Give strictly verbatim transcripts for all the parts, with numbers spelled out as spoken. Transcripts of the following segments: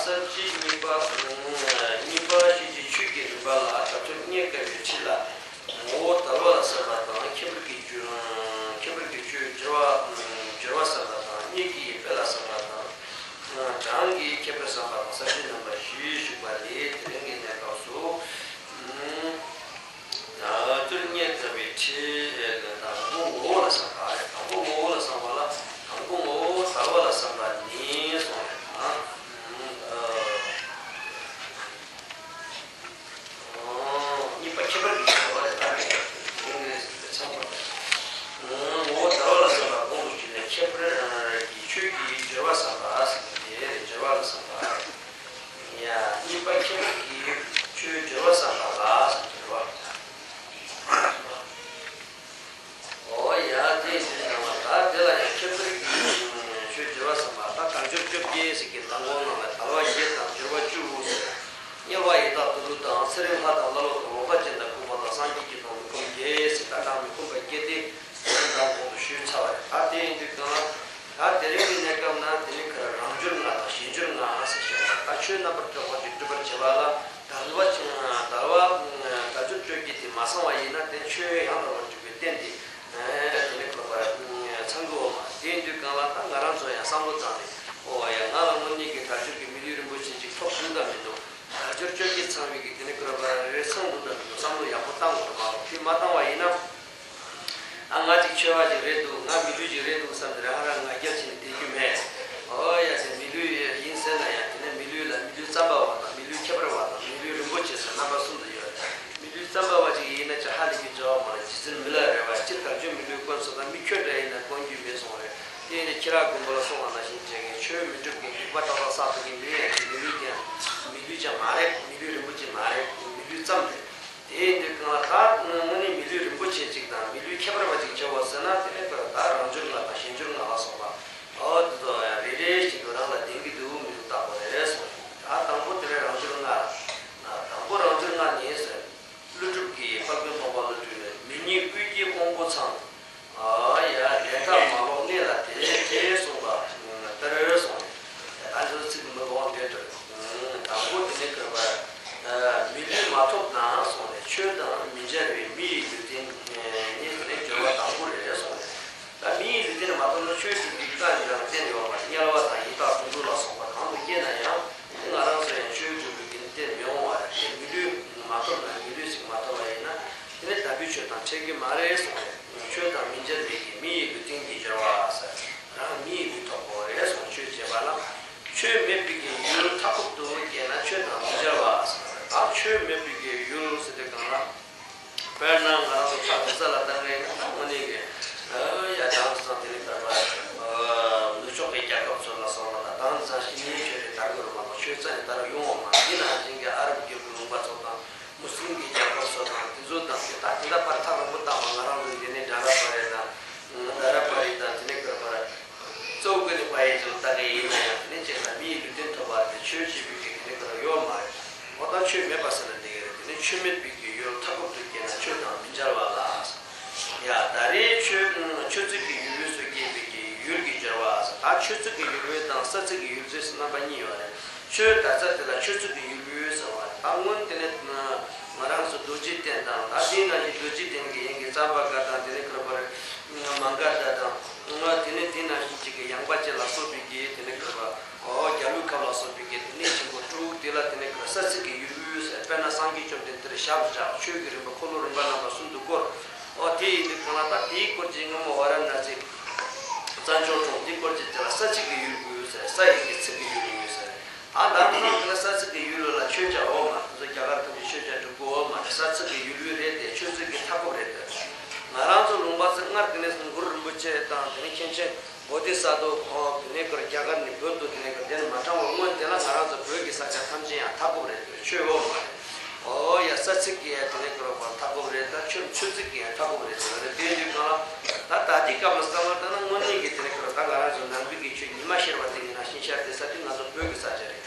ཐབས་ཤེས་གཉིས་པ། གཉིས་པ་ཤེས་བྱའི་ཆོས་ཀྱི་རིམ་པ་ལ་བརྡ་སྤྲོད་རྙེད་དཀའ་བའི་ཁྲིད་ལ། ངོ་བོ་དལ་བ་ལ་སོགས་པ་དང་། ཁྱད་པར་གྱི་ཆོས། ཁྱད་པར་གྱི་ཆོས་སྦྱོར་བ། སྦྱོར་བ་བསམ་པ་དང་། རྙེད་ཀྱི་དཔེ་ལ་བསམ་པ་དང་། གྲངས་ཀྱི་ཁྱད་པར་བསམ་པ་དང་། ས་བཅད་རྣམ་པ་བཞི་ཞུགས་པ་ལས། དེ་རིང་གི་གནས་སྐབས་སུ། བརྡ་སྤྲོད་རྙེད་དཀའ་བའི་ཁྲིད་དང་པོ་ངོ་བོ་ལ་བསམ་པ་རེད། དང་པོ་ངོ་བོ་ལ་བསམ་པ་ལ། དང་པོ་ངོ་བོ་དལ་བ་ལ་བསམ་པ་ནི་གསུངས་རེད། གཉིས་པ་ཁྱད་པར་གྱི་སྦྱོར་བ་རེད། ད་ནི་ངོ་བོ་དལ་བ་ལ་བསམ་པ་གོང་དུ་བྱས་ནས་ཁྱད་པར་གྱི་ཆོས་ཀྱི་སྦྱོར་བ་བསམ་པ་ཟེར་ཏེ། སྦྱོར་བ་ལ་བསམ་པ། ཡ། གཉིས་པ་ཁྱད་པར་གྱི་ཆོས་སྦྱོར་བ་བསམ་པ་ལ་སྦྱོར་བ། ཨོ་ཡ། དེ་ཡིན་དུས་ཙམ་པ་ད་དེ་ལ་ཡང་ཁྱད་པར་གྱི་ཆོས་སྦྱོར་བ་བསམ་པ། ད་དལ་འབྱོར་བཅོ་བརྒྱད་ཟེར་གྱི་མདང་དགོང་ནང་ལ་དལ་བ་བརྒྱད་དང་སྦྱོར་བ་བཅུ་ཟེར། དམྱལ་བ་ཡི་དྭགས་དུད་འགྲོ་དང་། ཚེ་རིང་ལྷ་དང་ཀླ་ཀློ་དང་། འོག་ལྟ་ཅན་དང་རྐུན་མ་དང་། སངས་རྒྱས་ཀྱི་གདུང་མི་ཁོམ་བརྒྱད་ཟེར། ད་གྲངས་མི་ཁོམ་པ་བརྒྱད་དེ་མདང་དགོང་དུ་ཞུས་ཚར་བ་རེད། ད་དེ་ཡིན་དུས་གང་ལ། ད་དེ་རིང་གི་གནས་སྐབས་ན་དེ་ནི་ཁ་རང་འབྱོར་ལྔ་དང་གཞན་འབྱོར་ལྔ་ཟེར་བཤད་པ། ད་ཆོས་རྣམ་པར་གྲོལ་བ་ཅིག་སྒྲུབ་པར་བྱེད་པ་ལ། དལ་བ་ཅན། དལ་བ། དལ་འབྱོར་བཅོ་བརྒྱད་དེ་མ་ཚང་བ་ཡིན་ན། དེ་ཆོས་ཡང་དག་པར་སྒྲུབ་པའི་རྟེན་དེ་དེ་ནི་ཁོ་པར་ཚང་གི་འོ་མ། དེ་ཡིན་དུས་གང་ལ་ད་ང་རང་ཚོ་ཡང་བསམ་བློ་བཏང་ནས། ཨོ་ཡ། ང་ལ་དངོས་གནས་ཀྱི་དལ་འབྱོར་གྱི་མི་ལུས་རིན་པོ་ཆེ་ཅིག་ཐོབ་འདུག་དམ་མི་འདུག་དལ་འབྱོར་བཅོ་བརྒྱད་ཚང་བའི་གི་དེ་ནི་ཁོ་པར་རེ་ཚང་འདུག་དམ་མི་འདུག་བསམ་བློ་ཡག་པོ་བཏང་དགོས་རེད་མ་གཏོགས། དེ་མ་བཏང་བ་ཡིན་ན། ཨ། ང་ཅིག་ཆོས་པ་ཅིག་རེད་འདུག་ང་མི་ལུས་ཅིག་རེད་འདུག་བསམ་སྟེ་རང་རང་ང་རྒྱལ་བྱས་ནས་བསྡད་རྒྱུ་མེད། ཨོ་ཡ། དེ་མི་ལུས་ཡིན་ཟེར་ན་ཡང་། དེ་ནི་མི་ལུས་ལ་མི་ལུས་ཙམ་པ་བ་དང་། མི་ལུས་ཁྱད་པར་བ་དང་། མི་ལུས་རིན་པོ་ཆེ་ཟེར་རྣམ་པ་གསུམ་དུ་ཡོད་རེད། མི་ལུས་ཙམ་པ་བ་ཅིག་ཡིན་ན་ཅི་ཧ་ལས་རྒྱུ་བྱ་བ་མ་རེད། རྗེ་བཙུན་མི་ལ་རས་པ། སྤྱིར་དལ་འབྱོར་མི་ལུས་དཀོན་གསུངས་དང་། མི་ཁྱོད་འདྲ་ཡིན་ན་དཀོན་རྒྱུ་མེད་གསུངས་རེད། དེ་ཡིན་ན་ཁྱི་ར་མགོན་པོ་ལ་གསུངས་པ་ནང་བཞིན་བྱས་ནས་ཆོས་མི་སྒྲུབ་མཁན། སྡིག་པ་ཏག་ཏག་བསགས་པའི་མི་ཡང་མི་ལུས་དེ་མི་ལུས་ཀྱང་མ་རེད། མི་ལུས་རིན་པོ་ཆེ་མ་རེད། མི་ལུས་ཙམ་རེད། དེ་ཡིན་དུས་གང་ལ་ད་དངོས་གནས་མི་ལུས་རིན་པོ་ཆེ་ཅིག་དང་། མི་ལུས་ཁྱད་པར་བ་ཅིག་བྱེད་དགོས་ཟེར་ན། དེ་ནི་ད་རང་འབྱོར་ལྔ་དང་གཞན་འབྱོར་ལྔ་ལ་སོགས་པ། ཨོ་དེ་ཚོ་ཡང་རེ་རེ་བཞིན་དུ་རང་ལ་ལྡན་གྱི་འདུག་མི་འདུག་བརྟག་དགོས་རེད་གསུངས། ད་དང་པོ་དེ་ནི་རང་འབྱོར་ལྔ། དང་པོ་རང་འབྱོར་ལྔ་ནི་ཟེར། ཀླུ་སྒྲུབ་ཀྱི་དཔལ་མགོན་འཕགས་པ་ཀླུ་སྒྲུབ་ནས། མི་རྙེད་དབུས་སྐྱེས་དབང་པོ་ཚང་། ཨ་ཡ། ལས་མཐའ་མ་ལོག་གནས་ལ་དེ་སྐྱེས་གསུངས་པ་ལྟར་གསུངས། ད་ཚོ་ཚིག་མི་གོ་བ་འདྲ་འདྲ། དང་པོ་དེ་ནི་ཁོ་པར་མི་ལུས་མ་ཐོབ་ན་གསུངས་ནས། ཆོས་དང་མི་མཇལ་བའི་མི་ཡི་ལུས་རྟེན་ནི་དེ་ནི་སྦྱོར་བ་དང་པོ་རེད་གསུངས་ནས། ད་མི་ཡི་ལུས་རྟེན་མ་ཐོབ་ན་ཆོས་སྒྲུབ་པའི་རྟགས་འདི་རང་བསྟན་ཡོད་མ་རེད། དམྱལ་བ་དང་ཡི་དྭགས་དུད་འགྲོ་ལ་སོགས་པ་གང་དུ་སྐྱེས་ན་ཡང་། དེ་ང་རང་ཚོ་ཡང་ཆོས་སྒྲུབ་པའི་གི་རྟེན་མི་འོང་བ་རེད། དེ་མི་ལུས་མ་ཐོབ་ན། མི་ལུས་ཤིག་མ་ཐོབ་པ་ཡིན་ན། དེ་ནི་དམ་པའི་ཆོས་དང་འཕྲད་ཀྱི་མ་རེད་གསུངས་རེད། ཆོས་དང་མི་མཇལ་བའི་གི་མི་ཡི་ལུས་རྟེན་གྱི་སྦྱོར་བ་ཟེར། རང་མི་ཡི་ལུས་ཐོབ་དགོས་རེད་གསུངས། ཆོས་བྱེད་པ་ལ་ཆོས་མེད་པའི་གི་ཡུལ་མཐའ་འཁོབ་ཏུ་སྐྱེས་ན་ཆོས་དང་མི་མཇལ་བ་ཟེར། ད་ཆོས་མེད་པའི་གི་ཡུལ་ཟེར་དུས་གང་ལ། དཔེར་ན་ང་རང་ཚོ་ཕར་དུ་ས་ལ་བཏང་ངེས་ན། ད་དངོས་གནས་ཀྱི་ཡ་དྭངས་གཙང་དེ་ནི་ད་ལྟ་ནུབ་ཕྱོགས་ཀྱི་རྒྱལ་ཁབ་ཚོ་ལ་སོགས་པ་ད་དྭངས་གཙང་ཞི་གནས་ཆོས་རེད་དར་དགོས་རེད་མ་གཏོགས། ཆོས་རྩ་ནས་དར་ཡོང་བ་མ་རེད། དེ་ནང་བཞིན་གྱི་ཨ་རབ་རྒྱལ་པོའི་ལུང་པ་ཚོ་དང་། མུ་སི་ལིམ་གྱི་རྒྱལ་ཁབ་སོགས་དང་དེ་ཚོ་དང་། དེ་ད་དེ་འདྲ་བར་ཐག་རིང་པོ་བཏང་བ། ང་རང་ཚོ་འདི་ནས་འདྲ་ར་པ་རེད་དང་། འདྲ་ར་པ་རེད་དང་། དེ་ནས་ག་ར་པ་ར། གཙོ་བོ་ནི་པ་ཡི་ཚོ་ལྟ་གི་ཡིན་ན་ཡང་། དེ་ནས་ཅིག་ལ་མི་ཡི་ལུས་རྟེན་ཐོབ་པ་དེ་ཆོས་བྱེད་པའི་གི་དེ་ནས་ག་ར་ཡོད་མ་རེད། འོ་ད་ཆོས་མེད་པ་ཟེར་ན་འདི་ག་རེད། དེ་ནས་ཆོས་མེད་པའི་གི་ཡུལ་མཐའ་འཁོབ་ཏུ་སྐྱེས་ན་ཆོས་དང་མི་མཇལ་བ་ལ། ཡ། ད་རེས་ཆོས་ཆོས་ཚིག་གི་ཡུལ་ཡུལ་སུ་སྐྱེས་པའི་གི་ཡུལ་གྱི་སྦྱོར་བ་ཟེར། ད་ཆོས་ཚིག་གི་ཡུལ་ཡུལ་དང་ས་ཚིགས་ཀྱི་ཡུལ་ཚུལ་ཟེར་རྣམ་པ་གཉིས་ཡོད་རེད། ཆོས་ད་ས་དེ་ལ་ཆོས་ཚིག་གི་ཡུལ་ཡུལ་ཟེར་བ། ད་སྔོན་དེ་ནས་ང་རང་ཚོ་རྡོ་རྗེ་གདན་དང་། ད་དེའི་ནང་བཞིན་རྡོ་རྗེ་གདན་གྱི་ཡན་གྱི་ཙམ་པ་ག་དང་། དེ་ནས་ག་ར་པ་ར་མ་ག་དྷ་དང་། དེ་ནས་དེའི་ནང་བཞིན་གཅིག་གི་ཡངས་པ་ཅན་ལ་སོགས་པའི་གི་དེ་ནས་ག་ར་པ་ར། ཨོ་རྒྱ་ལོའི་ཁབ་ལ་སོགས་པའི་གི་དེ་ནས་ཆེན་པོ་དྲུག་དེ་ལ་དེ་ནས་ག་ར་ས་ཚིགས་ཀྱི་ཡུལ་ཡུལ་ཟེར། དཔེར་ན་སངས་རྒྱས་བཅོམ་ལྡན་འདས་ཞབས་བཞག་ཆོས་ཀྱི་རིམ་པ་འཁོར་ལོ་རིམ་པ་རྣམ་པ་གསུམ་དུ་བསྐོར། ཨོ་དེ་ཡིན་དུས་གང་ལ་ད་དེའི་སྐོར་གྱི་སྔ་མོ་ཝཱ་ར་ཎ་སི་བཙན་བྱོལ་གྲོང་དེའི་སྐོར་གྱི་དེ་ལ་ས་ཚིགས་ཀྱི་ཡུལ་ཡུལ་ཟེར། ས་ཡི་གི་ཚིགས་ཀྱི་ཡུལ་ཡུལ་ཟེར། ད་ལམ་སང་དེ་ལ་ས་ཚིགས་ཀྱི་ཡུལ་ལ་ཆོས་བྱ་འོ་མ། དེ་ཚོ་རྒྱ་གར་ཐམས་ཅད་ཆོས་བྱ་འགྲོ་དགོས་འོ་མ། ས་ཚིགས་ཀྱི་ཡུལ་ཡུལ་རེད་དེ། ཆོས་ཚིགས་ཀྱི་མཐའ་འཁོབ་རེད་དེ། ང་རང་ཚོ་ལུང་པ་ཚོ་སྔར་དེ་ནས་གུ་རུ་རིན་པོ་ཆེ་དང་། དེ་ནས་མཁན་ཆེན་བོ་དྷི་ས་ཏྭ། ཨོ་དེ་ནས་ག་ར་རྒྱ་གར་ནས་བོད་དུ་དེ་ནས་ག་ར་གདན་མ་དྲངས་པ་སྔོན་དེ་ལ་ང་རང་ཚོ་བོད་ཀྱི་ས་ཆ་ཐམས་ཅད་ཡང་མཐའ་འཁོབ་རེད་དེ། ཆོས་འོ་མ་རེད། ཨོ་ཡ། ས་ཚིགས་ཀྱི་ཡ་དེ་ནས་ག་ར་པ་མཐའ་འཁོབ་རེད། ད་ཆོས་ཆོས་ཚིགས་ཀྱི་ཡ་མཐའ་འཁོབ་རེད་ཟེར་བ་རེད། དེ་ཡིན་དུས་གང་ལ་ད་ད་ལྟའི་སྐབས་ལ་བསམ་བློ་བཏང་ན། དངོས་གནས་ཀྱི་དེ་ནས་ག་ར་པ་ད་ང་རང་ཚོ་ནང་པའི་གི་ཆོས་ཉི་མ་ཤར་བ་དེ་ཡིན་ན་ཤིང་ཤར་དེ་ས་དེ་ང་ཚོ་བོད་ཀྱི་ས་ཆ་རེད།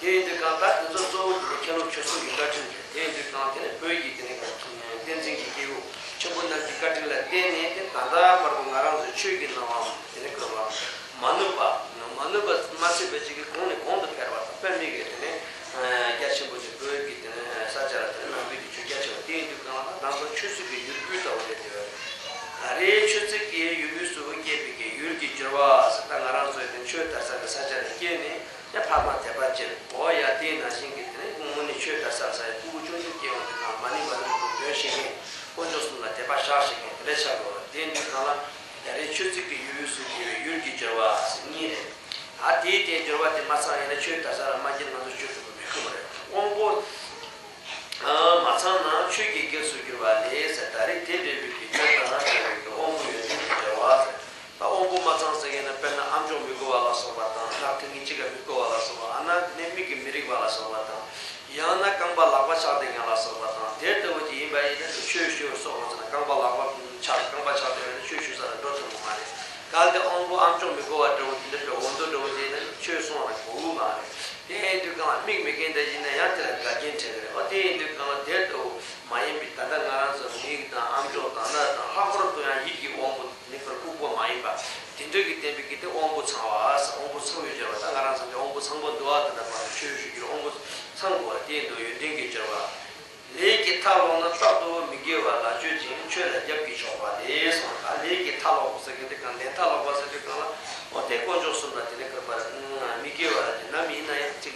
དེ་ཡིན་དུས་གང་ད་དེ་ཚོ་གཙོ་བོ་དེ་ནས་མཁན་སློབ་ཆོས་གསུམ་གྱི་བཀའ་དྲིན་རེད། དེ་ཡིན་དུས་གང་དེ་ནས་བོད་ཀྱི་དེ་ནས་ག་ར་བསྟན་འཛིན་གྱི་སྐྱེས་བུ་ཆེན་པོ་རྣམས་ཀྱི་བཀའ་དྲིན་ལ་བརྟེན་ནས་དེ་ད་ལྟ་བར་དུ་ང་རང་ཚོའི་ཆོས་ཀྱི་སྣང་བའམ་དེ་ནས་ག་ར་པ་མ་ནུབ་པ། མ་ མ་ནུས་པ་མ་ཚད་པའི་ཅིག་གིས་གོང་ནས་གོང་དུ་འཕེལ་བ་དང་། དཔེ་མི་སྲིད་དེ་ནས་རྒྱ་ཆེན་པོ་ཅིག་བོད་ཀྱི་དེ་ནས་ས་ཆ་ལ་དེ་ནས་ནང་པའི་གི་ཆོས་རྒྱ་ཆེ་བ་དེ་ཡིན་དུས་གང་ལ་ད་ང་ཚོ་ཆོས་སྲིད་ཀྱི་ཡུལ་དབུས་ལྟ་བུ་རེད་དེ་བས། ད་རེས་ཆོས་སྲིད་ཀྱི་ཡུལ་དབུས་སུ་སྐྱེས་པའི་གི་ཡུལ་གྱི་འགྱུར་བ་ཟེར། ད་ང་རང་ཚོའི་དེ་ཆོས་དར་ས་གི་ས་ཆ་ནས་སྐྱེས་ནས་ཡང་ཕ་མ་དད་པ་ཅན། འོ་ཡ་དེའི་ནང་བཞིན་གྱི་དེ་ནས་དངོས་གནས་ཆོས་དར་ས་ས་ཡི་ཕྲུ་གུ་ཆུང་ཆུང་སྐྱེས་ཡོང་དུས་གང་མ་ཎི་མ་ཎི་གི་འདོན་ཤེས་མཁན། དཀོན་མཆོག་གསུམ་ལ་དད་པ་བཞག་ཤེས་མཁན་དེ་འདྲ་ཆགས་དགོས་པ་དེ་འདྲའི་སྒང་ལ། ད་རེས་ཆོས་སྲིད་ཀྱི་ཡུལ་དབུས་སུ་སྐྱེས་པའི་ཡུལ་གྱི་འགྱུར་བ་ཟེར་གཉིས་རེད། ད་དེའི་སྟེང་འགྱུར་བ་དེ་མ་ཚང་ཡིན་ན་ཆོས་དར་ས་ལ་མ་སྐྱེས་ན་ང་ཚོ་ཆོས་ཐོབ་པ་མི་ཐུབ་པ་རེད། དབང་པོ་མ་ཚང་ན་ཆོས་ཀྱི་གེགས་སུ་གྱུར་པ་ལས་ཟེར། ད་རེས་དེ་འདྲ་བའི་གི་ཆོས་དང་འབྲེལ་བའི་གི་དབང་པོ་ཡོན་ཏན་གྱི་འབྲེལ་བ་ཟེར། ད་དབང་པོ་མ་ཚང་ཟེར་མཁན་ན་དཔེར་ན་ཨ་མཆོག་མི་གོ་བ་ལ་སོགས་པ་དང་། སྣ་ཐིང་ངེ་གཅིག་ག་མི་གོ་བ་ལ་སོགས་པ། ཨ་ན་དེ་ནས་མིག་གིས་མི་རིག་པ་ལ་སོགས་པ་དང་། ཡང་ན་རྐང་པ་ལག་པ་ཆག་བསྡད་མཁན་ལ་སོགས་པ་དང་། དེ་ལྟ་བུ་ཅིག་ཡིན་པ་ཡིན་ན་ཆོས་ཞུ་སོགས་པ་ཟེར་ན། རྐང་པ་ལག་པ་ཆག་རྐང་པ་ཆག་བསྡད་པ་ཡིན་ན་ཆོས་ཞུ་ས་ལ་འགྲོ་ཐུབ་ཀྱི་མ་རེད། གལ་ཏེ་དབང་པོ་ཨ་མཆོག་མི་གོ་བ་འདྲ་བོ་དེ་འདྲ་བའི་འོ་མདོ་འདྲ་བོ་དེ་ཡིན་ན་ཆོས་གསུང་བ་ལ་གོ་གི་མ་རེད། དེ་ཡིན་དུས་གང་ལ་མིག་མེད་མཁན་དེ་ཡིན་ན་ཡང་དེ་ལ་འགལ་རྐྱེན་འཕྲད་ཀྱི་རེད། འོ་དེ་ཡིན་དུས་གང་ལ་དེ་ལྟ་བུ་མ་ཡིན་པའི་ད་ལྟ་ང་རང་ཚོ་མིག་དང་ཨ་མཆོག་དང་སྣ་དང་། ལྷག་པར་དུ་ཡང་ཡིད་ཀྱི་དབང་པོ་ནི་ཁར་ལྐུགས་པ་མ་ཡིན་པ། དེ་འདྲ་གི་བསྟན་པའི་གི་དེ་དབང་པོ་ཚང་བ་ཟེར། དབང་པོ་ཚང་བའི་སྦྱོར་བ། ད་ང་རང་ཚོ་འདི་དབང་པོ་ཚང་པོ་འདུག་ཨ། དེ་འདྲ་བ་ཆོས་ཞུ་རྒྱུར་དབང་པོ་ཚང་དགོས་པ་དེ་འདུག་ཡོན་ཏན་གྱི་སྦྱོར་བ། ལས་ཀྱི་མཐའ་ལོག་ན་རྟག་ཏུ་མི་དགེ་བ་ལ་སྤྱོད་ཅིང་ཆོས་ལ་རྒྱབ་ཀྱིས་ཕྱོགས་པ་ལས་གསུངས། ད་ལས་ཀྱི་མཐའ་ལོག་པ་ཟེར་མཁན་དེ་གང་། ལས་མཐའ་ལོག་པ་ཟེར་དུས་གང་ལ། འོ་དེ་དཀོན་མཆོག་གསུམ་ལ་དེ་ནས་གུས་པ་མི་དགེ་བ་ལ་དེ་ནམ་ཡིན་ན་ཡང་ཅིག་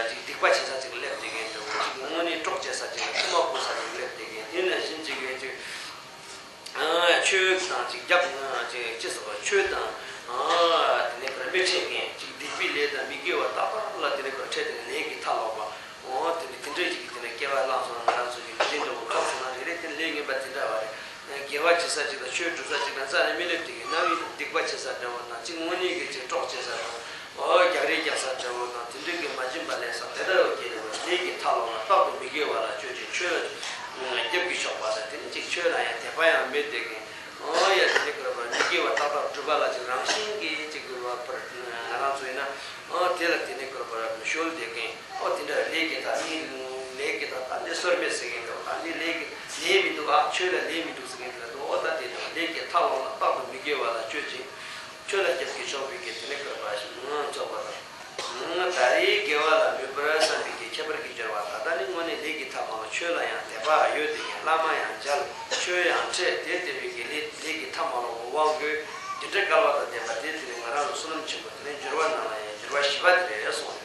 ཅིག་སྡིག་པ་བྱེད་ས་ཅིག་སླེབས་བསྡད་མཁན་འདྲ་བོ། ཅིག་དངོས་གནས་གྲོགས་བྱེད་ས་ཅིག་ལ་ཁུག་མ་ཁུག་ས་ཅིག་སླེབས་བསྡད་མཁན། དེ་ནང་བཞིན་ཅིག་གི་ཅིག་ཆོས་དང་ཅིག་རྒྱབ་ཅིག་ཅི་ཟེར་བ། ཆོས་དང་དེ་ནས་ཁོ་ར་མི་འཕྲད་མཁན། ཅིག་སྡིག་པའི་ལས་དང་མི་དགེ་བ་ཏག་ཏག་ལ་དེ་ནས་ཁོ་ར་འཕྲད་དེ་ནས་ལས་ཀྱི་མཐའ་ལོག་པ། འོ་དེ་ནས་དེ་འདྲ་ཅིག་གི་དེ་ནས་སྐྱེ་བ་བླངས་སོང་ན། ང་རང་ཚོ་གི་མི་ཚེ་འདྲ་བོ་ཐོབ་སོང་ན་རེ་རེ་དེ་ལས་ངན་པ་དེ་འདྲ་བ་རེད། དགེ་བ་བྱེད་ས་ཅིག་དང་ཆོས་སྒྲུབ་ས་ཅིག་དང་རྩ་ནས་མི་སླེབས་བསྡད་མཁན། ནམ་ཡིན་ན་སྡིག་པ་བྱེད་ས་འདྲ་བོ་དང་། ཅིག་དངོས་གནས་ཀྱི་ཅིག་གྲོགས་བྱེད་ས་དང་། འོ་རྒྱག་རེས་རྒྱག་ས་འདྲ་བོ་དང་། དེ་འདྲ་གི་མ་བྱིན་པ་ལེན་ས་དེ་འདྲ་བོ་སྐྱེས་ནས། ལས་ཀྱི་མཐའ་ལོག་ན་རྟག་ཏུ་མི་དགེ་བ་ལ་སྤྱོད་ཅིང་ཆོས་ལ་རྒྱབ་ཀྱིས་ཕྱོགས་པ་ཟེར། དེ་ནི་ཅིག་ཆོས་ལ་ཡང་དད་པ་ཡང་མེད་བསྡད་མཁན། འོ་ཡ་དེ་ནི་གུས་པ་མི་དགེ་བ་ཏག་ཏག་སྒྲུབ་པ་ལ་ཅིག་རང་བཞིན་གྱིས་ཅིག་གུས་པ་ང་རང་ཚོ་ཡིན་ན། འོ་དེ་ལ་དེ་ནི་གུས་པ་ཞོལ་བསྡད་མཁན། འོ་དེ་འདྲ་ལས་ཀྱི་མཐའ་ནི། ལས་ཀྱི་མཐའ་ད་འདི་སོར་མེད་ཟེར་མཁན་འདྲ་བོ། ད་འདི་ལས་ཀྱི་ལས་མི་འདུག་ཨ། ཆོས་ལ་ལས་མི་འདུག་ཟེར་མཁན་དེ་ལ་འདུག་འོ་ད་དེ་འདྲ་ལས་ཀྱི་མཐའ་ལོག་ན་རྟག་ཏུ་མི་དགེ་བ་ལ་སྤྱོད་ཅིང་ཆོས་ལ་རྒྱབ་ཀྱིས་ཕྱོགས་པའི་གི་དེ་ནི་གུས་པ་ཞིག་ངོ་ཚོགས་པ་དང་། ད་རེས་དགེ་བ་ལ་མོས་པར་བསམ་པའི་གི་ཁྱད་པར་གྱི་སྦྱོར་བ། ད་ལྟ་ནི་དངོས་གནས་ལས་ཀྱི་མཐའ་མ་ལ་ཆོས་ལ་ཡང་དད་པ་ཡོད་དེ། ཡང་བླ་མ་ཡང་མཇལ། ཆོས་ཡང་འཕྲད། དེ་ལྟ་བུའི་གི་ལས་ལས་ཀྱི་མཐའ་མ་ལ་འོ་དབང་བསྐུར། འདི་འདྲ་སྐལ་བ་དང་ལྡན་པ་དེ་དེ་ནི་ང་རང་ལ་བསོད་ནམས་ཆེན་པོ། དེ་ནི་འགྱུར་བ་རྣམས་ལ་ཡང་འགྱུར་བ་བཞི་པ་དེ་རེད་གསུངས།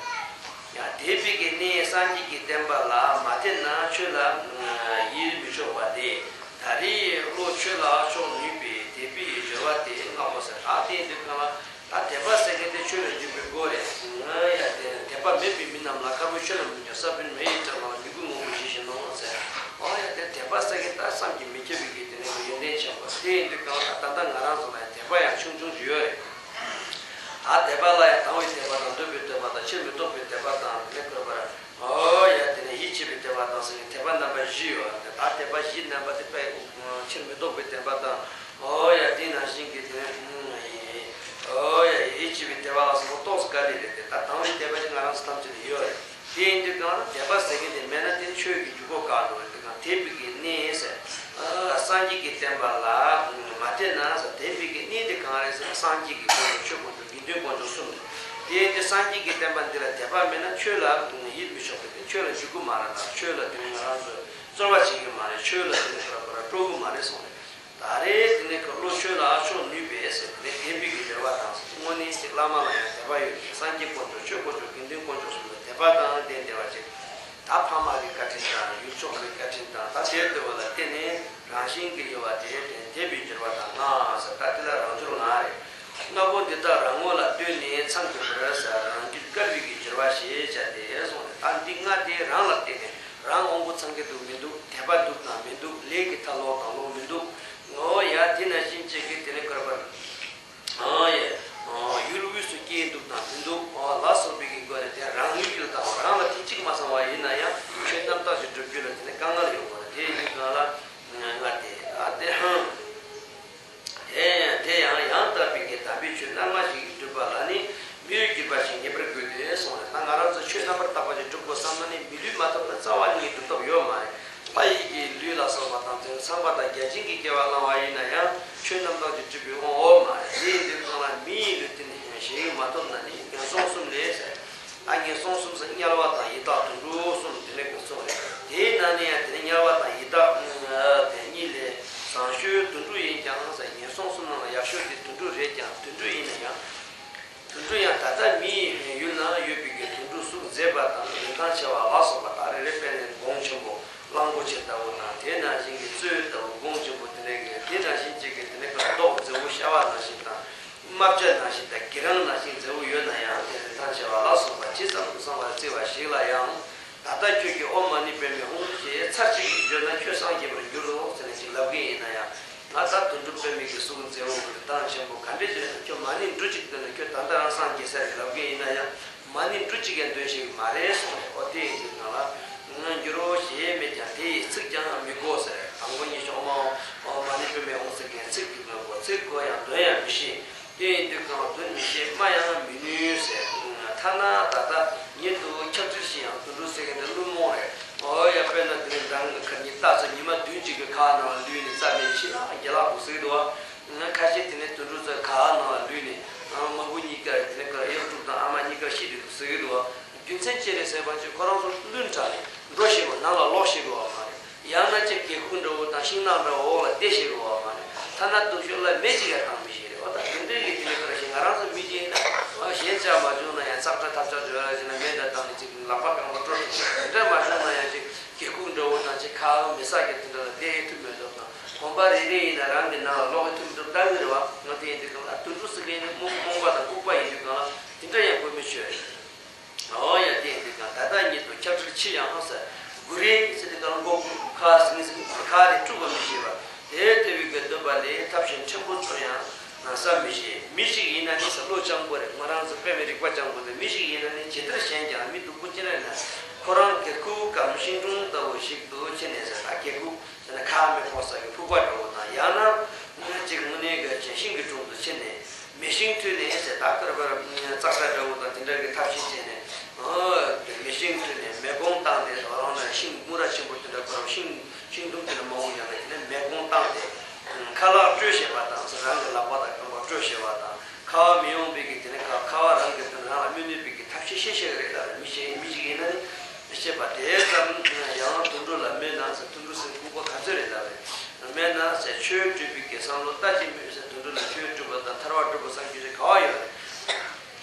ཡང་དད་པའི་གི་གནས་སངས་རྒྱས་ཀྱི་བསྟན་པ་ལ་མ་དད་ན་ཆོས་ལ་ཡིད་མི་ཕྱོགས་པ་སྟེ། ད་རེས་བློ་ཆོས་ལ་ཕྱོགས་ནུས་པའི་དད་པའི་སྦྱོར་བ་དེ་ལྔ་པོ་ཟེར། ད་དེ་ཡིན་དུས་གང་ལ་ད་དད་པ་ཟེར་མཁན་དེ་ཆོས་ལ་འཇུག་པའི་སྒོ་རེད། ཡ་དེ་དད་པ་མེད་པའི་མི་རྣམས་ལ། དཀར་པོའི་ཆོས་རྣམས་ཀུན་ཀྱང་། ས་བོན་མེ་ཡིས་བསྲེགས་པ་ལ། མྱུ་གུ་སྔོན་པོ་ཞེས་བྱ་ནོ་ཟེར། ཨོ་ཡ་དེ་དད་པ་ཟེར་མཁན་ད་བསམ་གྱིས་མི་ཁྱབ་པའི་གི་དེ་ནི་ཡོན་ཏན་ཆེན་པོ། དེ་ཡིན་དུས་གང་ལ་ད་ལྟ་ང་རང་ཚོ་ལ་ཡང་དད་པ་ཡང་ཆུང་ཆུང་ཅིག་ཡོད་རེད། ད་དད་པ་ལ་ཡང་དང་བའི་དད་པ་དང་། འདོད་པའི་དད་པ་དང་། ཕྱིར་མི་ལྡོག་པའི་དད་པ་དང་། དེ་ནས་གུས་པར། ཨོ་ཡ་དེ་ནས་ཡིད་ཆེས་པའི་དད་པ་དང་ཟེར་ནས་དད་པ་རྣམ་པ་བཞི་ཡོད། ད་དད་པ་བཞི་རྣམ་པ་དེ་དཔེ་ཕྱིར་མི་ལྡོག་པའི་དད་པ་དང་། ཨོ་ཡ་དེ་ནང་བཞིན་གྱི་དེ་ནས་ཨོ་ཡ་ཡིད་ཆེས་པའི་དད་པ་ལ་སོགས་པ་ཏོག་ཙམ་དཀའ་ལས་རེད་དེ། ད་དང་བའི་དད་པ་ཅིག་ང་རང་ཚོ་ཐམས་ཅད་ལ་ཡོད་རེད། དེ་ཡིན་དུས་གང་ལ་དད་པ་ཟེར་མཁན་དེ་མེད་ན་དེ་ནི་ཆོས་ཀྱི་འཇུག་སྒོ་བཀག་འགྲོ་རེད། དེ་གང་དད་པའི་གི་གནས་ཟེར། ཨ་སངས་རྒྱས་ཀྱི་བསྟན་པ་ལ་མ་དད་ན་ཟེར། དད་པའི་གི་གནས་དེ་གང་རེད་ཟེར་ན། སངས་རྒྱས་ཀྱི་དཀོན་མཆོག་ཆོས་དཀོན་མཆོག་དགེ་འདུན་དཀོན་མཆོག་གསུམ་རེད། དེ་ཡིན་དུས་སངས་རྒྱས་ཀྱི་བསྟན་པ་འདི་ལ་དད་པ་མེད་ན་ཆོས་ལ་ཡིད་མི་ཆོག་པས། དེ་ཆོས་ལ་འཇུག་གི་མ་རེད། ད་ཆོས་ལ་དེ་ནི་ང་རང་ཚོས་རྩོལ་བ་བྱེད་ཀྱི་མ་རེད། ཆོས་ལ་དེ་ནི་ཁོ་ར་ཁོ་ར་སྤྲོ་གི་མ་རེད་གསུངས་རེད། ད་རེས་དེ་ནས་ཁོ་བློ་ཆོས་ལ་ཕྱོགས་ནུས་པས་ཟེར། དེ་ནས་དད་པའི་གི་སྦྱོར་བ་དང་ཟེར། དངོས་གནས་ཅིག་བླ་མ་ལ་ཡང་དད་པ་ཡོད་ཅིང་། སངས་རྒྱས་དཀོན་མཆོག་ཆོས་དཀོན་མཆོག་དགེ་འདུན་དཀོན་མཆོག་གསུམ་ལ་དད་པ་དང་ལྡན་བསྡད་པ་ཅིག་ད་ཕ་མ་གི་བཀའ་དྲིན་དང་ཡུལ་ཕྱོགས་ཀྱི་བཀའ་དྲིན་དང་། ད་དེ་ལྟ་བུ་ལ་བརྟེན་ནས་རང་བཞིན་གྱིས་ཡོད་པ་དེ་དད་པའི་སྦྱོར་བ་དང་ལྔ་ཟེར། ད་དེ་ལ་རང་སྦྱོར་ལྔ་རེད། ལྔ་པོ་འདི་དག་རང་ངོ་ལ་ལྟོས་ནས་ཚང་དགོས་པར་ཟེར། རང་རྒྱུད་དཀར་བའི་གི་སྦྱོར་བ་ཞེས་བྱ་སྟེ་གསུངས་ནས། ད་འདི་ལྔ་དེ་རང་ལ་བརྟེན་ནས། རང་དབང་པོ་ཚང་གི་འདུག་མི་འདུག་དད་པ་འདུག་དང་མི་འདུག་ལས་ཀྱི་མཐའ་ལོག་དང་ལོག་མི་འདུག་ངོ་ཡ་དེ་ནང་བཞིན་བྱེད་ཀྱི་དེ་ནི་དཀར་པར། ཨ་ཡེ། ཡུལ་དབུས་སུ་སྐྱེས་འདུག་དང་མི་འདུག་ལ་སོགས་པའི་གི་སྒོ་ནས་དེ་རང་ལུས་ཀྱི་ལ་དང་། རང་ལ་དེ་གཅིག་མ་ཚང་བ་ཡིན་ན་ཡང་ཆོས་རྣམ་དག་ཅིག་སྒྲུབ་རྒྱུ་ལ་དེ་ནི་དཀའ་ངལ་ཡོང་གི་རེད། དེ་ཡིན་གང་ལ་ང་དེ་ཨ་དེ་ཧང་། དེ་ཡང་དེ་ཡང་ཡང་དག་པའི་གི་དམ་པའི་ཆོས་རྣལ་མ་ཞིག་སྒྲུབ་པ་ལ་ནི་མི་འོས་གྱུར་པ་ཞིག་ངེས་པར་དགོས་ཏེ་གསུངས་ནས། ད་ང་རང་ཚོ་ཆོས་རྣམ་པར་དག་པ་ཞིག་སྒྲུབ་དགོས་བསམ་ན་ནི་མི་ལུས་མ་ཐོབ་ན་རྩ་བ་ནས་སྒྲུབ་ཐབས་ཡོད་མ་རེད། ལྷ་ཡི་གི་ལུས་ལ་སོགས་པ་དང་དེ་ཚངས་པ་དང་བརྒྱ་བྱིན་གྱི་སྐྱེ་བ་བླངས་པ་ཡིན་ན་ཡང་ཆོས་རྣམ་དག་ཅིག་སྒྲུབ་པའི་དབང་ཡོད་མ་རེད། དེ་ཡིན་དུས་གང་ལ་མི་ཡི་ལུས་དེ་ནི་ ཇི་ཙམ་དུ་གསང་བར་བརྩི་བ་ཞིག་ལ་ཡང་། ད་ལྟ་ཁྱོད་ཀྱིས་ཨོཾ་མ་ཎི་པདྨེ་ཧཱུྃ་ཞེས་ཚར་གཅིག་བརྗོད་ན་ཁྱོད་སངས་རྒྱས་པར་འགྱུར་རོ་ཟེར་ནས་ཅིག་ལབ་གི་ཡིན་ན་ཡང་། ང་ད་དོན་གྲུབ་པདྨེ་གི་གཟུགས་མཛེས་པོ་གི་གདངས་ཆེན་པོ་ག་འདྲས་བརྗོད་ན་ཁྱོད་མ་ཎི་འབྲུ་གཅིག་འདོན་ན་ཁྱོད་ད་ལྟ་རང་སངས་རྒྱས་ཟེར་ལབ་གི་ཡིན་ན་ཡང་། མ་ཎི་འབྲུ་གཅིག་ཡང་འདོན་ཤེས་ཀྱི་མ་རེད་གསུངས་རེད། ཨོ་དེ་ཡིན་དུས་ང་ལ་ང་འགྱུར་རོ་ཞེས་མེད་ཀྱང་དེ་ཡི་ཚིག་ཀྱང་མི་གོ་ཟེར། དང་པོ་ཉིད་ཤོག་མའོ་མ་ཎི་པདྨེ་ཧཱུྃ་ཟེར་མཁན་ཚིག་གི་མི་གོ། ཚིག་གོ་ཡང་འདོན་ཡང་མི་ཤེས། དེ་ཡིན་དུས་གང་འདོན་མི་ཤེས་སྨྲ་ཡང་མི་ནུས་ཟེར། ཐ་ན་ད་ལྟ་ཉིད་དུ་ཁྱབ་བརྡལ་ཞིག་ཡང་དོན་གྲུབ་ཟེར་མཁན་དེ་བླུན་རྨོངས་རེད། ཨོ་ཡ་དཔེར་ན་དེ་རིང་ད་ང་ཁ་ཉིན་ལྟ་ཚོད་ཉི་མ་བདུན་གཅིག་གི་ཁ་ནང་ལུས་ནས་རྩ་མེད་ཕྱི་ལ་རྒྱ་ལག་འདུག་ཟེར་གི་འདུག་བ། ང་ཁ་ཤས་དེ་ནས་དོན་གྲུབ་ཚོ་ཁ་ནང་ལ་ལུས་ནས་མ་བུ་གཉིས་ཀ་དེ་ནས་ཀར་གཡོག་ཕྲུག་དང་ཨ་མ་གཉིས་ཀ་ཤི་འདུག་ཟེར་གི་འདུག་བ། རྒྱུ་མཚན་ཅི་རེད་ཟེར་བ་ཅིག་ཁོ་རང་ཚོ་བླུན་དྲགས་ནས་འགྲོ་ཤེས་དགོས། ནང་ལ་ལོག་ཤེས་དགོས་བ་མ་རེད། ཡང་ན་ཅིག་སྒེའུ་ཁུང་འདྲ་བོ་དང་ཤིང་ནགས་འདྲ་བོ་འོག་ལ་བསྡད་ཤེས་དགོས་བ་མ་རེད། ཐ་ན་སྡུག་ཤོས་ལ་མེ་ཅིག་ཡང་བཏང་མི་ཤེས་རེད། འོ་ད་དེ་འདྲའི་གི་དེ་འདྲ་ཁར་ཞིག་ང་རང་ཚོ་མི་གཅིག་ཡིན་ན་གཞན་ཅག་མ་བྱུང་ན་ཡང་ཙག་སྒྲ་ཐབས་ཆག་བརྗོད་ཡ་ཅིག་ན་མེ་འདྲ་བཏང་ནས་ཅིག་ལག་པ་རྐང་པ་དཀྲོལ་ཐུབ་ཀྱི་རེད། དེ་འདྲ་མ་བྱུང་ན་ཡང་ཅིག་སྒེའུ་ཁུང་འདྲ་བོ་དང་ཅིག་ཁ་མེ་སག་གི་དེ་འདྲ་ལ་བསྡད་ཐུབ་མི་འདུག་དང་གོམ་པ་རེ་རེ་ཡིན་ན་རང་གི་ནང་ལ་ལོག་ཐུབ་མི་འདུག་ལྟ་གི་རེད་བ། ང་དེ་ཡིན་དུས་གང་ལ་དུད་འགྲོ་ཟེར་མཁན་ནི་རྨོངས་རྨོངས་པ་དང་ལྐུགས་པ་ཡིན་དུས་གང་ལ་དེ་འདྲ་ཡང་དགོས་མི་ཆོད་རེད། ཨོ་ཡ་དེ་འདི་གང་ད་ལྟ་ཉིད་དུ་ཁྱབ་བརྡལ་ཕྱིར་ཡང་ཟེར། དགུ་རེ་ཟེར་དེ་གང་མགོ་ཁ་ཟིན་ཟིན་ཁ་རེ་དཀྲུག་པ་མི་ཤེས་པ། དེ་ལྟ་བུའི་གི་སྡོམ་པ་ལས་ཐབས་གཞན་ཕྲན་བུ་ཚོར་ཡང་བསམ་མི་ཤེས། མི་ཞིག་ཡིན་ན་ནི་ཟེར་བློ་སྤྱང་པོ་རེད། ང་རང་ཚོ་དཔེ་མི་རིག་པ་སྤྱང་པོ་རེད། མི་ཞིག་ཡིན་ན་ནི་ཇི་ལྟར་ཞན་ཀྱང་མི་སྡུག་པོ་ཅི་རེད་ན། ཁོ་རང་སྒེར་ཁུག་གམ་ཤིང་དྲུང་ལྟ་བུ་ཞིག་ཏུ་ཕྱིན་ནས་ཟེར་ད་སྒེར་ཁུག་ཟེར་ན་ཁ་མེད་ཕོ་ས་གི་ཕུག་པ་འདྲ་བོ་དང་ཡང་ན་ཅིག་དངོས་གནས་གི་ཤིང་གི་དྲུང་དུ་ཕྱིན་ནས། མེ་ཤིང་ཐོན་ནས་ཟེར་ད་ཀར་པར་ཙག་ཙག་འདྲ་བོ་དང་དེ་འདྲ་གི་ཐབས་ཤེས་བྱས་ནས། ཨོ། མེ་ཤིང་ཐོན་ནས་མེ་གོང་བཏང་སྟེ་རང་ལ་ཤིང་མུ་ར་ཆེན་པོ་དེ་འདྲ་ཁོ་རང་ཤིང་ཤིང་དུམ་དེ་འདྲ་མང་པོ་ཡོད་ལ་དེ་ནས་མེ་གོང་བཏང་སྟེ། ཁ་ལག་དཀྲོལ་ཤེས་པ་དང་ཟེར་རང་གི་ལག་པ་དང་རྐང་པ་དཀྲོལ་ཤེས་པ་དང་ཁ་བ་མི་ཡོང་བའི་གི་དེ་ནས་ཁ་ཁ་བ་རང་གི་དོན་རང་ལ་སྨྱོ་ནུས་པའི་གི་ཐབས་ཤེས་ཤེས་ཤེས་རེད་ལ་མི་ཤེས་མི་ཞིག་ཡིན་ན་ནི་ཤེས་པ་དེ་ཙམ་ཡང་དུད་འགྲོ་ལ་སྨོད་ན་ཟེར་དུད་འགྲོ་ཟེར་ལྐུགས་པ་ག་ཚོད་རེད་ལ་རེད། སྨོད་ན་ཟེར་ཆོས་སྒྲུབ་པའི་གི་བསམ་བློ་ལྟ་ཅི་སྨོས་ཟེར་དུད་འགྲོ་ལ་ཆོས་སྒྲུབ་པ་དང་ཐར་པ་སྒྲུབ་པ་བསམ་རྒྱུ་ཞིག་ག་བ་ཡོད་རེད།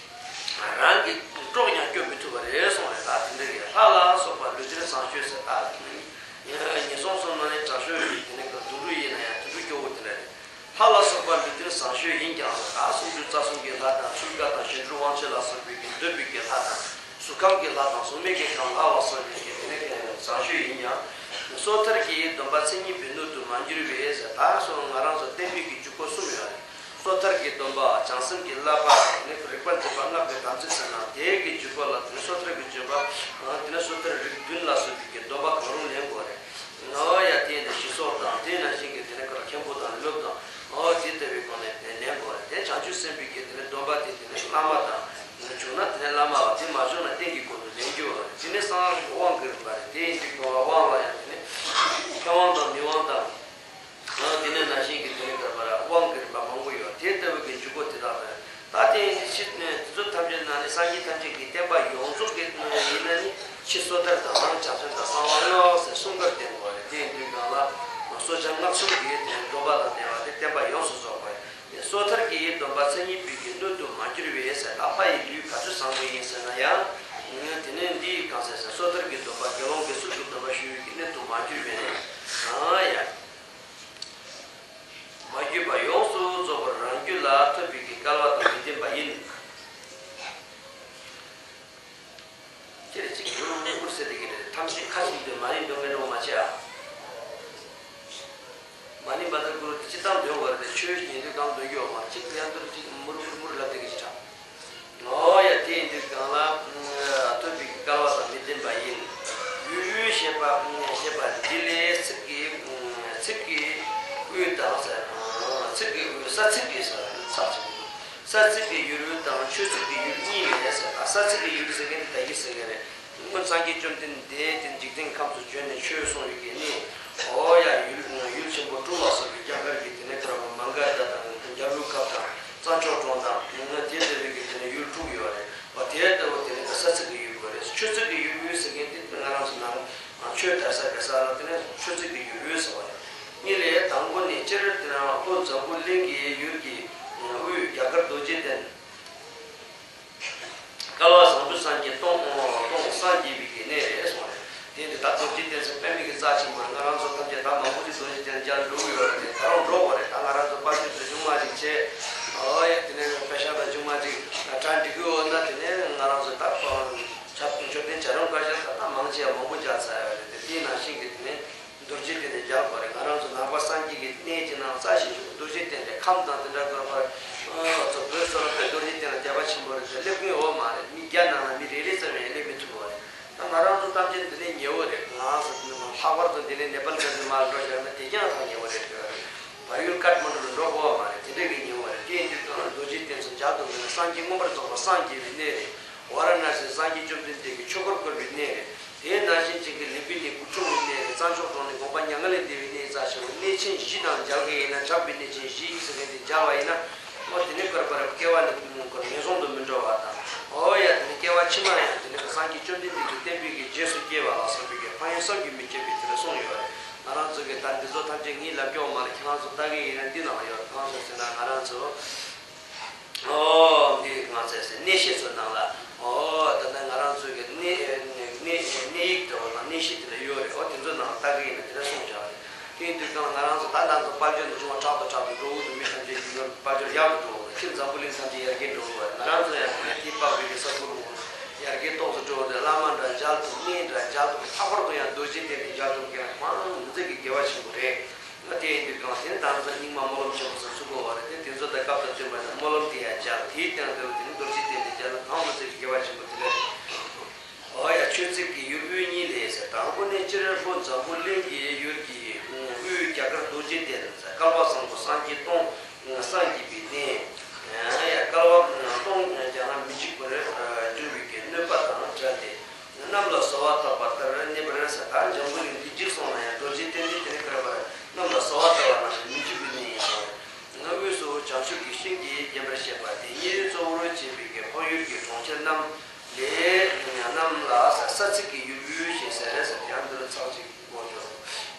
རང་གི་སྲོག་ཀྱང་སྐྱོབ་མི་ཐུབ་པ་རེད་གསུངས་རེད། ད་དེ་འདྲ་གི་ལྷ་ལ་སོགས་པ་ལུས་རྟེན་བཟང་སྤྱོད་ཟེར་ད་ངན་སོང་གསུམ་ནང་ནས་དྲག་ཤོས་ཡིན་དེ་ནས་དུད་འགྲོ་ཡིན་ན་ཡང་དུད་འགྲོ་སྐྱོ་བོ་དེ་འདྲ་རེད། ལྷ་ལ་སོགས་པ་ལུས་རྟེན་བཟང་སྤྱོད་ཡིན་ཀྱང་ད་སུམ་ཅུ་རྩ་གསུམ་གྱི་ལྷ་དང་ཚུལ་ཁ་དང་གཞན་འཕྲུལ་དབང་བྱེད་ལ་སོགས་པའི་གི་འདོད་པའི་གི་ལྷ་དང་གཟུགས་ཁམས་ཀྱི་ལྷ་དང་གཟུགས་མེད་ཀྱི་ཁམས་ལྷ་བ་སོགས་ཀྱི་གི་དེ་ནས་བཟང་སྤྱོད་ཡིན་ཀྱང་སོ་ཐར་གྱི་སྡོམ་པ་མཚན་ཉིད་པའི་སྣོད་དུ་མ་གྱུར་བས་ཟེར་ད་སོ་ང་རང་ཚོ་བསྟན་པའི་གི་འཇུག་སྒོ་གསུམ་ཡོད་རེད། སོ་ཐར་གྱི་སྡོམ་པ་བྱང་སེམས་ཀྱི་བསླབ་པ་དེ་ནས་རིག་པ་འཛིན་པ་སྔགས་ཀྱི་དམ་ཚིག་ཟེར་ན་དེའི་གི་འཇུག་པ་ལ་དེ་ནས་སོ་ཐར་གྱི་འཇུག་པ་དེ་ནས་སོ་ཐར་རིགས་བདུན་ལ་སོགས་པའི་གི་སྡོམ་པ་གང་རུང་ལེན་དགོས་རེད། ཨོ་ཡ་དེ་ནས་ཞི་སོགས་དང་དེ་ནང་བཞིན་གྱི་དེ་ནས་ཁོ་ལ་མཁན་པོ་དང་སློབ་དང་ཨོ་དེ་ལྟ་བུའི་སྒོ་ནས་དེ་ལེན་དགོས་རེད། དེ་བྱང་ཆུབ་སེམས་དཔའི་གི་དེ་ནས་སྡོམ་པ་དེ་དེ་ནས་བླ་མ་དང་བྱུང་ན་དེ་ནས་བླ་མ་བ་དེ་མ་བྱུང་ན་རྟེན་གྱི་སྐོར་དུ་ལེན་རྒྱུ་བ་རེད། དེ་ནས་གསང་སྔགས་ཀྱི་དབང་གི་རིམ་པ་རེད། དེ་ཡིན་དུས་ཁོ་བ་དབང་ལ་ཡང་དེ་ནས་མཁས་དབང་དང་མི་དབང་དང་ཨོ་དེ་ནས་ནང་བཞིན་གྱི་དེ་ནས་ཀར་པ་ར་དབང་གི་རིམ་པ་མང་པོ་ཡོད། དེ་ལྟ་བུའི་གི་འཇུག་སྒོ་དེ་དག་རེད། ད་དེ་ཕྱི་དེ་ཚོ་ཐམས་ཅད་ནང་ནས་སངས་རྒྱས་ཐམས་ཅད་ཀྱི་བསྟན་པ་ཡོངས་རྫོགས་ཀྱི་ཡིན་ན་ནི་ཕྱི་སོ་ཐར་དང་ནང་བྱང་སེམས་དང་གསང་བ་སྔགས་ཟེར་གསུམ་ཀར་བསྟེན་དགོས་རེད། དེ་ཡིན་དུས་གང་ལ་སོ་བྱང་སྔགས་གསུམ་གྱི་དེ་སྡོམ་པ་དང་ལྡན་པ་དེ་བསྟན་པ་ཡོངས་སུ་རྫོགས་པ་རེད། སོ་ཐར་གྱི་སྡོམ་པ་མཚན་ཉིད་པའི་གི་སྣོད་དུ་མ་གྱུར་བས་ཟེར་ད་ལྷ་ཡི་ལུས་ག་ཚོད་བཟང་པོ་ཡིན་ཟེར་ན་ཡང་དེ་ནས་འདི་གང་ཟེར་ཟེར་སོ་ཐར་གྱི་སྡོམ་པ་དགེ་སློང་གི་ཚུལ་གྱི་སྡོམ་པ་ཞུ་བའི་གི་སྣོད་དུ་མ་གྱུར་བས་ན་ཡང་། མ་གྱུར་པ་ཡོངས་སུ་རྫོགས་པར་རང་རྒྱུད་ལ་ཐོབ་པའི་གི་སྐལ་བ་དང་མི་ལྡན་པ་ཡིན། ཅེས་ཅིག་གུ་རུ་མུ་ཟེར་དེ་གི་རེད། ཐམས་ཅད་ཁ་ཅིག་འདོད་མ་ཡིན་འདོད་ངན་འགྲོ་མ་བྱེད་ཨ། མ་ནི་མ་ད་གུ་རུ་དེ་ཅི་ལྟར་འདོན་དགོས་རེད། ཆོས་ཉན་དུས་གང་འདོན་རྒྱུ་ཡོད་མ་གཅིག་ཡང་འདོན་ཅིག་མུར་མུར་མུར་ལབ་དེ་གི་ཅི་དྲག་ཨོ་ཡ་དེ་ཡིན་དུས་གང་ལ་ཐོབ་པའི་སྐལ་བ་དང་མི་ལྡན་པ་ཡིན། ཡུལ་ཡུལ་ཞེས་པ་ཞེས་པ་འདི་ལས་ཚིག་གི་ཚིག་གི་དབུས་དང་ཟེར། ཚིག་གི་དབུས་ས་ཚིག་གི་ས་ས་ཚིག་གི་ས་ཚིག་གི་ཡུལ་དབུས་དང་ཆོས་ཚིག་གི་ཡུལ་གཉིས་ལས་ཟེར། ས་ཚིག་གི་ཡུལ་ཟེར་མཁན་དེ་ད་ཡིག་ཟེར་མཁན་རེད། སྔོན་སངས་རྒྱས་བཅོམ་ལྡན་འདས་དེ་འཇིག་རྟེན་ཁམས་སུ་བྱོན་ནས་ཆོས་གསུངས་ཡོད་ཀྱི་ནི། ཨོ་ཡ་ཡུལ་ཡུལ་ཆེན་པོ་དྲུག་ལ་སོགས་པའི་རྒྱ་གར་གྱི་དེ་ནས་ཀར་བ་མ་ག་དྷ་དང་རྒྱ་ལུ་ཁབ་དང་གཙང་ཆོག་གྲོང་དང་དེ་ལྟ་བུའི་གི་དེ་ནས་ཡུལ་དྲུག་ཡོད་རེད་བ། དེ་ལྟ་བུ་དེ་ནས་ས་ཚིགས་ཀྱི་ཡུལ་དགོས་རེད། ཆོས་ཚིགས་ཀྱི་ཡུལ་ཟེར་མཁན་དེ་ང་རང་ཚོ་ནང་ཆོས་དར་ས་ག་ས་ལ་དེ་ནས་ཆོས་ཚིགས་ཀྱི་ཡུལ་ཟེར་བ་རེད། གཉིས་ལས་དང་པོ་ནི་སྤྱིར་དེ་ནས་ལྷོ་འཛམ་བུ་གླིང་གི་ཡུལ་གྱི་དབུས་རྒྱ་གར་རྡོ་རྗེ་གདན། སྐལ་བ་བཟང་པོའི་སངས་རྒྱས་སྟོང་སྟོང་སངས་རྒྱས་པའི་གི་གནས་རེད་གསུངས་རེད། དེ་འདི་ད་རྡོ་རྗེ་གདན་ཟེར་པད་མའི་གི་རྩ་ཆེན་པོ་རེད། ང་རང་ཚོ་ཐམས་ཅད་ད་མང་པོ་ཞིག་རྡོ་རྗེ་གདན་མཇལ་འགྲོ་གི་ཡོད་རེད། དེ་ད་རུང་འགྲོ་དགོས་རེད། ད་ང་རང་ཚོ་དཔལ་འབྱོར་དེ་ཆུང་མ་ཞིག་བྱས། ཨོ་ཡ་དེ་ནས་པེ་ཤག་དང་ཆུང་མ་ཞིག་གྲ་འགྲིག་གི་ཡོད་ན་དེ་ནས་ང་རང་ཚོ་ད་ བྱ་རུང་བཀའ་ཤག་ད་ལྟ་མང་ཆེ་བ་མང་པོ་མཇལ་ཚར་ཡོད་རེད་དེ། དེའི་ནང་བཞིན་གྱི་དེ་ནས་རྡོ་རྗེ་གདན་ནས་མཇལ་དགོས་རེད། ང་རང་ཚོ་ནང་པ་སངས་རྒྱས་ཀྱི་གནས་ཀྱི་ནང་རྩ་ཆེ་ཤོས་རྡོ་རྗེ་གདན་རེད། ཁམས་དང་དེ་འདྲ་དགོས་པར་ང་ཚོ་བོད་སོ་སོ་བོད་རྡོ་རྗེ་གདན་ལ་དད་པ་ཆེན་པོ་རེད་དེ། སླེབས་མཁན་ཡོད་མ་རེད། མི་བརྒྱ་ནང་ལ་མི་རེ་རེ་ཙམ་ཡང་སླེབས་མི་ཐུབ་པ་རེད། ད་ང་རང་ཚོ་ཐམས་ཅད་འདི་ནས་ཉེ་བོ་རེད། ང་ཚོ་ལྷག་པར་དུ་འདི་ནས་ནེ་པཱལ་ག་ཟི་མར་འགྲོ་བཞག་ན་དེ་རྐྱང་ཐག་ཉེ་བོ་རེད་ཟེར་བ་རེད། བལ་ཡུལ་ཀཏ་མན་ཌུ་ལ་འགྲོ་དགོས་པ་མ་རེད། དེ་འདྲ་གི་ཉེ་བོ་རེད། དེ་ཡིན་དུས་ཀྱང་རྡོ་རྗེ་གདན་ཚོ་མཇལ་ཐུབ་མེད་ན། སངས་རྒྱས་མངོན་པར་རྫོགས་པར་སངས་རྒྱས་པའི་གནས་རེད། ཝཱ་ར་ཎ་སི་སངས་རྒྱས་བཅོམ་ལྡན་འདས་ཀྱིས་ཆོས་འཁོར་བསྐོར་བའི་གནས་རེད། དེའི་ནང་བཞིན་ཅིག་གི་ལུམ་བི་ནི་སྐུ་འཁྲུངས་པའི་གནས་རེད། རྩྭ་མཆོག་གྲོང་ནས་དགོངས་པ་མྱ་ངན་ལས་འདས་པའི་གནས། རྩ་ཆེ་བ་གནས་ཆེན་བཞི་དང་མཇལ་གི་ཡིན་ན། གྲགས་པའི་གནས་ཆེན་བཞི་ཡིན་ཟེར་མཁན་དེ་མཇལ་བ་ཡིན་ན། ཨོ་དེ་ནི་བསྐལ་པར་སྐྱེ་བ་ནི་ངན་སོང་དུ་མི་འགྲོ་བ་དང་། ཨོ་ཡ་དེ་ནི་སྐྱེ་བ་ཕྱི་མ་ཡང་དེ་ནི་སངས་རྒྱས་བཅོམ་ལྡན་འདས་ཀྱི་བསྟན་པའི་གི་རྗེས་སུ་སྐྱེ་བ་ལ་སོགས་པའི་གི་ཕན་ཡོན་བསམ་གྱིས་མི་ཁྱབ་པའི་དེ་འདྲ་གསུངས་ཡོད་རེད། ང་རང་ཚོ་གི་ད་འདི་ཚོ་ཐམས་ཅད་ངས་ལབ་ཀྱོག་མ་རེད། ཁྱེད་རང་ཚོ་ལྟ་གི་ཡིན་ན་འདི་ནང་ཡོད་རེད། གང་སོང་ཟེར་ན་ང་རང་ཚོ། ཨོ་འདི་ང་ཚོས་ཟེར་གནས་བཤད་ཚོ་ནང་ལ། ཨོ་ད་ལྟ་ང་རང་ཚོ་གི་གནས་གནས་གནས་ཡིག་འདྲ་བོ་དང་གནས་བཤད་དེ་འདྲ་ཡོད་རེད། ཨོ་དེ་ཚོ་ནང་ལ་ལྟ་གི་ཡིན་ན་དེ་འདྲ་གསུངས་བཞག་རེད། དེ་ཡིན་དུས་ཀྱང་ང་རང་ཚོ་ད་ང་ཚོ་དཔལ་འབྱོར་འདི་བྱུང་བ་དྲག་ཏུ་དྲག་ཏུ་འགྲོ་གི་འདུག་མི་ཐམས་ཅད་ཀྱི་ནོར་དཔལ་འབྱོར་ཡག་ཏུ་འགྲོ་གི་རེད། ཁྱེད་འཛམ་བུ་གླིང་ཐམས་ཅད་ཡར་རྒྱས་འགྲོ་གི་རེད། ང་རང་ཚོ་ཡང་དེ་དེ་དཔག་པའི་གི་ས་ཁུལ་ལ་ཡར་རྒྱས་ཏོག་ཙམ་འགྲོ་གི་རེད། བླ་མ་འདྲ་མཇལ་ཐུབ། གནས་འདྲ་མཇལ་ཐུབ། ལྷག་པར་དུ་ཡང་རྡོ་རྗེ་གདན་འདི་མཇལ་ཐུབ་མཁན་ལ་མང་མི་ཚེ་གི་དགེ་བ་ཆེན་པོ་རེད། ང་དེ་ཡིན་དུས་ཀྱང་དེ་ནི་ད་ང་ཚོ་རྙིང་མ་སྨོན་ལམ་ཆེན་པོ་ཟེར་ཚུགས་དགོས་པ་རེད་དེ། དེ་ཚོ་དང་སྐབས་དང་བསྟུན་པ་ནས་སྨོན་ལམ་དེ་ཡང་མཇལ། དེའི་སྟེང་དུ་དེ་ནི་རྡོ་རྗེ་གདན་དེ་མཇལ་ན་གང་མི་ཚེ་གི་དགེ་བ་ཆེན་པོ་དེ་འདྲ་རེད། ཨོ་ཡ། ཆོས་ཚིགས་ཀྱི་ཡུལ་དབུས་གཉིས་ལས་ཟེར། དང་པོ་ནི་སྤྱིར་ལྷོ་འཛམ་བུ་གླིང་གི་ཡུལ་གྱི་དབུས་རྒྱ་གར་རྡོ་རྗེ་གདན་ཟེར། བསྐལ་པ་བཟང་པོ་སངས་རྒྱས་སྟོང་སངས་རྒྱས་པའི་གནས། ཡ་བསྐལ་པ་སྟོང་རྒྱ་ལ་མི་འཇིག་པར་འགྱུར་བའི་གནོད་པ་དང་བྲལ་ཏེ། གནམ་ལ་གསོལ་བ་བཏབ་པ་ལྟར་གནས་པར་ཟེར། ད་འཛམ་བུ་གླིང་འདི་འཇིག་སོང་ན་ཡང་རྡོ་རྗེ་གདན་འདི་དེ་ནི་བསྐལ་པར་གནམ་ལ་གསོལ་བ་བཏབ་པ་ནང་བཞིན་མི་འཇིག་པའི་གནས་ཡིན་ཟེར། དབུས་སུ་བྱང་ཆུབ་ཀྱི་ཤིང་གིས་བརྒྱན་པར་བཤད་པ་དེ་ཉིད་གཙོ་བོར་བྱས་པའི་འཕགས་ཡུལ་གྱི་གྲོང་ཁྱེར་རྣམས་ལས་རྣམས་ལ་ས་ཚིགས་ཀྱི་ཡུལ་དབུས་ཞེས་ཟེར་ཟེར། ཡང་འདིར་ཚར་གཅིག་གོ་ཆོག་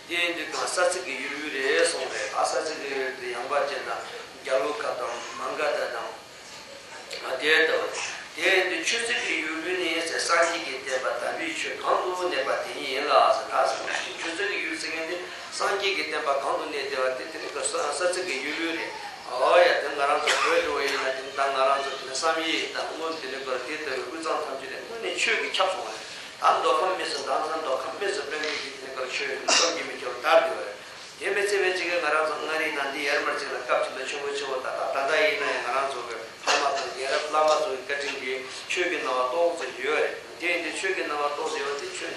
དེ་ཡིན་དུས་ཀྱང་ས་ཚིགས་ཀྱི་ཡུལ་དབུས་རེད་གསུངས་རེད། ཨ་ས་ཚིགས་ཀྱི་ཡུལ་དེ་ཡངས་པ་ཅན་དང་རྒྱལ་པོ་ཁ་དང་མ་ག་དྷ་དང་། དེ་ལྟ་བུ། དེ་ཡིན་དུས་ཆོས་ཚིགས་ཀྱི་ཡུལ་དབུས་ནི་ཟེར། སངས་རྒྱས་ཀྱི་བསྟན་པ་དམ་པའི་ཆོས་གང་དུ་གནས་པ་དེ་ཉིད་ཡིན་ལ་ཟེར། ད་ཟེར་ན་ཆོས་ཚིགས་ཀྱི་ཡུལ་ཟེར་མཁན་དེ་སངས་རྒྱས་ཀྱི་བསྟན་པ་གང་དུ་གནས་བསྡད་པ་དེ་དེ་ནི་ས་ས་ཚིགས་ཀྱི་ཡུལ་དབུས་རེད། ཨོ་ཡ། དེ་ང་རང་ཚོ་བོད་འགྲོ་བ་ཡིན་ན་དེ་ནི་ད་ང་རང་ཚོ་དེ་ནི་བསམ་ཡས་དང་སྔོན་དེ་ནི་གོ་དེ་ལྟ་བུའི་དབུས་གཙང་ཐམས་ཅད་ནས་དངོས་གནས་ཆོས་ཀྱིས་ཁྱབ་སོང་བ་རེད། ད་མདོ་ཁམས་སྨད་སུ་ད་ལྟ་མདོ་ཁམས་སྨད་སུ་དཔེ་མེད་ཀྱི་དེ་ནི་གོ་ཆོས་བསམ་གྱིས་མི་ཁྱབ་པ་དར་བསྡད་པ་རེད། དེ་མི་ཚད་པའི་ཅིག་གིས་ང་རང་ཚོ་མངའ་རིས་དང་འདི་ཡར་མར་ཅིག་ལ་སྐབས་ཅིག་ལ་ཆེན་པོ་ཆེ་བོ་ད་ད་ད་ལྟ་ཡིན་ན་ཡང་ང་རང་ཚོ་གི་ཕ་མ་དང་རྒན་རབས་བླ་མ་ཚོ་གི་བཀའ་དྲིན་གྱིས་ཆོས་ཀྱི་སྣང་བ་ཏོག་ཙམ་ཡོད་རེད། དེ་ཡིན་དུས་ཆོས་ཀྱི་སྣང་བ་ཏོག་ཙམ་ཡོད་དེ་ཆོས་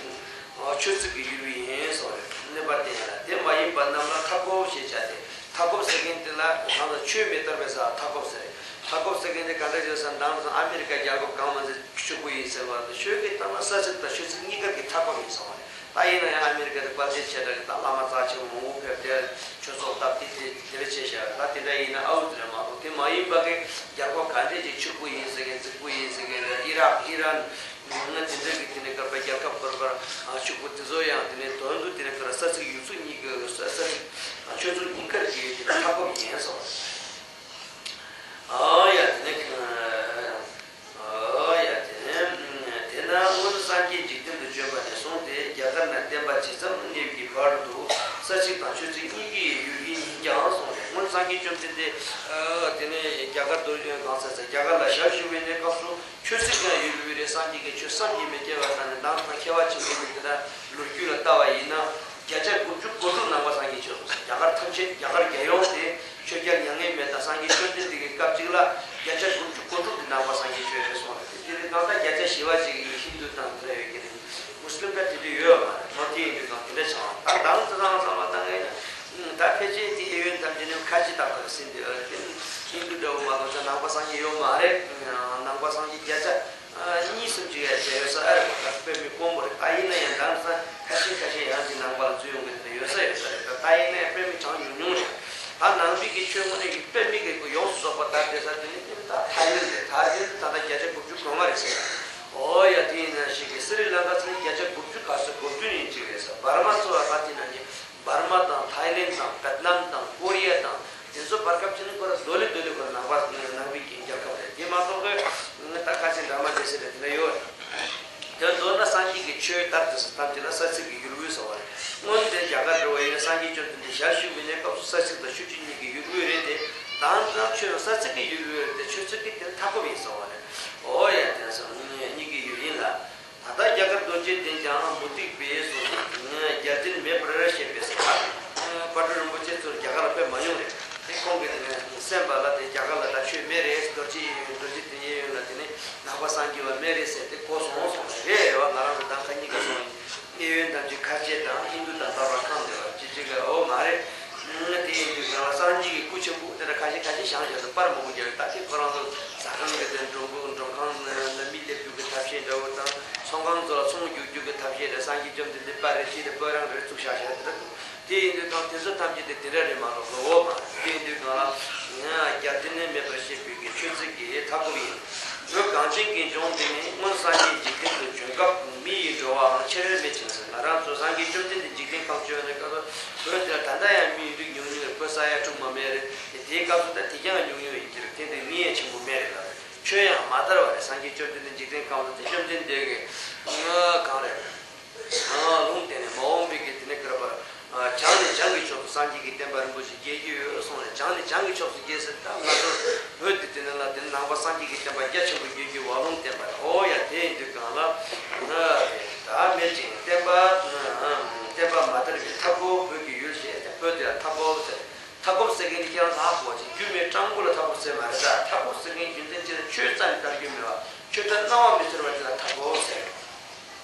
ཆོས་ཚིགས་ཀྱི་ཡུལ་དབུས་ཡིན་གསུངས་རེད། གནོད་པ་དེ་ཡང་དེ་མ་ཡིན་པ་རྣམས་ལ་མཐའ་འཁོབ་ཞེས་བྱ་སྟེ། མཐའ་འཁོབ་ཟེར་མཁན་དེ་ལ་ང་ཚོ་ཆོས་མེ་སྟོར་བའི་ས་མཐའ་འཁོབ་ཟེར་རེད། མཐའ་འཁོབ་ཟེར་མཁན་དེ་ག་འདྲ་ཡོད་ས་ནང་ཚོ་ཨ་མི་རི་ཀ་རྒྱལ་ཁབ་གང་མ་ཚད་ཕྱུག་པོ་ཡིན་ཟེར་བ་དང་ཆོས་ཀྱི་སྟེང་ལ་ས་ཚིགས་དང་ཆོས་ཚིགས་གཉིས་ཀ་གི་མཐའ་འཁོབ་ཡིན་གསུངས་པ་རེད། ད་ཡིན་ན་ཡང་ཨ་མི་རི་ཀ་དེ་དཔལ་ལྡན་ཆེ་དྲགས་ཀྱི་ད་བླ་མ་རྩ་ཆེན་པོ་མང་པོ་ཕེབས་དེར་ཆོས་ཚོགས་བཏབ་དེ་དེ་དེ་འདྲ་བྱས་བཞག་ད་དེ་འདྲ་ཡིན་ན་ཨའུ་ཙི་རེད་མ་གཏོགས། དེ་མ་ཡིན་པ་གི་རྒྱལ་ཁབ་ག་འདྲས་ཀྱི་ཕྱུག་པོ་ཡིན་ཟེར་མཁན་རྫིག་པོ་ཡིན་ཟེར་མཁན་ལ་ཨི་རག་ཨི་རན། ང་དེ་འདྲ་གི་དེ་ནས་བསྐལ་པ་རྒྱལ་ཁབ་བསྐལ་པར་ཕྱུག་པོ་དེ་ཚོ་ཡང་དེ་ནས་དོན་དུ་དེ་ནས་བསྐལ་པ་ས་ཚིགས་ཡུལ་ཚུལ་གཉིས་ཀྱི་ས་ས་ཚིགས་ཆོས་ཚུལ་གཉིས་ཀར་གྱི་དེ་ནས་མཐའ་འཁོབ་ཡིན་སོང་། ཨ་ཡ་དེ་ནས་ཨ་ཡ་དེ་ནས་དེ་ན་སྔོན་སངས་རྒྱས་འཇིག་རྟེན་དུ་བྱོན་པ་ནས་བཟུང་སྟེ་རྒྱ་གར་ན་བསྟན་པ་ཇི་ཙམ་གནས་ཀྱི་བར་དུ་ས་ཚིགས་དང་ཆོས་ཚིགས་གཉིས་ཀྱི་ཡུལ་ཡིན་ཀྱང་གསུངས་རེད། སྔོན་སངས་རྒྱས་བཅོམ་ལྡན་འདས་དེ་ནས་རྒྱ་གར་དུ་གང་ཟེར་ཟེར་རྒྱ་གར་ལ་ཞབས་ཞུ་བའི་གནས་སྐབས་སུ། ཆོས་ཚིགས་ཀྱང་ཡུལ་དབུས་རེད། སངས་རྒྱས་ཀྱི་ཆོས་བསམ་གྱིས་མི་ཁྱབ་པ་དང་ནི་ནང་དང་ཁྱད་པར་ཆེན་པོ་ཡོད་དེ་འདྲ་ལོ་རྒྱུས་ལ་ལྟ་བ་ཡིན་ན། བརྒྱ་ཆ་དགུ་བཅུ་གོ་དྲུག་ནང་པ་སངས་རྒྱས་ཆོས་སོང་ཟེར། རྒྱ་གར་ཐམས་ཅད་རྒྱ་གར་རྒྱལ་ཡོངས་དེ་ཆོས་རྒྱལ་མྱ་ངན་མེད་དང་སངས་རྒྱས་བཅོམ་ལྡན་འདས་ཀྱི་སྐབས་གཅིག་ལ་བརྒྱ་ཆ་དགུ་བཅུ་གོ་དྲུག་དེ་ནང་པ་སངས་རྒྱས་ཆོས་རེད་སོང་ཟེར། དེ་ནི་གང་ལྟར་བརྒྱ་ཆ་བཞི་པ་ཅིག་གི་ཧིན་དུ་དང་དེ་འདྲ་ཡོད་ཀྱི་རེད། མུ་སི་ལིམ་ད་དེ་འདྲ་ཡོད་མ་རེད། མ་དེ་ཡིན་དུས་ཀྱང་དེ་འདྲ་ཆགས་ད་དང་དེ་དང་བསམ་བློ་བཏང་ངེས་ན། ད་ཕལ་ཆེར་དེའི་ཡོན་ཏན་དེ་ནི་ཁ་ཆེ་ཏག་ཏག་ཟིན་དེ་ཨ་དེ་ནི་ཧིན་དུ་འདྲ་བོ་མ་གཏོགས་ཅང་ནང་པ་སངས་རྒྱས་ཡོད་མ་རེད། ནང་པ་སངས་རྒྱས་བརྒྱ་ཆ་གཉིས་གསུམ་ཅིག་ཡང་བྱས་ཡོད་ས་ཨ་རེད་པ། ད་དཔེ་མི་དཀོན་པོ་རེད། ད་ཡིན་ན་ཡང་ད་ས་ཁ་ཤས་ཁ་ཤས་ཡང་ཅིག་ནང་པ་ལ་འཛུལ་ཡོང་གི་དེ་འདྲ་ཡོད་ས་ཡོད་ས་རེད། ད་ད་ཡིན་ན་ཡང་དཔེ་མི་གྲངས་ཉུང་ཉུང་རེད། ད་ནང་པའི་གི་ཆོས་དངོས་གནས་ཀྱི་དཔེ་མི་གི་ཡོངས་སུ་རྫོགས་པ་ད་བསྡད་ས་དེ་ནི་ད་ཐའི་ལེན་རེད། ཐའི་ལེན་ད་ལྟ་བརྒྱ་ཆ་དགུ་བཅུ་གོ་ལྔ་རེད་ཟེར། ཨོ་ཡ་དེ་ཡིན་ན་ཞིག་གི་སི་རི་ལང་ཀ་ཚོ་ནི་བརྒྱ་ཆ་དགུ་བཅུ་ག་ཚོད་གོ་བདུན་ཡིན་གཅིག་རེད་ཟེར། འབར་མ་ཚོ་ལ་ད་དེ་ན་ནི། འབར་མ་དང་ཐའི་ལེན་དང་བེད་ནམ་དང་ཀོ་རི་ཡ་དང་དེ་ཚོ་བར་སྐབས་ཅིག་ནི་ཁོ་ར་རྡོ་ལེ་རྡོ་ལེ་ཁོ་ར་ནང་པ་ནང་པའི་རྒྱལ་ཁབ་རེད། དེ་མ་གཏོགས་ཁོས་ད་ཁ་ཆེ་འདྲ་མ་བྱེད་ཟེར་རེད་དེ་འདྲ་ཡོད་རེད། དེ་མདོར་ན་སངས་རྒྱས་ཀྱི་ཆོས་ལྟར་དུ་ཟེར་ཐམས་ཅད་ལ་ས་ཚིགས་ཀྱི་ཡུལ་དབུས་ཟེར་བ་རེད། སྔོན་དེ་རྒྱ་གར་འགྲོ་བ་ཡིན་ན་སངས་རྒྱས་བཅོམ་ལྡན་འདས་ཞལ་བཞུགས་པའི་གནས་སྐབས་སུ་ས་ཚིགས་དང་ཆོས་ཚིགས་གཉིས་ཀྱི་ཡུལ་དབུས་རེད་དེ། དང་དུ་ཆོས་ཡང་ས་ཚིགས་ཀྱི་ཡུལ་དབུས་རེད་དེ་ཆོས་ཚིགས་ཀྱི་དེ་མཐའ་འཁོབ་ཡིན་ཟེར་བ་རེད། ཨོ་ཡ་དེ་ཚོ་གཉིས་ཀྱི་ཡུལ་ཡིན་ལ། ད་ལྟ་རྒྱ་གར་ རྗེ་བསྟན་ཀྱང་མུ་སྟེགས་པས་སོ། རྒྱལ་བསྟན་མེད་པར་བཤད་པས་ཟེར། ད་དཔལ་སྤྲུལ་རིན་པོ་ཆེ་ཚུར་རྒྱ་གར་ལ་ཕེབས་མ་མྱོང་རེད། དེ་ཁོང་གིས་དེ་ནས་གསན་པ་ལ་དེ་རྒྱ་གར་ལ་ད་ཆོས་མེད་རེད། རྡོ་རྗེ་གཡས་གཡོན། རྡོ་རྗེ་གདན་གཡས་གཡོན་ལ་དེ་ནས་ནང་པ་སངས་རྒྱས་པ་མེད་རེད་ཟེར་ཏེ་གོ་སོང་སོང་རེད། རེད་བ། ང་རང་ཚོ་ད་ཁ་གཉིས་ཀ་སོང་། གཡས་གཡོན་ཐམས་ཅད་ཁ་ཆེ་དང་ཧིན་དུ་དང་དར་བ་ཁམས་བདེ་བ་ཅི་ཅི་ག་འོ་མ་རེད། དེ་ཡིན་དུས་ང་ལ་སངས་རྒྱས་ཀྱི་སྐུ་ཆེན་པོ་དེ་འདྲ་ཁ་ཤས་ཁ་ཤས་བཞེངས་བཞག་ཚོ་པར་མང་པོ་རྒྱག་ཡོད། ད་དེ་ཁོ་རང་ཚོ་ཟ་ཁང་གི་དེ་མགྲོན་ཁང་མགྲོན་ཁང་ལ་མི་སླེབས་རྒྱུ་གི་ཐབས་ཤེས་འདྲ་བོ་དང་། ཚོང་ཁང་ཚོ་ལ་ཚོང་རྒྱག་རྒྱུ་གི་ཐབས་ཤེས་རེད། སངས་རྒྱས་བཅོམ་ལྡན་འདས་པར་རེ་ཞིག་རེད། པར་རང་རེ་བཙུགས་བཞག་བཞག་དེ་འདྲ་འདུག་དེ་ཡིན་དུས་ད་དེ་ཚོ་ཐམས་ཅད་དེ་དེ་འདྲ་རེད་མ་གཏོགས་ལོ་འོ་མ་རེད། དེ་ཡིན་དུས་གང་ལ་ང་རྒྱལ་དེ་ནས་མེད་པར་བཤད་པའི་གི་ཆོས་ཚིག་གི་མཐའ་འཁོབ་ཡིན། བོད་གངས་ཅན་གྱི་ལྗོངས་འདི་ནས་སྔོན་སངས་རྒྱས་འཇིག་རྟེན་དུ་བྱོན་སྐབས་མི་ཡི་འགྲོ་བའང་ཆེར་མེད་ཅིང་ཟེར། ང་རང་ཚོ་སངས་རྒྱས་བཅོམ་ལྡན་འདས་འཇིག་རྟེན་ཁམས་བྱོན་ནས་སྐབས་སུ་བོད་འདིར་ད་ལྟ་ཡང་མིའི་རིགས་ཉུང་ཉུང་རེད། བོད་ས་ཡ་དྲུག་མ་མེད་རེད། དེའི་སྐབས་སུ་ད་དེ་ཀྱང་ཉུང་ཉུང་ཡིན་གྱི་རེད། དེ་འདི་མི་ཡང་ཆེན་པོ་མེད་རེད་ལ། ཆོས་ཡང་མ་དར་བ་རེད། སངས་རྒྱས་བཅོམ་ལྡན་འདས་འཇིག་རྟེན་ཁམས་སུ་དེ་བཅོམ་ལྡན་འདས་ཀྱི་གང་རེད། ལུང་བསྟན་ནས་མ་འོངས་པའི་གི་དེ་ནས་བསྐལ་པར་བྱང་ནས་བྱང་གི་ཕྱོགས་སུ་སངས་རྒྱས་ཀྱི་བསྟན་པ་རིན་པོ་ཆེ་རྒྱས་ཀྱི་ཡོད་གསུངས་ནས། བྱང་ནས་བྱང་གི་ཕྱོགས་སུ་རྒྱས་ཟེར། ད་ང་ཚོ་བོད་དེ་དེ་ནས་ལ་དེ་ནས་ནང་པ་སངས་རྒྱས་ཀྱི་བསྟན་པ་རྒྱ་ཆེན་པོ་རྒྱས་ཀྱི་བ་ལུང་བསྟན་པ་རེད། འོ་ཡ། དེ་ཡིན་དུས་གང་ལ་ད་མེད་ཅིང་བསྟན་པ་བསྟན་པ་མ་དར་བའི་མཐའ་འཁོབ་བོད་ཀྱི་ཡུལ་ཞེས་ཏེ་བོད་དེ་ལ་མཐའ་འཁོབ་ཟེར། མཐའ་འཁོབ་ཟེར་མཁན་དེ་ཁྱེད་རང་ལ་ཧ་གོ་ཅིག་རྒྱུ་མེད་སྤྲང་པོ་ལ་མཐའ་འཁོབ་ཟེར་མ་རེད། ད་མཐའ་འཁོབ་ཟེར་མཁན་རྒྱུ་མཚན་ཅི་ལ་ཆོས་རྩ་ནས་དར་རྒྱུ་མེད་པ། ཆོས་དར་གནང་བ་མི་ཟེར་བ་དེ་ལ་མཐའ་འཁོབ་ཟེར།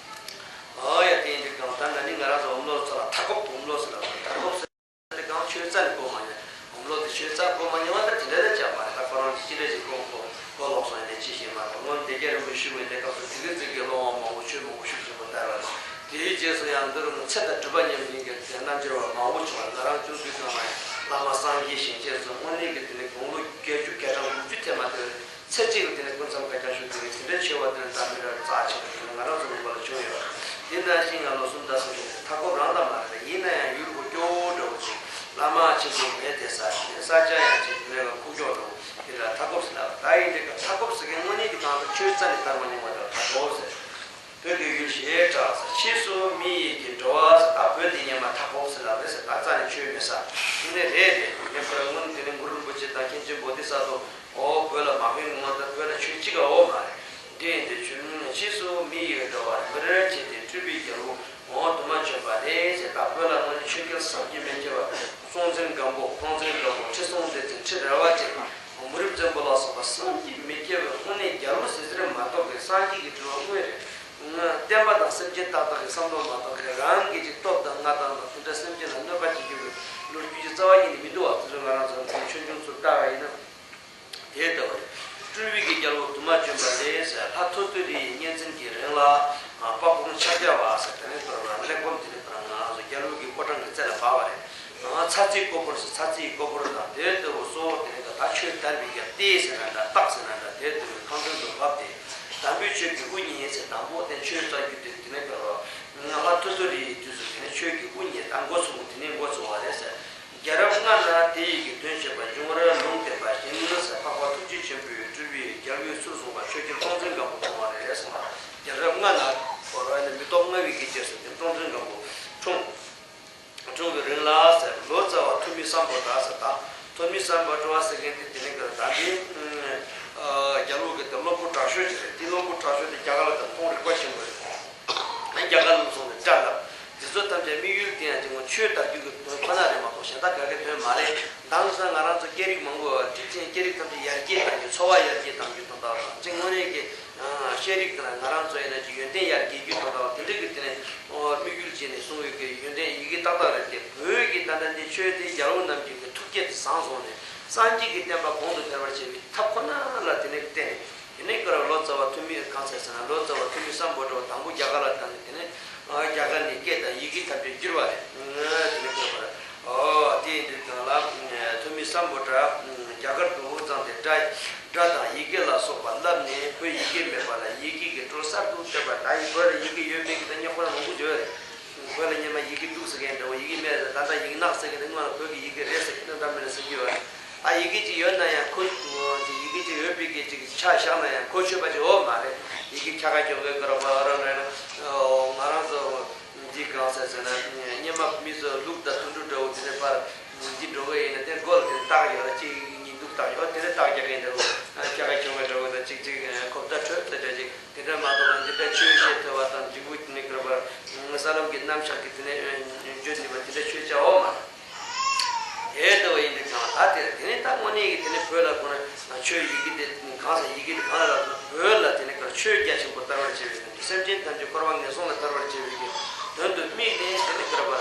ཨོ་ཡ། དེ་ཡིན་དུས་གང་ལྟར་ན་ནི་ང་རང་ཚོ་འོམ་ལོ་ཚོ་ལ་མཐའ་འཁོབ་འོམ་ལོ་ཟེར་ལ། མཐའ་འཁོབ་ཟེར་དེ་གང་ཆོས་རྩ་ནས་གོ་མ་མྱོང་། འོམ་ལོ་དེ་ཆོས་རྩ་གོ་མ་མྱོང་བ་ད་དེ་འདྲ་ལས་ཀྱང་མ་རེད། ད་ཁོ་རང་ཅི་འདྲ་ཞིག་གོ་གོ་གོ་ལོག་སོང་ཡིན་ནས་ཅི་ཞིག་མ་གོ། སྔོན་འདི་རྒྱ་རིན་པོ་ཆེ་བཞུགས་པའི་གནས་སྐབས་སུ་དེ་གི་ཙིག་གི་སློབ་དཔོན་མང་པོ་ཆོས་མང་པོ་ཞུ་བཞིན་པ་ལྟར་བ། དེའི་རྗེས་སུ་ཡང་འདི་རུ་ཚེ་དང་སྒྲུབ་པ་མཉམ་ཡིན་གྱི་དེ་རྣམ་འགྱུར་བ་མང་པོ་བྱུང་བ། ང་རང་ཚོའི་དུས་ཚོད་ལ་ཡང་བླ་མ་སངས་རྒྱས་ཞིང་ཆེན་སོགས་དངོས་གནས་ཀྱི་དེ་ནི་དགུང་ལོ་བརྒྱད་ཅུ་གྱ་གྲངས་དགུ་བཅུ་ཐེ་མ་ཐེ་བའི་ཚེ་གཅིག་ལ་དེ་ནི་སྐུ་མཚམས་ཁ་བརྒྱ་བཞུགས། དེ་ནི་དེ་འདྲའི་ཆེ་བ་དེ་ནི་འདྲ་མི་འདྲ་རྩ་ཆེན་པོ་ཞིག་ང་རང་ཚོ་ལུང་པ་ལ་བྱུང་ཡོད། དེ་ནང་བཞིན་ང་ལོ་གསུམ་ཟླ་གསུམ་གྱི་མཐའ་འཁོབ་རང་དང་མ་རེད། ཡིན་ན་ཡང་ཡུལ་སྒོ་སྐྱོ་བོ་འདྲ་བོ་ཅིག་བླ་མ་ཆེན་པོ་མེད་དེ་ས་ཞིག་ས་ཆ་ཡང་ཅིག་དེ་ནས་ཁུག་ཀྱོག་འདྲ་བོ་དེ་ལ་མཐའ་འཁོབ་ཟེར་ལ། ད་ཡིན་དེ་ག་མཐའ་འཁོབ་ཟེར་མཁན་དངོས་གནས་ཀྱི་སྟེང་དུ་ཆོས་རྩ་ནས་དར་མ་མྱོང་བ་དེ་ལ་མཐའ་འཁོབ་ཟེར། བོད་ཀྱི་ཡུལ་ཞེས་གྲགས་ཟེར། ཕྱིས་སུ་མི་ཡི་གི་འགྲོ་བ་ཟེར། ད་བོད་འདི་སྔོན་མ་མཐའ་འཁོབ་ཟེར་ལབ་རེད་ཟེར། ད་རྩ་ནས་ཆོས་མེད་ས་དེ་ནས་རེད་རེད། མེད་པར་སྔོན་དེ་ནས་གུ་རུ་རིན་པོ་ཆེ་དང་མཁན་ཆེན་བོ་དྷི་ས་ཏྭ་འོ་བོད་ལ་མ་ཕེབས་སྔོན་ད་བོད་ལ་ཆོས་གཅིག་ག་འོ་མ་རེད། དེ་ཡིན་དུས་ཆོས་ཕྱིས་སུ་མི་ཡི་འགྲོ་བ་རིམ་པར་བྱས་ཏེ་སྤྲུལ་པའི་རྒྱལ་པོ་འོ་དུ་མ་བྱོན་པ་རེད་ཟེར། ད་བོད་ལ་སྔོན་ཆོས་རྒྱལ་བསམ་གྱིས་མི་ཁྱབ་པ་སྲོང་བཙན་སྒམ་པོ། སྲོང་བཙན་སྒམ་པོ། ཁྲི་སྲོང་ལྡེ་བཙན། ཁྲི་རལ་པ་ཅན། མུ་རིབ་བཙན་པོ་ལ་སོགས་པ་བསམ་གྱིས་མི་ཁྱབ་པའི་དངོས་གནས་རྒྱལ་པོ་ཟེར་ཟེར་མ་གཏོགས་ཀྱི་སངས་རྒྱས་ཀྱི་སྤྲུལ་པ་དངོས་རེད། བསྟན་པ་དང་སེམས་ཅན་ཏག་ཏག་གི་བསམ་བློ་མ་གཏོགས་ཀྱི་རང་གི་ཅིག་སྟོབས་དང་མངའ་ཐང་དང་དེ་འདྲ་སེམས་ཅན་ལ་གནོད་པ་བྱེད་རྒྱུ་གི་ལོ་རྒྱུས་ཀྱི་རྩ་བ་ཉིད་ནས་མི་འདུག་བ། དེ་ཚོ་ང་རང་ཚོ་ཆོས་འབྱུང་ཚུར་བལྟ་བ་ཡིན་ན། དེ་ལྟ་བུ་རེད། སྤྲུལ་པའི་གི་རྒྱལ་པོ་དུ་མ་བྱོན་པ་རེད་ཟེར། ལྷ་ཐོ་ཐོ་རི་ཡི་གཉན་བཙན་གྱི་རིང་ལ་དཔའ་བོ་ཕྱག་རྒྱ་བ་ཟེར། དེ་ནས་ལྟོས་ར་གླེགས་བམ་དེ་ནས་ང་རང་ཚོ་རྒྱལ་པོ་གི་ཕོ་བྲང་གི་རྩེ་ལ་བབས་པ་རེད། ཚ་ཚེའི་ཀོ་ཕོར་ཟེར། ཚ་ཚེའི་ཀོ་ཕོར་དང་དེ་ལྟ་བུ་སོགས་དེ་ནས་ད་ཆོས་དར་བའི་གི་ལྟས་ཟེར་ན་འདྲ་རྟགས་ཟེར་ན་འདྲ་དེ་ལྟ་བུའི་ཁང་ཚན་དུ་བབས་ཏེ། དམ་པའི་ཆོས་ཀྱི་དབུ་བརྙེས་ཟེར། དང་པོ་དེ་ཆོས་རྩ་རྒྱུད་དེ་དེ་ནས་ལྟོས་ར་ལྷ་ཐོ་ཐོ་རི་ཡི་དུས་སུ་དེ་ནས་ཆོས་ཀྱི་དབུ་བརྙེས། ད་འགོ་ཚུགས་དེ་ནས་འགོ་ཚུགས་པ་རེད་ཟེར། རྒྱལ་རབས་ལྔ་ན་དེ་ཡི་གི་དོན་བྱེད་པ་འབྱུང་བར་ལུང་བསྟན་པ་བཞིན་ཟེར། འཕགས་པ་ཐུགས་རྗེ་ཆེན་པོས་སྤྲུལ་པའི་རྒྱལ་པོའི་ཚུལ་བཟུང་བ་ཆོས་རྒྱལ་སྲོང་བཙན་སྒམ་པོ་བྱུང་བ་རེད་གསུངས་པ། རྒྱལ་རབས་ལྔ་ན་འཁོར་བ་ནི་མི་ཐོག་ལྔ་བའི་གི་རྗེས་སུ་དེ་སྲོང་བཙན་སྒམ་པོ་འཁྲུངས། འཁྲུངས་པའི་རིང་ལ་ཟེར། ལོ་ཙཱ་བ་ཐོན་མི་སམ་བྷོ་ཊ་ཟེར། ད་ཐོན་མི་སམ་བྷོ་ཊ་བ་ཟེར་མཁན་དེ་དེ་ནས་ག་ད་འདི་རྒྱལ་པོ་གི་དེ་བློན་པོ་དྲག་ཤོས་ཅིག་རེད། དེ་བློན་པོ་དྲག་ཤོས་དེ་རྒྱ་གར་ལ་དེ་ཁོང་རིག་པ་ཆེན་པོ་རེད། རྒྱ་གར་ལ་སོང་ནས་སྒྲ་བསླབ། དེ་ཚོ་ཐམས་ཅད་དམིགས་ཡུལ་དེ་ཡང་ཅིག་ཆོས་དར་རྒྱུ་གི་དོན་ཁོ་ན་རེད་མ་གཏོགས་གཞན་དག་ག་གེ་དོན་མ་རེད། དེང་སང་ང་རང་ཚོ་སྐད་རིགས་མང་པོ་ཡོད་པ་ཁྲིད་ཅིང་སྐད་རིགས་ཐམས་ཅད་ཡར་རྒྱས་གཏང་རྒྱུ། འཚོ་བ་ཡར་རྒྱས་གཏང་རྒྱུ་དོན་དག་དང་ཅིག་དངོས་གནས་ཀྱི་ཤེས་རིག་དང་ང་རང་ཚོ་ཡིན་ན་ཅིག་ཡོན་ཏན་ཡར་རྒྱས་རྒྱུ་དོན་དག་དེ་འདྲ་གི་དེ་ནས་དམིགས་ཡུལ་བྱས་ནས་གསུང་བའི་གི་ཡོན་ཏན་ཡི་གེ་ཏག་ཏག་རེད་དེ། བོད་ཀྱི་ད་ལྟ་འདི་ཆོས་དེ་རྒྱལ་པོ་རྣམས་ཀྱི་གི་ཐུགས་བསྐྱེད་དེ་བཟང་སོང་ནས་སངས་རྒྱས་ཀྱི་བསྟན་པ་གོང་དུ་འཕེལ་བར་བྱེད་པའི་ཐབས་ཁོ་ན་ལ་དེ་ནས་བརྟེན་ནས། དེ་ནས་ཀ་ར་ལོ་ཙཱ་བ་ཐོན་མི་གང་ཟེར་ཟེར་ན། ལོ་ཙཱ་བ་ཐོན་མི་སམ་བྷོ་ཊ་བ་དང་པོ་རྒྱ་གར་ལ་བཏང་ནས་དེ་ནས་རྒྱ་གར་ནས་སྐད་དང་ཡི་གེ་ཐམས་ཅད་བསྒྱུར་བ་རེད། དེ་ནས་ཀ་ར་ཨོ་དེ་ཡིན་དུས་གང་ལ་ཐོན་མི་སམ་བྷོ་ཊ་རྒྱ་གར་དུ་བཙངས་ཏེ་སྒྲ་སྒྲ་དང་ཡི་གེ་ལ་སོགས་པ་བསླབས་ནས་བོད་ཡི་གེ་མེད་པ་ལ་ཡི་གེ་གི་འགྲོས་གསར་དུ་བཏོད་པ། ད་ཡི་བོད་ལ་ཡི་གེ་ཡོད་མེད་ཀྱི་ད་ཉེ་ཁོ་རང་མང་པོ་བརྗོད་རེད། བོད་ལ་སྔོན་མ་ཡི་གེ་འདུག་ཟེར་མཁན་འདྲ་བོ། ཡི་གེ་མེད་ཟེར། ད་ལྟ་ཡིག་ནག་ཟེར་མཁན་དེ་སྔོན་ལ་བོད་ཀྱི་ཡི་གེ་རེད་ཟེར་མཁན་འདྲ་མི་འདྲ་ཟེར་གྱི་ཡོད་རེད། ད་ཡི་གེ་ཅིག་ཡོད་ན་ཡང་ཁོ་ཡི་གེ་ཅིག་ཡོད་པའི་གི་ཅིག་ཆ་བཞག་ན་ཡང་གོ་ཆོད་པ་ཅིག་ཡོད་མ་རེད། ཡི་གེ་ཁྱ་ཁ་ཁྱོག་གེ་ག་ར་བ་ར་ར་ང་རང་ཚོ་འདི་གང་ཟེར་ཟེར་ན་སྔོན་མ་མི་ཚོ་ལུག་དང་དུད་འགྲོ་འདྲ་བོ་དེ་ནས་ཕར་འདི་འགྲོ་གི་ཡིན་ན་དེ་མགོ་ལ་དེ་རྟགས་ཡོད་ལ་ཅིག་ཉིན་འདུག་རྟགས་ཡོད། དེ་ནས་རྟགས་རྒྱག་གི་འདྲ་བོ། ཁྱ་ཁ་ཁྱོག་གེ་འདྲ་བོ་དང་ཅིག་ཅིག་གོ་བརྡ་འཕྲོད་ཚ་ཅིག་དེ་འདྲ་མ་གཏོགས་འདི་འདྲ་ཆོས་བཤད་ཐུབ་པ་དང་འབྲས་བུ་ནི་ག་ཆོས་ཡི་གེ་དེ་གང་ཟེར། ཡི་གེ་དེ་གང་ལ་བོད་ལ་དེ་ནི་གར་ཆོས་རྒྱ་ཆེན་པོ་དར་བར་བྱེད་པའི་དོན་དུ། སེམས་ཅན་ཐམས་ཅད་འཁོར་བ་ངན་སོང་ལ་ཐར་བར་བྱེད་པའི་དོན་དུ་དམིགས་ནས་དེ་ནི་གར་བ་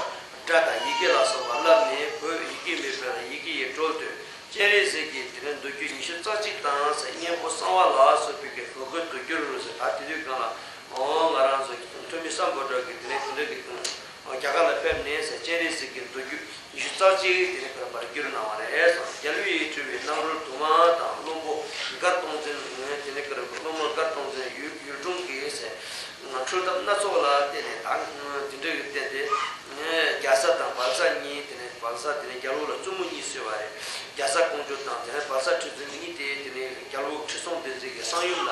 སྒྲ་དང་ཡི་གེ་ལ་སོགས་པ་བསླབས་ནས། བོད་ཡི་གེ་མེད་པའི་ཡི་གེ་ཡི་འགྲོས་དོན། སྤྱན་རས་གཟིགས་ཀྱི་དེ་ནི་མདོ་རྒྱུད་ཉི་ཤུ་རྩ་གཅིག་དང་ཟེར། གཉེན་པོ་གསང་བ་ལ་སོགས་པའི་གི་བོད་སྐད་དུ་བསྒྱུར་རུ་ཟེར། ད་དེ་དུས་གང་ལ་ཨོ་ང་རང་ཚོ་ཐོན་མི་སམ་བྷོ་ཊ་གི་དེ་ནི་དེ་འདྲ་གི་རྒྱ་གར་ལ་ཕེབས་ནས་ཟེར། སྤྱན་རས་གཟིགས་ཀྱི་མདོ་རྒྱུད་ཉི་ཤུ་རྩ་གཅིག་དེ་ནི་གར་བར་བསྒྱུར་གནང་བ་རེད་ཟེར། རྒྱལ་བའི་སྤྲུལ་པའི་རྣམ་རོལ་དུ་མ་དང་། བློན་པོ་མགར་སྟོང་བཙན་དེ་ནི་གར་བར། བློན་པོ་མགར་སྟོང་བཙན་ཡུལ་ཡུལ་གྲུང་གི་ཟེར། འཕྲུལ་ཐབས་སྣ་ཚོགས་ལ་བརྟེན་ནས་ད་དེ་འདྲ་གི་བརྟེན་ཏེ། རྒྱ་བཟའ་དང་བལ་བཟའ་གཉིས། དེ་ནས་བལ་བཟའ་དེ་ནས་རྒྱལ་པོ་ལ་བཙུན་མོ་གཉིས་གསོས་པ་རེད། རྒྱ་བཟའ་ཀོང་ཇོ་དང་དེ་ནས་བལ་བཟའ་ཁྲི་བཙུན་གཉིས་དེ་དེ་ནས་རྒྱལ་པོ་ཁྲི་སྲོང་ལྡེ་བཙན་གྱི་གསང་ཡུམ་ལ་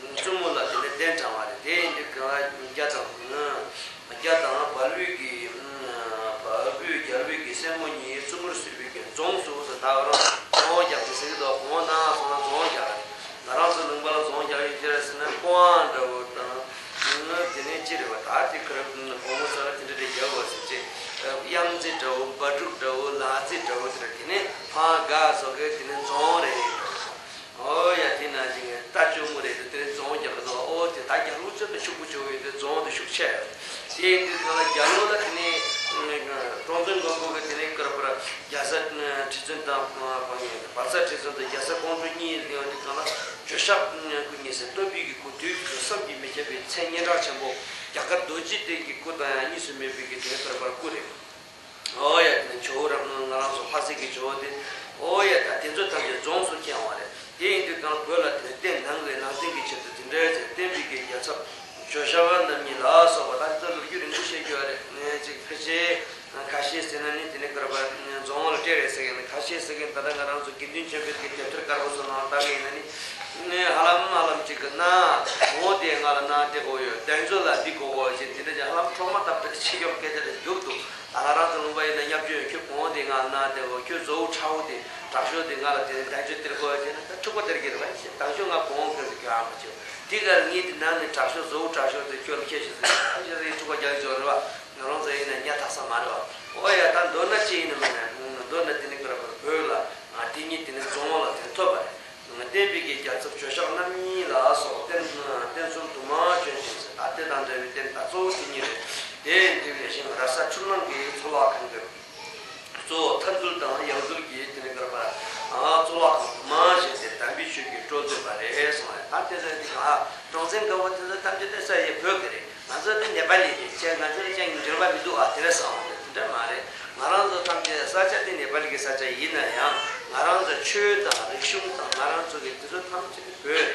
བཙུན་མོ་ལ་དེ་ནས་གདན་དྲངས་པ་རེད། དེ་ཡིན་དུས་གང་རྒྱ་དང་རྒྱ་དང་བལ་པོའི་གི་བལ་པོའི་རྒྱལ་པོའི་གི་སྲས་མོ་གཉིས་བཙུན་མོར་གསོས་པའི་གི་རྫོང་སུ་ཟེར། ད་རང་རྫོང་རྒྱག་གི་ཟེར་གི་འདུག་གོང་ན་སོང་ན་རྫོང་རྒྱག་རེད། ང་རང་ཚོ་ལུང་པ་ལ་རྫོང་རྒྱག་ཡོད་ཀྱི་རེད་ཟེར་ན་ཀོང་ཨང་འདྲ་བོ་དང་། དེ་ནས་ཅི་རེད་བ། ད་དེ་ཁོ་རང་བུ་མོ་ཚོ་ལ་དེ་འདྲ་རེ་རྒྱག་དགོས་ཟེར་ཅེས། གཡང་རྩེ་འདྲ་བོ། སྦ་ཕྲུག་འདྲ་བོ། ལང་རྩེ་འདྲ་བོ། དེ་འདྲ། དེ་ནས་ཕང་སྒ་སོགས་ཀྱི་དེ་ནས་རྫོང་རེད། ཨོ་ཡ། དེ་ནང་བཞིན་རྟ་གཅུང་མོ་རེད། དེ་ནས་རྫོང་རྒྱག་གི་འདུག་ཨོ་དེ་ད་རྒྱལ་པོ་ཚོ་དང་ཤུགས་པོ་ཆེ་བོ་ཡོད་དུས་རྫོང་དེ་ཤུགས་ཆེ་ཡོད། དེ་ཡིན་དུས་གང་ལ་རྒྱལ་པོ་ལ་དེ་ནས་སྲོང་བཙན་སྒམ་པོ་གི་དེ་ནས་སྐབས་ར་རྒྱ་བཟའ་ཁྲི་བཙུན་དང་བལ་བཟའ་ཁྲི་བཙུན་དང་རྒྱ་བཟའ་ཀོང་ཇོ་གཉིས་ཡོང་དུས་གང་ལ་ཇོ་ཤཱཀ་སྐུ་གཉིས་ཟེར། སྟོན་པའི་གི་སྐུ། དུས་ཀྱི་བསམ་གྱིས་མི་ཁྱབ་པའི་མཚན་སྙན་གྲགས་ཆེན་པོ། རྒྱ་གར་རྡོ་རྗེ་གདན་གྱི་སྐུ་དང་ཡང་གཉིས་སུ་མེད་པའི་གི་དེ་ལྟར་བར་སྐུ་རེད། ཨོ་ཡ། དེ་ནས་ཇོ་བོ་རང་ང་རང་ཚོ་འཕགས་སེང་གི་ཇོ་བོ་དེ། ཨོ་ཡ། ད་དེ་ཚོ་ཐམས་ཅད་རྫོང་སུ་བསྐྱལ་བ་རེད། དེ་ཡིན་དུས་གང་བོད་ལ་དེ་ནས་བསྟན་ནང་གི་ནང་བསྟན་གྱི་ཆེད་དུ་དེ་འདྲའི་ཚེ་བསྟན་པའི་གི་རྒྱལ་ཚབ་ཇོ་ཤཱཀ་རྣམ་གཉིས་ལ་སོགས་པ། ད་དེ་ཚོ་ལོ་རྒྱུས་རིང་པོ་བཤད་རྒྱུ་རེད། ངས་ཅིག་ཕལ་ཆེར། ཁ་ཤས་ཟེར་ན་ནི་དེ་ནི་སྐར་པ་རྫོང་ལ་སྤྲད་རེད་ཟེར་མཁན། ཁ་ཤས་ཟེར་མཁན་ད་ལྟ་ང་རང་ཚོ་དགེ་འདུན་ཆོས་འཕེལ་གྱི་དེབ་ཐེར་དཀར་པོ་ཚོ་ནང་ལྟ་མཁན་ཡིན་ན་ནི། ནི་ཧ་ལམ་ཧ་ལམ་ཅིག་གི་ན་འོང་དེ་ང་ལ་ན་དེ་གོ་ཡོད། དོན་ཚོ་ལ་འདི་གོ་གོ་ཞེས་དེ་འདྲ་ཅིག་ཧ་ལམ་འཕྲོག་མ་བཏབ་པའི་ཕྱི་ཡོག་སྐད་ཆ་རེ་རྒྱུག་འདུག་ད་ང་རང་ཚོ་ལུང་པ་ཡིན་ན་ཉབ་ཅོ་ཡོད། ཁྱོད་གོང་དེ་ང་ལ་ན་དེ་གོ། ཁྱོད་བཟོ་བོ་ཁྲ་བོ་དེ་དྲག་ཤོས་དེ་ང་ལ་དེ་དོན་ཚོ་སྟེར་གོ་ཞེས་ན། ད་འཁྲུག་པ་སྟེར་གི་རེད་པ། ཞེས་དང་ཤོས་ང་གོང་གི་ཁྱོད་ཨ་མ་ཆེ་དེ་གར་ངས་དེ་ནང་ནས་དྲག་ཤོས་བཟོ་བོ་དྲག་ཤོས་དེ་ཁྱོད་ལ་ཁྱད་ཞིག་ཟེར་ཨ་ཞེས་ཟེར་འཁྲུག་པ་རྒྱག་ཆོག་རེད་པ། ང་རང་ཚོ་ཡིན་ན་ཉ་ཐག་ས་མ་རེད་པ། ཨོ་ཡ། ད་མདོར་ན་ཅི་ཡིན་ནམ་ན། མདོར་ན་དེ་ནི་ཀ་ར་བར་བོད་ལ་དེ་ཉིད་དེ་ནི་རྫོང་ལ་དེ་ཐོབ་པ་རེད། བསྟན་པའི་གི་རྒྱལ་ཚབ་ཇོ་ཤཱཀ་རྣམ་གཉིས་ལ་སོགས་རྟེན་རྟེན་གསུམ་དུ་མ་བྱོན་ཅིང་ཟེར། ད་དེ་དང་འབྲེལ་བའི་རྟེན་ད་གཙོ་བོ་དེ་གཉིས་རེད། དེ་ཡིན་དུས་ལས་ཤིང་ར་ས་ཆུ་ནང་གི་གཙུག་ལག་ཁང་གི་གཙོ་བོ་མཐའ་འཛུལ་དང་ཡང་འཛུལ་གྱི་དེ་ནི་ཀ་ར་བར་གཙུག་ལག་ཁང་དུ་མ་བྱོན་ཏེ་དམ་པའི་ཆོས་ཀྱི་སྤྲོ་མཛད་པ་རེད་གསུངས་པ་རེད། ད་དེ་ཚོ་འདི་ག་སྲོང་བཙན་སྒམ་པོ་དེ་ཚོ་ཐམས་ཅད་དེ་ས་ཡི་བོད་ཀྱི་རེད། ང་ཚོ་དེ་ནེ་པ་ལི་རེད་ཅེས་ང་ཚོ་ཅང་འབྲེལ་བ་མི་འདུག་ཨ། དེ་འདྲ་བསམ་པ་དེ་འདྲ་མ་རེད། ང་རང་ཚོ་ཐམས་ཅད་ས་ཆ་དེ་ནེ་པ་ལི་གི་ས་ཆ་ཡིན་ན་ཡང་། ང་རང་ཚོ་ཆོས་དང་རིག་གཞུང་དང་ང་རང་ཚོ་གི་དེ་ཚོ་ཐམས་ཅད་བོད་རེད།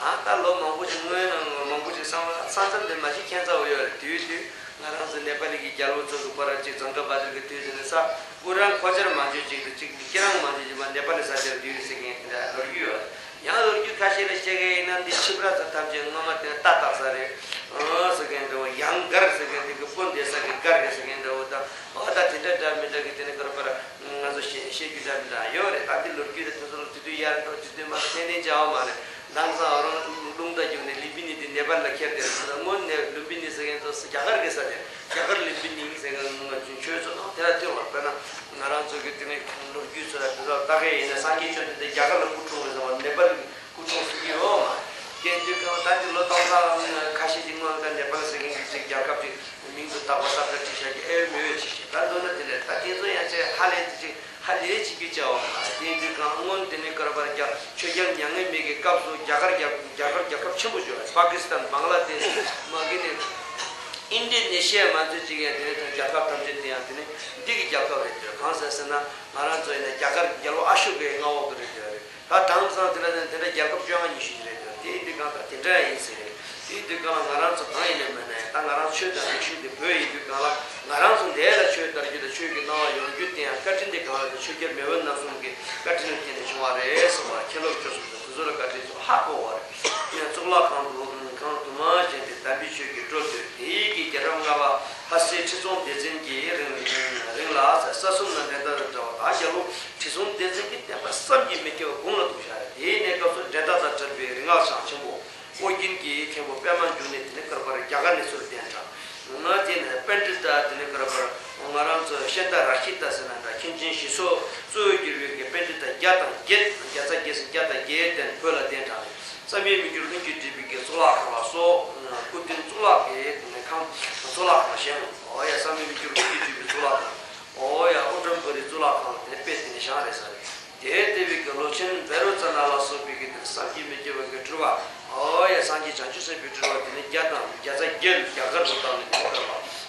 ཨ་ད་ལོ་མང་པོ་ཞིག་སྔོན་མང་པོ་ཞིག་སང་ས་མཚམས་དེ་མ་ཞིག་ཁྱད་མཚར་བོ་ཡོད་རེད། དུས་དུས་ང་རང་ཚོ་ནེ་པ་ལི་གི་རྒྱལ་པོ་ཚོ་གི་པར་ཅིག་ཛོང་ཀ་བ་དིར་གི་དུས་དེ་ནས་ས་སྐུ་རང་ཁོ་ཆར་མ་འཇུས་ཅིག་ཏུ་ཅིག་ཁྱེད་རང་མ་འཇུས་ཅིག་མ་ནེ་པ་ལི་ས་ཆར་དུས་རེད་ཟེར་མཁན་དེ་འདྲ་ལོ་རྒྱུས་ཡོད་རེད། ཡང་ལོ་རྒྱུས་ཁ་ཤས་ལ་བཤད་མཁན་ཡིན་ན། འདི་ཆིབས་ར་ཚོ་ཐམས་ཅད་སྔོན་མ་དེ་རྟ་བཏགས་ས་རེད། ཨོ་ཟེར་མཁན་འདྲ་བོ། ཡང་སྒར་ཟེར་མཁན་དེ་གི་སྤུན་སྡེ་ས་གི་སྒར་རེད་ཟེར་མཁན་འདྲ་བོ་དང་། ཨོ་ད་དེ་འདྲ་འདྲ་མི་འདྲ་གི་དེ་ནི་ཀ་ར་བར་ང་ཚོ་བཤད་བཤད་རྒྱུ་འདྲ་མི་འདྲ་ཡོད་རེད། ད་འདི་ལོ་རྒྱུས་དེ་དེ་ཚོ་ལ་དེ་དུས་ཡར་འགྲོ་དེ་དུས་མ་གཏན་གཏན་བྱ་བ་མ་རེད། ལམ་སང་རང་རླུང་རྟ་བརྒྱུགས་ནས་ལུམ་བི་ནི་དེ་ནེ་པ་ལ་ཁྱེར་ཏེ། སྔོན་ནས་ལུམ་བི་ནི་ཟེར་མཁན་ཚོ་རྒྱ་གར་གི་ས་ཆ། རྒྱ་གར་ལུམ་བི་ནི་ཟེར་མཁན་ང་ཚོ་ཆོས་ཚོ་ནང་དེ་ལ་ཐོན་བར། དཔེར་ན་ང་རང་ཚོ་གི་དེ་ནས་ལོ་རྒྱུས་ཚོ་ལ་དེ་ཚོ་ལྟ་མཁན་ཡིན་ན། སངས་རྒྱས་བཅོམ་ལྡན་འདས་རྒྱ་གར་ལ་སྐུ་འཁྲུངས་རེད་ཟེར་བ། ནེ་པ་ལ་སྐུ་འཁྲུངས་ཟེར་གྱི་ཡོད་མ་རེད། དེ་དུས་གང་ད་དེ་ལོ་སྟོང་ཕྲག་ཁ་ཤས་ཀྱི་སྔོན་ལ་ནེ་པ་ལ་ཟེར་མཁན་གྱི་ཅིག་རྒྱལ་ཁབ་ཅིག་མིང་དུ་བཏགས་པ་ས་ཁ་བྲིས་བཞག་གི་ཨེ་མི་འོས་ཅིག་བྱས། ད་མདོར་ན་དེ་འདྲ། ད་དེ་ཚོ་ཡང་ཅིག་ཧ་ལས་དེ་ཅིག་ཧ་ལས་བྱེད་རྒྱུ་བྱ་བ་མ་རེད། དེ་དུས་གང་སྔོན་དེ་ནས་ཀ་ར་བར་རྒྱ་ཆོས་རྒྱལ་མྱ་ངན་མེད་ཀྱི་སྐབས་སུ་རྒྱ་གར་རྒྱལ་རྒྱ་གར་རྒྱལ་ཁབ་ཆེན་པོ་བྱུང་བ། པ་ཀི་སི་ཐན། བང་ལ་དེ་ཤི། མ་གི་ནི་ཨིན་ཌོ་ནེ་ཤི་ཡ་མ་ཚོད་ཅིག་ཡང་དེ་ནས་དང་རྒྱལ་ཁབ་ཐམས་ཅད་དེ་ཡང་དེ་ནས་འདི་གི་རྒྱལ་ཁབ་རེད་དེ། གང་ཟེར་ཟེར་ན་ང་རང་ཚོ་ཡིན་ན་རྒྱ་གར་རྒྱལ་པོ་ཨ་ཤོ་ཀའི་མངའ་འོག་ཏུ་རེད་དེ་རེད། ད་དེང་སང་དེ་འདྲ་དེ་འདྲ་རྒྱལ་ཁབ་བཅོ་ལྔ་ཉི་ཤུ་ཅིག་རེད་དེ། དེ་འདི་གང་ད་དེ་འདྲ་ཡིན་ཟེར་རེད། དེ་དུས་གང་ལ་ང་རང་ཚོ་གང་ཡིན་ནའི་མིན་ནའི་ད་ང་རང་ཆོས་དང་རིག་གཞུང་དེ་བོད་ཡིན་དུས་གང་ལ། ང་རང་ཚོ་འདས་ལ་ཆོས་དར་རྒྱུ་དང་ཆོས་ཀྱི་སྣང་བ་ཡོང་རྒྱུ་དེ་ཡང་བཀའ་དྲིན་དེ་གང་ལ་དེ་ཆོས་རྒྱལ་མེས་དབོན་རྣམ་གསུམ་གྱི་བཀའ་དྲིན་ལ་བརྟེན་ནས་བྱུང་བ་རེད་གསུངས་པ། མཁན་སློབ་ཆོས་གསུམ་དང་དེ་ཚོ་ལ་བཀའ་དྲིན་ཆེ་ཧ་གོ་བ་རེད། ཡང་གཙུག་ལག་ཁང་དུ་ཁང་དུ་མ་བཞེངས་ཏེ་དམ་པའི་ཆོས་ཀྱི་སྤྲོ་སྟོད་དེ་ཡི་གི་རྒྱལ་རབས་ལྔ་པ་ལྷ་སྲས་ཁྲི་སྲོང་ལྡེ་བཙན་གྱི་རིང་རིང་ལ་ས་གསུམ་ན་འགྲན་ཟླ་དང་བྲལ་བ། ད་རྒྱལ་པོ་ཁྲི་སྲོང་ལྡེ་བཙན་གྱི་བསྟན་པ་བསམ་གྱིས་མི་ཁྱབ་པ་དགུང་ལ་འདུག་བཞག་རེད། དེའི་གནས་སྐབས་སུ་འགྲན་ཟླ་དང་བྲལ་བའི་རིག་སྔགས་འཆང་ཆེན་པོ། ཨོ་རྒྱན་གྱི་མཁན་པོ་པདྨ་འབྱུང་གནས་དེ་ནི་ཀར་པར་རྒྱ་གར་ནས་ཚུར་གདན་དྲངས། ང་དེ་ནས་པཎྜི་ཏ་དེ་ནི་ཀར་པར་ ང་རང་ཚོ་ཤཱནྟ་རཀྵི་ཏ་ཟེར་ན་འདྲ། མཁན་ཆེན་ཞི་འཚོ་གཙོ་བོར་གྱུར་པའི་གི་པཎྜི་ཏ་བརྒྱ་དང་བརྒྱད། བརྒྱ་རྩ་བརྒྱད་ཟེར་བརྒྱ་དང་བརྒྱད་དེ་བོད་ལ་གདན་དྲངས་ནས། བསམ་ཡས་མི་འགྱུར་ལྷུན་གྱིས་གྲུབ་པའི་གི་གཙུག་ལག་ཁང་ལ་སོགས། སྐུ་རྟེན་གཙུག་ལག་གི་ཁང་གཙུག་ལག་ཁང་བཞེངས། འོ་ཡ། བསམ་ཡས་མི་འགྱུར་ལྷུན་གྱིས་གྲུབ་པའི་གཙུག་ལག་ཁང་། འོ་ཡ། ཨོ་ཏམ་པུ་རི་གཙུག་ལག་ཁང་ལ་དེ་དཔེ་དེ་ནས་བཞེངས་རེད་ཟེར། དེ་ལྟ་བུའི་གི་ལོ་ཆེན་བཻ་རོ་ཙ་ན་ལ་སོགས་པའི་གི་དེ་བསམ་གྱིས་མི་ཁྱབ་པའི་གི་སྤྲུལ་པ། འོ་ཡ། སངས་རྒྱས་བྱང་ཆུབ་སེམས་དཔའི་སྤྲུལ་པ་དེ་ནི་བརྒྱ་དང་བརྒྱ་རྩ་བརྒྱད་རྒྱ་གར་དུ་བཏང་ནས་བསྟན་པ།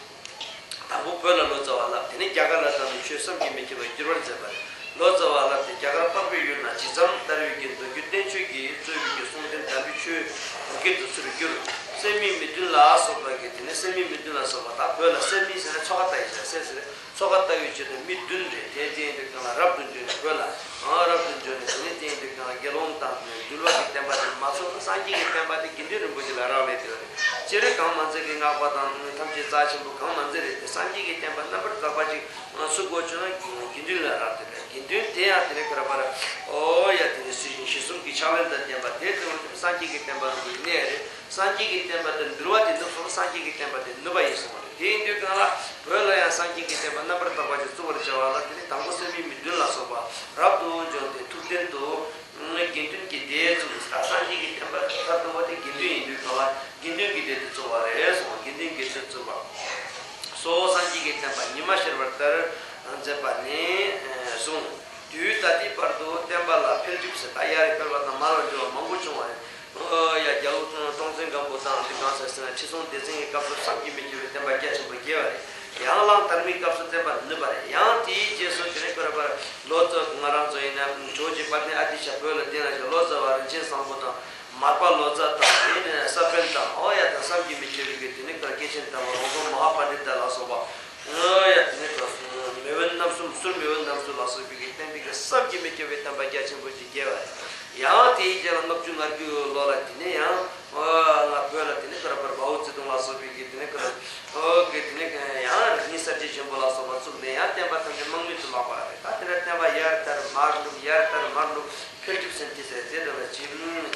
དང་པོ་བོད་ལ་ལོ་ཙཱ་བ་བསླབས། དེ་ནས་རྒྱ་གར་ལ་བཏང་ནས་ཆོས་བསམ་གྱིས་མི་ཁྱབ་པ་བསྒྱུར་བར་མཛད་པ་རེད། ལོ་ཙཱ་བ་བསླབས་ཏེ་རྒྱ་གར་འཕགས་པའི་ཡུལ་ན་ཇི་ཙམ་དར་བའི་གི་མདོ་རྒྱུད་བསྟན་བཅོས་ཀྱིས་གཙོས་པའི་གི་གསུང་རྟེན་དམ་པའི་ཆོས་བོད་སྐད་དུ་ཚུར་བསྒྱུར། སད་མི་མི་བདུན་ལ་སོགས་པ་གི། དེ་ནས་སད་མི་མི་བདུན་ལ་སོགས་པ། ད་བོད་ལ་སད་མི་ཟེར་ན་མཚོ་ཁ་ལྟ་བུའི་ཆ། སད་ཟེར་མཚོ་ཁ་ལྟ་བུའི་ཆེད་དུ་མི་བདུན་རེད། དེ་དེ་ཡིན་དུས་གང་ལ་རབ་ཏུ་འབྱོན་ནས་བོད་ལ། ཨང་། རབ་ཏུ་འབྱོན་ནས་དེ་ནས་དེ་ཡིན་དུས་གང་ལ་དགེ་སློང་དང་འདུལ་བ་གི་བསྟན་པ་དེ་མ་ཚོམས་ན། སངས་རྒྱས་ཀྱི་བསྟན་པ་དེ་དགེ་འདུན་རིན་པོ་ཆེ་ལ་རག་ལས་དེ་རེད། སྤྱིར་གང་མ་མཛད་ཀྱི་སྔགས་པ་དང་ཐམས་ཅད་རྩ་ཆེན་པོ་གང་མ་མཛད་རེད་དེ། སངས་རྒྱས་ཀྱི་བསྟན་པ་རྣམ་པར་དག་པ་ཅིག་ཚུགས་དགོས་བྱུང་ན་དགེ་འདུན་ལ་རག་དེ་རེད། དགེ་འདུན་དེ་ཡང་དེ་ནས་ཁོ་ར་པར། འོ་ཡ། དེ་ནས་སྲིད་ཞི་གསུམ་གྱི་ཕྱག་ལེན་དང་ལྡན་པ་དེ་དེ་བར་དུ་སངས་རྒྱས་ཀྱི་བསྟན་པ་རང་གི་གནས་རེད། སངས་རྒྱས་ཀྱི་བསྟན་པ་དེ་འདུལ་བ་དེ་ནུབ་སོང་ན་སངས་རྒྱས་ཀྱི་བསྟན་པ་དེ་ནུབ་པ་ཡིན་གསུངས་པ་རེད། དེ་ཡིན་དུས་གང་ལ་བོད་ལ་ཡང་སངས་རྒྱས་ཀྱི་བསྟན་པ་རྣམ་པར་དག་པ་ཅིག་བཙུགས་པར་བྱ་བ་ལ། དེ་ནི་དང་པོ་སད་མི་མི་བདུན་ལ་སོགས་པ་རབ་ཏུ་བྱུང་སྟེ་ཐུབ་བསྟན་དུ་དགེ་འདུན་གྱི་སྡེ་བཙུགས། ད་སངས་རྒྱས་ཀྱི་བསྟན་པ་མཐར་ཐུག་པ་དེ་དགེ་འདུན་ཡིན་དུས་གང་ལ་དགེ་འདུན་གྱི་སྡེ་དེ་བཙུགས་པ་རེད་གསུངས། དགེ་འདུན་གྱི་སྡེ་བཙུགས་པ། སོ་སོ་སངས་རྒྱས་ཀྱི་བསྟན་པ་ཉི་མ་ཤར་བ་ལྟར་མཛད་པ་ནས་བཟུང་། དུས་ད་ལྟའི་བར་དུ་བསྟན་པ་ལ་འཕེལ་འགྲིབ་ཟེར། ད་ཡར་འཕེལ་བ་དང་མར་འགྲོ་བ་མང་པོ་བྱུང་བ་རེད། ཨོ་ཡ། རྒྱལ་པོ་སྲོང་བཙན་སྒམ་པོ་དང་དེ་གང་ཟེར་ཟེར་ན་ཁྲི་སྲོང་ལྡེ་བཙན་གྱི་སྐབས་སུ་བསམ་གྱིས་མི་ཁྱབ་པའི་བསྟན་པ་རྒྱ་ཆེན་པོ་རྒྱས་པ་རེད། ཡང་གླང་དར་མའི་སྐབས་སུ་བསྟན་པ་ནུབ་པ་རེད། ཡང་དེའི་རྗེས་སུ་དེ་ནས་ཁོ་ར་པར་ལོ་ཙཱ། ང་རང་ཚོ་ཡིན་ན་ཇོ་བོ་རྗེ་དཔལ་ལྡན་ཨ་ཏི་ཤ་བོད་ལ་གདན་ལ་བཞུགས། ལོ་ཙཱ་བ་རིན་ཆེན་བཟང་པོ་དང་། མར་པ་ལོ་ཙཱ་དང་། དེ་ནས་ས་པཎ་དང་། ཨོ་ཡ། དང་བསམ་གྱིས་མི་ཁྱབ་པའི་གི་དེ་ནས་ཁོ་ར་སྐྱེས་ཆེན་དམ་པ་རོང་ཟོམ་མ་ཧཱ་པཎྜི་ཏ་ལ་སོགས་པ། ཨོ་ཡ། དེ་ནས་ཁོ་ར་མེས་དབོན་རྣམ་གསུམ། ཟུར་མེས་དབོན་རྣམ་གསུམ་ལ་སོགས་པའི་གི་བསྟན་པའི་གི་བསམ་གྱིས་མི་ཁྱབ་པའི་བསྟན་པ་རྒྱ་ཆེན་པོ་ཅིག་རྒྱས་པ་རེད། ཡང་དེའི་རྗེས་ལ་ལྔ་བཅུ་ང་དགུ་ལོ་ལ་དེ་ནས་ཡང་། ཨོ། ང་བོད་ལ་དེ་ནས་ཁོ་ར་པར་མའོ་ཙེ་ཏུང་ལ་སོགས་པའི་གི་དེ་ནས་ཁོ་ར། ཨོ་གི་དེ་ནས་ཡང་རིག་གནས་གསར་བརྗེ་ཆེན་པོ་ལ་སོགས་པ་བཙུགས་ནས་ཡང་བསྟན་པ་ཐམས་ཅད་དམག་མི་དུ་བརླག་པ་རེད། ད་དེ་འདྲ་བསྟན་པ་ཡར་དར་མར་འགྲོ། ཡར་དར་མར་འགྲོ། འཕེལ་འགྲིབ་སེམས་བསྐྱེད་ཟེར་དེ་འདྲ་བ་ཅི་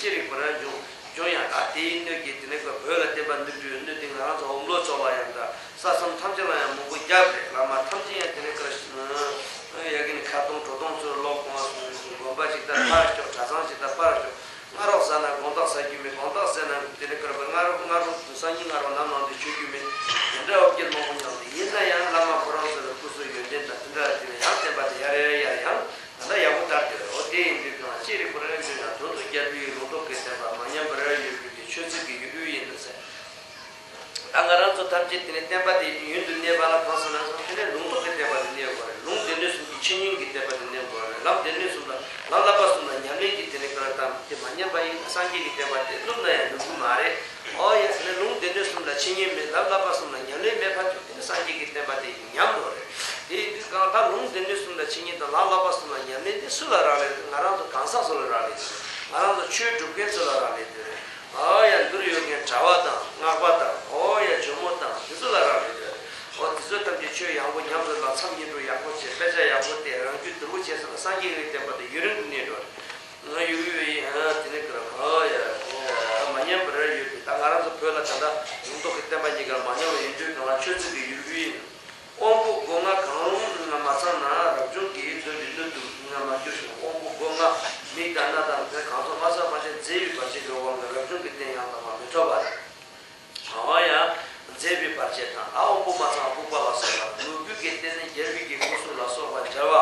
ཅི་རིགས་པར་འབྱུང་འབྱུང་ཡང་། ད་དེའི་སྣོད་ཀྱིས་དེ་ནས་ཁོ་བོད་ལ་བསྟན་པ་ནུབ་འགྲོའི་སྣོད་དེ་ང་རང་ཚོ་ཧོམ་ལོ་ཚོ་ལ་ཡང་འདྲ། ས་མཚམས་ཐམས་ཅད་ལ་ཡང་མང་པོ་བརྒྱབ་རེད། བླ་མ་ཐམས་ཅད་ཡང་དེ་ནས་ཁོ་ར། ཡ་གི་ནི་ཁ་སྟོང་བྲོ་སྟོང་ཚོར་ལོག་གོང་། དགོན་པ་ཞིག་ད་ཕར་ཤོག་གྲྭ་ཚང་ཞིག་ད་ཕར་ཤོག་སྔ་རོགས་ཟ་ན་དགོང་དག་ཟ་རྒྱུ་མེད། དགོང་དག་ཟས་ན་དེ་ནས་ཁོ་ར་པར་སྔ་རོགས་སྔ་རོགས་སང་ཉིན་སྔ་རོགས་ནམ་ནང་དུ་མཆོད་རྒྱུ་མེད། དེ་འདྲ་བ་སྐྱེལ་མང་པོ་མྱངས་ཏེ། ཡིན་ན་ཡང་བླ་མ་ཁོ་རང་ཚོ་ལ་སྐུ་གཟུགས་ཡོན་ཏན་དང་དེ་འདྲ་དེ་ནས་ཡང་བསྟན་པ་དེ་ཡར་ཡར་ཡར་ཡང་ད་ལྟ་ཡག་པོ་དར་ཏེ། འོ་དེ་ཡིན་དུས་གང་ཅི་རིགས་པར་འབྱུང་ཡང་དོན་དུ་རྒྱལ་པོའི་ལུང་རྟོགས་ཀྱི་བསྟན་པ་མ་ཉམས་པར་ཡོད་པའི་གི་ཆོས་ཚིག་གི་ཡུལ་དབུས་ཡིན་ནོ་ཟེར། ད་ང་རང་ཚོ་ཐམས་ཅད་དེ་ནས་བསྟན་པ་དེ་ཡུན་དུ་གནས་པ་ལ་གང་ཟེར་ན། དེ་ནས་ལུང་རྟོགས་ཀྱི་བསྟན་པ་དེ་གནས་དགོས་རེད། ལུང་སྡེ་སྣོད་གསུམ་གྱི་ཆོས་ཉིད་ཀྱི་བསྟན་པ་དེ་གནས་དགོས་རེད། ལམ་སྡེ་སྣོད་གསུམ་ལ། ལམ་བསླབ་པ་གསུམ་ལ་ཉམས་ལེན་གྱི་དེ་ནས་བཀའ་དམ་དེ་མ་ཉམས་པ་ཡིན་ན་སངས་རྒྱས་ཀྱི་བསྟན་པ་དེ་ནུབ་ན་ཡང་ནུབ་རྒྱུ་མ་རེད། ཨོ་ཡ། དེ་ནས་ལུང་སྡེ་སྣོད་གསུམ་ལ་ཆོས་ཉིད་མེད། ལམ་བསླབ་པ་གསུམ་ལ་ཉམས་ལེན་མེད་བར་དུ་དེ་ནས་སངས་རྒྱས་ཀྱི་བསྟན་པ་དེ་ཉམས་འགྲོ་རེད། དེ་ཡིན་དུས་གང་ལྟར་ལུང་སྡེ་སྣོད་གསུམ་ལ་ཆོས་ཉིད་དང་ལམ་བསླབ་པ་གསུམ་ལ་ཉམས་ལེན་དེ་སུ་ལ་རག་ལས་རེད། ང་རང་ཚོ་གང་ཟག་ཚོ་ལ་རག་ལས་རེད། ང་རང་ཚོ་ཆོས་སྒྲུབ་མཁན་ཚོ་ལ་རག་ལས་རེད། ཨོ་ཡ། འདིར་ཡོད་མཁན་གྲྭ་པ་དང་སྔགས་པ་དང་། ཨོ་ཡ། ཇོ་མོ་དང་དེ་ཚོ་ལ་རག་ལས་རེད། ཨོ་དེ་ཚོ་ཐམས་ཅད་ཆོས་ཡག་པོ་ཉམས་རེད་ལ། མཚམས་སྙིགས་འགྲོ་ཡག་པོ་བྱས། དཔེ་ཆ་ཡག་པོ་བལྟས། རང་རྒྱུད་བསྡུ་བ་བྱས་ཟེར་ན་སངས་རྒྱས་ཀྱི་བསྟན་པ་དེ་ཡུན་རིང་དུ་གནས་འགྲོ་རེད། ང་ཡུ་ཡུ་ཡི། ཨ། དེ་ནས་ཀར། ཨོ་ཡ། མ་ཉམས་པར་ཡོད་པའི། ད་ང་རང་ཚོ་བོད་ལ་ད་ལྟ་ལུང་རྟོགས་ཀྱི་བསྟན་པ་གཉིས་ཀ་མ་ཉམས་པ་ཡིན་དུས་གང་ལ་ཆོས་ཚིག་གི་ཡུལ་དབུས་ཡིན། དབང་པོ་སྒོ་ལྔ་གང་རུང་མ་ཚང་ན་རབ་བྱུང་གི་འདུན་པའི་སྣོད་དུ་མ་འགྱུར་ཞིང་། དབང་པོ་སྒོ་ལྔ་མིག་དང་རྣ་དང་དེ་གང་ཚང་མ་ཚང་བ་ཅན་མཛེས་པའི་བར་ཆད་ཀྱི་དབང་གིས་རབ་བྱུང་གི་རྟེན་ཡང་དག་པ་མི་ཐོབ་པ་རེད། འོ་ཡ། མཛེས་པའི་བར་ཆད་དང་། ཨ། དབང་པོ་མ་ཚང་ལྐུགས་པ་ལ་སོགས་པ། ལུས་རྒྱུད་ཀྱི་རྟེན་ནི་རྒྱལ་བའི་གི་སྐུ་གསུང་ལ་སོགས་པ་སྦྱར་བ།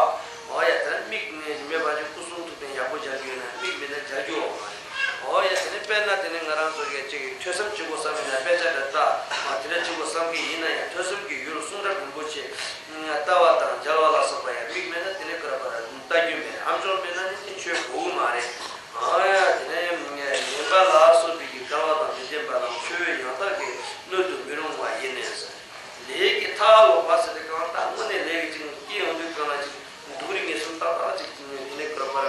འོ་ཡ། དེ་ནས་མིག་ནི་མེད་པ་ཅིག་སྐུ་གསུང་ཐུགས་རྟེན་ཡག་པོ་སྦྱར་རྒྱུ་ཡོད་ན་མིག་མེད་ན་སྦྱར་རྒྱུ་ཡོད་མ་རེད། འོ་ཡ། དེ་ནས་དཔེར་ན་དེ་ནས་ང་རང་ཚོ་གི་ཅིག་ཐོས་བསམ་བྱེད་དགོས་བསམ་ཡིན་ན་དཔེ་ཆ་འདྲ་ལྟ། ཨ། དེ་འདྲ་བྱེད་དགོས་བསམ་གི་ཡིན་ན་ཡང་ཐོས་བསམ་གྱི་ཡུལ་གསུང་རབ་རིན་པོ་ཆེ་ལྟ་བ་དང་སྦྱར་བ་ལ་སོགས་པ་ཡང་མིག་མེད་ན་དེ་ནས་ཀར་པར་ལྟ་རྒྱུ་མེད། ཨ་མཆོག་མེད་ན་ནི་དེ་ཆོས་གོ་གི་མ་རེད། ཨ་ཡ། དེ་ནས་ངན་པ་ལ་སོགས་པའི་གི་སྐལ་བ་དང་མི་ལྡན་པ་རྣམས་ཆོས་ཡང་དག་གི་སྣོད་དུ་མི་རུང་བ་ཡིན་ནས་ཟེར། ལས་ཀྱི་མཐའ་ལོག་པ་ཟེར་ཏེ་གང་ལྟར་དངོས་གནས་ལས་ཀྱི་ཅིག་སྐྱེ་ཡོང་དུས་གང་ལ་ཅིག་སྡུག་རུས་ངན་སོང་ཏག་ཏག་ཅིག་དེ་ནས་ཀར་པར་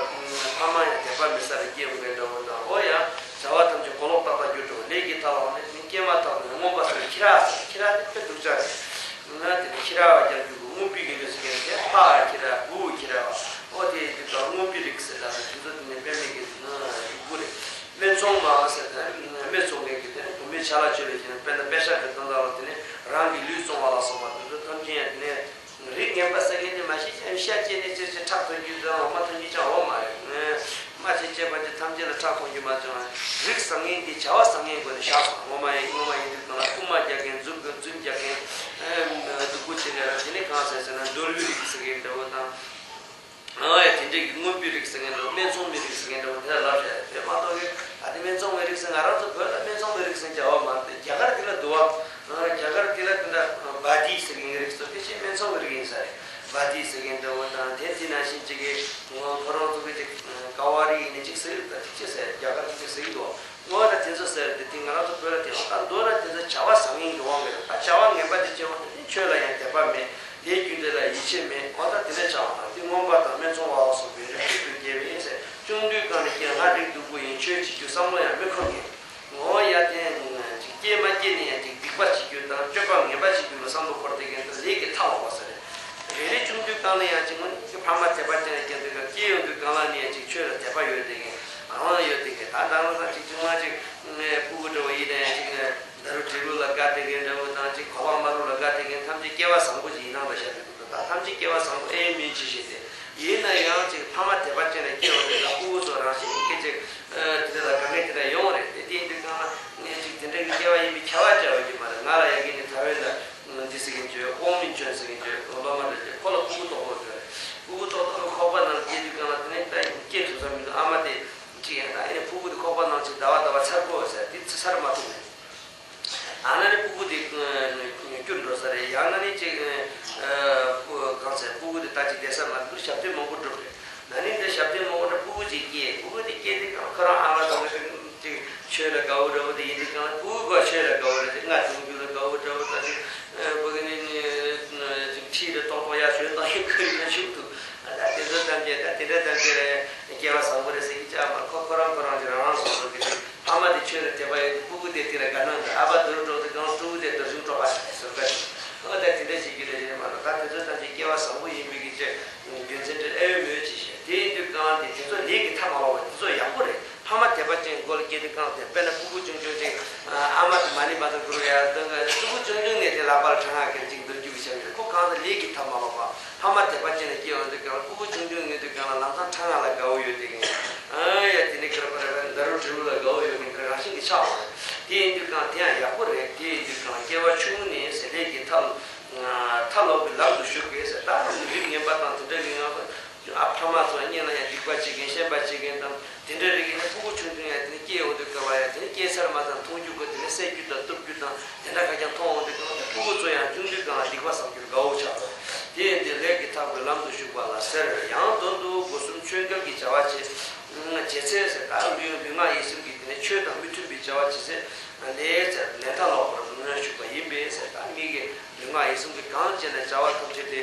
ཕ་མ་ཡང་དད་པ་མེད་ས་རུ་སྐྱེ་ཡོང་མཁན་འདྲ་བོ་དང་། འོ་ཡ། བྱ་བ་ཐམས་ཅད་གོ་ལོག་ཏག་ཏག་གྱུར་འགྲོ། ལས་ཀྱི་མཐའ་ལོག་ནས་ནི་སྐྱེས་མ་ཐག་ཏུ་རྔོན་པ་ཟེར། ཁྱི་ར་ཟེར། ཁྱི་ར་དེ་དཔེ་སྡུག་ཅག་རེད། ང་དེ་ནས་ཁྱི་ར་བ་རྒྱག་རྒྱུ་གི་རྔོན་པའི་གི་ལས་སུ་ཁྱེར་ཏེ་ཕ་ཁྱི་ར་བུ་ཁྱི་ར་བ། ཨོ་དེ་དུས་ཀ་རྔོན་པའི་རིགས་ཟེར་ལ་དེ་ཚོ་དེ་ནས་དཔེ་མེད་ཀྱི་ཡུལ་སྤུ་རེད། སྨད་འཚོང་མ་ཟེར་ཏེ་སྨད་འཚོང་མཁན་གྱི་དེ་ནས་བུད་མེད་ཆ་ལག་བཅོས་ལས་བྱས་ནས་དཔེར་ན་པད་ཤག་གི་སྟོན་ཟླ་ལ་དེ་ནས་རང་གི་ལུས་བཙོང་བ་ལ་སོགས་པ་དེ་ཚོ་ཐམས་ཅད་ཡང་དེ་ནས། ཤ་སྐྱེས་ནས་ཅེར་ཅེར་ཁྲག་ཐོན་རྒྱུ་དང་འོ་མ་ཐོན་རྒྱུ་ཅང་འོ་མ་རེད། སྨྲ་བྱེད་ཅེས་པ་ཅི་ཐམས་ཅད་ལ་ཁྲག་ཐོན་རྒྱུ་མ་བྱུང་བ། རིགས་བཟང་ངན་འདི་བྱ་བ་བཟང་ངན་སྒོ་ནས་བཞག་སོང་། ངོ་མ་ཡིན་ངོ་མ་ཡིན་དུས་གང་ལ་རྐུན་མ་རྒྱག་མཁན་རྫུན་རྫུན་རྒྱག་མཁན་སྡུག་པོ་བྱེད་མཁན་ར་དེ་ནས་གང་ཟེར་ཟེར་ན་མདོ་ལུས་རིགས་ཟེར་མཁན་འདྲ་བོ་དང་། ཨ་ཡ་དེ་འདྲས་ཀྱི་དངོས་པོའི་རིགས་ཟེར་མཁན་འདྲ་བོ་སྨད་འཚོང་མའི་རིགས་ཟེར་མཁན་འདྲ་བོ་དེ་ལ་ལབ་བྱས་དེ་མ་གཏོགས་ཀྱི་ཨ་དེ་སྨད་འཚོང་མའི་རིགས་ཟེར་ང་རང་ཚོ་བོད་ལ་སྨད་འཚོང་མའི་རིགས་ཟེར་བྱ་བ་མ་རེད། རྒྱ་གར་དེ་ལ་འདུག་བ། རྒྱ་གར་དེ་ལ་དེ་འདྲ་བ་དི་ཟེར་མཁན་རིགས་ཚོ་དེ་ཕྱིན་སྨད་འཚོང་མའི་རིགས་ཡིན་ས་རེད། བ་དི་ཟེར་མཁན་འདྲ་བོ་དང་དེ་དེ་ནང་བཞིན་ཅིག་གི་ཁོ་རང་ཚོ་གི་ཅིག་ཀ་བ་རི་ཡིན་ནི་ཅིག་ཟེར་ད་ཅིག་ཅིག་ཟེར་རྒྱ་གར་ཅིག་ཅིག་ཟེར་གི་འདུག་ངོ་ད་དེ་ཚོ་ཟེར་དེ་དེ་ང་རང་ཚོ་བོད་ལ་དེ་ད་མདོར་ན་དེ་ཚོ་བྱ་བ་བཟང་ངན་གྱི་དབང་གིས་ད་བྱ་བ་ངན་པ་དེ་བྱེད་དབང་དེ་ནི་ཆོས་ལ་ཡང་དད་པ་མེད། དེའི་རྒྱུ་འབྲས་ལ་ཡིད་ཆེས་མེད། འོ་ད་དེ་འདྲ་བྱ་བ་དང་དེ་རྔོན་པ་དང་སྨད་འཚོང་བ་ལ་སོགས་པའི་རིགས་རྒྱུད་དུ་སྐྱེས་པ་ཡིན་ཟེར། ཆུང་དུས་གང་ནས་ཀྱང་ང་རིགས་སྡུག་པོ་ཡིན་ཆོས་བྱེད་རྒྱུ་བསམ་བློ་ཡང་མི་འཁོར་མཁན། ངོ་ཡ་དེ་ཅིག་སྐྱེས་མ་སྐྱེས་ནས་ཡང་ཅིག་སྡིག་པ་བྱེད་རྒྱུ་དང་སྤྱོད་པ་ངན་པ་བྱེད་རྒྱུ་ལ་བསམ་བློ་འཁོར་བསྡད་མཁན་དེ་ལས་ཀྱི་མཐའ་ལོག་པ་ཟེར། རེ་རེ་ཆུང་དུས་སྒང་ལ་ཡང་ཅིག་ངོ་ནི་ཕ་མ་དད་པ་ཅན་ལ་སྐྱེས་འདུག་ག་སྐྱེས་ཡོང་དུས་སྒང་ལ་ནི་ཡང་ཅིག་ཆོས་ལ་དད་པ་ཡོད་བསྡད་མཁན་རང་ལ་ཡོད་བསྡད་མཁན་ད་ལྟ་ང་ཚོ་ཅིག་ཆུང་མ་ཅིག་ཕྲུ་གུ་འདྲ་བོ་ཡིན་ན་ཡང་ཅིག་ཟླ་རུ་དྲིལ་བུ་ལ་དགའ་བསྡད་མཁན་འདྲ་བོ་དང་ཅིག་གོ་ལག་དམར་རུ་ལ་དགའ་བསྡད་མཁན་ཐམས་ཅད་སྐལ་བ་བཟང་པོ་ཅིག་ཡིན་ནའང་ད་བཤད་དུས་ད་ཐམས་ཅད་སྐལ་བ་བཟང་པོ་ཨེ་ཡིན་མིན་ཅི་ཤེས་ཏེ། ཡིན་ན་ཡང་ཅིག་ཕ་མ་དད་པ་ཅན་ལ་སྐྱེས་པ་དེ་ལ་ཕྲུ་གུ་ཚོ་རང་བཞིན་གྱིས་ཅིག་དེ་ལ་དགའ་མཁན་དེ་འདྲ་ཡོང་རེད་དེ། དེ་ཡིན་དུས་སྒང་ལ་ངས་ཅིག་དེ་འདྲ་གི་སྐལ་བ་ཡིན་པའི་ཁྱབ་པ་བྱ་བ་ཡིན་མ་རེད། ང་ལ་ཡ་གི་ནི་ད་བོད་ལ་འདི་ཟེར་མཁན་ཅིག་ཡོད། ཀོང་མིན་ཅོན་ཟེར་མཁན་ཅིག་ཡོད། སློབ་མ་འདྲ་ཅིག་ཁོ་ལ་ཕྲུ་གུ་ཏོག་ཏོག་ཡོད་རེད། ཕྲུ་གུ་ཏོག་ཏོག་གི་ཁོག་པ་ནང་སྐྱེས་དུས་སྒང་ལ་དེ་ནས་ད་སྐྱེས་ཐུབ་ས་མི་འདུག་ཨ་མ་དེ་ཅིག་ཡང་ད་ཨེ་ཕྲུ་གུ་དེ་ཁོག་པ་ནང་ཅིག་ཟླ་བ་ཟླ་བ་ཚར་དགོས་ཟེར་དེ་ཚར་མ་ཐུབ་ནས། ཨ་ན་ནི་ཕྲུ་གུ་དེ་སྐྱུར་འགྲོ་ས་རེད། ཡང་ན་ནི་ཅིག་གང་ཟེར་ཕྲུ་གུ་དེ་ད་ཅིག་བསྡད་ས་མ་འདུག་ཞབས་བརྟན་མང་པོ་སྒྲུབ་རེད། ན་ནིང་འདི་ཞབས་བརྟན་མང་པོ་འདྲ་ཕྲུ་གུ་ཅིག་སྐྱེས། ཕྲུ་གུ་དེ་སྐྱེས་དུས་ཀྱང་ཁོ་རང་ཨ་མ་ཚོ་གི་ཅིག་ཆོས་ལ་དགའ་བོ་འདྲ་བོ་དེ་ཡིན་དུས་ཀྱང་ཕྲུ་གུ་ག་ཆོས་ལ་དགའ་བོ་རེད་དེ་ང་ཆུང་ཆུང་ལ་དགའ་བོ་འདྲ་བོ་ད་ཅིག་ཕྲུ་གུ་ནི་ཅིག་ཁྲིད་དེ་ཏོག་ཏོག་ཡར་ཞོན་དང་ཡོད་ཁུལ་ཡིན་ན་ཞུགས་འདུག་ཨ་ད་དེ་ཚོ་ཐམས་ཅད་ད་དེ་འདྲ་ཐམས་ཅད་རེད། སྐལ་བ་བཟང་པོ་རེད་ཟེར་གྱི་ཅག་མ་ཁོ་ཁོ་རང་ཁོ་རང་གི་རང་རང་སོ་སོ་གི་ཅིག་ཕ་མ་དེ་ཆོས་ལ་དད་པ་ཡོད་དེ་ཕྲུ་གུ་དེ་དེ་ལ་དགའ་སྣང་དང་ཨ་ཕ་རྡོ་རུ་འགྲོ་དུས་ཀྱང་ཕྲུ་གུ་དེ་རྡོ་རིང་སྤྲོ་བ་ཟེར་བ་ཞིག་ཨ་ད་དེ་འདྲ་བྱེད་རྒྱུ་རེད་ཟེར་མ་གཏོགས་ད་དེ་ཚོ་ཐམས་ཅད་སྐལ་བ་བཟང་པོ་ཡིན་པའི་གི་ཅིག་རྒྱུ་མཚན་དེ་ཨེ་ཡོད་མོད་ཅེས་བཤད། དེ་ཡིན་དུས་གང་དེ་དེ་ཚོ་ལས་ཀྱི་མཐའ་མ་ལོག་པ་དེ་ཚོ་ཡག་པོ་རེད། ཕ་མ་དད་པ་ཅན་མགོ་ལ་སྐྱེས་དུས་གང་དེ་དཔེར་ན་ཕྲུ་གུ་ཆུང་ཆུང་ཅིག་ཨ་མ་དེ་མ་ཎི་མ་དང་གུ་རུ་ཡ་དང་ཕྲུ་གུ་ཆུང་ཆུང་ནས་དེ་ལག་པ་ལ་གྲང་ངར་གྱོན་ཅིག་འདོན་རྒྱུ་བྱ་མི་ཁོ་གང་དེ་ལས་ཀྱི་མཐའ་མ་ལོག་པ་ཕ་མ་དད་པ་ཅན་ལ་སྐྱེས་ཡོང་དུས་གང་ཕྲུ་གུ་ཆུང་ཆུང་ཡིན་དུས་གང་ལ་ལམ་སང་གྲང་ངར་ལ་དགའ་བོ་ཡོད་དེ་གང་ཨ་ཡ་དེ་ནི་ཁྱེར་པ་རེ་བ་ཟླ་རུ་དྲིལ་བུ་ལ་དགའ་བོ་ཡོད་མཁན་དེ་རང་བཞིན་གྱི་ཆགས་པ་རེད། དེ་ཡིན་དུས་གང་དེ་ཡང་ཡག་པོ་རེད། དེ་ཡིན་དུས་གང་སྐྱེ་བ་ཆུང་ངུ་ནས་ཟེར་ལས་ཀྱི་མཐའ་མཐའ་ལོག་པའི་ལམ་དུ་ཞུགས་པས་ཟེར། ད་རིགས་ངན་པ་དང་དེ་འདྲ་གི་ངང་ཚུལ་ཨ་ཕ་མ་ཚོ་གཉེན་ལ་ཡང་སྡིག་པ་བྱེད་མཁན་ཤན་པ་བྱེད་མཁན་དང་དེ་འདྲ་རིགས་ཡིན་ན་ཕྲུ་གུ་ཆུང་ཆུང་ཡང་དེ་ནས་སྐྱེས་ཡོང་དུས་སྐབས་ལ་ཡང་དེ་ནས་སྐྱེས་ཚར་མ་ཚར་མཐོང་རྒྱུ་དགོས། དེ་ནས་བསད་རྒྱུ་དང་གཏུབ་རྒྱུ་དང་དེ་འདྲ་ཁ་རྐྱང་མཐོང་འོང་དུས་སྐབས་ལ་ཕྲུ་གུ་ཚོ་ཡང་ཆུང་དུས་སྒང་ལ་སྡིག་པ་བསགས་རྒྱུར་དགའ་བོ་ཆགས་པ་དེ་ཡིན་དུས་ལས་ཀྱི་མཐའ་ལོག་པའི་ལམ་དུ་ཞུགས་པ་ལ་ཟེར། ཡང་དོན་དུ་སྒོ་གསུམ་ཆོས་འགལ་གྱི་བྱ་བ་བྱེད་བྱེད་ཚེ་ཟེར། ད་ལུས་ལུས་ངག་ཡིད་གསུམ་གྱི་དེ་ནས་ཆོས་དང་མི་མཐུན་པའི་བྱ་བ་བྱེད་ཚེ་ལས་ཟེར་ལས་མཐའ་ལོག་པར་ཞུགས་པ་ཡིན་པས་ཟེར། ད་མི་གི་ལུས་ངག་ཡིད་གསུམ་གྱི་གང་བྱས་ན་བྱ་བ་ཐམས་ཅད་དེ།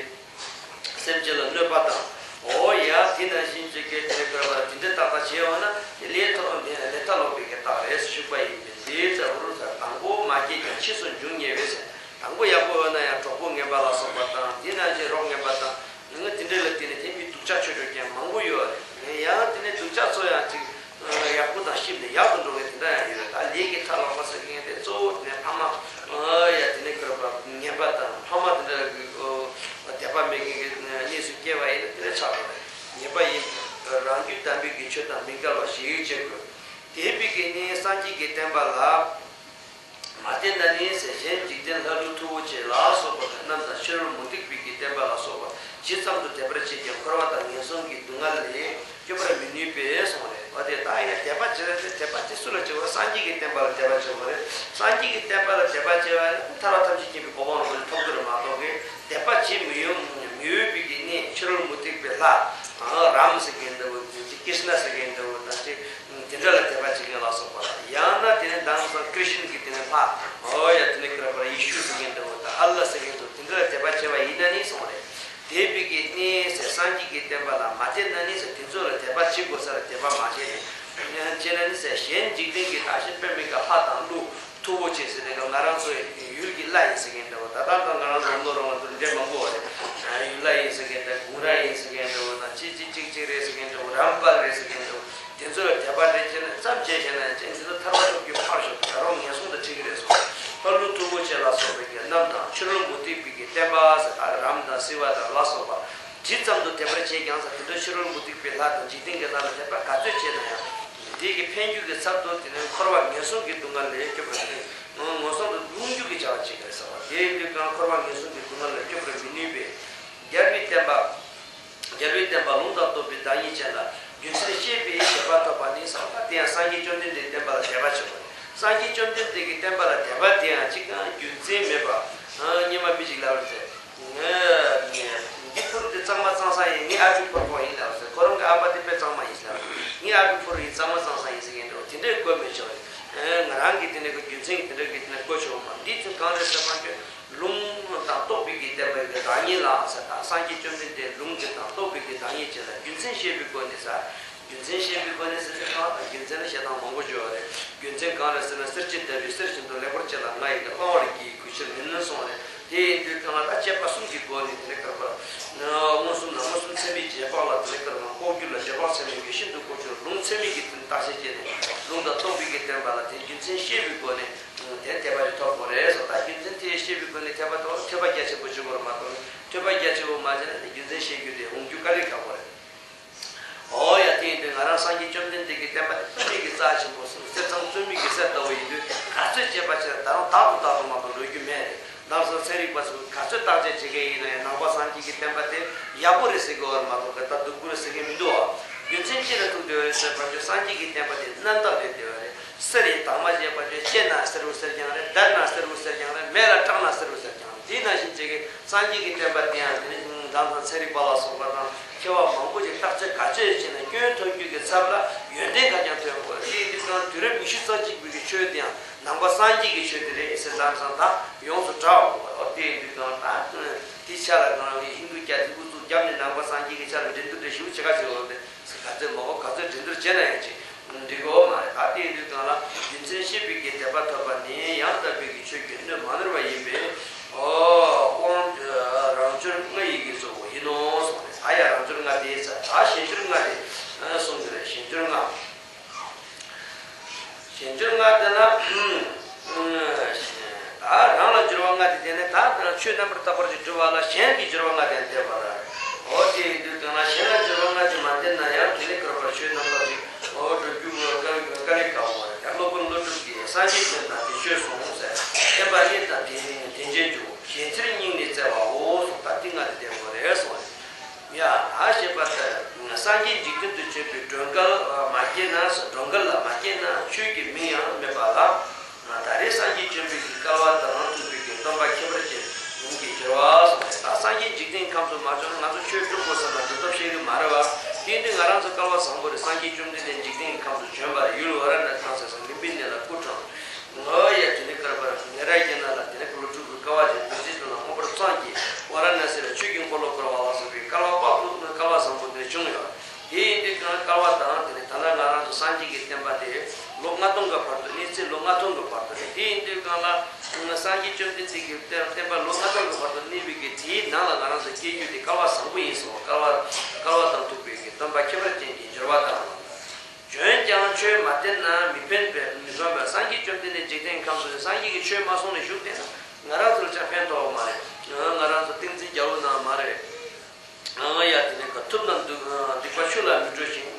སེམས་ཅན་ལ་གནོད་པ་དང་། འོ་ཡ་དེ་ནང་བཞིན་བྱེད་མཁན་དེ་འདྲ་དག་པ་དེ་འདྲ་ཏག་ཏག་བྱས་ཡོང་ན་དེ་ལས་ཐོག་ནས་ལས་མཐའ་ལོག་པའི་གི་རྟགས་རེད་ཞུགས་པ་ཡིན་པས། དེའི་ཚེ་འུ་རུ་ཚ་དང་པོ་མ་སྐྱེས་ཀྱང་ཕྱིས་སུ་འབྱུང་ཉེ་བས་ཟེར། དང་པོ་ཡག་པོ་ཡོད་ན་ཡང་གྲོགས་པོ་ངན་པ་ལ་སོགས་པ་དང་དེ་ནང་བཞིན་རོགས་ངན་པ་དང་ང་དེ་འདྲ་ལ་བརྟེན་ནས་དེ་མི་སྡུག་ཅག་ཆོས་སྒྲུབ་མཁན་མང་པོ་ཡོད་རེད། ཡང་དེ་ནས་སྡུག་ཅག་ཚོ་ཡང་ཅིག་ཡག་པོ་དང་གཤིབ་ནས་ཡག་ཏུ་འགྲོ་མཁན་དེ་འདྲ་ཡང་ཡོད་རེད། ད་ལས་ཀྱི་མཐའ་ལོག་པ་ཟེར་མཁན་དེ་གཙོ་བོ་དེ་ནས་ཕ་མ་ཡ་དེ་ནས་ཁྱེར་པ་ངན་པ་དང་ཕ་མ་དེ་འདྲ་གི་དད་པ་མེད་མཁན་གྱི་གནས་སུ་སྐྱེ་བ་ཡིན་ན་དེ་འདྲ་ཆགས་པ་རེད། ངན་པ་ཡིན། རང་རྒྱུད་དམ་པའི་གི་ཆོས་དང་མི་འགལ་བ་ཞིག་བྱེད་དགོས། དེ་བས་ཀྱི་ནི་སངས་རྒྱས་ཀྱི་བསྟན་པ་ལ། མ་བརྟེན་ན་ནི་ཟེར། གཞན་འཇིག་རྟེན་ལྷ་ཀླུ་མཐུ་བོ་ཆེ་ལ་སོགས་པ་རྣམས་དང་ཕྱི་རོལ་མུ་སྟེགས་པའི་གི་བསྟན་པ་ལ་སོགས་པ་ཇི་ཙམ་དུ་དད་པར་བྱེད་ཀྱང་འཁོར་བ་དང་ངན་སོང་གི་སྡུག་བསྔལ་ལས་སྐྱོབ་པར་མི་ནུས་པས་གསུངས་རེད། འོ་དེ་ད་ཡིན་ན་དད་པ་བྱེད་རེད་དེ་དད་པ་དེ་སུ་ལ་བྱེད་དགོས། སངས་རྒྱས་ཀྱི་བསྟན་པ་ལ་དད་པ་བྱེད་དགོས་རེད། སངས་རྒྱས་ཀྱི་བསྟན་པ་ལ་དད་པ་བྱེད་པ་ཡིན་ན་ཐར་པ་ཐམས་ཅད་མཁྱེན་པའི་གོ་འཕང་རིན་པོ་ཆེ་ཐོབ་ཀྱི་རེད་མ་གཏོགས་ཀྱི་དད་པ་བྱེད་མི་ཡོང་མི་འོས་པའི་གི་གནས་ཕྱི་རོལ་མུ་སྟེགས་པའི་ལྷ་རམ་ཟེར་མཁན་འདྲ་བོ་ཀྲིཤ་ན་ཟེར་མཁན་འདྲ་བོ་དང་ཅིག་དེ་འདྲ་ལ་དད་པ་བྱེད་མཁན་ལ་སོགས་པ་དང་། ཡང་ན་དེ་ནས་མདང་སང་ཀྲི་ཤན་གྱི་དེ་ནས་ལྷ། ཨོ་ཡ་དེ་ནས་ཀྲ་པ་ཡེ་ཤུ་ཟེར་མཁན་འདྲ་བོ་དང་ཨལ་ལ་ཟེར་མཁན་ཚོ་དེ་འདྲ་ལ་དད་པ་བྱས་པ་ཡིན་ན་ནི་གསུངས་རེད། དད་པའི་གི་གནས་ཟེར་སངས་རྒྱས་ཀྱི་བསྟན་པ་ལ་མ་བརྟེན་ན་ནི་ཟེར་དེ་ཚོ་ལ་དད་པ་བྱེད་དགོས་ས་ལ་དད་པ་མ་བྱས་ནས་བྱས་ན་ནི་ཟེར་གཞན་འཇིག་རྟེན་གྱི་བདག་གཞན་དཔེ་མེད་ཀྱི་ལྷ་དང་ཀླུ། མཐུ་བོ་ཆེ་ཟེར་དེ་ག་ང་རང་ཚོའི་ཡུལ་གྱི་ལྷ་ཡིན་ཟེར་མཁན་འདྲ་བོ། ད་ལྟ་ང་རང་ཚོ་ལོ་རང་ལ་འདུག་འདྲེ་མང་པོ་བ་རེད། ཡུལ་ལྷ་ཡིན་ཟེར་མཁན་འདྲ་གུང་ར་ཡིན་ཟེར་མཁན་འདྲ་བོ་དང་ཅི་ཅི་ཅིག་ཅིག་རེད་ཟེར་མཁན་འདྲ་བོ་རམ་པལ་རེད་ཟེར་མཁན་འདྲ་བོ་དེ་ཚོ་ལ་དད་པ་རེད་བྱས་ན་ཙམ་བྱས་བྱས་ན་ཡང་ཅན་དེ་ཚོ་ཐར་པ་ཐོབ་རྒྱུ་ཕར་ཞོག་ད་རུང་ངན་སོང་དུ་ཁྲིད་ཀྱི་རེད་གསུངས། ལྷ་ཀླུ་མཐུ་བོ་ཆེ་ལ་སོགས་པའི་གི་རྣམས་དང་ཕྱི་རོལ་མུ་སྟེགས་པའི་གི་བསྟན་པ་ཟེར་ད་རམ་དང་སིལ་བ་དང་ལ་སོགས་པ། ཇི་ཙམ་དུ་དད་པར་བྱས་ཀྱང་ཟེར། དེ་འདྲ་ཕྱི་རོལ་མུ་སྟེགས་པའི་ལྷ་དང་འཇིག་རྟེན་གྱི་ལྷ་ལ་དད་པ་ག་ཚོད་བྱས་ན་ཡང་། དེ་གི་ཕན་རྒྱུ་གི་ཚབ་ཏུ་དེ་ནི་འཁོར་བ་ངན་སོང་གི་སྡུག་བསྔལ་ལས་སྐྱོབ་པར་འདོད། ངན་སོང་དུ་ལྷུང་རྒྱུ་གི་བྱ་བ་བྱེད་དགོས་ཟེར་བ། དེ་ཡིན་དུས་གང་འཁོར་བ་ངན་སོང་གི་སྡུག་བསྔལ་ལས་སྐྱོབ་པར་མི་ནུས་པས། རྒྱལ་བའི་བསྟན་པ། རྒྱལ་བའི་བསྟན་པ་ལུང་དང་རྟོགས་པའི་བདག་ཉིད་ཅན་ལ་རྒྱུ་མཚན་ཤེས་པའི་དད་པ་ཐོབ་པ་ནི་ཟེར་བ། དེ་ཡང་སངས་རྒྱས་བཅོམ་ལྡན་འདས་བསྟན་པ་ལ་དད་པ་བྱེད་དགོས། སངས་རྒྱས་བཅོམ་ལྡན་འདས་ཀྱི་བསྟན་པ་ལ་དད་པ་དེ་ཡང་གཅིག་ཀྱང་རྒྱུ་མཚན་མེད་པ། ཨ། སྔོན་མ་མི་ཞིག་ལབ་པ་རེད་ཟེར། ངས་འདི་ཕུར་དེ་གཙང་མ་གཙང་ས་ཡིན། ངའི་ཨ་ཕའི་ཕུར་ཁོག་ཡིན་ལབ་ཟེར། ཁོ་རང་གི་ཨ་ཕ་དེ་དཔེ་གཙང་མ་ཡིན་ལབ། ངའི་ཨ་ཕའི་ཕུར་ཡིན། གཙང་མ་གཙང་ས་ཡིན་ཟེར་མཁན་འདྲ་བོ་དེ་འདྲའི་བཀོལ་མི་ཆོག་རེད། ཨེ། ང་རང་གིས་དེ་འདྲའི་གི་རྒྱུ་མཚན་གྱིས་དེ་འདྲའི་གི་དེ་འདྲ་བཀོལ་ཆོག་མ། འདི་ཚོ་གང་རེད་ཟེར་བ་ཅིན་ལུང་དང་རྟོགས་པའི་གི་བསྟན་པའི་གི་བདག་ཉིད་ལ་ཟེར། ད་སངས་རྒྱས་བཅོམ་ལྡན་འདས་ལུང་གི་དང་རྟོགས་པའི་གི་བདག་ཉིད་ཅན་ལ་རྒྱུ་མཚན་ཤེས་པའི་སྒོ་ནས་ཟེར། རྒྱུ་མཚན་ཤེས་པའི་སྒོ་ནས་ཟེར་དུས་གང་ལྟར་རྒྱུ་མཚན་ལ་བཤད་སྟངས་མང་པོ་ཡོད་རེད། རྒྱུ་མཚན་གང་རེད་ཟེར་ན། གསེར་གྱི་ཟླ་བའི་གསེར་བཞིན་དུ་ལེགས་པར་བྱས་ལ། ང་ཡི་གི་བླང་བར་བགྱི། གུས་ཕྱིར་མི་ནུས་གསུངས་རེད། དེ་ཡིན་དུས་གང་ལ་ད་དཔྱད་པ་གསུམ་གྱི་སྒོ་ནས་དེ་ནས་བཀར་པ། མངོན་སུམ་ནང་མངོན་སུམ་ཚད་མའི་རྗེས་དཔག་ལ་དེ་ནས་བཀར་པ། ལྐོག་གྱུར་ལ་རྗེས་དཔག་ཚད་མའི་ངེས་ཤིན་ཏུ་ལྐོག་གྱུར། ལུང་ཚད་མའི་གི་བརྟག་དཔྱད་བྱས་ནས་ལུང་དང་རྟོགས་པའི་གི་བསྟན་པ་ལ་དེ་རྒྱུ་མཚན་ཤེས་པའི་སྒོ་ནས་དེ་དད་པ་ཞིག་ཐོབ་དགོས་རེད་ཟེར། ད་རྒྱུ་མཚན་དེ་ཤེས་པའི་སྒོ་ནས་དད་པ་ཐོབ་ན་ཐོས་པ་རྒྱ་ཆེན་པོ་བྱེད་དགོས་རེད་མ་གཏོགས། ཐོས་པ་རྒྱ་ཆེན་པོ་མ་བྱས་ན་དེ་རྒྱུ་མཚན་ཤེས་རྒྱུ་དེ་འོང་རྒྱུ་དཀའ་ལས་ཁག་པོ་རེད། ཨོ་ཡ། དེ་ཡིན་དུས་ང་རང་སངས་རྒྱས་བཅོམ་ལྡན་འདས་ཀྱི་བསྟན་པ་དེ་རྩོམ་རིག་གི་རྩ་ཆེན་པོ་གསེར་སྲང་རྩོམ་རིག་གི་གསེར་ལྟ་བུ་ཡིན་དུས། ག་ཚོད་དཔྱད་པ་བྱས་ན་ད་རུང་དག་ཏུ་དག་ཏུ་མ་གཏོགས་ལོས་རྒྱུ་མེད་རེད། ལམ་སང་ཚན་རིག་པ་ཚོས་ག་ཚོད་བརྟག་དཔྱད་བྱེད་མཁན་ཡིན་ན་ཡང་ནང་པ་སངས་རྒྱས་ཀྱི་བསྟན་པ་དེ་ཡག་པོ་རེད་ཟེར་གི་ཡོད་རེད་མ་གཏོགས། ད་སྡུག་པོ་རེད་ཟེར་མཁན་མི་འདུག་ཨ། རྒྱུ་མཚན་ཅི་ལ་ཐུག་བསྡད་ཡོད་རེད་ཟེར་བ་ཅིན་སངས་རྒྱས་ཀྱི་བསྟན་པ་དེ་རྣམ་དག་རེད་བསྡད་ཡོད་རེད། གསེར་ཡིས་དྭངས་མ་བཞད་པ་བརྗོད། དཔྱད་ན་གསལ་བོ་གསེར་རྐྱང་རེད། བལྟས་ན་གསལ་བོ་གསེར་རྐྱང་རེད། མེ་ལ་བཀྲག་ན་གསལ་བོ་གསེར་རྐྱང་རེད། དེ་ནང་བཞིན་བྱེད་ཀྱི་སངས་རྒྱས་ཀྱི་བསྟན་པ་དེ་ཡང་དེ་ནི་དྭངས་དང་ཚན་རིག་པ་ལ་སོགས་པ་དང་མཁས་པ་མང་པོ་ཞིག་བརྟག་དཔྱད་ག་ཚོད་བྱས་ན་སྐྱོན་ཐོན་རྒྱུ་གི་ཚབ་ལ་ཡོན་ཏན་ག་རྐྱང་ཐོན་དགོས། དེ་ཡིན་དུས་གང་དུས་རབས་ཉི་ཤུ་རྩ་གཅིག་པའི་གི་ཆོས་དེ་ཡང་ནང་པ་སངས་རྒྱས་ཀྱི་ཆོས་དེ་རེད་ཟེར་ལམ་སང་ད་ཡོངས་སུ་གྲགས་འོང་བ། དེ་ཡིན་དུས་གང་ད་དེ་ཆ་ལ་གང་རང་གི་ཧིན་དུ་རྒྱ་དེ་ཨུ་ཚུགས་བརྒྱབ་ནས་ནང་པ་སངས་རྒྱས་ཀྱི་ཆ་ལ་འགྲན་བསྡུར་དེ་ཞེ་པོ་བྱེད་ག་བྱེད་འོང་དེ། ག་ཚོད་མ་གོ་ག་ཚོད་འགྲན་བསྡུར་བྱས་ན་ཡང་ཅིག་འགྲིག་གོ་མ་རེད། ད་དེ་ཡིན་དུས་གང་ལ་རྒྱུ་མཚན་ཤེས་པའི་གི་དད་པ་ཐོབ་པ་ནི་ཡང་དག་པའི་གི་ཆོས་ཀྱི་སྣོད་མ་ནོར་བ་ཡིན་པས། ཨོ། དབང་རང་འབྱོར་ལྔ་ཡི་གི་གཙོ་བོ་ཡིན་ནོ་གསུངས་རེད། ད་ཡང་རང་འབྱོར་ལྔ་དེ་ཚ་ད་གཞན་འབྱོར་ལྔ་དེ་གསུངས་ཀྱི་རེད། གཞན་འབྱོར་ལྔ། གཞན་འབྱོར་ལྔ་དེ་ལ། ཨ། ད་རང་ལ་འབྱོར་བ་ལྔ་དེ་དེ་ནས་ད་ཆོས་རྣམ་པར་དག་པར་གྱིས་གྲུབ་པ་ལ་གཞན་གྱི་འབྱོར་བ་ལྔ་དེ་འདེབས་པ་ལ། ཨོ་དེ་ཡིན་དུས་དོན་ལ་གཞན་ལ་འབྱོར་བ་ལྔ་དེ་མ་ལྡན་ན་ཡང་དེ་ནི་ག་རེ་བར་ཆོས་རྣམ་དག་ཅིག་ཨོ་སྒྲུབ་རྒྱུ་དཀའ་ལས་དཀའ་བ་རེད། ཡང་སློབ་དཔོན་ཀླུ་སྒྲུབ་ཀྱིས་སངས་རྒྱས་བསྟན་དང་དེ་ཆོས་གསུངས་ཟེར། བསྟན་པ་གཉེར་དང་དེ་ནི་དེ་འཇལ་འགྱུར། གཞན་ཚེར་སྙིང་ནས་བརྩེ་བའོ་གསུངས། ད་ཏིང་ང་དེ་བསྟན་དགོས་རེད་གསུངས། ཡ། ད་ཞེས་པ་ལྟར་སངས་རྒྱས་འཇིག་རྟེན་དུ་བྱོན་པའི་སྒྲོན་སྐལ་མ་སྐྱེས་ན་ཟེར། སྒྲོན་སྐལ་ལ་མ་སྐྱེས་ན་ཆོས་ཀྱི་མིང་ཡང་མེད་པ་ལ། ད་རེས་སངས་རྒྱས་བྱོན་པའི་གི་སྐལ་བ་དང་ཐུབ་པའི་གི་སྟོན་པ་ཁྱད་པར་ཅན་ཉིད་ཀྱི་སྦྱོར་བ་གསུངས་ཏེ། ད་སངས་རྒྱས་འཇིག་རྟེན་ཁམས་སུ་མ་བྱོན་ན་ང་ཚོ་ཆོས་སྒྲུབ་དགོས་བསམ་ན་སྒྲུབ་ཐབས་ཤེས་ཀྱི་མ་རེད་བ། དེ་ཡིན་དུས་ང་རང་ཚོ་སྐལ་བ་བཟང་པོ་རེད། སངས་རྒྱས་བཅོམ་ལྡན་འདས་འཇིག་རྟེན་ཁམས་སུ་བྱོན་པ་རེད། ཡུལ་ཝཱ་ར་ཎ་ཐང་ཟེར་ས་ལུམ་བི་ནི་ལ་སྐུ་འཁྲུངས། ཨོ་ཡ། དེ་ནས་ཀར་པར་ནེ་ར་ཉི་ན་ལ་དེ་ནས་ཀླུ་སྒྲུབ་ཀྱི་སྐལ་བ་ཅན་བདུད་རྩི་ལྟར་མངོན་པར་བརྩམས་ཀྱིས་ཝཱ་ར་ཎ་སི་ལ་ཆོས་ཀྱི་འཁོར་ལོ་བསྐོར་བ་ལ་སོགས་པའི་སྐལ་བ་དཔག་ཏུ་མེད་པའི་སྐལ་བ་བཟང་པོ་དེ་བྱུང་ཡོད། དེ་ཡིན་དུས་ཀྱང་སྐལ་བ་དང་དེ་ནས་ད་ལྟ་ང་རང་ཚོ་སངས་རྒྱས་ཀྱི་བསྟན་པ་དེ་ལོ་ལྔ་སྟོང་གི་བར་དུ་གནས་ཚེ་ལོ་ལྔ་སྟོང་གི་བར་དུ་རེད། དེ་ཡིན་དུས་ཀྱང་ལ་སངས་རྒྱས་བཅོམ་ལྡན་འདས་ཀྱི་བསྟན་པ་ལོ་ལྔ་སྟོང་གི་བར་དུ་གནས་པའི་གི་དེའི་ནང་ལ་ང་རང་ཚོ་སྐྱེ་རྒྱུ་དེ་སྐལ་བ་བཟང་པོ་ཡིན་གསུངས་པ། སྐལ་བ་སྐལ་བ་དང་ཐུབ་པའི་གི་སྟོན་པ་ཁྱད་པར་ཅན་གྱི་འབྱོར་བ་དང་། བྱོན་ཀྱང་ཆོས་མ་བསྟན་ན་མི་ཕན་པས། མི་ཕན་པས། སངས་རྒྱས་བཅོམ་ལྡན་འདས་འཇིག་རྟེན་ཁམས་སུ་སངས་རྒྱས་ཀྱིས་ཆོས་མ་གསུངས་ནས་བཞུགས་བསྡད་ན་ང་རང་ཚོར་ཅང་ཕན་ཐོགས་མ་རེད། ང་རང་ཚོ་ཏིང་འཛིན་རྒྱལ་པོ་ནང་མ་རེད། ཡ། དེ་ནས་ཐུབ་རྣམས་སྡིག་པ་ཆུ་ལ་མི་འགྲོ་ཞིང་།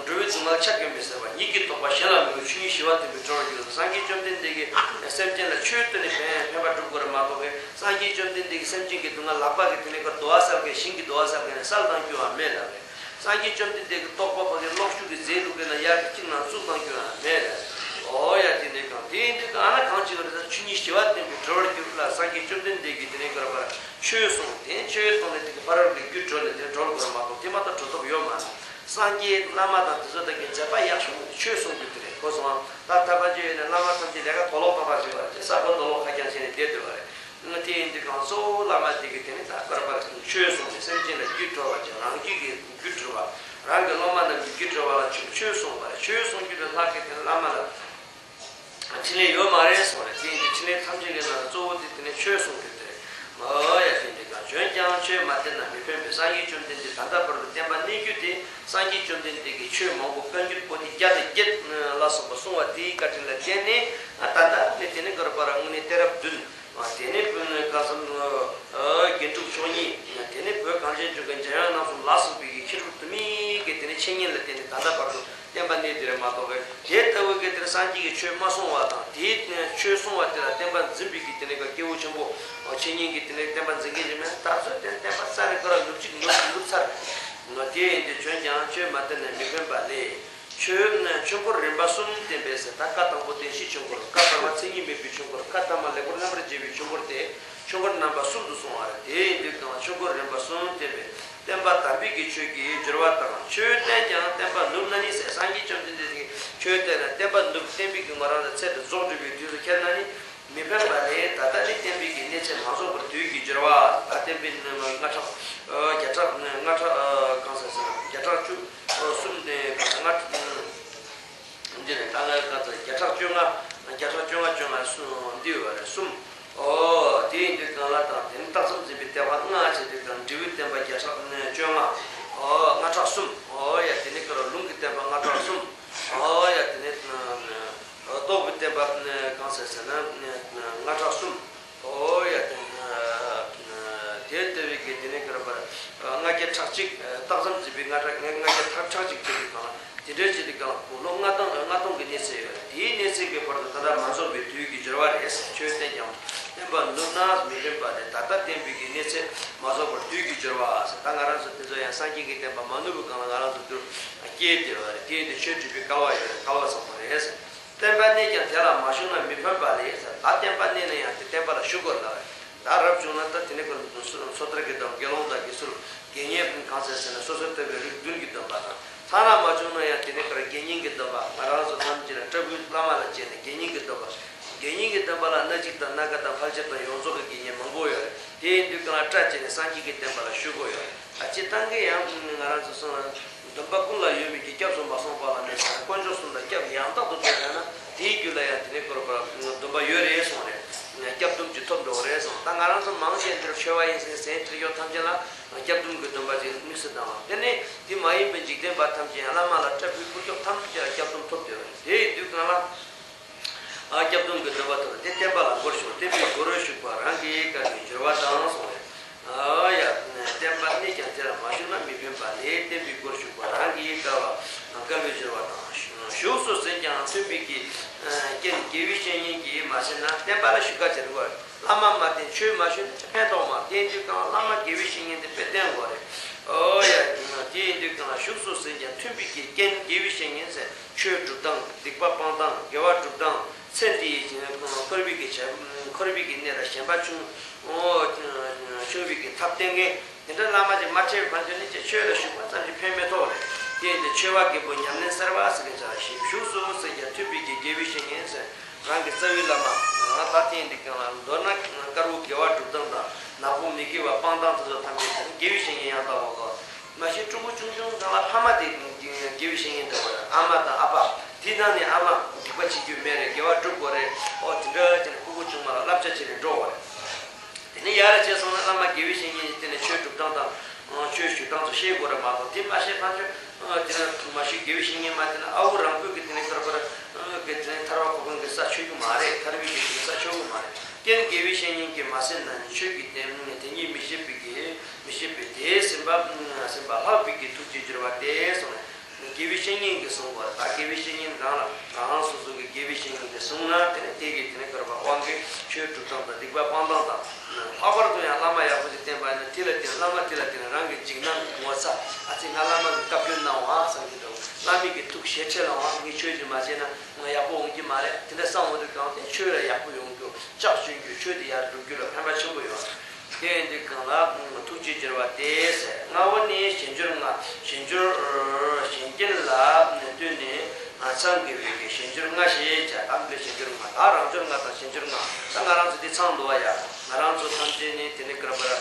འགྲོ་བའི་སྡུག་བསྔལ་ཕྱག་གིས་མི་སེལ་བ། ཉིད་ཀྱིས་དོགས་པ་གཞན་ལ་མི་འགོད། ཆོས་ཉིད་ཞི་བ་ལྡན་པས་གྲོལ་བར་འགྱུར། སངས་རྒྱས་བཅོམ་ལྡན་འདས་ཀྱིས་སེམས་ཅན་ལ་ཆོས་སྟོན་ནས་ཕན་ཕན་པ་སྒྲུབ་དགོས་རེད་མ་གཏོགས་པས། སངས་རྒྱས་བཅོམ་ལྡན་འདས་ཀྱིས་སེམས་ཅན་གྱི་སྡུག་བསྔལ་ལག་པ་གིས་དེ་ནས་ཁ་རྡོ་བ་སེལ་མཁན། ཤིང་གི་རྡོ་བ་སེལ་མཁན་ནི་སེལ་བཏང་རྒྱུ་ཡང་མེད་ལ་རེད། སངས་རྒྱས་བཅོམ་ལྡན་འདས་ཀྱི་རྟོགས་པ་ཕ་གི་གློག་ཤུགས་ཀྱིས་རྫས་བླུགས་མཁན་ལ་དབྱར་གྱི་གཅིག་ནང་བཙུགས་བཏང་རྒྱུ་ཡང་མེད་ལ། ཨོ་ཡ། དེ་ནས་གང་དེ་ཡིན་དུས་ཨ་ན་གང་བྱེད་པ་རེད་ཟེར་ན། ཆོས་ཉིད་ཞི་བ་ལྡན་པས་གྲོལ་བར་འགྱུར་ལ། སངས་རྒྱས་བཅོམ་ལྡན་འདས་ཀྱིས་དེ་ནས་ག་རེ་བར་ཆོས་གསུངས། དེ་ཆོས་གསུངས་ནས་དེ་གི་ཕ་རོལ་གྱི་རྒྱུ་གྲོལ་ནས་དེ་གྲོལ་དགོས་རེད་མ་གཏོགས་དེ་མ་གཏོགས་གྲོལ་ཐབས་ཡོད་མ་རེད། སངས་རྒྱས་བླ་མ་དང་དེ་ཚོ་དག་གི་མཛད་པ་ཡག་ཤོས་ནི་ཆོས་གསུང་རྒྱུ་དེ་རེད། གོ་སོང་ང་། ད་ཐར་པ་ཅི་ཡོད་ནས་བླ་མ་ཐམས་ཅད་ལས་ཀ་དོ་ལོག་ཏག་ཏག་བྱེད་པ་རེད། ས་རྒོད་དོ་ལོག་ཁ་རྐྱང་བྱས་ནས་བསྡད་སྡོད་པ་རེད། དེ་ཡིན་དུས་གང་གཙོ་བོ་བླ་མ་དེ་གིས་དེ་ནི་ད་ཀར་པར་ཆོས་གསུངས་ནས་སེམས་ཅན་ལ་རྒྱུ་གྲོལ་བ་ཅིག་རང་རྒྱུད་ཀྱི་རྒྱུ་གྲོལ་བ། རང་གི་སློབ་མ་རྣམས་ཀྱི་རྒྱུ་གྲོལ་བ་ལ་ཆོས་ཆོས་གསུངས་པ་རེད། ཆོས་གསུང་རྒྱུ་དེ་ལྷག་གི་དེ་ནི་བླ་མ་ལ་འཕྲིན་ལས་ཡོད་མ་རེད་གསུངས་རེད། དེ་ཡིན་དུས་འཕྲིན་ལས་ཐམས་ཅད་ཀྱི་ནང་གཙོ་བོ་དེ་དེ་ནི་ཆོས་གསུང་རྒྱུ་དེ་རེད། ཨོ་ཡ། དེ་འདྲ་གང་བྱོན་ཀྱང་ཆོས་མ་བསྟན་ན་མི་ཕན་པས། སངས་རྒྱས་བཅོམ་ལྡན་འདས་ད་ལྟ་བར་དུ་བསྟན་པ་གནས་རྒྱུ་དེ་སངས་རྒྱས་བཅོམ་ལྡན་འདས་ཀྱིས་ཆོས་མང་པོ་བཀའ་འགྱུར་པོ་ཏི་བརྒྱ་དང་བརྒྱད་ལ་སོགས་པ་གསུངས་པ་དེའི་བཀའ་དྲིན་ལ་བརྟེན་ནས་ད་ལྟ་ནས་དེ་ནས་ག་རེ་བར་དངོས་གནས་གཏད་རབས་བདུན། དེ་ནས་བོད་ནས་ཁ་སང་དགེ་ཕྲུག་མཆོག་གཉིས། དེ་ནས་བོད་གངས་ཅན་ལྗོངས་ཀྱི་འཇམ་དབྱངས་རྣམ་ འཆད་ཉན་ལ་བརྟེན་ནས་ད་ལྟ་བར་དུ་བསྟན་པ་གནས་དེ་རེད་མ་གཏོགས་པས། དེ་ལྟ་བུའི་གི་དེར་སངས་རྒྱས་ཀྱི་ཆོས་མ་གསུངས་པ་དང་། དེའི་ཆོས་གསུངས་པ་དེ་ལ་བསྟན་པ་འཛིན་པའི་གི་དེ་ནས་ཀྱི་སྐྱེས་བུ་ཆེན་པོ་འཆད་ཉན་གྱི་དེ་ནས་བསྟན་པ་འཛིན་མཁན་ཞིག་མེད་ན། ད་གཟོད་དེ་བསྟན་པ་རྩ་ནས་ཁོ་རང་ནུབ་གཅིག་ནུབ་ནུབ་ཚར། དེ་ཡིན་དུས་བྱོན་ཀྱང་ཆོས་མ་བསྟན་ནས་མི་ཕན་པ་ལས། ཆོས་ཆོས་འཁོར་རིམ་པ་གསུམ་བསྟན་པས་ཟེར། ད་བཀའ་དང་པོ་བདེན་བཞིའི་ཆོས་འཁོར། བཀའ་བར་པ་མཚན་ཉིད་མེད་པའི་ཆོས་འཁོར། བཀའ་ཐ་མ་ལེགས་པར་རྣམ་པར་འབྱེད་པའི་ཆོས་འཁོར་ཏེ། ཆོས་འཁོར་རྣམ་པ་གསུམ་དུ་གསུངས་པ་རེད། དེ་ཡིན་དུས་ཀྱང་ཆོས་འཁོར་རིམ་པ་གསུམ་བསྟན་པས་བསྟན་པ་དམ་པའི་གི་ཆོས་ཀྱི་སྦྱོར་བ་དང་། ཆོས་བསྟན་ཀྱང་བསྟན་པ་ནུབ་ན་ནི་ཟེར། སངས་རྒྱས་བཅོམ་ལྡན་འདས་ཀྱིས་ཆོས་བསྟན་ན་བསྟན་པ་ནུབ། བསྟན་པའི་གི་ང་རང་ལ་ཚད་དུ་རྫོགས་འགྲོ་བའི་དུས་སུ་ཁྱེར་ན་ནི་མི་ཕན་པ་ལས། ད་ལྟ་ནི་བསྟན་པའི་གི་གནས་ཚད་མ་རྫོགས་པར་དུས་ཀྱི་སྦྱོར་བ། ད་བསྟན་པའི་ནི་ལྔ་ཕྲག་ཨ་བརྒྱ་ཕྲག་ཨ་ལྔ་ཕྲག་ཨ་གང་ཟེར་ཟེར་ན་བརྒྱ་ཕྲག་བཅུ་ཨ་གསུམ་ནས་གང་ཟེར་ལྔ་ཕྲག་འདི་ནས་ད་ལྟ་ག་ཚོད་བརྒྱ་ཕྲག་བཅོ་ལྔ། བརྒྱ་ཕྲག་བཅོ་ལྔ་བཅོ་ལྔ་གསུམ་འདི་ཡོད་པ་རེད། གསུམ། ཨོ། དེ་ཡིན་དུས་གང་ལ་དང་། དེ་ནི་རྟགས་ཙམ་འཛིན་པའི་བསྟན་པ་ལྔ་བྱས་དུས་དང་། འབྲས་བུའི་བསྟན་པ་བརྒྱ་ཕྲག་བཅོ་ལྔ། ཨོ། ལྔ་ཕྲག་གསུམ། ཨོ་ཡ། དེ་ནི་ཀ་ར་ལུང་གི་བསྟན་པ་ལྔ་ཕྲག་གསུམ། ཨོ་ཡ། དེ་ནི་རྟོགས་པའི་བསྟན་པ་གང་ཟེར་ཟེར་ན་ལྔ་ཕྲག་གསུམ། ཨོ་ཡ། དེ་དེ་ལྟ་བུའི་གི་དེ་ནས་ཀ་ར་པར་ལྔ་བརྒྱ་ཕྲག་གཅིག། རྟགས་ཙམ་འཛིན་པའི་ལྔ་ཕྲག་ལྔ་བརྒྱ་ཕྲག་ཕྲག་གཅིག་བྱས་དུས་གང་ལ། དེ་འདྲའི་བྱེད་དུས་གང་ལ་ལོ་ལྔ་སྟོང་ལྔ་སྟོང་གི་གནས་ཚད་ཡོད་རེད། དེའི་གནས་ཚད་ཀྱི་བར་དུ་ད་ལྟ་མ་རྫོགས་པའི་དུས་ཀྱི་སྦྱོར་བ་རེད། ཆོས་བསྟན་ཀྱང་བསྟན་པ་ནུབ་ན་མི་ཕན་པ་ལས། ད་ལྟ་བསྟན་པའི་གི་གནས་ཚད་མ་རྫོགས་པར་དུས་ཀྱི་སྦྱོར་བ་ཟེར། ད་ང་རང་ཚོ་དེ་ཚོ་ཡང་སངས་རྒྱས་ཀྱི་བསྟན་པ་མ་ནུབ་པའི་སྒང་ལ་ང་རང་ཚོ་འདིར་སྐྱེས་བསྡད་པ་རེད། དེ་ཡིན་དུས་ཆོས་སྒྲུབ་པའི་སྐལ་བ་ཡོད་རེད། སྐལ་བ་བཟང་པོ་རེད་ཟེར། བསྟན་པ་གནས་ཀྱང་དེ་ལ་མ་ཞུགས་ན་མི་ཕན་པ་ལས་ཟེར། ད་བསྟན་པ་གནས་ན་ཡང་དེ་བསྟན་པ་ལ་ཞུགས་དགོས་ལབ་རེད། ད་རབ་བྱུང་ན་ད་དེ་ནས་ཀ་སོ་ཐར་གྱི་སྡོམ། དགེ་སློང་དག་གི་སུ་དགེ་བསྙེན་གང་ཟེར་ཟེར་ན་སོ་སོར་ཐར་པའི་རིགས་བདུན་གྱི་སྡོམ་པ་དང་། ཐ་ན་མ་བྱུང་ན་ཡང་དེ་ནས་ཀ་ར་དགེ་བསྙེན་གྱི་སྡོམ་པ། ང་རང་ཚོ་ཐམས་ཅད་ལ་སྐྲག་པའི་བླ་མ་ལ་བཅས་ནས་དགེ་བསྙེན་གྱི་སྡོམ་པ། དགེ་བསྙེན་གྱི་སྡོམ་པ་ལ་སྣ་གཅིག་དང་སྣ་འགའ་དང་ཕལ་ཆེར་དང་ཡོངས་རྫོགས་ཀྱི་དགེ་བསྙེན་མང་པོ་ཡོད་རེད། དེ་ཡིན་དུས་གང་ལ་སྐྲག་བྱས་ནས་སངས་རྒྱས་ཀྱི་བསྟན་པ་ལ་ཞུགས་དགོས་ཡོད་རེད། ད་སྤྱིར་བཏང་གི་ཡང་ང་རང་ཚོ་སོང་ན། སྡོམ་པ་ཀུན་ལ་ཡོད་མོད་ཀྱི། སྐྱབས་སུ་མ་སོང་བ་ལ་མེད་ཟེར་ན། དཀོན་མཆོག་གསུམ་ལ་སྐྱབས་ཡང་དག་ཏུ་འགྲོ་བྱས་ན་དེའི་རྒྱུད་ལ་ཡང་དེ་ནས་ཀ་ར་པར་སྡོམ་པ་ཡོད་རེད་གསུངས་རེད། སྐྱབས་སྡོམ་གྱི་ཐོབ་འགྲོ་གི་རེད་གསུངས། ད་ང་རང་ཚོ་མང་ཆེ་འདིར་ཆོས་པ་ཡིན་ཟེར་ནས་ཟས་ཁྱེར་ཡོང་ཐམས་ཅད་ལ་སྐྱབས་སྡོམ་གྱི་སྡོམ་པ་ཅིག་དམིགས་སུ་བཏང་བ། དེ་ནས་དེ་མ་ཡིན་པའི་འཇིག་རྟེན་པ་ཐམས་ཅད་ཡང་བླ་མ་ལ་སྐྲག་པའི་ཁུར་ཆོག་ཐམས་ཅད་ལ་སྐྱབས་སྡོམ་ཐོབ་བསྡད་པ་རེད། དེ་ཡིན་དུས་གང་ལ། ཨ། སྐྱབས་སྡོམ་གྱི་སྡོམ་པ་ཐོབ་སྟེ་བསྟན་པ་ལ་མགོར་ཞུགས། བསྟན་པའི་སྒོར་ཞུགས་པ་རང་གིས་བསྐལ་པའི་སྦྱོར་བ་དང་གསུངས་རེད། ཨ་ཡ། བསྟན་པ་གནས་ཀྱང་དེ་ལ་མ་ཞུགས་ན་མི་ཕན་པ་ལས། བསྟན་པའི་སྒོར་ཞུགས་པ་རང་གིས་བསྐལ་པ་བསྐལ་པའི་སྦྱོར་བ་དང་། བཞུགས་སུ་ཟིན་ཀྱང་མཐུན་པའི་གི་རྐྱེན་དགེ་བའི་བཤེས་གཉེན་གྱིས་མ་ཟིན་ན། བསྟན་པ་ལ་ཞུགས་དཀའ་ཅེས་རེད་བ། བླ་མ་མ་བསྟེན་ཆོས་མ་ཞུས་ན་ཕན་ཐོགས་མ། དེ་ཡིན་དུས་གང་བླ་མ་དགེ་བའི་བཤེས་གཉེན་དེ་དཔེ་བསྟེན་དགོས་རེད། ཨོ་ཡ། དེ་ཡིན་དུས་གང་བཞུགས་སུ་ཟིན་ཀྱང་མཐུན་པའི་གི་རྐྱེན་དགེ་བའི་བཤེས་གཉེན་ཟེར། ཆོས་སྒྲུབ་སྟངས། སྡིག་པ་སྤང་སྟངས། དགེ་བ་སྒྲུབ་སྟངས། ཚེ་འདིའི་འཁོར་བའི་གི་བྱ། འཁོར་བའི་གི་གནས་ལ་ཞེན་པ་ཆུང་། ཨོ། ཆུང་བའི་གི་ཐབས་བསྟེན་མཁན་དེ་འདྲ་བླ་མ་ཅིག་མ་འཕྲད་པའི་བར་དུ་ནི་ཅིག་ཆོས་ལ་ཞུགས་པ་ཙམ་གྱིས་ཕན་མི་ཐོགས་རེད། དེ་ཡིན་དུས་ཆོས་པ་རྒན་པོ་ཉམས་ལེན་གསར་པ་ཟེར་མཁན་ཅིག་ལ་ཞིག་བཞུགས་སུ་ཟིན་ཀྱང་མཐུན་པའི་གི་དགེ་བའི་བཤེས་གཉེན་ཟེར། རང་གི་རྩ་བའི་བླ་མ། ང་ད་ཐེངས་འདི་གང་ལ་མདོར་ན་དཀར་པོ་དགེ་བ་སྒྲུབ་སྟངས་དང་། ནག་པོ་མི་དགེ་བ་སྤང་སྟངས་དེ་ཚོ་ཐམས་ཅད་དེ་ནི་དགེ་བའི་བཤེས་གཉེན་ཡང་དག་པ་གོ། མ་གཞི་ཕྲུ་གུ་ཆུང་ཆུང་སྒང་ལ་ཕ་མ་དེ་དགེ་བའི་བཤེས་གཉེན་འདྲ་བོ་རེད། ཨ་མ་དང་ཨ་ཕ། དེ་ནང་ནས་ཨ་མ་སྡིག་པ་བྱེད་རྒྱུ་མེད་རེད། དགེ་བ་སྒྲུབ་དགོས་རེད། ཨོ་དེ་འདྲ་བྱས་ནས་ཕྲུ་གུ་ཆུང་མ་ལ་བསླབ་བྱ་བྱེད་རེད་འགྲོ་བ་རེད། དེ་ནས་ཡར་བྱས་སོང་ན་བླ་མ་དགེ་བའི་བཤེས་གཉེན་གྱིས་དེ་ནས་ཆོས་སྒྲུབ་སྟངས་དང་། ཆོས་ཞུ་སྟངས་ཚོ་ཤེས་དགོས་རེད་མ་གཏོགས། དེ་མ་ཤེས་ཕན་ཆོད། དེ་ནས་མ་ཤེས་དགེ་བའི་བཤེས་གཉེན་མ་དེ་ན་ཨ་ཁུ་རང་ཕུད་ཀྱི་དེ་ནས་ཀར་པར་གི་དེ་ནས་ཐར་པ་གོ་འཕང་གི་ས་ཆོད་རྒྱུ་མ་རེད། ཐར་པའི་གི་དེ་ནས་ས་ཆོད་གི་མ་རེད། རྐྱེན་དགེ་བའི་བཤེས་གཉེན་གྱིས་མ་ཟིན་ན་ནི་ཆོས་ཀྱི་དེ་དེ་ཉིད་མི་ཤེས་པའི་གི་མི་ཤེས་པའི་དེས་ཟིན་པ་ཟིན་པ་ལྷག་པའི་གི་ཐུགས་རྗེ་འགྱུར་བ་སྟེ་གསུངས་ནས། དགེ་བའི་བཤེས་གཉེན་གྱིས་གསུངས་པ་ད་དགེ་བའི་བཤེས་གཉེན་རང་ལ་རང་རང་སོ་སོ་གི་དགེ་བའི་བཤེས་གཉེན་གྱིས་གསུངས་ན་དེ་ནས་དེ་གི་དེ་ནས་ཀར་པ་དབང་གིས་ཆོས་སྒྲུབ་སྟངས་དང་སྡིག་པ་སྤང་སྟངས་དང་། ལྷག་པར་དུ་ཡང་བླ་མ་ཡག་པོ་ཞིག་བསྟེན་པ་ནི་དེ་ལ་བརྟེན་བླ་མ་དེ་ལ་བརྟེན་རང་གི་འཇིགས་སྣང་ངོ་ཚ། ཨ་ཙི་ང་བླ་མ་གིས་བཀའ་བཀྱོན་གནང་བ་བསམ་གྱི་འདུག་བླ་མ་གི་ཐུགས་ཞེ་ཁྲེལ་ལངས་བ། ངས་ཆོས་ཅིག་མ་བྱས་ན་ང་ཡག་པོ་འོང་གི་མ་རེད། དེ་འདྲ་བསམ་འོང་དུས་གང་དེ་ཆོས་ལ་ཡག་པོ་ཡོང་རྒྱུ། ལྕགས་ཆོད་རྒྱུ། ཆོས་དེ་ཡར་སྒྲུབ་རྒྱུ་ལ་ཕན་པ་ཆེན་པོ་ཡོད་རེད། དེ་ཡིན་དུས་གང་ལ་ཐུགས་རྗེ་འགྱུར་བ་སྟེ་ཟེར། ལྔ་པོ་ནི་གཞན་འགྱུར་ལྔ། གཞན་འགྱུར་གཞན་རྐྱེན་ལ་ལྟོས་ནས་ཚང་དགོས་པའི་གི་གཞན་འགྱུར་ལྔ་ཞེས་བྱ། དམ་པའི་གཞན་འགྱུར་ལྔ། ད་རང་འགྱུར་ལྔ་དང་གཞན་འགྱུར་ལྔ། ད་ང་རང་ཚོ་འདི་ཚང་འདུག་བ་ཡ། ང་རང་ཚོ་ཐམས་ཅད་ནི་དེ་ནི་ཀར་པར་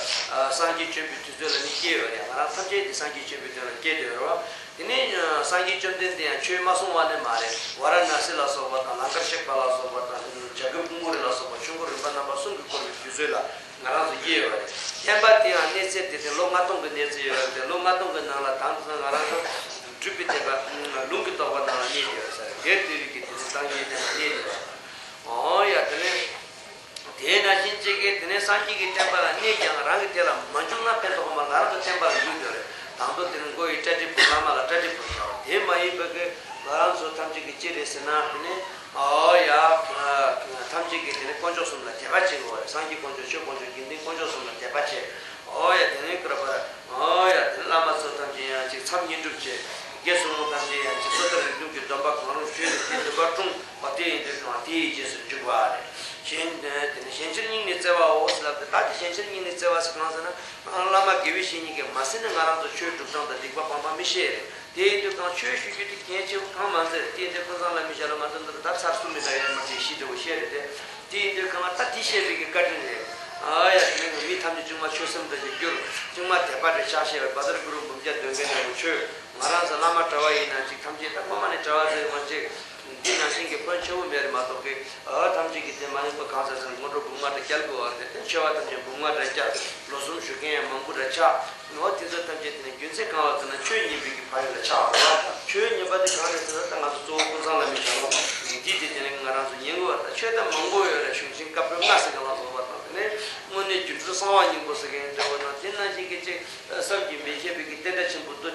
སངས་རྒྱས་བྱོན་པའི་དུས་ཚོད་ལ་ནི་སྐྱེས་ཡོད་རེད། ང་རང་ཐམས་ཅད་འདི་སངས་རྒྱས་བྱོན་པའི་དུས་ལ་སྐྱེས་བསྡད་ཡོད་རེད་བ། དེ་ནས་སངས་རྒྱས་བཅོམ་ལྡན་འདས་ཡང་ཆོས་མ་གསུངས་པ་ནི་མ་རེད། ཝཱ་ར་ཎཱ་སི་ལ་སོགས་པ་དང་། ལང་ཀར་གཤེགས་པ་ལ་སོགས་པ་དང་། བྱ་རྒོད་ཕུང་པོ་རི་ལ་སོགས་པ་ཆོས་འཁོར་རིམ་པ་རྣམ་པ་གསུམ་གྱིས་བསྐོར་བའི་དུས་ཚོད་ལ་ང་རང་ཚོ་སྐྱེས་ཡོད་རེད། བསྟན་པ་དེ་ཡང་གནས་ཚད་དེ་དེ་ལོ་ལྔ་སྟོང་གི་གནས་ཚད་ཡོད་རེད་དེ། ལོ་ལྔ་སྟོང་གི་ནང་ལ་དང་དུ་ང་རང་ཚོ་སྒྲུབ་པའི་བསྟན་པ་ལུང་གི་རྟོགས་པ་ནང་ལ་གནས་ཡོད་རེད་ས་རེད། དེར་དེ་རིགས་ཀྱི་དེ་ཚོ་སངས་རྒྱས་བསྟན་པ་གནས་ཡོད་རེད། ཨོ་ཡ། དེ་ནས། དེས་ན་ཕྱིན་ཆད་ཀྱི་དེ་ནས་སངས་རྒྱས་ཀྱི་བསྟན་པ་ལ་གནས་ཀྱང་རང་གི་དེ་ལ་མ་འཇུག་ན་ཕན་ཐོགས་མ། ང་རང་གི་བསྟན་པ་ལ་འཇུག་དགོས་རེད། དང་པོ་དེ་ནི་མགོ་ཡི་གྲ་སྒྲིག་བུ་བླ་མ་ལ་གྲ་སྒྲིག་བུ་བྱ་བ་དེ་མ་ཡིན་པ་གི་ང་རང་ཚོ་ཐམས་ཅད་ཀྱི་ཅི་རེད་ཟེར་ན་དེ་ནི་ཨོ་ཡ་ཐམས་ཅད་ཀྱི་དེ་ནི་དཀོན་མཆོག་གསུམ་ལ་དད་པ་བྱེད་དགོས་རེད། སངས་རྒྱས་དཀོན་མཆོག་ཆོས་དཀོན་མཆོག་དགེ་འདུན་དཀོན་མཆོག་གསུམ་ལ་དད་པ་བྱེད། ཨོ་ཡ་དེ་ནི་ཀུ་ར་པ་ཨོ་ཡ་དེ་ནི་བླ་མ་ཚོ་ཐམས་ཅད་ཡང་ཅིག་མཚམས་བསྙེན་སྒྲུབ་བྱེད། དགེ་སློང་ཐམས་ཅད་ཡང་ཅིག་སོ་ཐར་རིགས་གསུམ་གྱི་སྡོམ་པ་གང་རུང་ཞུས་ནས་དེ་འདུན་པ་སྲུང་བ་དེ་ཡིན་དུས་ཀྱང་དེ་ཡི་རྗེས་སུ་འཇུག་པ་རེད། གཞན་དེ་ནི་གཞན་ཕྱིར་སྙིང་ནས་བརྩེ་བའོ་ཟེར་ལབ་སྟེ་ད་དེ་གཞན་ཕྱིར་སྙིང་ནས་བརྩེ་བ་ཟེར་གང་ཟེར་ན། བླ་མ་དགེ་བའི་བཤེས་གཉེན་གྱིས་མ་ཟིན་ན་ང་རང་ཚོ་ཆོས་སྒྲུབ་སྟངས་དང་སྡིག་པ་སྤང་སྟངས་མི་ཤེས་རེད། དེ་ཡིན་དུས་གང་ཆོས་ཞུ་རྒྱུ་དེ་གལ་ཆེ་བོ་གང་མ་ཚད་དེ་ཡིན་དུས་ཀུན་བཟང་བླ་མའི་ཞལ་ལ་མ་ཚོད་འདིར་ད་ཚར་གསུམ་མི་འདྲ་ཡར་མར་ཅིག་ཤི་འདྲ་བོ་བཤད་རེད་དེ། དེ་ཡིན་དུས་གང་ད་དེ་བཤད་པའི་གི་བཀའ་དྲིན་རེད། ཨ་ཡ་དེ་ནས་མི་ཐམས་ཅད་ཅུང་མ་ཆོས་སེམས་དང་ཅིག་གྱུར། ཅུང་མ་དད་པ་རེ་ཆགས་ཤེས་པའི་བ་དར་གུ་རུ་འབུམ་བརྒྱ་འདོན་མཁན་འདྲ་བོ་ཆོས་ང་རང་ཚོ་བླ་མ་གྲྭ་བ་ཡིན་ན་ཅིག་ཐམས་ཅད་ད་ངོ་མ་ནས་གྲྭ་བ་ཟེར་མ་ཅིག་འདི་ནང་བཞིན་གྱི་ཕོན་ཆེ་བོ་མེད་རེད་མ་གཏོགས་ཀི། ཨ་ཐམས་ཅད་ཀྱི་དེ་མ་ཡིན་པ་གང་ཟག་ཚོར་སྔོན་འགྲོ་འབུམ་ལྔ་འདྲ་བསྐྱལ་དགོས་བ་རེད་དེ་ཆོས་པ་ཐམས་ཅད་འབུམ་ལྔ་འདྲ་བསྐྱལ། ལོ་གསུམ་ཞུ་མཁན་ཡང་མང་པོ་འདྲ་ཆགས། ཨོ་དེ་ཚོ་ཐམས་ཅད་དེ་ནི་རྒྱུ་མཚན་གང་ལ་ཟེར་ན་ཆོས་ཉན་པའི་གི་ཕ་ཡུལ་ལ་ཆགས་པ་རེད་བ། ཆོས་ཉན་པ་དེ་གང་རེད་ཟེར་ན་ད་ང་ཚོ་གཙོ་བོ་ཀུན་བཟང་བླ་མའི་ཞལ་ལུང་འདི་དེ་དེ་ནི་ང་རང་ཚོ་ཉན་དགོས་བ་དང་ཆོས་ད་མང་པོ་ཡོད་རེད། གཞུང་ཆེན་བཀའ་པོད་ལྔ་ཟེར་གང་ལ་ལོག་པ་དང་དེ་ནི་དངོས་གནས་སྒྱུ་འཕྲུལ་གསང་བ་སྙིང་པོ་ཟེར་མཁན་འདྲ་བོ་དང་དེ་ནང་བཞིན་གྱི་ཅིག་བསམ་གྱིས་མི་ཁྱབ་པའི་གི་བསྟན་དགྲ་ཆེན་པོ་མདོ།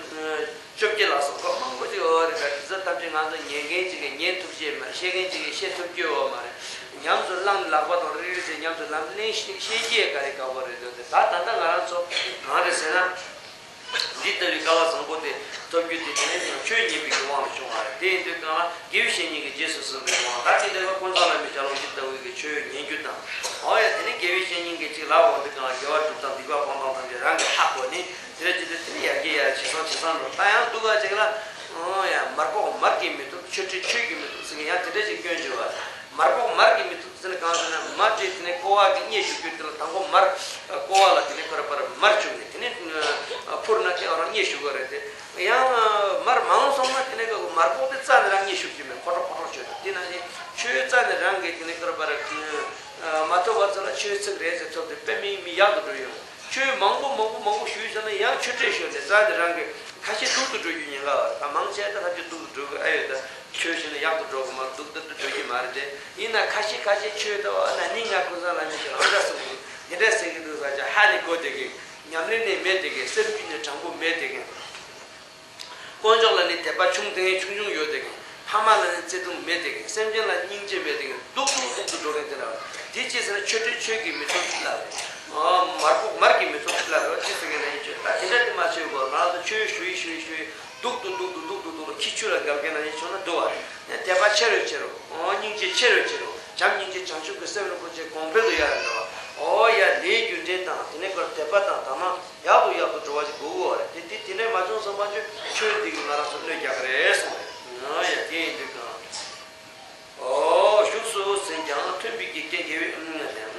བཅོ་བརྒྱད་ལ་སོགས་པ་མང་པོ་ཅིག་ཡོད་རེད། ད་དེ་ཚོ་ཐམས་ཅད་ང་ཚོ་ཉན་མཁན་ཅིག་གིས་ཉན་ཐུབ་ཀྱི་ཡོད་མ་རེད། ཤེས་མཁན་ཅིག་གིས་ཤེས་ཐུབ་ཀྱི་ཡོད་མ་རེད། ཉམས་སུ་བླངས་ལག་པ་དང་རིལ་རིལ་བྱས་ཉམས་སུ་ལམ་ལེན་ཤེས་ཤེས་ཀྱི་ཡོད་ག་རེ་དཀའ་པོ་རེད་འདུག་སྟེ། ད་ད་ལྟ་ང་རང་ཚོ་གང་རེད་ཟེར་ན། འདི་ལྟ་བུའི་སྐལ་བ་བཟང་པོ་དེ་ཐོབ་རྒྱུ་དེ་དེ་ནས་ཀྱང་ཆོས་ཉན་པའི་གི་དབང་ལ་བྱུང་བ་རེད། དེ་ཡིན་དུས་གང་ལ་དགེ་བའི་བཤེས་གཉེན་གྱིས་རྗེས་སུ་བཟུང་བའི་དབང་ད་དེ་ལྟ་བུ་ཀུན་བཟང་བླ་མའི་ཞལ་ལུང་འདི་ལྟ་བུའི་གི་ཆོས་ཉན་རྒྱུ་དང་། འོ་ཡ་དེ་ནས་དགེ་བའི་བཤེས་གཉེན་གྱིས་ཅིག་ལབ་འོང་དུས་གང་ལ་དགེ་བ་སྒྲུབ་སྟངས་སྡིག་པ་སྤང་སྟངས་ཐམས་ཅད་རང་གིས་ཧ་གོ་ནས། དེ་ལ་ཅི་སྟེ་དེ་ནི་ཡར་རྒྱས་ཡར་ཇེ་བཟང་ཇེ་བཟང་འགྲོ། ད་ཡང་འདུག་ག་ཅིག་ལ། ཨོ་ཡ་མར་ཕོག་མར་གྱིས་མི་ཐུབ། ཆོས་ཁྲིད་ཆོས་ཀྱིས་མི་ཐུབ་ཟེར་མཁན་ཡང་དེ་འདྲ་ཅིག་སྐྱོན་བརྗོད་པ། མར་ཕོག་མར་གྱིས་མི་ཐུབ་ཟེར་ན་གང་ཟེར་ན་མར་ཁྲིད་དེ་ནས་ཀོ་བ་གི་མཉེ་གཞུ་རྒྱུ་དེ་ལ་དང་པོ་མར་ཀོ་བ་ལ་དེ་ནས་ཁོ་ར་པར་མར་བྱུག་ནས་དེ་ནས་འཕུར་ན་དེ་ཨ་རང་མཉེ་གཞུ་གི་རེད་དེ། ཡང་མར་མང་སོང་ན་དེ་ནས་མར་ཕོག་དེ་རྩ་ནས་རང་མཉེ་གཞུ་རྒྱུ་མེད། ཁོ་ཁྲོ་ཁོ་ཁྲོ་བྱོས་དང་དེ་ནང་བཞིན་ཆོས་རྩ་ནས་རང་གིས་དེ་ནས་ཁོ་ར་པར་མ་ཐུབ་པ་ཚོ་ལ་ཆོས་ཚིག་རེ་ཟེར་ཐོབ་དུས་དཔེ་མི་མི་ཡག་ཏུ་འགྲོ་ཡོང་། ཆོས་མང་པོ་མང་པོ་མང་པོ་ཞུས་ཚར་ན་ཡང་ཆོས་ཁྲིད་ཞུས་ནས་རྩ་ནས་རང་གི་ཁ་ཤས་སྡུག་ཏུ་འགྲོ་རྒྱུ་ཉེན་ཁ་བ་དང་མང་ཆེ་ད་ཐམས་ཅད་སྡུག་ཏུ་འགྲོ་གི་ཨ་ཡོད་ད། ཆོས་ཞུས་ན་ཡག་ཏུ་འགྲོ་གི་མ་སྡུག་ཏུ་འགྲོ་རྒྱུ་མ་རེད་དེ། ཡིན་ན་ཁ་ཤས་ཁ་ཤས་ཆོས་ལྟ་བ་ན་ནི་ང་ཀུན་བཟང་བླ་མའི་ཞལ་ལུང་འདྲ་གསུངས་ཀྱི་འདི་འདྲ་ཟེར་གྱི་འདུག་ཟེར་ཀྱང་ཧ་ནི་གོ་བདེ་གི། ཉམས་ལེན་ནི་མེད་བདེ་གི། སེམས་རྒྱུད་ནི་དྲང་པོ་མེད་བདེ་གི། དཀོན་མཆོག་ལ་ནི་དད་པ་ཆུང་དེ་ཆུང་ཆུང་ཡོད་དེ་གི། ཕ་མ་ལ་ནི་བརྩེ་གདུང་མེད་དེ་གི། སེམས་ཅན་ལ་སྙིང་རྗེ་མེད་དེ་གི། སྡུག་ཏུ་སྡུག་ཏུ་འགྲོ་མཁན་དེ་འདྲ་བ། དེ་ཅི་ཟེར་ན་ཆོས་ཁྲིད་ཆོས་ཀྱིས་མི་ཚོར་ལབ་རེད། མར་ཕོག་མར་གྱིས་མི་ཚོར་ལབ་རེད། ཅི་ཟེར་མཁན་ན་ཡིན་ཆོས་ད་དེ་འདྲ་དེ་མ་བྱེད་དགོས། ང་རང་ཚོ་ཆོས་ཞུ་ཡི་ཞུ་ཡི་ཞུ་ཡི་སྡུག་ཏུ་སྡུག་ཏུ་སྡུག་ཏུ་སྡུག་ཏུ་ཁྱི་ཆུ་ལ་འགབ་མཁན་ན་ཡིན་ཆོག་ན་འདུག་བ་རེད། དད་པ་ཆེ་རུ་ཆེ་རུ། སྙིང་རྗེ་ཆེ་རུ་ཆེ་རུ། བྱམས་སྙིང་རྗེ་བྱང་ཆུབ་ཀྱི་སེམས་རིན་པོ་ཆེ་གོང་འཕེལ་དུ་ཡར་འགྲོ་བ། ཨོ་ཡ་ལས་རྒྱུ་འབྲས་དང་དེ་ནས་ཁོར་དད་པ་དང་དག་སྣང་། ཡག་ཏུ་ཡག་ཏུ་འགྲོ་བ་ཞིག་དགོས་ཀྱི་ཡོད་རེད་དེ། དེ་དེ་འདྲས་མ་བྱུང་ཙམ་པ་ཆོས་ཆོས་འདི་གིས་ང་རང་ཚོ་གནོད་རྒྱག་གི་རེད་གསུངས་རེད། ཨོ་ཡ་དེ་ཡིན་དུས་གང་། ཨོ་བཞུགས་སུ་ཟིན་ཀྱང་མཐུན་པའི་གི་རྐྱེན་དགེ་བའི་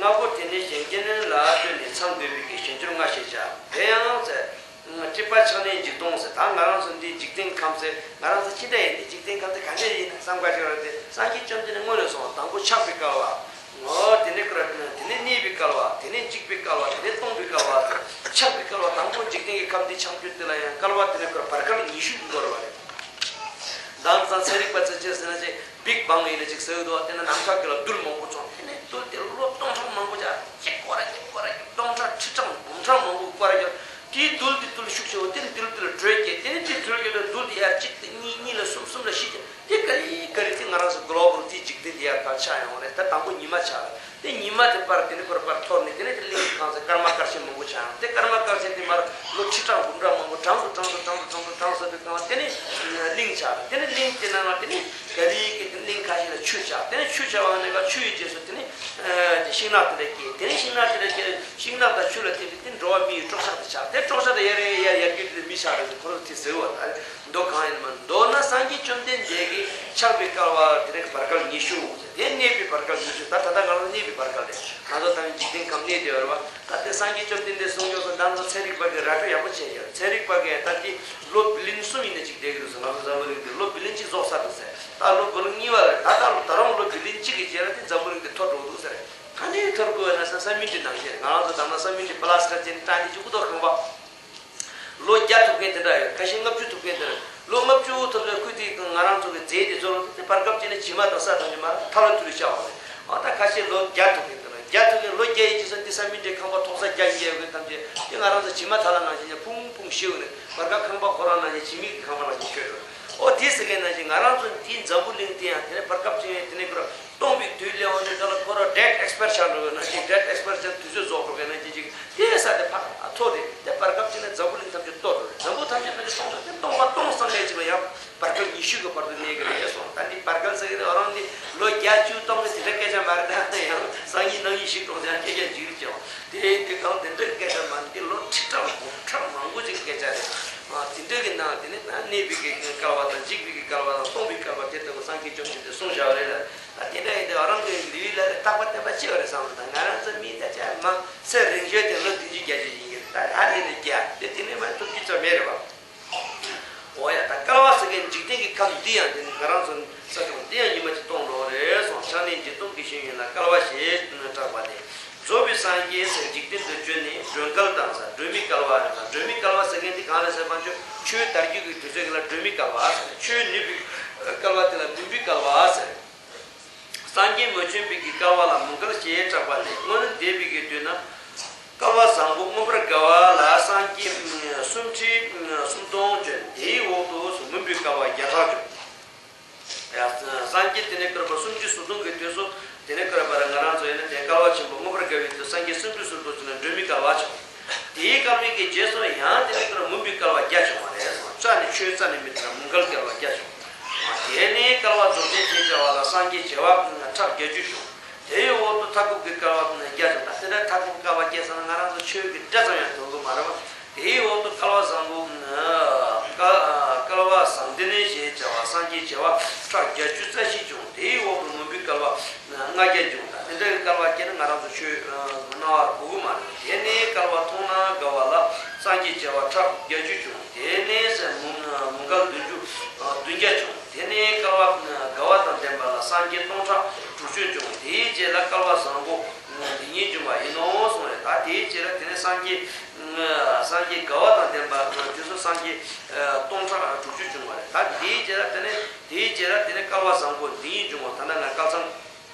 ལྔ་པོ་དེ་ནི་གཞན་རྐྱེན་ལ་ལྟོས་ནས་མཚམས་སྡོད་པའི་གི་གཞན་སྦྱོར་ལྔ་ཞེས་བྱ། དེ་ཡང་ཟེར། སྲིད་པ་ཆགས་གནས་འཇིག་སྟོང་ཟེར། ད་ང་རང་ཚོ་འདི་འཇིག་རྟེན་ཁམས་ཟེར། ང་རང་ཚོ་ཅི་འདྲ་ཡིན་འདི་འཇིག་རྟེན་ཁམས་དེ་ག་འདྲ་ཡིན་བསམ་དགའ་ཞིག་རེད་དེ། སངས་རྒྱས་བཅོམ་ལྡན་འདས་སྔོན་ནས་སོང་བ་དང་པོ་ཆགས་པའི་སྐལ་བ། ངོ་། དེ་ནས་བསྐལ་བ། དེ་ནས་གནས་པའི་སྐལ་བ། དེ་ནས་འཇིག་པའི་སྐལ་བ། དེ་ནས་སྟོང་པའི་སྐལ་བ། ཆགས་པའི་སྐལ་བ་དང་པོ་འཇིག་རྟེན་གྱི་ཁམས་འདི་ཆགས་རྒྱུ་དེ་ལ་ཡང་སྐལ་བ་དེ་ནས་བསྐལ་བར་སྐལ་ཉི་ཤུ་འགོར་བ་རེད། དེང་སང་ཚན་རིག་པ་ཚོས་ཅི་ཟེར་ན་ཅིག་བིག་བང་ཡིན་ན་ཅིག་ཟེར་གི་འདུག་དེ་ན་ནམ་མཁའ་དཀྱིལ་ལ་རྡུལ་མང་པོ་ཚོགས། དེ་ནས་རྡུལ་དེ་ལོ་སྟོང་ཕྲག་མང་པོ་ཅིག་ཅིག་སྐོར་ར་ཅིག་སྐོར་ར་ཅིག་སྟོང་ཕྲག་ཁྲི་ཕྲག་འབུམ་ཕྲག་མང་པོ་སྐོར་ར་ཅིག་དེའི་རྡུལ་དེ་རྡུལ་ཤུགས་ཆེ་བོ་དེ་ནས་རྡུལ་དེ་ལ་དྲོད་སྐྱེས། དེ་ནས་དེ་དྲོད་སྐྱེས་དུས་རྡུལ་དེ་ཡར་གཅིག་དེ་གཉིས། གཉིས་ལ་གསུམ། གསུམ་ལ་བཞི་སྐྱེས། དེ་ག་ལེ་ག་ལེ་དེ་ང་རང་ཚོ་གློ་བལ་དེའི་འཇིག་རྟེན་དེ་ཡར་ཕར་ཆགས་ཡོང་རེད། ད་དང་པོ་ཉི་མ་ཆགས་རེད། དེ་ཉི་མ་དེ་པར་དེ་ནས་ཁོ་ར་པར་འཐོར་ནས་དེ་ནས་དེ་གླིང་གི་གང་ཟེར་སྐར་མ་སྐར་ཆེན་མང་པོ་ཆགས་ཡོང་། དེ་སྐར་མ་སྐར་ཆེན་དེ་མར་ལོ་ཁྲི་ཕྲག་འབུམ་ཕྲག་མང་པོ་གྲངས་སུ་གྲངས་སུ་གྲངས་སུ་གྲངས་སུ་གྲངས་སུ་དེ་གང་དེ་ནས་གླིང་ཆགས། དེ་ནས་གླིང་དེ་ནང་ལ་དེ་ནས་ག་ལེ་གི་དེ་གླིང་ཁ་ཤས་ལ་ཆུ་ཆགས། དེ་ནས་ཆུ་ཆགས་པ་ནས་ཀ་ཆུ་ཡི་རྗེས་སུ་དེ་ནས་དེ་ཤིང་ནགས་དེ་འདྲ་སྐྱེས། དེ་ནས་ཤིང་ནགས་དེ་འདྲ་སྐྱེས། ཤིང་ནགས་དང་ཆུ་ལ་བརྟེན་ཏེ་དེ་འགྲོ་བ་མི་ཡི་སྲོག་ཆགས་དེ་ཆགས། དེ་སྲོག་ཆགས་དེ་ཡར་ཡར་ཡར་རྒྱུད་དེ་མི་ཆགས་རེད། ཁོ་རང་དེ་ཟེར་བ་ད། མདོ་གང་ཡིན་མ། མདོར་ན་སངས་རྒྱས་བཅོམ་ལྡན་འདས་ཀྱི་ཆགས་པའི་སྐལ་བ་དེ་རིང་བར་སྐལ་ཉི་ཤུ། དེ་གནས་པའི་བར་སྐལ་ཉི་ཤུ། ད་ད་ལྟ་ང་རང་གནས་པའི་བར་སྐལ་རེད། ང་ཚོ་ད་ནི་འཇིག་རྟེན་ཁམས་གནས་བསྡད་ཡོད་རེད་བ། ད་དེ་སངས་རྒྱས་བཅོམ་ལྡན་འདས་གསུང་ཆོས་སུ་ད་ཚོ་ཚན་རིག་པ་གིས་ར་སྤྲོད་ཡག་པོ་བྱས་ཡོད། ཚན་རིག་པ་གིས་ད་དེ་ལོ་བི་ལིན་གསུམ་ཡིན་ན་ཅིག་བསྡད་ཀྱི་འདུག་ཟེར། ང་ཚོ་འཛམ་བུ་གླིང་འདི་ལོ་བི་ལིན་གཅིག་རྫོགས་ཚར་འདུག་ཟེར། ད་ལོ་བི་ལིན་གཉིས་པ་རེད། ད་ད་ད་རུང་ལོ་བི་ལིན་གཅིག་གི་རྗེས་ལ་དེ་འཛམ་བུ་གླིང་འདི་འཐོར་འགྲོ་གི་འདུག་ཟེར། ག་ནས་འཐོར་དགོས་ན་ཟེར། ས་མིག་འདི་ནང་བཞིན་ང་རང་ཚོ་ད་ལྟ་ས་མིག་འདི་པ་ལ་སི་ཊིག་ཅན་བཀྲ་ནས་ཅིག་དབུ་ཐོག་ཁང་པ། ལོ་བརྒྱ་ཐུབ་མཁན་དེ་འདྲ་ཡོད། ཁ་ཤས་ལྔ་བཅུ་ཐུབ་མཁན་དེ་འདྲ། ལོ་ལྔ་བཅུ་ཐུབ་ན་ཁུ་དེ་ང་རང་ཚོ་གི་རྫས་དེ་ཚོ་རུ་དེ་བར་སྐབས་ཅིག་ནས་བྱེ་མ་དང་ས་དང་ཉི་མ་ཐལ་བ་དུ་རུ་ཤར་བ་རེད། ཨ་ད་ཁ་ཤས་ལོ་བརྒྱ་ཐུབ་མཁན་དེ་འདྲ། བརྒྱ་ཐུབ་མཁན་ལོ་བརྒྱ་ཡི་རྗེས་སུ་འདི་ས་མིག་འདྲའི་ཁང་པ་ཐོག་ ས་རྒྱ་ཡི་ཡོད་གི་ཐམས་ཅད་དེ་ང་རང་ཚོ་བྱེ་མ་ཐ་ལ་ནང་བཞིན་ཕུང་ཕུང་ཤེའུ་ནས་བར་སྐབས་ཁང་པ་ཁོ་རང་ནང་བཞིན་བྱེ་མའི་གི་ཁང་པ་ནང་བཞིན་ཁྱོད་རེད། ཨོ་དེ་ཟེར་མཁན་ནང་བཞིན་ང་རང་ཚོ་འདི་འཛམ་བུ་གླིང་དེ་ཡང་དེ་ནས་བར་སྐབས་ཅིག་ཡང་དེ་ནས་ཁོ་རང་སྟོང་པའི་དུས་སླེབས་འོང་དུས་ད་ལ་ཁོ་རང་dead expired་ཆགས་འགྲོ་བའི་ནང་བཞིན་dead expired་ཅན་དུས་ཚོད་རྫོགས་འགྲོ་བའི་ནང་བཞིན་ཅིག་དེ་ས་དེ་ཕར་ཐོ་རེད་དེ་བར་སྐབས་ཅིག་ནས་འཛམ་བུ་གླིང་ཐམས་ཅད་གཏོར་འགྲོ་རེད། འཛམ་བུ་ཐམས་ཅད་ཐམས་ཅད་སྟོང་ཚར་དེ་སྟོང་པ་སྟོང་སང་ལས་ཅིག་ལ་ཡང་བར་སྐབས་ཉི་ཤུ་གི་བར་དུ་གནས་ཀྱི་རེད་གསུངས། ད་འདི་བར་སྐབས་ཟེར་གྱི་རེད། ཨོ་རང་འདི་ལོ་བརྒྱད་ཅུ་སྟོང་གི་དེ་འདྲ་སྐད་ཆ་མ་རེད། ད་ཡང་སང་ཉིན་གནངས་ཉིན་ཞིག་གྲོངས་ཚེ་སྐད་ཆ་འཇིག་རེད་ཀྱང་དེ་འདི་གང་དེ་འདྲའི་སྐད་ཆ་མ་འདི་ལོ་ཁྲི་ཕྲག་འབུམ་ཕྲག་མང་པོ་ཅིག་སྐད་ཆ་རེད། ཨ་དེ་འདྲ་གི་ནང་དེ་ནི་ད་གནས་པའི་གི་སྐལ་བ་དང་འཇིག་པའི་གི་སྐལ་བ་དང་སྟོང་པའི་སྐལ་བ་དེ་ལྟ་བུ་སངས་རྒྱས་བཅོམ་ལྡན་འདས་གསུངས་བཞག་པ་རེད་ལ། ད་དེ་འདྲ་ཡིན་དུས་ཨོ་རང་གི་ལུས་ལ་རྟག་པ་བརྟན་པ་ཆེ་བ་རེད་བསམ་ད་ང་རང་ཚོ་མི་ད་ཆ་མ་ཚེ་རིང་ཤོས་དེ་ལོ་བདུན་ཅུ་བརྒྱད་ཅུ་ཡིན་གྱི་རེད། ད་ཨ་རེ་ནས་བརྒྱ་དེ་དེ་ནས་མ་ཐུབ་ཀྱི་ཚོད་མེད་རེད་བ། འོ་ཡ་ད་སྐལ་བ་ཟེར་མཁན་འཇིག་རྟེན་གྱི་ཁམས་འདི་ཡང་དེ་ནི་ང་རང་ཚོ་ས་ཆུང་འདི་ཡང་ཉི་མ་གཅིག་སྟོང་འགྲོ་བ་རེད་སོང་། ཕྱག་ལེན་བརྒྱད་སྟོང་གི་ཤེས་ཡོན་ལ་སྐལ་བ་ཞེས་གྲགས་པ་ལས། རྫོགས་པའི་སངས་རྒྱས་ཟེར་འཇིག་རྟེན་དུ་བྱོན་ནས་སྒྲོན་སྐལ་དང་ཟེར་སྒྲོན་མེའི་སྐལ་བ་རེད། སྒྲོན་མེའི་སྐལ་བ་ཟེར་མཁན་འདི་གང་རེད་ཟེར་བ་ཆོས་ཆོས་དར་རྒྱས་ཀྱི་དུས་ཚོད་ཀྱི་ལ་སྒྲོན་མེའི་སྐལ་བ་ཟེར། ཆོས་ནུས་པའི་སྐལ་བ་དེ་ལ་མུན་པའི་སྐལ་བ་ཟེར། སངས་རྒྱས་མ་བྱོན་པའི་གི་སྐལ་བ་ལ་མུན་སྐལ་ཞེས་གྲགས་པ་ལས། སྔོན་འདས་པའི་གི་དུས་ན་སྐལ་བ་བཟང་པོ་མངོན་པར་དགའ་བ་ལ་སངས་རྒྱས་སུམ་ཁྲི་སུམ་སྟོང་བྱོན། དེའི་འོག་ཏུ་མུན་པའི་སྐལ་བ་བརྒྱ་ཕྲག་བྱོན། ཡ། སངས་རྒྱས་དེ་ནས་བསྐལ་པ་སུམ་ཁྲི་སུམ་སྟོང་གི་དུས་སུ་དེ་ནས་བསྐལ་པར་ང་རང་ཚོ་ཡིན་ན་དེ་སྐལ་བ་ཆེན་པོ་མངོན་པར་དགའ་བའི་དུས་སངས་རྒྱས་སུམ་ཁྲི་སུམ་སྟོང་བྱོན་ན་སྒྲོན་མེའི་སྐལ་བ་བྱུང་། དེའི་སྐལ་བའི་གི་རྗེས་སུ་ཡང་དེ་ནས་བསྐལ་པ་མུན་པའི་སྐལ་བ་བརྒྱ་བྱུང་བ་རེད་སོང་། རྩ་ནས་ཆོས་རྩ་ནས་མི་ཐུབ་ལ་མུན་སྐལ་སྐལ་བ་བརྒྱ་བྱུང་། དེ་ནས་སྐལ་བ་རྫོགས་ཆེན་ཞེས་བྱ་བ་ལ་སངས་རྒྱས་བྱེ་བ་ཕྲག་བརྒྱད་ཅུ་བྱུང་། དེའི་འོག་ཏུ་མཐའ་འཁོབ་ཀྱི་སྐལ་བ་བརྒྱ་བྱུང་། ད་དེ་འདྲ་མཐའ་འཁོབ་སྐལ་བ་བརྒྱ་ཟེར་ན་ང་རང་ཚོ་ཆོས་ཀྱི་སྒྲ་ཙམ་ཡང་ཐོས་ཀྱི་མ་རེད་བ། དེའི་འོག་ཏུ་སྐལ་བ་བཟང་པོ། སྐལ་བ་བཟང་ལྡན་ཞེས་བྱ་བ་སངས་རྒྱས་བྱེ་བ་ཕྲག་བརྒྱད་ཅུ་རྩ་བཞི་བྱུང་། དེའི་འོག་ཏུ་མུན་པའི་སྐལ་བ་ལྔ་བརྒྱ་བྱུང་། ད་དེ་འདྲའི་སྐལ་བ་བརྒྱ་ནི་ང་རང་ཚོ་ཆོས་སྣང་བར་གོ་གི་མ་རེད། དེ་ནས་སྐལ་བ་མཐོང་ན་དགའ་བ་ལ་སངས་རྒྱས་བྱེ་བ་ཕྲག་བརྒྱད་ཅུ་བྱུང་། དེ་ནས་མུན་མུན་སྐལ་བདུན་ཅུ་བདུན་བརྒྱ་བྱུང་། དེ་ནས་སྐལ་བ་དགའ་བ་དང་ལྡན་པ་ལ་སངས་རྒྱས་སྟོང་ཕྲག་དྲུག་ཅུ་བྱུང་། དེའི་རྗེས་ལ་སྐལ་བ་བཟང་པོ་འདི་ཉིད་འབྱུང་བ་ཡིན་ནོ་གསུངས་རེད། ད་དེའི་རྗེས་ལ་དེ་ནས་སངས་རྒྱས་སངས་རྒྱས་དགའ་བ་དང་ལྡན་པ་དུས་སུ་སངས་རྒྱས་སྟོང་ཕྲག་དྲུག་ཅུ་བྱུང་བ་རེད། ད་དེའི་རྗེས་ལ་དེ་ནས་དེའི་རྗེས་ལ་དེ་ནས་སྐལ་བ་བཟང་པོ་འདི་ཉིད་འབྱུང་བ། ད་ལྟ་ང་སྐལ་བཟང་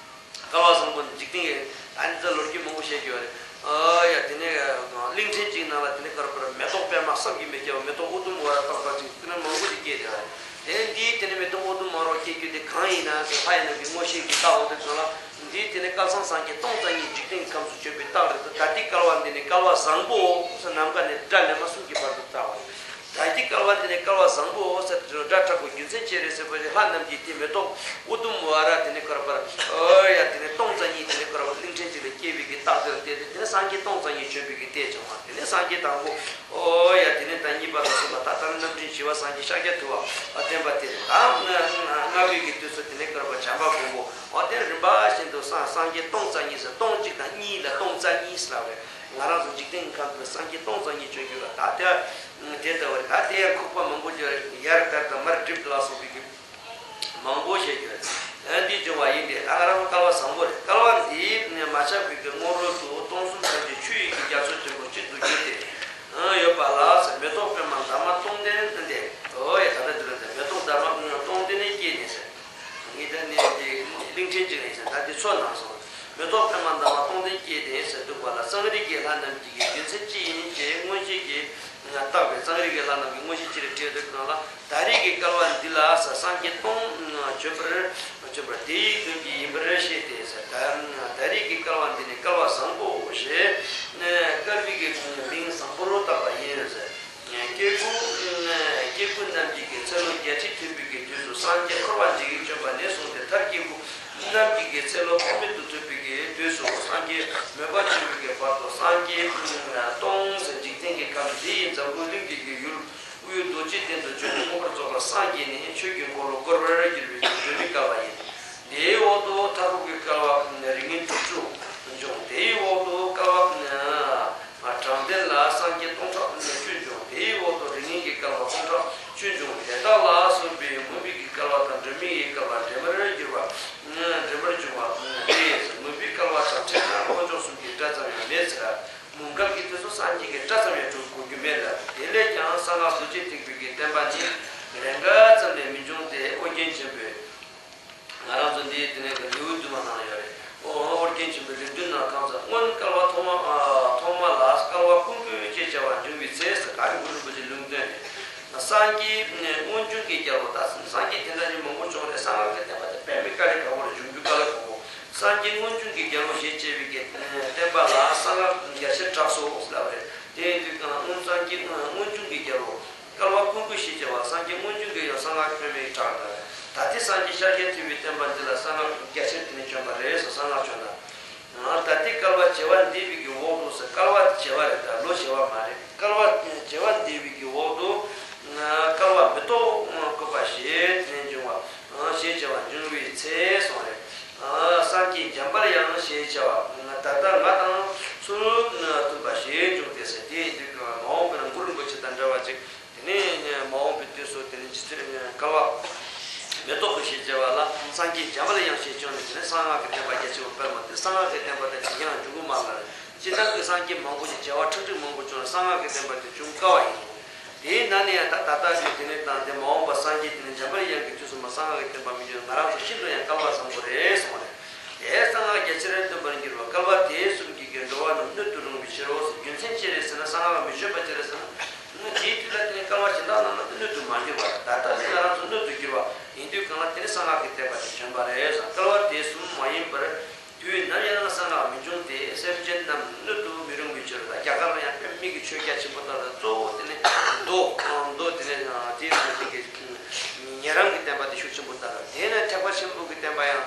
སྐལ་བ་བཟང་པོ་འཇིག་རྟེན་གྱི་ཨ་ནི་ད་ལོ་རྒྱུས་མང་པོ་བཤད་རྒྱུ་རེད། ཨ་ཡ་དེ་ནས་གླིང་ཕྲན་གཅིག་ནང་ལ་དེ་ནས་ག་རེ་ག་རེ་མེ་ཏོག་པད་མ་བསམ་གྱིས་མི་ཁྱབ་པ་མེ་ཏོག་ཨུ་དུམ་ཝ་ར་ཏག་ཏག་ཅིག་དེ་ནས་མང་པོ་ཞིག་སྐྱེས་ཏེ་རེད། དེ་འདིའི་དེ་ནས་མེ་ཏོག་ཨུ་དུམ་ཝ་ར་སྐྱེ་རྒྱུ་དེ་གང་ཡིན་ན་ཟེར་ལྷ་ཡིན་ན་གི་མངོན་ཤེས་ཀྱིས་བལྟ་འོང་དུས་ཙམ་ལ་འདིའི་དེ་ནས་སྐལ་བཟང་སངས་རྒྱས་སྟོང་རྩ་གཉིས་འཇིག་རྟེན་གྱི་ཁམས་སུ་བྱོན་པའི་རྟགས་རེད་འདུག་ད་ལྟའི་སྐལ་བ་འདི་ནི་སྐལ་བ་བཟང་པོ་ཟེར་ནམ་མཁའ་ནས་སྒྲ་ལེན་པ་གསུམ་གྱི་བར་དུ་བཏགས་པ་རེད། ད་ལྟའི་སྐལ་བ་འདི་ནི་སྐལ་བ་བཟང་པོ་ཟེར་དུས་སྒྲ་དྲག་པོ་རྒྱུ་མཚན་ཅི་རེད་ཟེར་བ་ཞིག་ལྷ་རྣམས་ཀྱིས་དེ་མེ་ཏོག་ཨུ་དུམ་ཝ་ར་དེ་ནི་ག་རེ་ག་རེ་ཨོ་ཡ་དེ་ནི་སྟོང་རྩ་གཉིས་དེ་ནི་ག་རེ་ག་རེ་གླིང་ཕྲན་གཅིག་ལ་སྐྱེས་པའི་གི་རྟགས་དེ་ལ་བལྟས་ཏེ་དེ་ནི་སངས་རྒྱས་སྟོང་རྩ་གཉིས་བྱོན་པའི་གི་ལྟས་བྱུང་བ། དེ་ནི་སངས་རྒྱས་དང་པོ་ཨོ་ཡ་དེ་ནི་ད་གཉིས་པ་དང་གསུམ་པ་ད་ལྟ་རྣམ་འདྲེན་བཞི་པ་སངས་རྒྱས་ཤཱཀྱ་ཐུབ་པ་བསྟན་པ་དེ་རེད། ད་ལྔ་པའི་གི་དུས་སུ་དེ་ནི་ག་རེ་ག་རེ་བྱམས་པ་མགོན་པོ་ཨོ་དེ་རིམ་པ་བཞིན་དུ་སངས་སངས་རྒྱས་སྟོང་རྩ་གཉིས་ཟེར་སྟོང་གཅིག་དང་གཉིས་ལ་སྟོང་རྩ་གཉིས་ཟེར་བ་རེད། ང་རང་ཚོ་འཇིག་རྟེན་ཁམས་ལ་སངས་རྒྱས་སྟོང་རྩ་གཉིས་བྱོན་རྒྱུ་ལ་ད་ལྟ་དེ་ལྟ་བུ་རེད། ད་དེ་ཡང་ཁུག་པ་མང་པོ་བརྗོད་རེད། ཡར་དར་དང་མར་འགྲིབ་ལ་སོགས་པའི་གི་མང་པོ་བཤད་རྒྱུ་རེད། ཨ་འདི་བྱུང་བ་ཡིན་ཏེ་ད་ང་རང་ཚོ་སྐལ་བ་བཟང་པོ་རེད། སྐལ་བ་འདིའི་མ་ཆགས་པའི་གི་སྔོན་རོལ་དུ་སྟོང་གསུམ་ཐམས་ཅད་ཆུ་ཡི་གི་རྒྱ་མཚོ་ཆེན་པོ་གཅིག་ཏུ་གྱུར་ཏེ་ཡོད་པ་ལ་ཟེར། མེ་ཏོག་པད་མ་འདབ་མ་སྟོང་ལྡན་ཏེ་ཨོ་ཡ་ད་ལྟ་འདི་ལ་ཟེར་མེ་ཏོག་འདབ་མ་སྟོང་ལྡན་ནས་སྐྱེས་ནས་ཟེར། ངས་ད་ནས་འདི་གླིང་ཕྲན་གཅིག་ལ་ཡིན་ཟེར། ད་འདི་ཚོ་ནང་སོང་། མེ་ཏོག་པད་མ་འདབ་མ་སྟོང་ལྡན་སྐྱེས་ཏེ་ཟེར་འདུག་པ་ལ་གཙང་རིས་ཀྱི་ལྷ་རྣམས་ཀྱི་རྒྱུ་མཚན་ཅི་ཡིན་ཞེས་མངོན་ཤེས་ཀྱིས་བརྟགས་པས། གཙང་རིས་ཀྱི་ལྷ་རྣམས་ཀྱི་མངོན་ཤེས་ཅི་རེད་དྲིས་དུས་གང་ལ་ད་རེས་ཀྱི་སྐལ་བ་འདི་ལ་ཟེར་སངས་རྒྱས་སྟོང་བྱོན་པར་བྱོན་པར་དེའི་དོན་གྱིས་ཡིན་པར་ཤེས་ཏེ་ཟེར། ད་ད་རེས་ཀྱི་སྐལ་བ་འདི་ནི་སྐལ་བ་བཟང་པོ་ཞེས་སྐལ་བའི་གི་མིང་བཟང་པོར་བཏགས་པ་ཡིན་ཟེར། སྐྱེ་དགུ་སྐྱེ་དགུ་རྣམས་ཀྱི་གི་ཚེ་ལོ་བརྒྱད་ཁྲི་ཐུབ་པའི་གི་དུས་སུ་སངས་རྒྱས་འཁོར་བ་འཇིག་གིས་བཅོམ་པ་ནས་བཟུང་སྟེ་མཐར་སྐྱེ་དགུ་རྣམས་ཀྱི་གི་ཚེ་ལོ་འཁོར་མེད་དུ་ཐུབ་པའི་གི་དུས་སུ་སངས་རྒྱས་མོས་པ་ཆེན་པོའི་གི་བར་དུ་སངས་རྒྱས་སྟོང་ཟེར་འཇིག་རྟེན་གྱི་ཁམས་འདི་ཡི་འཛམ་བུ་གླིང་གི་གི་ཡུལ་དབུས་རྡོ་རྗེ་གདན་དུ་བྱོན་ནས་མངོན་པར་རྫོགས་པར་སངས་རྒྱས་ནས་ཆོས་ཀྱི་འཁོར་ལོ་བསྐོར་བར་གྱུར་པའི་གི་སྒྲོན་མེའི་སྐལ་བ་ཡིན། དེའི་འོག་ཏུ་མཐའ་འཁོབ་ཀྱི་སྐལ་བ་རིགས་ངན་དྲུག་ཅུ་འབྱུང་། དེའི་འོག་ཏུ་སྐལ་བ་དྲང་ལྡན་ལ་སངས་རྒྱས་སྟོང་ཕྲག་བཅུ་འབྱུང་། དེའི་འོག་ཏུ་རིགས་ངན་གྱི་སྐལ་བ་སྟོང་ཕྲག་བཅུ་འབྱུང་། དེ་དག་ལ་སོགས་པའི་མུན་པའི་གི་སྐལ་བ་དང་སྒྲོན་མེའི་གི་སྐལ་བ་འདྲེས་མར་གྱུར་པ། འདྲེས་མར་འབྱུང་བ་སྟེ། མུན་པའི་སྐལ་བ་དང་ཕྲད་ན་དཀོན་མཆོག་གསུམ་གྱི་སྒྲ་ཙམ་ཡང་མེད་ཟེར། མུན་སྐལ་གྱི་དུས་སུ་སངས་རྒྱས་ཀྱི་སྒྲ་ཙམ་ཡང་གྲུབ་གོ་རྒྱུ་མེད་ལ། དེ་ལས་ཀྱང་གསང་སྔགས་རྡོ་རྗེ་ཐེག་པའི་གི་བསྟན་པ་ནི་ལན་འགའ་ཙམ་ལས་མི་འབྱུང་སྟེ། ཨོ་རྒྱན་ཆེན་པོས། ང་རང་ཚོ་འདིའི་དེ་ནས་ལེའུ་བདུན་མ་ནང་ཡོད་རེད། ཨོ་ཨོ་རྒྱན་ཆེན་པོའི་ལེའུ་བདུན་ནང་གང་ཟག་སྔོན་བསྐལ་པ་ཐོག་མ་ཨ་ཐོག་མ་ལ་ སངས་རྒྱས་སྔོན་བྱུང་གི་རྒྱལ་པོ། ད་སངས་རྒྱས་དེ་འདྲ་ཞིག་མང་པོ་བྱུང་རེད། གསང་སྔགས་ཀྱི་བསྟན་པ་དེ་དཔེ་མི་དཀའ་ལས་ཁག་པོ་རེད། འབྱུང་རྒྱུ་དཀའ་ལས་ཁག་པོ། སངས་རྒྱས་སྔོན་བྱུང་གི་རྒྱལ་པོ་ཞེས་བྱ་བའི་གི་བསྟན་པ་ལ་གསང་སྔགས་རྒྱ་ཆེར་གྲགས་སོ་ལབ་རེད། དེ་ཡིན་དུས་གང་སྔོན་སངས་རྒྱས་སྔོན་བྱུང་གི་རྒྱལ་པོ། བསྐལ་པ་ཀུན་དགུ་ཞེས་བྱ་བ། སངས་རྒྱས་སྔོན་བྱུང་གི་ཡང་གསང་སྔགས་ཕྱོགས་མེད་གྲགས་འདྲ། ད་ལྟའི་སངས་རྒྱས་ཤཱཀྱ་ཐུབ་པའི་བསྟན་པ་འདི་ལ་གསང་སྔགས་རྒྱ་ཆེར་དེ་ནས་བྱོན་པ་རེད་ཟེར། གསང་སྔགས་བྱོན་ན། ད་ལྟའི་བསྐལ་པ་བྱེ་བ་འདས་པའི་གི་འོག་ཏུ་ཟེར། བསྐལ་པ་བྱེ་བ་རེད། ད་ལོ་བྱེ་བ་མ་རེད། བསྐལ་པ་བྱེ་བ་འདས་པའི་གི་འོག་ཏུ། བསྐལ་པ་མེ་ཏོག་བཀོད་པ་ཞེས་དེ་ནས་འབྱུང་བ། ཞེས་བྱ་བ་འབྱུང་བའི་ཚེ་གསུངས་རེད། སངས་རྒྱས་འཇམ་དཔལ་དབྱངས་ཞེས་བྱ་བ། ད་ལྟ་ང་དང་ཚུལ་མཐུན་པ་ཞེས་འབྱུང་སྟེ་ཟེར། དེ་ཡིན་དུས་མ་འོངས་པའི་གུ་རུ་རིན་པོ་ཆེ་དང་འདྲ་བ་ཅིག་དེ་ནས་མ་འོངས་པའི་དུས་སུ་དེ་ནས་རྗེ་བཙུན་བསྐལ་པ་མེ་ཏོག་གི་ཞེས་བྱ་བ་ལ་སངས་རྒྱས་འཇམ་དཔལ་དབྱངས་ཞེས་བྱུང་ནས། དེ་ནས་གསང་སྔགས་ཀྱི་བསྟན་པ་རྒྱ་ཆེ་བ་སྤེལ་མ། དེ་གསང་སྔགས་ཀྱི་བསྟན་པ་དེ་དེ་ཡང་འབྱུང་གི་མ་ལ། སྤྱིར་བཏང་གི་སངས་རྒྱས་མང་པོ་ཞིག་བྱེ་བ་ཁྲག་ཁྲིག་མང་པོ་བྱུང་ན་གསང་སྔགས་ཀྱི་བསྟན་པ་དེ་འབྱུང་དཀའ་བ་ཡིན། དེའི་ནང་ནས་ཡང་ད་ད་ལྟ་གི་དེ་ནས་དང་དེ་མ་འོངས་པ་སངས་རྒྱས་དེ་ནས་འཇམ་དཔལ་དབྱངས་ཀྱི་དུས་སུ་མ་གསང་སྔགས་ཀྱི་བསྟན་པ་མི་འབྱུང་། ང་རང་ཚོ་ཤིན་ཏུ་ཡང་སྐལ་བ་བཟང་པོ་རེད་གསུངས་པ་རེད། དེས་གསང་སྔགས་རྒྱ་ཆེར་སྟོན་པར་འགྱུར་བ། བསྐལ་པ་དེ་གསུམ་གྱི་གི་འགྲོ་བ་རྣམས་སྣོད་དུ་རུང་བའི་ཕྱིར་རོ། རྒྱུ་མཚན་ཅི་རེད་ཟེར་ན། གསང་སྔགས་མི་བྱོན་པ་ཅི་རེད་ཟེར་ན། དེའི་དུས་ལ་དེ་ནི་བསྐལ་པ་གཞན་དག་རྣམས་ལ་སྣོད་དུ་མ་གྱུར་བ། ད་ལྟ་དེ་ང་རང་ཚོ་སྣོད་དུ་གྱུར་བ་ཡིན་དུས་གང་ལ་དེ་ནི་གསང་སྔགས་ཀྱི་བསྟན་པ་དེ་བྱོན་པ་རེད། བསྐལ་པ་དེ་གསུམ་མ་ཡིན་པར། དུས་ནམ་ཡང་གསང་སྔགས་མི་འབྱུང་སྟེ། སེམས་ཅན་རྣམས་སྣོད་དུ་མི་རུང་བའི་ཕྱིར། ད་རྒྱ་གར་ལ་ཡང་དཔེ་མི་སྲིད་ཀྱི་ཆོས་རྒྱ་ཆེན་པོ་དག་ལ་གཙོ་བོ་དེ་ནི་མདོ། མདོ་དེ་ནི་དེའི་ནང་བཞིན་གྱི་ཉན་རང་གི་བསྟན་པ་དེ་ཤུགས་ཆེན་པོ་དར། དེ་ནས་ཐེག་པ་ཆེན་པོ་གི་བསྟན་པ་ཡང་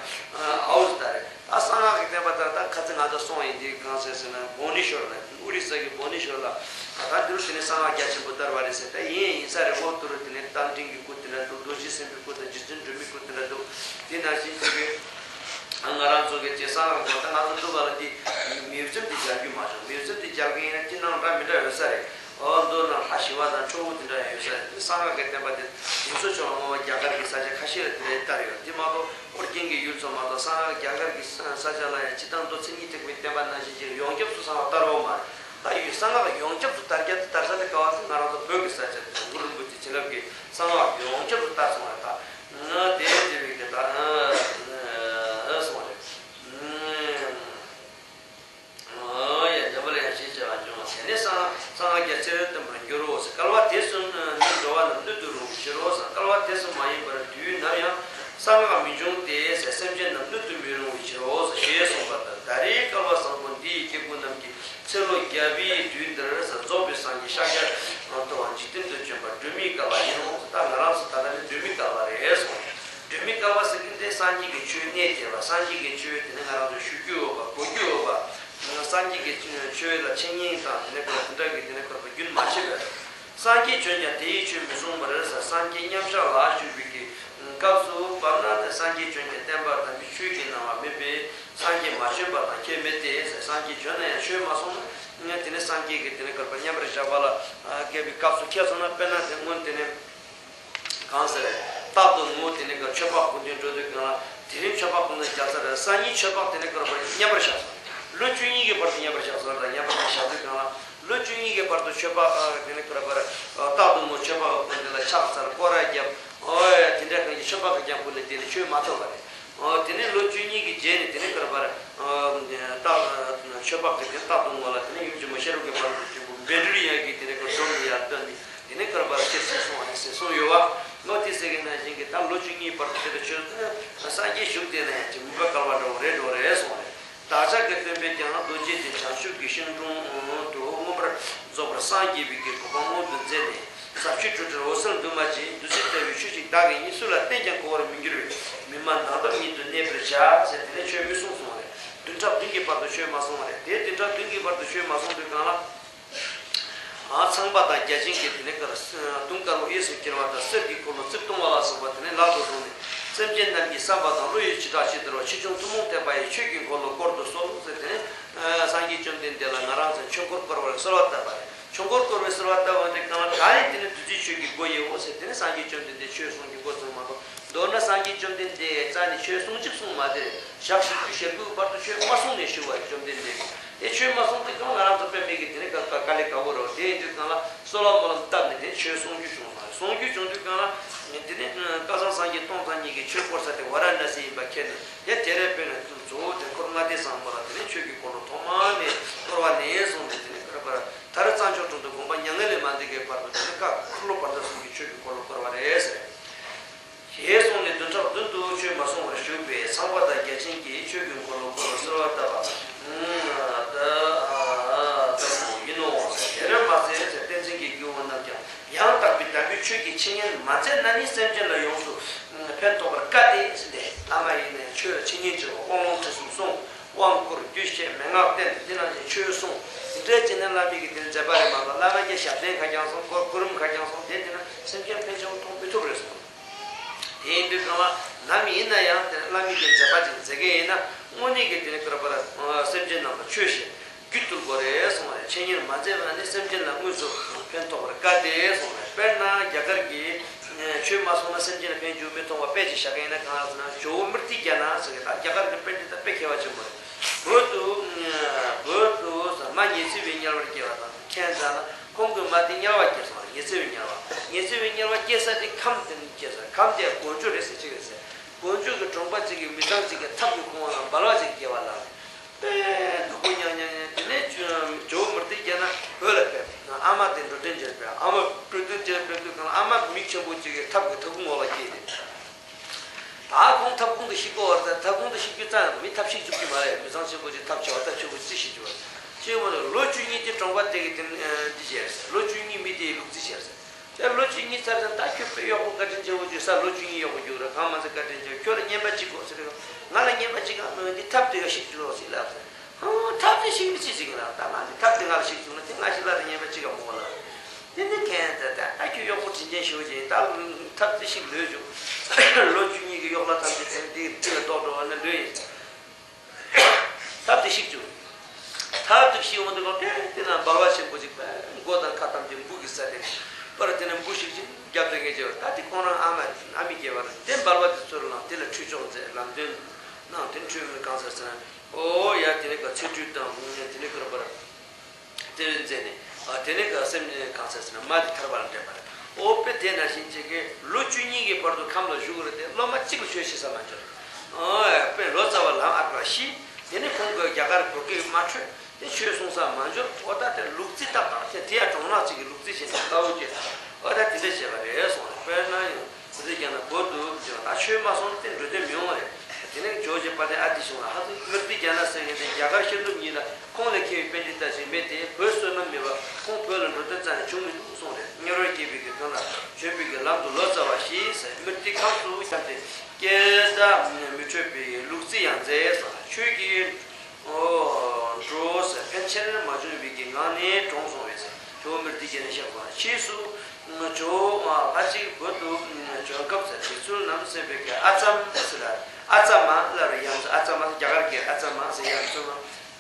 ཨའུ་ཟེར་དར། ད་གསང་སྔགས་ཀྱི་བསྟན་པ་དར། ད་ཁ་ཚིག་ང་ཚོ་སོང་ཡིན་དེ་གང་ཟེར་ཟེར་ན། བྷོ་ནི་ཤོར་ལ། ཨོ་རི་ས་གི་བྷོ་ནི་ཤོར་ལ། ད་འདིར་དེ་ནས་གསང་སྔགས་རྒྱ་ཆེན་པོ་དར་བ་རེད་ཟེར། ད་ཡིན་ཡིན་ས་རེད། འོ་དུ་རུ་དེ་ནས་རྟ་མགྲིན་གྱི་སྐུ་དེ་འདྲ་འདུག་རྡོ་རྗེ་སེམས་དཔའི་སྐུ་དང་རྗེ་བཙུན་སྒྲོལ་མའི་སྐུ་དེ་འདྲ་འདུག་དེ་ནང་བཞིན་ཅིག་གི། ང་རང་ཚོ་གི་ཅེས་གསང་སྔགས་གོ། ད་ང་ཚོ་འདུག་ག་ལ་འདི་མིའུ་གསུམ་དེ་སྦྱར་རྒྱུ་མ་བྱུང་། མིའུ་གསུམ་དེ་སྦྱར་གི་ཡིན་ན་སྤྱིར་བཏང་འདྲ་མི་འདྲ་ཡོད་ས་རེད། འོ་མདོར་ན་ལྷ་ཞི་བ་དང་ཁྲོ་བོ་དེ་འདྲ་ཡོད་ས་རེད། དེ་གསང་སྔགས་ཀྱི་བསྟན་པ་དེ་དེ་ཚོ་ཕྱོགས་ལ་སྔོན་མ་རྒྱ་གར་གྱི་ས་ཆ་ཁ་ཤས་ལ་དེ་འདྲའི་དར་ཡོད། དེ་མ་གཏོགས་ཨོ་རྒྱན་གྱི་ཡུལ་ཚོ་མ་གཏོགས་གསང་སྔགས་རྒྱ་གར་གྱི་ས་ས་ཆ་ལ་ཡང་སྤྱིར་བཏང་མདོ་མཚན་ཉིད་ཐེག་པའི་བསྟན་པ་ནང་བཞིན་ཅིག་ཡོངས་ཁྱབ་སུ་གསང་སྔགས་དར་བ་མ་རེད། ད་ཡུལ་གསང་སྔགས་ཡོངས་ཁྱབ་སུ་དར་རྒྱུ་དེ་དར་ས་དེ་ག་བ་ཟེར་ན་ང་རང་ཚོ་བོད་ཀྱི་ས་ཆ་དེ་གུ་རུ་རིན་པོ་ཆེ་བྱིན་རླབས་ཀྱིས་གསང་སྔགས་ཡོངས་ཁྱབ་སུ་དར་སོང་བ་རེད། ད་དེ་དེ་བས་ཀྱི་ད་ཨ་སོང་བ་རེད། ཡ་འཇམ་པ་ལ་ཡང་ཞེས་བྱ་བ་འབྱུང་བ། དེ་ནས་གསང་གསང་སྔགས་རྒྱ་ཆེར་སྟོན་པར་འགྱུར་རོ་ཟེར། བསྐལ་པ་དེ་གསུམ་ནི་འགྲོ་བ་རྣམས་སྣོད་དུ་རུང་བའི་ཕྱིར་རོ་ཟེར། བསྐལ་པ་དེ་གསུམ་མ་ཡིན་པར་དུས་ནམ་ཡང་གསང་སྔགས་མི་འབྱུང་སྟེ་ཟེར། སེམས་ཅན་རྣམས་སྣོད་དུ་མི་རུང་བའི་ཕྱིར་རོ་ཟེར་ཞེས་གསུངས་པ་ལྟར། ད་རེས་བསྐལ་པ་བཟང་པོ་འདི་ཡི་སྐྱེ་དགུ་རྣམས་ཀྱི་ཚེ་ལོ་བརྒྱ་པའི་དུས་འདིར་ཟེར། རྫོགས་པའི་སངས་རྒྱས་ཤཱཀྱ་ཐུབ་པ་འཇིག་རྟེན་དུ་བྱོན་པ་སྒྲོན་མེའི་བསྐལ་པ་ཡིན་ནོ། ད་ང་རང་ཚོ་ད་ལྟ་ནི་སྒྲོན་མེའི་བསྐལ་པ་རེད་གསུངས། སྒྲོན་མེའི་བསྐལ་པ་ཟེར་གྱི་འདི་སངས་རྒྱས་ཀྱི་ཆོས་གནས་དེ་བ། སངས་རྒྱས་ཀྱི་ཆོས་དེ་ནི་ང་རང་ཚོ་ཞུ་རྒྱུ་ཡོད་པ་གོ་རྒྱུ་ཡོད་པ། སངས་རྒྱས་ཀྱི་ཆོས་ལ་འཆད་ཉན་དང་དེ་ནས་ཁོ་དེ་འདྲ་གི་དེ་ནས་ཁོ་རྒྱུན་མ་ཆད་པ། སངས་རྒྱས་བྱོན་ཀྱང་དེ་ཡི་ཆོས་མི་གསུངས་པར་ཟེར། སངས་རྒྱས་མཉམ་གཞག་ལ་བཞུགས་པའི་གི་སྐབས་སུ་བབ་ན་དེ་སངས་རྒྱས་བྱོན་ཀྱང་བསྟན་པ་དམ་པའི་ཆོས་ཀྱི་སྣང་བ་མེད་པས་སངས་རྒྱས་མ་བྱོན་པ་དང་ཁྱད་མེད་དེ་ཟེར། སངས་རྒྱས་བྱོན་ན་ཡང་ཆོས་མ་གསུངས་ན་དེ་ནི་སངས་རྒྱས་ཀྱི་དེ་ནི་བསྐལ་པ་མཉམ་པར་བཞག་པ་ལ་བསྐལ་པའི་སྐབས་སུ་ཁྱད་སོང་ན། དཔེར་ན་དེ་སྔོན་དེ་ནི། གང་ཟེར། རྟག་ཏུ་ངུ་དེ་ནི་ག་ཆོས་འཕགས་སྐུ་མདུན་འགྲོ་དུས་གང་ལ། དེ་རིང་ཆོས་འཕགས་སྐུ་མདུན་རྒྱལ་ས་རེད། སང་ཉིན་ཆོས་འཕགས་དེ་ནི་ག་རེ་བར་མཉམ་པར་བཞག་སོང་། ལོ་བཅུ་གཉིས་ཀྱི་བར་དུ་མཉམ་པར་བཞག་སོང་ལ། མཉམ་པར་བཞག་དུས་གང་ལ། ལོ་བཅུ་གཉིས་ཀྱི་བར་དུ་ཆོས་འཕགས་དེ་ནི་ག་རེ་བར། རྟག་ཏུ་ངུ་ཆོས་འཕགས་སྐུ་མདུན་ལ་ཕྱག་འཚལ་སྐོར་ར་བརྒྱབ། ཨོ་ཡ་དེ་འདྲ་གང་གི་ཆོས་འཕགས་ཀྱི་ཀྱང་སྐུ་ལས་དེ་ནི་ཆོས་མ་ཐོབ་པ་རེད། ཨོ་དེ་ནི་ལོ་བཅུ་གཉིས་ཀྱི་རྗེས་ནས་དེ་ནི་ག་རེ་བར། རྟག་ཆོས་འཕགས་ཀྱི་དེ་རྟག་ཏུ་ངུ་ལ་དེ་ནི་ཡུམ་ཆེན་མོ་ཤེས་རབ་ཀྱི་ཕ་རོལ་ཏུ་ཕྱིན་པོ་བཻ་ཌཱུརྱ་གིས་དེ་ནི་ག་རེ་སྒྲོམ་ལ་ཡར་བཏོན་ནས། དེ་ནས་ག་རེ་བར་སྐྱེ་སྲིད་སོང་བ་ནི་ཟེར་གསུངས་ཡོད་བ། ངོ་དེ་ཟེར་གི་ནང་བཞིན་གྱི་ད་ལོ་བཅུ་གཉིས་བར་དུ་དེ་ལ་ཆོས་སངས་རྒྱས་བཞུགས་བསྡད་ན་ཡང་ཅི་མུན་པ་བསྐལ་པ་འདྲ་བོ་རེད་འགྲོ་རེད་གསུངས་རེད། བདག་ཅག་གི་སྟོན་པས་ཀྱང་རྡོ་རྗེ་དེ་བྱང་ཆུབ་ཀྱི་ཤིང་དྲུང་དུ་མངོན་པར་རྫོགས་པར་སངས་རྒྱས་པའི་གི་གོ་འཕང་མངོན་དུ་མཛད་ནས་ཟབ་ཆོས་སྒྲུབ་ཕྲིན་འོད་གསལ་འདུས་མ་བྱས། བདུད་རྩི་ལྟ་བུའི་ཆོས་ཤིག་བདག་གིས་ཉིད་སུ་ལ་བསྟན་ཀྱང་གོ་བར་མི་འགྱུར་བས། མི་སྨྲ་ནགས་འདབས་ཉིད་དུ་གནས་པར་བྱ་ཟེར་དེ་ནས་ཆོས་མི་གསུངས་གསུངས་རེད། བདུན་ཕྲག་བདུན་གྱི་བར་དུ་ཆོས་མ་གསུངས་པ་རེད། དེ་བདུན་ཕྲག་བདུན་གྱི་བར་དུ་ཆོས་མ་གསུངས་དུས་གང་ལ། ཚངས་པ་དང་བརྒྱ་བྱིན་གྱིས་དེ་ནས་ག་རེ། དུང་དཀར་པོ་གཡས་སུ་འཁྱིལ་བ་དང་གསེར་གྱི་འཁོར་ལོ་རྩིབས་སྟོང་པ་ལ་སོགས་པ་དེ་ནས་ལག་ཏུ་བཟུང་ནས་སེམས་ཅན་རྣམས་ཀྱི་བསམ་པ་དང་བློ་ཡི་བྱེ་བྲག་ཇི་ལྟར་བ་ཆེ་ཆུང་ཐུན་མོང་བསྟན་པ་ཡི་ཆོས་ཀྱི་འཁོར་ལོ་བསྐོར་དུ་གསོལ་ཟེར་དེ་ནས་སངས་རྒྱས་བཅོམ་ལྡན་འདས་ལ་ང་རང་ཚོས་ཆོས་འཁོར་བསྐོར་བར་གསོལ་བ་བཏབ་པ་རེད། ཆོས་འཁོར་བསྐོར་བའི་གསོལ་བ་བཏབ་པ་དེ་གང་ལ་ད་ནི་དེ་ནི་བདུད་རྩིའི་ཆོས་ཀྱི་སྒོ་དབྱེའོ་ཟེར་དེ་ནས་སངས་རྒྱས་བཅོམ་ལྡན་འདས་ཆོས་གསུང་གི་སྒོ་གསུངས་མ་གཏོགས། མདོར་ན་སངས་རྒྱས་བཅོམ་ལྡན་འདས་རྩ་ནས་ཆོས་གསུང་གཅིག་གསུངས་མ་དེ་རེད། ཞག་བཞི་བཅུ་ཞེ་དགུའི་བར་དུ་ཆོས་མ་གསུངས་ནས་བཞུགས་པ་རེད་བཅོམ་ལྡན་འདས་ཀྱིས། དེ་ཆོས་མ་གསུངས་དུས་གང་ང་རང་ཚོ་དཔེ་མེད་ཀྱི་དེ་ནི་དཀའ་དཀའ་ལས་ཁག་པོ་རེད། དེ་ཡིན་དུས་གང་ལ་གསོལ་བ་སྨོན་ལམ་བཏབ་ནས་དེ་ཆོས་གསུང་རྒྱུ་བྱུང་སོང་། གསུང་རྒྱུ་བྱུང་དུས་གང་ལ་དེ་ནི་བསྐལ་བཟང་སངས་རྒྱས་སྟོང་ཕྲག་གཉིས་ཀྱི་ཆོས་བསྐོར་ས་དེ་ཝཱ་ར་ཎ་སི་ཡིན་པ་མཁྱེན་ནས་དེ་དེ་རེད། དཔེར་ན་གཙོ་བོ་དེ་འཁོར་ལྔ་སྡེ་བཟང་པོ་ལ་དེ་ནི་ཆོས་ཀྱི་འཁོར་ལོ་ཐོག་མ་ནས་བསྐོར་བ་ནས་བཟུང་ནས་དེ་ནི་ག་རེ་བར་མཐར་རྩྭ་མཆོག་གྲོང་དུ་དགོངས་པ་མྱ་ངན་ལས་མ་འདས་ཀྱི་བར་དུ་དེ་ནི་བཀའ་འཁོར་ལོ་བར་དོ་གསུམ་གྱི་ཆོས་ཀྱི་འཁོར་ལོ། ཆོས་ཀྱི་འཆད་ཉན་མ་མཛད་ན་ནི་སེམས་ཅན་ལ་ཡོངས་སུ་ཕན་ཐོགས་པར་དཀའ་སྟེ་ཟེར་ཏེ། བླ་མ་ཡིན་ནས་ཆོས་འཆད་ཉན་བྱེད་པ། དབང་ལུང་ཁྲིད་གསུམ་གསུང་། དབང་བསྐུར་རྒྱུད་བཤད་མན་ངག་བསྟན། འདི་ནང་བཞིན་ཆོས་གསུང་། འདི་འདྲ་བྱས་ནས་བླ་མའི་གི་དེ་མཛད་པ་རེད་མ་གཏོགས། བླ་མ་གི་ཞབས་བརྟན་ཁ་རྐྱང་སོང་། གོ་སྐུ་རིམ་ཁ་རྐྱང་སོང་། དེ་འདི་ན་སེམས་ཅན་ཕན་ཆེན་པོ་མཐོང་མི་ཐུབ་རེད་གསུངས། དེ་ཡིན་དུས་གང་ལ་ནམ་ཡིན་ན་ཡང་དེ་བླ་མའི་གི་མཛད་པ་ཅིག་མཛད་མཁན་ཡིན་ན། དངོས་གནས་ཀྱི་དེ་ནི་ཀར་པར་སེམས་ཅན་རྣམས་ལ་ཆོས་བཤད། རྒྱུད་སྟོན་དགོས་རེད་གསུངས་པ་རེད། འཆད་ཉན་མ་མཛད་པ་ནི་སེམས་ཅན་ལ་དངོས་སུ་ཕན་ཐོགས་པར་དཀའ་སྟེ་གསུངས་པ་རེད། དཔེར་ན་རྒྱ་གར་གྱི་ཆོས་མ་གསུངས་ན་སེམས་ཅན་ལ་ཕན་རྒྱུ་མི་མཐོང་བ་དཔེ་ཅིག་བཞག་གི་ཡིན་ན། གང་ལ་ཟེར་ན། ཇོ་བོ་མུཀྟི་དྷྱ་ན་ཟེར་གི། ད་རྒྱ་གར་གྱི་པཎྜི་ཏ་དཔེ་མཁས་པ་ཆེན་པོ་རེད། བོད་དུ་བོད་དུ་མ་ཉི་ཚེ་བའི་དམྱལ་བར་སྐྱེ་བ་དང་། མཁྱེན་ཙམ་ན་ཁོང་གི་མ་དེ་དམྱལ་བར་སྐྱེས་སོང་། ཉི་ཚེ་བའི་དམྱལ་བ། ཉི་ཚེ་བའི་དམྱལ་བར་སྐྱེས་ས་དེ་ཁམས་དེ་ནས་སྐྱེས་སོང་། ཁམས་དེ་གོ་འཇོ་རེད་ཟེར་གཅིག་རེད་ཟེར། གོ་འཇོ་གི་གྲོང་པ་གཅིག་གི་མི་ཚང་གཅིག་གི་ཐབ་ཀྱི་ཁོང་ལ་འབལ་བ་ཅིག་སྐྱེ་བ་ལ། དཔེ་སྡུག་པོ་མྱངས་མྱངས་མྱངས། དེ་ནས་ཇོ་བོ་མུཀྟི་དྷྱ་ན་བོད་ལ་ཕེབས། ཨ་མ་དེ་འགྲོ་དོན་བྱེད་པས། ཨ་མ་འགྲོ་དོན་བྱེད་ཕེབས་དུས་གང་ལ་ཨ་མ་མི་ཆེན་པོ་གཅིག་གི་ཐབ་ཀྱི་ཐབ་ཁུང་འོག་ལ་སྐྱེས་ཏེ། ད་ཁོང་ཐབ་ཁུང་དུ་ཤི་དགོས་པ་རེད། ཐབ་ཁུང་དུ་ཤི་རྒྱུ་རྩ་ནས་མི་ཐབ་ཤི་བཅུག་གི་མ་རེད། མི་ཚང་ཆེན་པོ་ཅིག་ཐབ་ཆེ་བ་ཐབ་ཆུང་བ་ཅི་ཤི་རྒྱུ་བ། ཤི་མ་ཐུབ། ལོ་བཅུ་གཉིས་དེ་གྲོང་པ་དེ་གི་དེ་འདི་བྱས་ཟེར། ལོ་བཅུ་གཉིས་མི་དེའི་ལུག་རྫི་བྱས་ཟེར། དེ་ལོ་བཅུ་གཉིས་ཚར་ཙང་ད་ཁྱོད་དཔེ་གཡོག་པོ་བཀའ་དྲིན་ཆེ་བོ་བྱོས་ས། ལོ་བཅུ་གཉིས་གཡོག་པོ་རྒྱུགས་ར། གང་མ་ཚད་བཀའ་དྲིན་ཆེ་བོ། ཁྱོད་ལ་རྔན་པ་གཅིག་དགོས་ཟེར་རེད། ང་ལ་རྔན་པ་གཅིག་གང་མི་འོང་། འདི་ཐབ་དེ་ག་ཤི་རྒྱུ་ལོག་ཟེར་ལབ་ཟེར། ཧང་། ཐབ་དེ་ཤི་མི་ཅི་ཟིག་ལ། ད་ང་འདི་ཐབ་དེ་ང་ལ་ཤི་བྱུང་ན་དེ་ང་ཤི་ལ་ར་རྔན་པ་གཅིག་གང་མོ་ལ། དེ་ནི་མཁྱེན་ཙམ་ད་ཨ་ཁྱོད་གཡོག་པོ་དྲིན་ཅན་ཞེ་པོ་ཅིག་ཡིན། ད་ཐབ་དེ་ཤི་ལོས་བྱུང་། ལོ་བཅུ་གཉིས་ཀྱི་གཡོག་ལ་ཐམས་ཅད་དེ་འདི་འདི་ལ་ལྡོག་འགྲོ་བ་ན་ལོས་ཡིན། ཐབ་དེ་ཤི་བྱུང་། ཐབ་དེ་ཤི་འོང་དུས་ལོག་དེ་དེ་ན་འབལ་བ་ཆེན་པོ་ཅིག་པས། མགོ་དང་ཁ་ཐམས་ཅད་འབུ་གིས་ཟ་སྟེ། པར་དེ་ན་འབུ་ཤིག་ཅིག་རྒྱབ་ཏུ་ངེས་བྱས་པ། ད་དེ་ཁོང་རང་ཨ་མ་ཨ་མི་སྐྱེ་བ་རེད། དེ་འབལ་བ་དེ་ཚུར་ལངས། དེ་ལ་ཁྲུས་ཆོག་མཛད། ལམ་སྟོན་གནང་། དེ་ཁྲུས་མི་གང་ཟེར་ཟེར་ན། ཨོ་ཡ། དེ་ནས་ག་ཚེ་ཁྲུས་དང་དེ་ནས་ག་ར་པར། དེ་རིང་མཛད་ནས། ཨ། དེ་ནས་ག་སེམས་ཅན་གང་ཟེར་ཟེར་ན་མ་དེ་ཐར་པ་ལ་འདྲེན་པ་རེད། ཨོ་དཔེ་དེ་ནང་བཞིན་བྱེད་ཀྱི་ལོ་བཅུ་གཉིས་ཀྱི་བར་དུ་ཁམས་ལ་བཞུགས་རེད་དེ། སློབ་མ་གཅིག་ལ་ཆོས་བཤད་ས་མ་འབྱོར། ཨོ་དཔེ་ལོ་ཙཱ་བ་ལམ་ཨར་པ་ཤི། དེ་ནས་ཁོང་གི་རྒྱ་གར་བོད་སྐད་མ་འཕྲོད། དེ་ཆོས་གསུང་ས་མ་འབྱོར། ཨོ་ད་དེ་ལུག་རྫི་ཏག་ཏག་དེ་དེ་ཡང་གྲོང་ནག་ཅིག་གི་ལུག་རྫི་བྱས་ནས་ལྟ་བུ་བྱས། ཨོ་ད་དེ་འདྲ་བྱས་པ་རེད་གསུངས། དཔེར་ན་ཡང་། དེ་ཚོས་ཀྱང་ན་བོད་དུ་ད་ཆོས་མ་གསུངས་ན་དེ་འགྲོ་དོན་མི་ཡོང་བ་རེད། དེ་ནས་ཇོ་བོ་རྗེ་དཔལ་ལྡན་ཨ་ཏི་ཤོང་ལ་ཧ་ཏུ་མུཀྟི་དྷྱ་ན་ཟེར་མཁན་དེ་རྒྱ་གར་ཤར་ནུབ་གཉིས་ལ་ཁོང་ལས་མཁས་པའི་པཎྜི་ཏ་ཞིག་མེད་དེ། བོད་བསོད་ནམས་མེད་པ་ཁོང་བོད་ལ་འགྲོ་དོན་རྩ་ནས་བྱུང་མི་འདུག་གསུངས་རེད། དམྱལ་བར་སྐྱེས་པའི་གི་དོན་ལ་བྱོན་པའི་གི་ལམ་དུ་ལོ་ཙཱ་བ་ཞིག་ཟེར། མུཀྟི་ཁམས་སུ་བཤམས་ཏེ་སྐད་བརྡ་མི་འཕྲོད་པའི་ལུག་རྫི་ཡང་མཛད་ཟེར། ཆོས་ཀྱི་འགྲོ་ཟེར་ཕན་ཆེར་མ་བྱུང་བའི་གི་ངང་ནས་གྲོངས་སོང་བས་ཟེར། ཇོ་བོ་མུཀྟི་དྷྱ་ནས་བཤད་པ། ཕྱིས་སུ་ཇོ་བོ་ལྷ་གཅིག་བོད་དུ་བྱོན་སྐབས་སུ་དྲི་ཚུལ་རྣམས་གསན་པའི་གི་ཨ་ཙམ་ཟེར་ལ། ཨ་ཙ་མ་ལ་རུ་ཡ་མཚན། ཨ་ཙ་མ་རྒྱ་གར་གྱི་ཨ་ཙ་མ་ཟེར། ཡ་མཚན་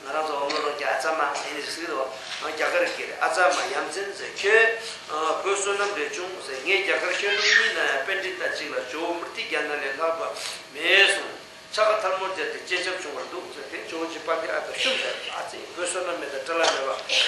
ང་རང་ཚོ་འོ་མོ་རོགས་ཀྱི་ཨ་ཙ་མ་ཨེ་ནི་ཟེར་གི་འདུག་རྒྱ་གར་གྱི་ཨ་ཙ་མ་ཡ་མཚན་ཟེར། ཁྱོད་བོད་བསོད་ནམས་རེ་བྱུང་ཟེར། ངས་རྒྱ་གར་ཤར་ནུབ་གཉིས་ན་ཡང་པཎྜི་ཏ་གཅིག་ལ་ཇོ་བོ་མུཀྟི་དྷྱ་ན་ལས་ལྷག་པ་མེད་གསུངས། ཕྱག་ཐལ་མོ་སྦྱར་ཏེ་སྤྱན་ཆབ་བྱུང་བར་འདུག་ཟེར། དེ་ཇོ་བོ་རྗེ་དཔལ་ལྡན་ཨ་ཏི་ཤོང་ཟེར། ཨ་ཙི་བོད་བསོད་ནམས་མེད་དང་བྲལ་བ་མེད་པ།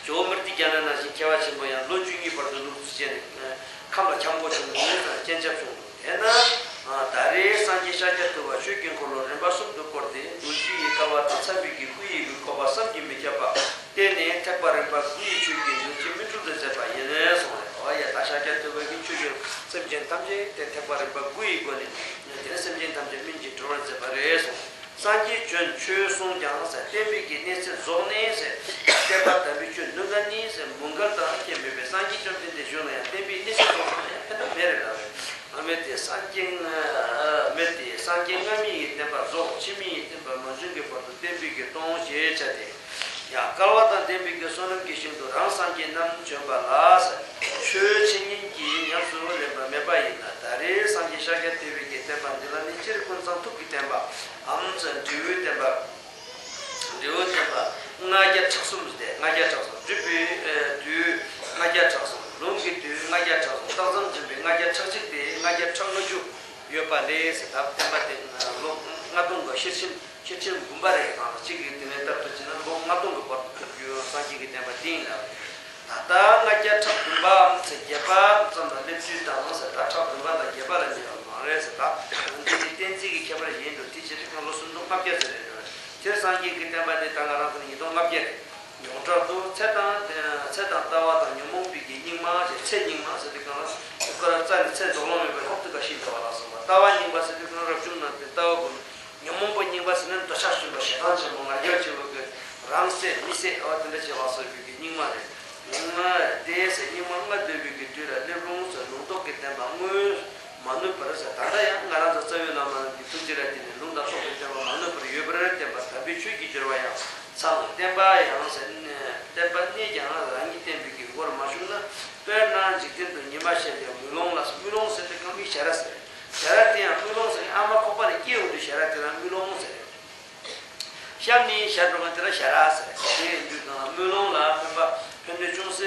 ཇོ་བོ་མུཀྟི་དྷྱ་ན་ནང་བཞིན་མཁས་པ་ཆེན་པོ་ཡང་ལོ་བཅུ་གཉིས་བར་དུ་ལུག་རྫི་བྱས་ནས་ཁམས་ལ་འཁྱམས་དགོས་བྱུང་འདུག་ཟེར། སྤྱན་ཆབ་བྱུང་འདུག་དེས་ན་ད་རེས་སངས་རྒྱས་ཤཱཀྱ་ཐུབ་པ་ཆོས་ཀྱི་འཁོར་ལོ་རིམ་པ་གསུམ་དུ་བསྐོར་ཏེ། མདོ་རྒྱུད་ཀྱི་སྐལ་བ་དང་མཚན་དཔེ་གི་སྐུ་ཡི་གི་བཀོད་པ་བསམ་གྱིས་མི་ཁྱབ་པ་བསྟན་ནས་ཐེག་པ་རིམ་པ་དགུ་ཡི་ཆོས་ཀྱི་མདུན་བསྐྱེད་མི་འཁྲུགས་སུ་མཛད་པ་ཡིན་གསུངས་རེད། འོ་ཡ། ད་ཤཱཀྱ་ཐུབ་པ་གིས་ཆོས་ཀྱི་སེམས་ཅན་ཐམས་ཅད་དེ་ཐེག་པ་རིམ་པ་དགུ་ཡི་སྒོ་ནས། དེ་ནས་སེམས་ཅན་ཐམས་ཅད་སྨིན་ཅིང་གྲོལ་བར་མཛད་པ་རེད་གསུངས། སངས་རྒྱས་བྱོན་ཆོས་གསུངས་ཀྱང་ཟེར། བསྟན་པའི་གི་གནས་ཚད་རྫོགས་ནས་ཟེར། བསྟན་པ་དམ་པའི་ཆོས་འདུལ་མཁན་ནི་ཟེར་མོའུ་འགལ་དང་ཁྱད་མེད་པས། སངས་རྒྱས་བཅོམ་ལྡན་འདས་བཞུགས་ན་ཡང་བསྟན་པའི་གནས་ཚད་རྫོགས་སོང་ན་ཡང་ཕན་ཐོགས་མེད་རེད་ལབ་རེད། ཨ་མེད་དེ་སངས་རྒྱས་མེད་དེ་སངས་རྒྱས་སྔ་མའི་ཡི་བསྟན་པ་རྫོགས། ཕྱི་མའི་ཡི་བསྟན་པ་མ་བྱུང་གི་བར་དུ་བསྟན་པའི་གི་སྟོང་ཞེས་བྱ་སྟེ། ཡང་སྐལ་བ་དང་ལྡན་པའི་གི་བསོད་ནམས་ཀྱི་ཞིང་དུ་རང་སངས་རྒྱས་རྣམས་བྱོན་པ་ལ་ཟེར། ཆོས་འཆད་ཉན་གྱིས་ཉམས་སུ་ལེན་པ་མེད་པ་ཡིན་ལ། ད་རེས་སངས་རྒྱས་ཤཱཀྱ་ཐུབ་པའི་གི་བསྟན་པ་འདི་ལ་ནི་སྤྱིར་ཀུན་བཟང་ཐུགས་ཀྱི་བསྟན་པའམ་འབྲས་བུའི་བསྟན་པ། འབྲས་བུའི་བསྟན་པ་ལྔ་བརྒྱ་ཕྲག་གསུམ་སྟེ། ལྔ་བརྒྱ་ཕྲག་གསུམ། སྒྲུབ་པའི་དུས་ལྔ་བརྒྱ་ཕྲག་གསུམ། ལུང་གི་དུས་ལྔ་བརྒྱ་ཕྲག་གསུམ། རྟགས་ཙམ་འཛིན་པའི་ལྔ་བརྒྱ་ཕྲག་གཅིག་སྟེ། ལྔ་བརྒྱ་ཕྲག་ལྔ་བཅུ་ཡོད་པ་ལས་ཟེར། ད་བསྟན་པ་དེ་ལོ་ལྔ་སྟོང་གི་ཤེར་ཕྱིན། ཤེར་ཕྱིན་འབུམ་པ་རེ་གང་ལ་གཅིག་གིས་དེ་ནས་ལྟར་དུ་བྱས་ན་ལོ་ལྔ་སྟོང་གི་བར་དུ་ཐུབ་རྒྱུ་སངས་རྒྱས་ཀྱི་བསྟན་པ་འདི་ཡིན་ལ། ད་ལྟ་ལྔ་བརྒྱ་ཕྲག་བདུན་པའམ་ཚེ་བརྒྱད་པ་ཙམ་ལ་སླེབས་ཚུལ་དང་ཟེར། ད་ཕྲག་བདུན་པ་དང་བརྒྱད་པ་ལ་ཉེ་བ་མང་རེད་ཟེར། ད་འདི་ནི་གཏན་ཚིགས་ཀྱི་ཁྱད་པར་ཡིན་འགྲོ། དེ་བྱས་ཙང་ལོ་སུམ་སྟོང་ལྔ་བརྒྱ་ཙམ་རེད་འགྲོ། སྤྱིར་སངས་རྒྱས་ཀྱི་བསྟན་པ་འདི་ད་ང་རང་ཚོ་ནི་ཉིས་སྟོང་ལྔ་བརྒྱ་རེད། ཡོངས་གྲགས་སུ་ཚེ་དང་ཚེ་དང་ལྟ་བ་དང་ཉོན་མོངས་པའི་གི་སྙིགས་མ་ཞེས། ཚེ་སྙིགས་མ་ཟེར་དུས་གང་ལ་དེ་ཀ་ར་རྩ་ནས་ཚེ་འདོར་ལོང་མེད་པའི་ཧོབ་ཏེ་ཀ་ཤི་འགྲོ་བ་ལ་སོགས་པ། ལྟ་བ་སྙིགས་མ་ཟེར་དུས་གང་ལ་རབ་བྱུང་ན་དེ་ལྟ་བ་ཀུན། ཉོན་མོངས་པ་སྙིགས་མ་ཟེར་ན་འདོད་ཆགས་ཞེན་པ་ཞེ་སྡང་ཆེན་པོ་ང་རྒྱལ་ཆེན་པོ་གི་རང་སྲེད་མི་སྲེད་ཨ་དེ་འདྲ་བྱེད་པ་སོགས་པའི་གི་སྙིགས་མ་རེད། ལྔ་སྟེ་ཟེར། སྙིགས་མ་ལྔ་བསྡོས་པའི་གི་དུས་ལ་སླེབས་རུང་ཟེར། ལུང་རྟོགས་ཀྱི་བསྟན་པ་དངོས་མ་ནུབ་པར་ཟེར། ད་ལྟ་ཡང་ང་རང་ཚོ་རྩ་བའི་བླ་མ་རྣམས་ཀྱི་ཐུགས་རྗེ་ལ་བརྟེན་ནས་ལུང་དང་རྟོགས་པའི་བསྟན་པ་མ་ནུབ་པར་ཡོད་པར་བསྟན་པ་དམ་པའི་ཆོས་ཀྱི་སྦྱོར་བ་ཡང་ཚང་། བསྟན་པ་ཡང་ཟེར། བསྟན་པ་གནས་ཀྱང་རང་གིས་བསྟན་པའི་གི་མགོར་མ་ཞུགས་ན། དཔེར་ན་འཇིག་རྟེན་དུ་ཉི་མ་ཤར་ཀྱང་དམུས་ལོང་ལ། དམུས་ལོང་ཟེར་དུས་སྐར་མའི་ཞལ་ར་ཟེར། ཞལ་ར་དེ་ཡང་དམུས་ལོང་ཟེར། ཨ་མ་ཁོག་པ་ནས་སྐྱེ་འོང་དུས་ཞལ་ར་དེ་ལ་དམུས་ལོང་ཟེར། གཤམ་ནས་ཞལ་འགྲོ་མཁན་དེ་ལ་ཞལ་ར་ཟེར། དེ་ཡིན་དུས་གང་ལ་དམུས་ལོང་ལ་ཕན་པ་ཕན་གནོད་ཅུང་ཟད་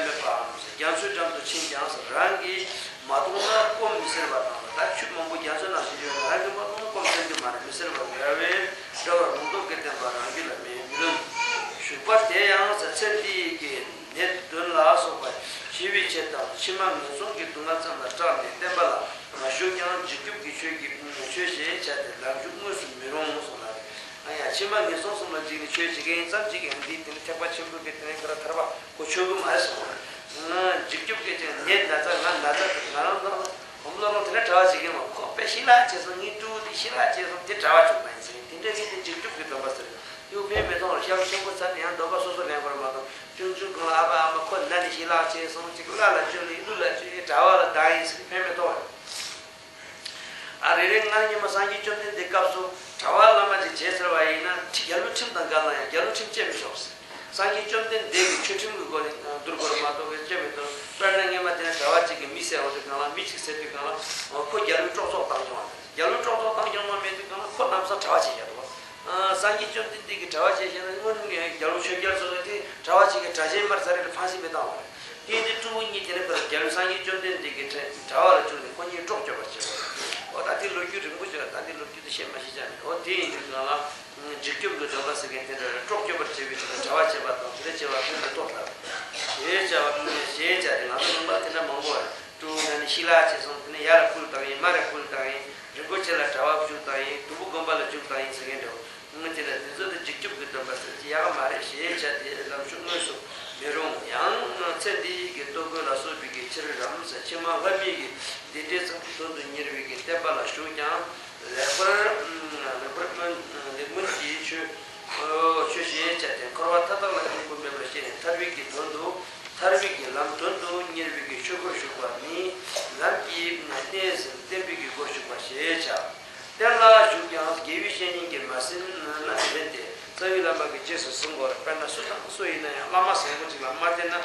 མེད་པའམ། རྒྱ་མཚོའི་འགྲམ་དུ་ཕྱིན་ཀྱང་ཟེར། རང་གིས་མ་མཐོང་ན་སྐོམ་མི་སེལ་བ་དང་། ད་ཆུ་མང་པོ་རྒྱ་མཚོ་ནང་བཞིན་ཡོད་ན་རང་གིས་མ་མཐོང་ན་སྐོམ་སེལ་གྱི་མ་རེད། མི་སེལ་བ་འདྲ་བའི་འདྲ་བར་ལུང་རྟོགས་ཀྱི་བསྟན་པ་རང་རྒྱུད་ལ་མེད་མི་ལོན། ཞུགས་པ་དེ་ཡང་ཟེར། ཚེ་འདི་ཡི་གི་ནད་གདོན་ལ་སོགས་པ་ཞི་བའི་ཆེད་དང་། ཕྱི་མ་ངན་སོང་གི་སྡུག་བསྔལ་ཙམ་ལ་སྐྲག་ནས་བསྟན་པ་ལ་མ་ཞུགས་ཀྱང་། འཇིགས་སྐྱོབ་ཀྱི་ཆོས་ཀྱི་ཆོས་ཞེས་བྱ་སྟེ་ལམ་ཞུགས་དངོས་སུ་མི་རུང་གསུངས་ལ། ཨ་ཡ། ཕྱི་མ་ངན་སོང་གསུམ་ལ་འཇིགས་ནས་ཆོས་བྱེད་མཁན་ཙམ་གཅིག་གིས་འདིའི་དེ་ནི་ཐེག་པ་ཆེན་པོའི་གི་དེ་ནི་ག་ར་ཐར་པ་གོ་ཆོད་གི་མ་རེད་གསུངས། ང་འཇིགས་སྐྱོབ་ཀྱི་ཅིག་ནད་ན་ཚ་ང་ན་ཚ་ང་རང་ཚོ་བུ་མོ་སློབ་དཔོན་དེ་འདྲ་གྲྭ་བ་བྱེད་མཁན་མ། ཁོ་དཔེ་ཞི་ལྷག་བྱས་སོང་། ངའི་སྤྲུལ་སྐུ་དེ་ཞི་ལྷག་བྱས་སོང་། དེ་གྲྭ་བ་བཅུག་པ་ཡིན་ཟེར། དེ་འདྲ་གི་དེ་འཇིགས་སྐྱོབ་ཀྱི་སྡོམ་པ་ཟེར། དེ་ཕན་མི་ཐོགས་རེད། ཞབས་ཆེན་པོ་ཚར་ནས་ཡང་སྡོམ་པ་སོ་སོ་ལེན་དགོས་རེད་མ་གཏོགས། ཆུང་ཆུང་སྒང་ལ་ཨ་ཕ་ཨ་མ་ཁོ་ན་ནས་ཞི་ལྷག་བྱས་སོང་། ཅིག་བླ་ལ་བཅོལ་ལེ་ཀླུ་ལ་བཅོལ་ལེ་གྲྭ་བ་ལ་བཏང་ཡིན་ཟེར། ཕན་མི་ཐོགས་རེད། ཨ། རེ་རེ་སྔར་སྔོན་མ་སངས་རྒྱས་བཅོམ་ལྡན་འདས་སྐབས་སུ་གྲྭ་བ་བླ་མ་ཅིག་བྱས་ཚར་བ་ཡིན་ན་ཁྲི་རྒྱལ་པོའི་ཁྲིམས་དང་འགལ་ན་ཡང་རྒྱལ་པོའི་ཁྲིམས་བཅད་མི་ཆོག་ཟེར། སངས་རྒྱས་བཅོམ་ལྡན་འདས་ཀྱི་ཆོས་ཁྲིམས་ཀྱི་སྒོ་ནས་བསྡུར་དགོས་རེད་མ་གཏོགས་བཅད་མི་ཐུབ། དཔེར་ན་སྔོན་མ་དེ་ནས་གྲྭ་བ་ཅིག་གིས་མི་བསད་འོང་དུས་སྒང་ལ། མི་གཅིག་བསད་དུས་སྒང་ལ་ཁོ་རྒྱལ་པོའི་སྲོག་ཚོགས་བཏང་ཆོག་པ་རེད། རྒྱལ་པོའི་སྲོག་ཚོགས་བཏང་ཆོག་མ་མེད་དུས་སྒང་ལ་ཁོ་ལམ་སང་གྲྭ་བ་བྱེད་ཡག་འདུག་བ། ཨ། སངས་རྒྱས་བཅོམ་ལྡན་འདས་ཀྱིས་གྲྭ་བ་བྱས་བྱས་ན་སྔོན་རྒྱལ་པོ་ཆོས་རྒྱལ་སོགས་ཀྱིས་དེ་གྲྭ་བ་ཅིག་གི་གྲྭ་ཆས་དམར་ཚ་རེ་ལ་ཕངས་སེམས་མི་བཏང་བ་རེད། དེ་ཡིན་དུས་སྤྲུལ་སྐུ་གཉིས་དེ་ནས་ཁོ་རྒྱལ་པོ་སངས་རྒྱས་བཅོམ་ལྡན་འདས་ཀྱི་གྲྭ་བ་ལ་བཅུག་ནས་ཁོ་གཉིས་སྲོག་གཅོད་པར་བྱེད་པ་རེད། འོ་ད་དེ་ལོ་རྒྱུས་རིང་པོ་ཞིག་ལ། ད་དེ་ལོ་རྒྱུས་དེ་བཤད་མ་ཤེས་ཀྱང་མེད། འོ་དེ་ཡིན་དུས་སྒང་ལ། འཇིགས་སྐྱོབ་ཀྱི་སྡོམ་པ་ཟེར་མཁན་དེ་འདྲ་རེད། སྲོག་གཅོད་པར་བྱེད་པའི་ཕྱིར་གྲྭ་བ་བྱེད་པ་དང་། དེ་འདྲ་བྱེད་པ་ཕན་མི་ཐོགས་ལ། ཞེས་བྱ་བ། ཞེས་བྱ་སྟེ། ང་ཚོ་ནང་པ་དེ་འདྲ་མང་པོ་རེད། སྤྲུལ་སྐུ་ན་ནས་ཞི་ལྷག་བྱས་སོང་། དེ་ནས་ཡར་ལ་སྐུ་ལ་བཏང་ཡིན། མར་ལ་སྐུ་ལ་བཏང་ཡིན། རིན་པོ་ཆེ་ལ་གྲྭ་བ་བཅུག་བཏང་ཡིན། སྡུག་པོ་དགོན་པ་ལ་བཅུག་བཏང་ཡིན་ཟེར་མཁན་འདྲ་བོ། ངོས་དེ་ལ་དེ་ཚོ་དེ་འཇིགས་སྐྱོབ་ཀྱི་སྡོམ་པ་ཟེར་གྱི་ཡག་མ་རེད། ཞེས་བྱ་སྟེ་ལམ་ཞུགས་དངོས་སུ་མི་རུང་། ཡང་ཚེ་འདི་ཡི་གི་ལྟོ་གོས་ལ་སོགས་པའི་གི་ཕྱིར་རམ་ཟེར། ཕྱི་མ་ལྷ་མིའི་གི་བདེ་འབྲས་ཙམ་གྱི་དོན་དུ་གཉེར་བའི་གི་བསྟན་པ་ལ་ཞུགས་ཀྱང་། ལེགས་པར། ལེགས་པར་སྨོན། ལེགས་སྨོན་གྱི་ཆོས། ཆོས་ཞེས་བྱ་སྟེ་འཁོར་བ་མཐའ་དག་ལ་སྙིང་པོ་མེད་པར་ཤེས་ནས་ཐར་པའི་གི་དོན་དུ། ཐར་པའི་གི་ལམ་དོན་དུ་གཉེར་བའི་གི་ཆོས་སྒོར་ཞུགས་པ་ནི། ལམ་གྱི་གནས་ཟེར་བསྟན་པའི་གི་སྒོར་ཞུགས་པ་ཞེས་བྱ། གཏན་ལ་ཞུགས་ཀྱང་དགེ་བའི་བཤེས་གཉེན་གྱིས་མ་ཟིན་ན་མི་ཕན་ཏེ། རྩ་བའི་བླ་མ་གིས་རྗེས་སུ་ཟིན་དགོས་རེད། དཔེར་ན་སུ་དང་སུ་ཡིན་ན་ཡང་བླ་མ་བཟང་པོ་ཅིག་ལ་མ་བསྟེན་ན་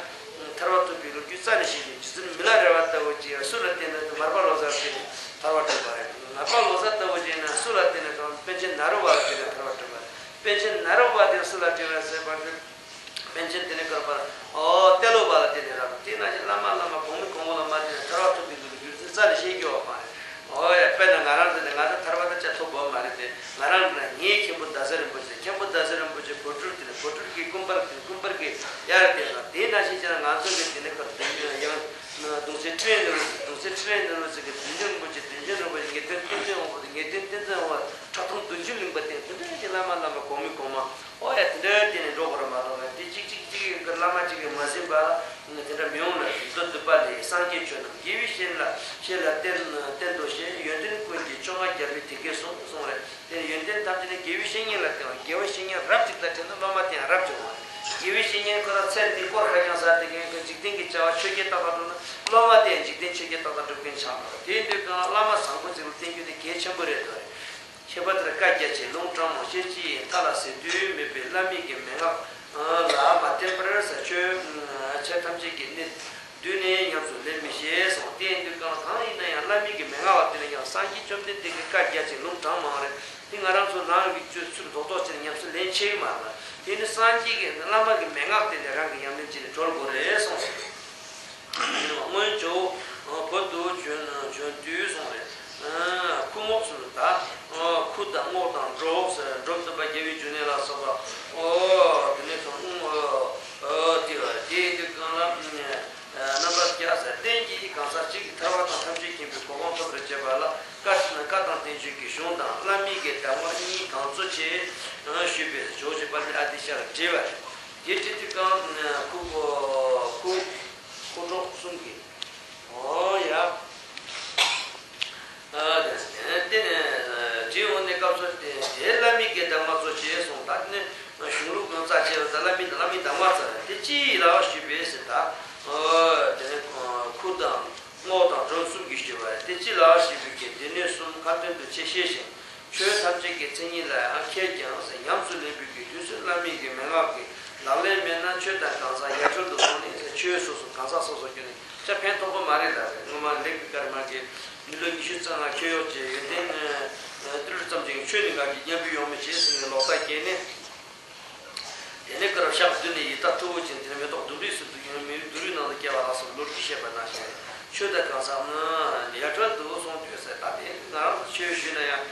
ཐར་པ་ཐོབ་པའི་ལོ་རྒྱུས་རྩ་ནས་ཤེས་ཀྱི། རྗེ་བཙུན་མི་ལ་རས་པ་ལྟ་བུ་ཅིག་ཡང་སུ་ལ་བསྟེན་ན། དེ་མར་པ་ལོ་ཙཱ་ལ་བསྟེན་ནས་ཐར་པ་ཐོབ་པ་རེད། མར་པ་ལོ་ཙཱ་ལྟ་བུ་ཅིག་ཡིན་ན་སུ་ལ་བསྟེན་ན། དེ་པཎ་ཆེན་ནཱ་རོ་པ་ལ་བསྟེན་ནས་ཐར་པ་ཐོབ་པ་རེད། པཎ་ཆེན་ནཱ་རོ་པ་དེ་སུ་ལ་བསྟེན་ན་ཟེར་བ་དེ། པཎ་ཆེན་དེ་ནས་བསྐོར་པ། ཨོ། ཏེ་ལོ་པ་ལ་བསྟེན་ནས་རབ། དེ་ནང་བཞིན་བླ་མ་བླ་མ་གོང་མའི་གོང་མ་ལ་མ་བསྟེན་ན་ཐར་པ་ཐོབ་པའི་ལོ་རྒྱུས་རྩ་ནས་ཤེས་རྒྱུ་ཡོད་མ་རེད། ཨོ་ཡ། དཔེར་ན་ང་རང་ཚོ་ནི་ང་ཚོ་ཐར་པ་ད་ཆ་ཐོབ་དགོས་མ་རེད་དེ། ང་རང་ལ་ངའི་མཁན་པོ་ཟླ་ཟེར་རིན་པོ་ཆེ། མཁན་པོ་ཟླ་ཟེར་རིན་པོ་ཆེ་བོད་སྤྲུལ་དེ་ནས་བོད་སྤྲུལ་གྱི་ཀུན་སྤར་དེ་ནས་ཀུན་སྤར་གྱི་ཡར་བསྟེན་ན། དེ་ནང་བཞིན་བྱས་ན་ང་ཚོ་གི་དེ་ནས་ཁར་དུས་ཡང་གདུང་སྲས་ཁྲི་ལས་ནོར་བུ། གདུང་སྲས་ཁྲི་ལས་ནོར་བུ་ཟེར་གི་བདུད་འཇོམས་རིན་པོ་ཆེ། བདུད་འཇོམས་རིན་པོ་ཆེ། ངེས་དོན་ཏིང་འཛིན་དབང་པོ་དེ། ངེས་དོན་ཏིང་འཛིན་དབང་པོ། ཁྲག་འཐུང་བདུད་འཇོམས་གླིང་པ་དེ། དེ་འདྲ་གི་བླ་མ་བླ་མ་གོང་མའི་གོང་མ། ཨོ་ཡ། དེ་འདྲ་བསྟེན་ནས་འགྲོ་དགོས་རེད་མ་གཏོགས། དེ་གཅིག་གཅིག་གཅིག་གི་བླ་མ་གཅིག་གིས་མ་ཟིན་པ་ལ་དེ་འདྲ་མི་འོང་ལ། མདོ་སྡུད་པ་ལས། སངས་རྒྱས་ཆོས་རྣམས་དགེ་བའི་བཤེས་ལ། བཤེས་ལ་བསྟེན། བསྟེན་ཏོ་ཞེས། ཡོན་ཏན་ཀུན་གྱི་བཅོ་ལྔ་རྒྱལ་པོས་དེ་སྐད་གསུངས། གསུངས་རེད། དེ་ཡོན་ཏན་ཐམས་ཅད་ནི་དགེ་བའི་བཤེས་གཉེན་ལ་བསྟེན་པ། དགེ་བའི་བཤེས་གཉེན་རབ་ཅིག་ལ་འཕྲད་ན་སློབ་མ་དེ་ཡང་རབ་ཅིག་འོང་བ་རེད། དགེ་བའི་བཤེས་གཉེན་ཁོ་རང་ཚེ་འདི་སྐོར་ཁ་རྐྱང་ཟ་བསྡད་མཁན་གྱི་འཇིག་རྟེན་གྱི་བྱ་བ་ཆོས་བརྒྱད་ཏག་ཏག་སྒྲུབ་ན། སློབ་མ་དེ་ཡང་འཇིག་རྟེན་ཆོས་བརྒྱད་ཏག་ཏག་སྒྲུབ་མཁན་ཆགས་པ་རེད། དེ་ཡིན་དུས་གང་ལ་བླ་མ་བཟང་པོ་ཅིག་ལ་བསྟེན་རྒྱུ་དེ་གལ་ཆེན་པོ་རེད་འདུག་རེད། ཁྱད་པར་དུ་བཀའ་རྒྱ་ཆེ་ལུང་དྲངས་མང་བཤད་ཀྱི་མཐའ་ལ་ཟད་དུས་མེད་པའི་བླ་མའི་གི་མན་ངག་ལ་མ་བརྟེན་པར་ཟེར། ཆོས་ཆོས་ཐམས་ཅད་ཀྱི་གནད་བསྡུས་ནས་ཉམས་སུ་ལེན་མི་ཤེས་གསུངས། དེ་ཡིན་དུས་གང་གང་ཡིན་ན་ཡང་བླ་མའི་གི་མན་ངག་ལ་བརྟེན་ནས་ཀྱང་། སངས་རྒྱས་བཅོམ་ལྡན་འདས་ཀྱི་བཀའ་རྒྱ་ཆེ་ལུང་དྲངས་མང་རེད། དེ་ང་རང་ཚོ་ནང་གི་སྤྱོད་ཚུལ་རྡོག་རྡོག་བྱས་ནས་ཉམས་སུ་ལེན་ཆེ་གི་མ་རེད། དེ་ནི་སངས་རྒྱས་ཀྱི་བླ་མ་གི་མན་ངག་དེ་ལས་རང་གིས་ཉམས་ལེན་བྱས་ནས་གྲོལ་དགོས་རེད་གསུངས། སྔོན་ཇོ་བོ་བོད་དུ་བྱོན་བྱོན་དུས་གསུངས་རེད། ཁུ་རྔོག་ཟེར་ད། ཁུ་དང་རྔོག་དང་འབྲོག་ཟེར། འབྲོམ་སྟོན་པ་རྒྱལ་བའི་འབྱུང་གནས་ལ་སོགས་པ། ཨོ། དེ་ནས་ཚོ་ཨུང་། ཨོ། དེ་བ་དེ་དེ་གང་ལ། རྣམ་པར་རྒྱལ་ཟེར། རྟེན་གྱི་གང་ཟག་གཅིག་གིས་ཐར་པ་དང་ཐམས་ཅད་མཁྱེན་པའི་གོ་འཕང་ཐོབ་པར་བྱེད་པ་ལ། བཀའ་བཀའ་དང་བསྟན་བཅོས་ཀྱི་གཞུང་དང་བླ་མའི་གི་གདམས་ངག་གཉིས་གང་གཙོ་ཆེ་ཞུས་པས་ཇོ་བོ་རྗེ་དཔལ་ལྡན་ཨ་ཏི་ཤ་ལ་བྲིས་པ་རེད། དེ་བྲིས་དུས་གང་ཁུ་ཁུ་ཁུ་འབྲོག་གསུམ་གྱིས། ཨོ་ཡ། ཨ་དེ་དེ་ནས་བྲིས་འོང་ནས་སྐབས་སུ་དེ་དེ་བླ་མའི་གི་གདམས་ངག་གཙོ་ཆེ་གསུངས། ད་དེ་ནས་གཞུང་ལུགས་ཀྱང་རྩ་ཆེ་བ་དང་། བླ་མའི་བླ་མའི་གདམས་ངག་རྩ་དེ་ཅི་ཡིན་ལ་ཞུས་པས། དང་གང་ཟག་ཡར་འཕྲོལ་དུ་སོང་ནས་ཆོས་སོ་སོ་གང་ཟག་སོ་སོ་སྐྱོན་ནས་ཆ་ཕན་ཐོགས་པ་མ་རེད་ལ། རེད། སྔོན་མ་ལེགས་པའི་སྐར་མ་གིས་མི་ལོ་ཉི་ཤུ་རྩ་ལྔ་ཁྱོད་གཡོག་བྱས་ཡོན་ཏན་ཏིལ་ཙམ་ཅིག་ཆོས་ནི་ང་གི་མཉམ་པའི་ཡོང་མི་བྱེད་ཟེར་ནས་ལོག་ལྟ་སྐྱེས་ནས། དེ་ནས་སྐུ་རབ་ཞག་བདུན་ནས་ཡི་དྭགས་ཐུ་བོ་ཅན་དེ་ནས་མེ་ཏོག་ལྡུམ་རའི་ཟུར་དུ་ཡོད་མི་བདུད་རིའི་ནང་དུ་སྐྱེ་བ་ལ་སོགས་ལོ་རྒྱུས་བཤད་པ་ནང་བཞིན་ཆོས་དང་གང་ཟག་ནི་ཡར་འཕྲོལ་དུ་སོང་དུས་ཟེར། ད་དེ་ང་རང་ཚོ་ཆོས་ཞུས་ན་ཡང་།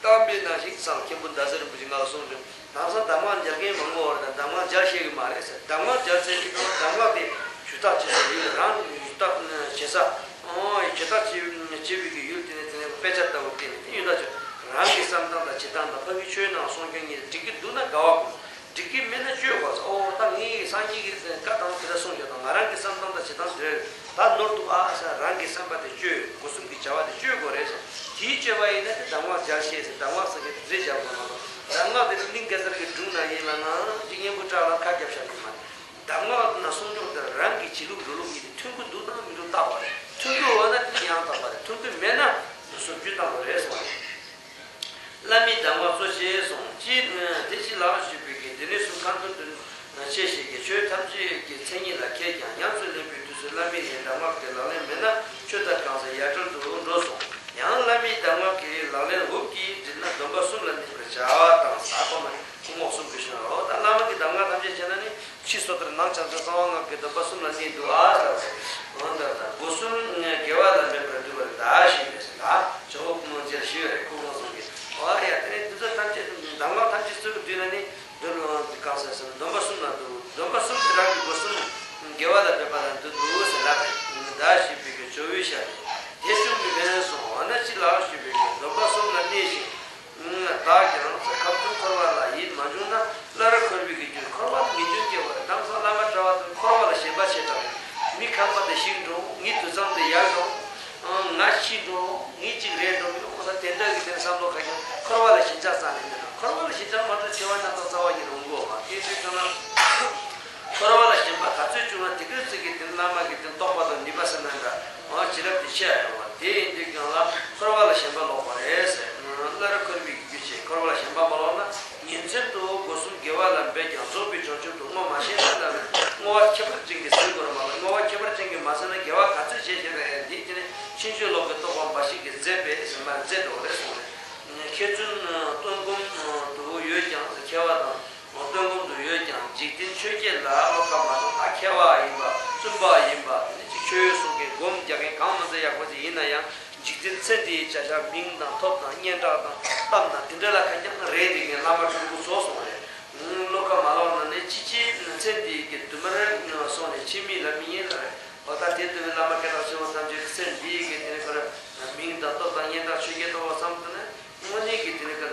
གཏམ་དཔེ་ནང་བཞིན་སམ། མཁན་པོ་ཟླ་ཟེར་རིན་པོ་ཆེ་ང་ལ་གསུངས་བྱུང་། དེང་སང་གདམས་ངག་མཇལ་མཁན་མང་པོ་ཡོད་རེད་དང་། གདམས་ངག་མཇལ་ཤེས་ཀྱི་མ་རེད་ཟེར། གདམས་ངག་མཇལ་ཚེ་གི་གདམས་ངག་དེ་ཞུ་དག་བྱེད་ས་ཡིན། རང་ཞུ་དག་བྱེད་ས། ཨོ། ཞུ་དག་བྱེད་བྱེད་པའི་གི་ཡུལ་དེ་ནས་དེ་ནས་དཔེ་ཆ་ལྟ་བུ་བལྟས་ནས་དེ་ཡོད་ད་ཆོག་རང་གི་བསམ་སྟངས་དང་བྱེད་སྟངས་དང་ཕ་གི་ཆོས་ནང་གསུངས་རྒྱུ་གཉིས་འགྲིག་གི་འདུག་ན་དགའ་བ་དགོས། འགྲིག་གི་མེད་ན་སྐྱོ་དགོས་ཟེར། ཨོ་ད་ངས་སངས་རྒྱས་ཀྱི་བཀའ་དང་དེ་འདྲ་གསུངས་ཡོད་དང་། ང་རང་གི་བསམ་སྟངས་དང་བྱེད་སྟངས་དེ་འདྲ་ད་ནོར་འདུག་ཨ་ཟེར། རང་གི་བསམ་པ་དེ་བཅོས། སྒོ་གསུམ་གྱི་བྱ་བ་དེ་བཅོས་དགོས་རེད་ཟེར། དེའི་བཅོས་པ་ཡིན་ན་དེ་གདམས་ངག་མཇལ་ཤེས་ཟེར། གདམས་ངག་ཟེར་མཁན་དེ་རེད། མཇལ་དགོས་མ་གཏོགས། གདམས་ངག་དེ་ནི་གླིང་གེ་སར་གྱི་སྒྲུང་ནང་ཡིན་ལ་ནའང་ཅིག་གཉན་པོ་བྲག་ལ་ཁ་རྒྱབ་བཞག་གི་མ་རེད། གདམས་ངག་ན་གསུང་སྐྱོང་དེ་རང་གི་བྱེད་ལུགས་འགྲོ་ལུགས་གཉིས་དེ་མཐུན་གྱི་འདུག་དང་མི་འདུག་བརྟག་པ་རེད། མཐུན་གྱི་ཡོད་ན་དེ་ཡང་དག་པ་རེད། མཐུན་གྱི་མེད་ན་བཟོ་བཅོས་བཏང་དགོས་རེད་གསུངས་པ་རེད། བླ་མའི་གདམས་ངག་གཙོ་ཆེ་གསུངས། ཅེས་དེ་ཕྱིར་ལགས་ཞུས་པའི་གི། དེ་ནས་གསུངས། ཁམས་གསུམ་དུ་ཆོས་བཤད་ཀྱི་ཆོས་ཐམས་ཅད་ཀྱི་མཚན་ཉིད་ལ་མཁས་ཀྱང་། ཉམས་སུ་ལེན་པའི་དུས་སུ་བླ་མའི་གདམས་ངག་གི་ལག་ལེན་མེད་ན་ཆོས་དང་གང་ཟག་ཡར་འཕྲོལ་དུ་འགྲོ་གསུངས། ཡང་བླ་མའི་གདམས་ངག་གི་ལག་ལེན་འུབ་ཀྱིས་དྲིལ་ན་སྡོམ་པ་གསུམ་ལ་གནས་པར་བྱ་བ་དང་ཟེར། ཁོ་མ་ཁོ་མོ་གསུམ་གྱི་ཤོད་རོགས། ད་བླ་མ་གི་གདམས་ངག་ཐམས་ཅད་བྱས་ན་ནི། ཕྱི་སོ་ཐར་ནང་ཕྱག་འཚལ་གསང་བ་སྔགས་ཀྱི་སྡོམ་པ་གསུམ་ལ་གནས་འདུག་ཨ་ཟེར་བ་རེད། འོན་ཏེ་ད་སྒོ་གསུམ་དགེ་བ་ལ་འབད་པར་འདུན་པར་གདའ་ཞེས་པས་ཟེར། ད་ཇོ་བོ་ཁོ་མོ་མཇལ་ཞུས་པ་རེད། ཁོ་མོ་གསུམ་གྱིས། ཨོ་ཡ། དེ་ནས་འདི་ཚོ་ཐམས་ཅད་གདམས་ངག་ཐམས་ཅད་ཚུར་བསྡུས་ན་ནི་འདུལ་གང་ཟེར་ཟེར་ན་སྡོམ་པ་གསུམ་ལ་འདུ། སྡོམ་པ་གསུམ་དེ་རང་གི་སྒོ་གསུམ་དགེ་བ་ལ་འབད་པ་ལ་འདུ་འདུག་ཟེར་ལབ་པས། གདའ་ཞེས་པའི་གི་ཇོ་བོའི་ཞལ་ནས། དེ་ཅུང་གི་ཕན་སོང་བ་ན་ཅི་ལགས་ཞུས་པའི་གི་སྡོམ་པ་གསུམ་ལ་གནས་ཤིང་། བདག་ཀྱང་ཁམས་གསུམ་འཁོར་བ་ལ་ཡིད་མ་འབྱུང་ན། སླར་འཁོར་བའི་གི་རྒྱུ་འཁོར་བ་ལ་ངེས་འབྱུང་སྐྱེ་བ་རེད། དེང་སང་བླ་མ་གྲྭ་བ་ཚོ་འཁོར་བ་ལ་ཞེན་པ་ཆེ་དྲགས་རེད། མི་ཁམས་པ་དེ་ཤི་འགྲོ། ངའི་དུད་ཚང་དེ་ཡལ་འགྲོ། ང་ཤི་འགྲོ། ངའི་གཅིག་རེད་འགྲོ་མི་འདུག་ཁོ་ན་དེ་འདྲ་གི་དེ་བསམ་བློ་ག་གེ་འཁོར་བ་ལ་ཞེན་ཆགས་རྩ་ནས་མེད་དང་། འཁོར་བ་ལ་ཞེན་ཆགས་མ་འགྲོ་ཆེ་བ་རྣམ་དག་རྩ་བ་ཉིད་རུང་གོ་མ་དེ་དུས་ཀྱང་ན། འཁོར་བ་ལ་ཞེན་པ་ག་ཚོད་བྱུང་ན་དེ་ག་ཚོད་ཀྱི་དེ་བླ་མ་གི་དེ་རྟོགས་པ་དང་ནུས་པ་ཟེར་ན་འདྲ། འོ་བྱིན་རླབས་དེ་ཆེ་ཡོང་བ་དེ་ཡིན་དུས་ཀྱང་ལ་འཁོར་བ་ལ་ཞེན་པ་ལོག་པ་རེད་ཟེར། སླར་འཁོར་བའི་རྒྱུ་བྱེད། འཁོར་བ་ལ་ཞེན་པ་མ་ལོག་ན་ཉིན་མཚན་དུ་སྒོ་གསུམ་དགེ་བ་ལ་འབད་ཀྱང་རྫོགས་པའི་བྱང་ཆུབ་ཏུ་བསྔོ་མ་ཤེས་ན་ལ་བསྔོ་བ་ཁྱད་པར་ཅན་གྱིས་ཟིན་དགོས་རེད་མ་གཏོགས། བསྔོ་བ་ཁྱད་པར་ཅན་གྱིས་མ་ཟིན་ན་དགེ་བ་ག་ཚོད་བྱས་བྱས་པ་ཡང་འདིའི་དེ་ནི་ཕྱིན་ཆད་ལོག་གི་རྟོགས་པ་འབའ་ཞིག་གིས་མཛད་པས་ཟེར་མ་མཛད་འགྲོ་རེད་གསུངས་རེད། མཁས་བཙུན་སྟོན་སྒོམ་དུ་ཡོད་ཀྱང་མཁས་པ་དང་། སྟོན་སྒོམ་དུ་ཡོད་ཀྱང་འཇིག་རྟེན་ཆོས་བརྒྱད་ལ་བློ་ཁ་མ་གཏོགས། ད་མཁས་པ་ཡིན་པ་བཙུན་པ་ཡིན་པ་དེ་ནི་ཅིག་ཆོས་སོགས་ཀྱི་སྒོམ་རྒྱག་མཁན་གང་མང་ཙམ་ཡག་པོ་ཅིག་ཡིན་ན་ཡང་། འཇིག་རྟེན་ཚེ་འདིའི་བྱ་བཞག་མིང་དང་ཐོབ་དང་སྙན་གྲགས་དང་གཏམ་དང་དེ་འདྲ་ལ་ཁ་རྐྱང་རེད་དེ་ངས་བླ་མ་སྤྲུལ་སྐུ་ཚོ་གསུངས་རེད། བློ་ཁ་མ་ལོག་ན་ནི་ཅི་ཅི་ཚེ་འདིའི་གི་དུ་མར་སོང་ནས་ཕྱི་མིག་ལ་མི་ཉན་ལ་རེད། འོ་ད་དེ་ལྟ་བུའི་བླ་མ་སྐད་གྲགས་ཆེ་བོ་ཐམས་ཅད་ཚེ་འདིའི་གི་དེ་ནི་ཁོ་ར་མིང་དང་སྟོབས་དང་སྙན་གྲགས་ཆོས་བརྒྱད་ཐོབ་པ་བསམ་དུ་ནི། དངོས་གནས་ཀྱི་དེ་ནི་ཀ་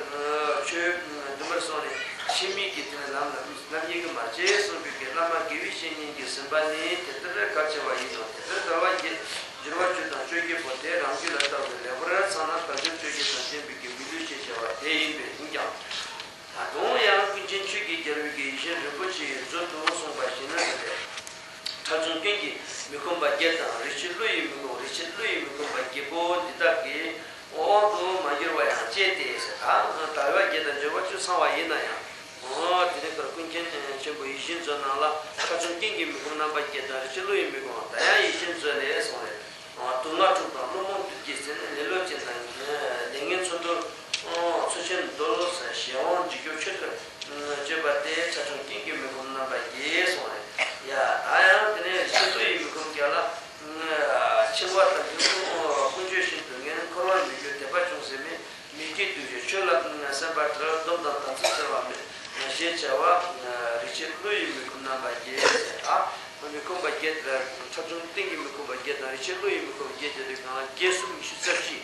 ཆོས་འདུན་པར་སོང་ནས་ཕྱི་མིག་གི་དེ་ནི་ལམ་ལ་ལམ་ཡིན་གྱི་མ་བྱེད་གསུངས་པའི་གི་བླ་མ་དགེ་བའི་བཤེས་གཉེན་གྱི་ཟིན་པ་ནི་དེ་ལྟར་གལ་ཆེ་བ་ཡིན་ནོ། དེ་ལྟར་འགྲོ་བ་བརྒྱད་འགྱུར་བ་བཅུ་དང་བཅོ་བརྒྱད་པོ་དེ་རང་རྒྱུད་ལ་བཏགས་པའི་ལེགས་པར་ཚང་ན་དལ་འབྱོར་བཅོ་བརྒྱད་དང་ལྡན་པའི་གི་མི་ལུས་ཆེས་ཆེ་བ་དེ་ཡིན་པས་ཡིན་ཀྱང་། ད་དུང་ཡང་ཀུན་མཁྱེན་ཆོས་ཀྱི་རྒྱལ་པོའི་གི་ཡིད་བཞིན་རིན་པོ་ཆེའི་མཛོད་དུ་གསུངས་པ་བཞིན་ནོ། ཁྲ་ཆུང་སྐྱོན་གྱིས་མི་ཁོམ་པ་བརྒྱད་དང་། རིག་བྱེད་བློ་ཡིས་མི་ཁོམ། རིག་བྱེད་བློ་ཡིས་མི་ཁོམ་པ་བརྒྱད་པོ་འདི་དག་གི་དབང་དུ་མ་གྱུར་བ་ཡང་བཅད་དེ་ཟེར། ད་དལ་བ་བརྒྱད་དང་འབྱོར་བ་བཅུ་ཚང་བ་ཡིན་ན་ཡང་། དེ་ནས་ཀར་ཀུན་མཁྱེན་ཆེན་པོ་ཡིད་བཞིན་མཛོད་ནང་ལ་ཁྲ་ཆུང་སྐྱོན་གྱིས་མི་ཁོམ་རྣམ་པ་བརྒྱད་དང་། རིག་བྱེད་བློ་ཡིས་མི་ཁོམ། ད་ཡང་ཡིད་བཞིན་མཛོད་ལས་གསུངས་རེད། དུག་ལྔ་འཁྲུགས་དང་བླུན་རྨོངས་བདུད་ཀྱིས་ཟིན། ལེ་ལོ་ཅན་དང་ལས་ངན་ཚུལ་འདོར་ཚུལ་ཆེན་བདོལ། གཞན་དབང་འཇིགས་སྐྱོབ་ཆོས་ཐོབ་སྤྱོད་པ་སྟེ། ཁྲ་ཆུང་སྐྱོན་གྱིས་མི་ཁོམ་རྣམ་པ་བརྒྱད་གསུངས་རེད། ཡ་ད་ཡང་དེ་ནས་རིག་བྱེད་བློ་ཡིས་མི་ཁོམ་རྒྱ་ལ་འཆིང་བ་དང་འདུལ་ཀུན་སྤྱོད་ཤིན་ཏུ་ངན། འཁོར་བར་མི་འགྱུར་དད་པ་ཆུང་ཟད་མེད། མི་སྐྱེ་གདུལ་བྱའི་ཆོས་ལ་སེམས་པ་བྲལ། སྡོམ་དང་དམ་ཚིག་འཆལ་བ་མེད། ཞེས་བྱ་བ། རིག་བྱེད་བློ་ཡིས་མི་ཁོམ་རྣམ་པ་བརྒྱད་ཟེར། ཨ། མི་ཁོམ་པ་བརྒྱད་དེ་ལ་ཁྲ་ཆུང་སྐྱོན་གྱིས་མི་ཁོམ་པ་བརྒྱད་དང་། རིག་བྱེད་བློ་ཡིས་མི་ཁོམ་བརྒྱད་དེ་ལ་གང་བརྒྱད་གསུམ་ཉི་ཤུ་རྩ་བཞི།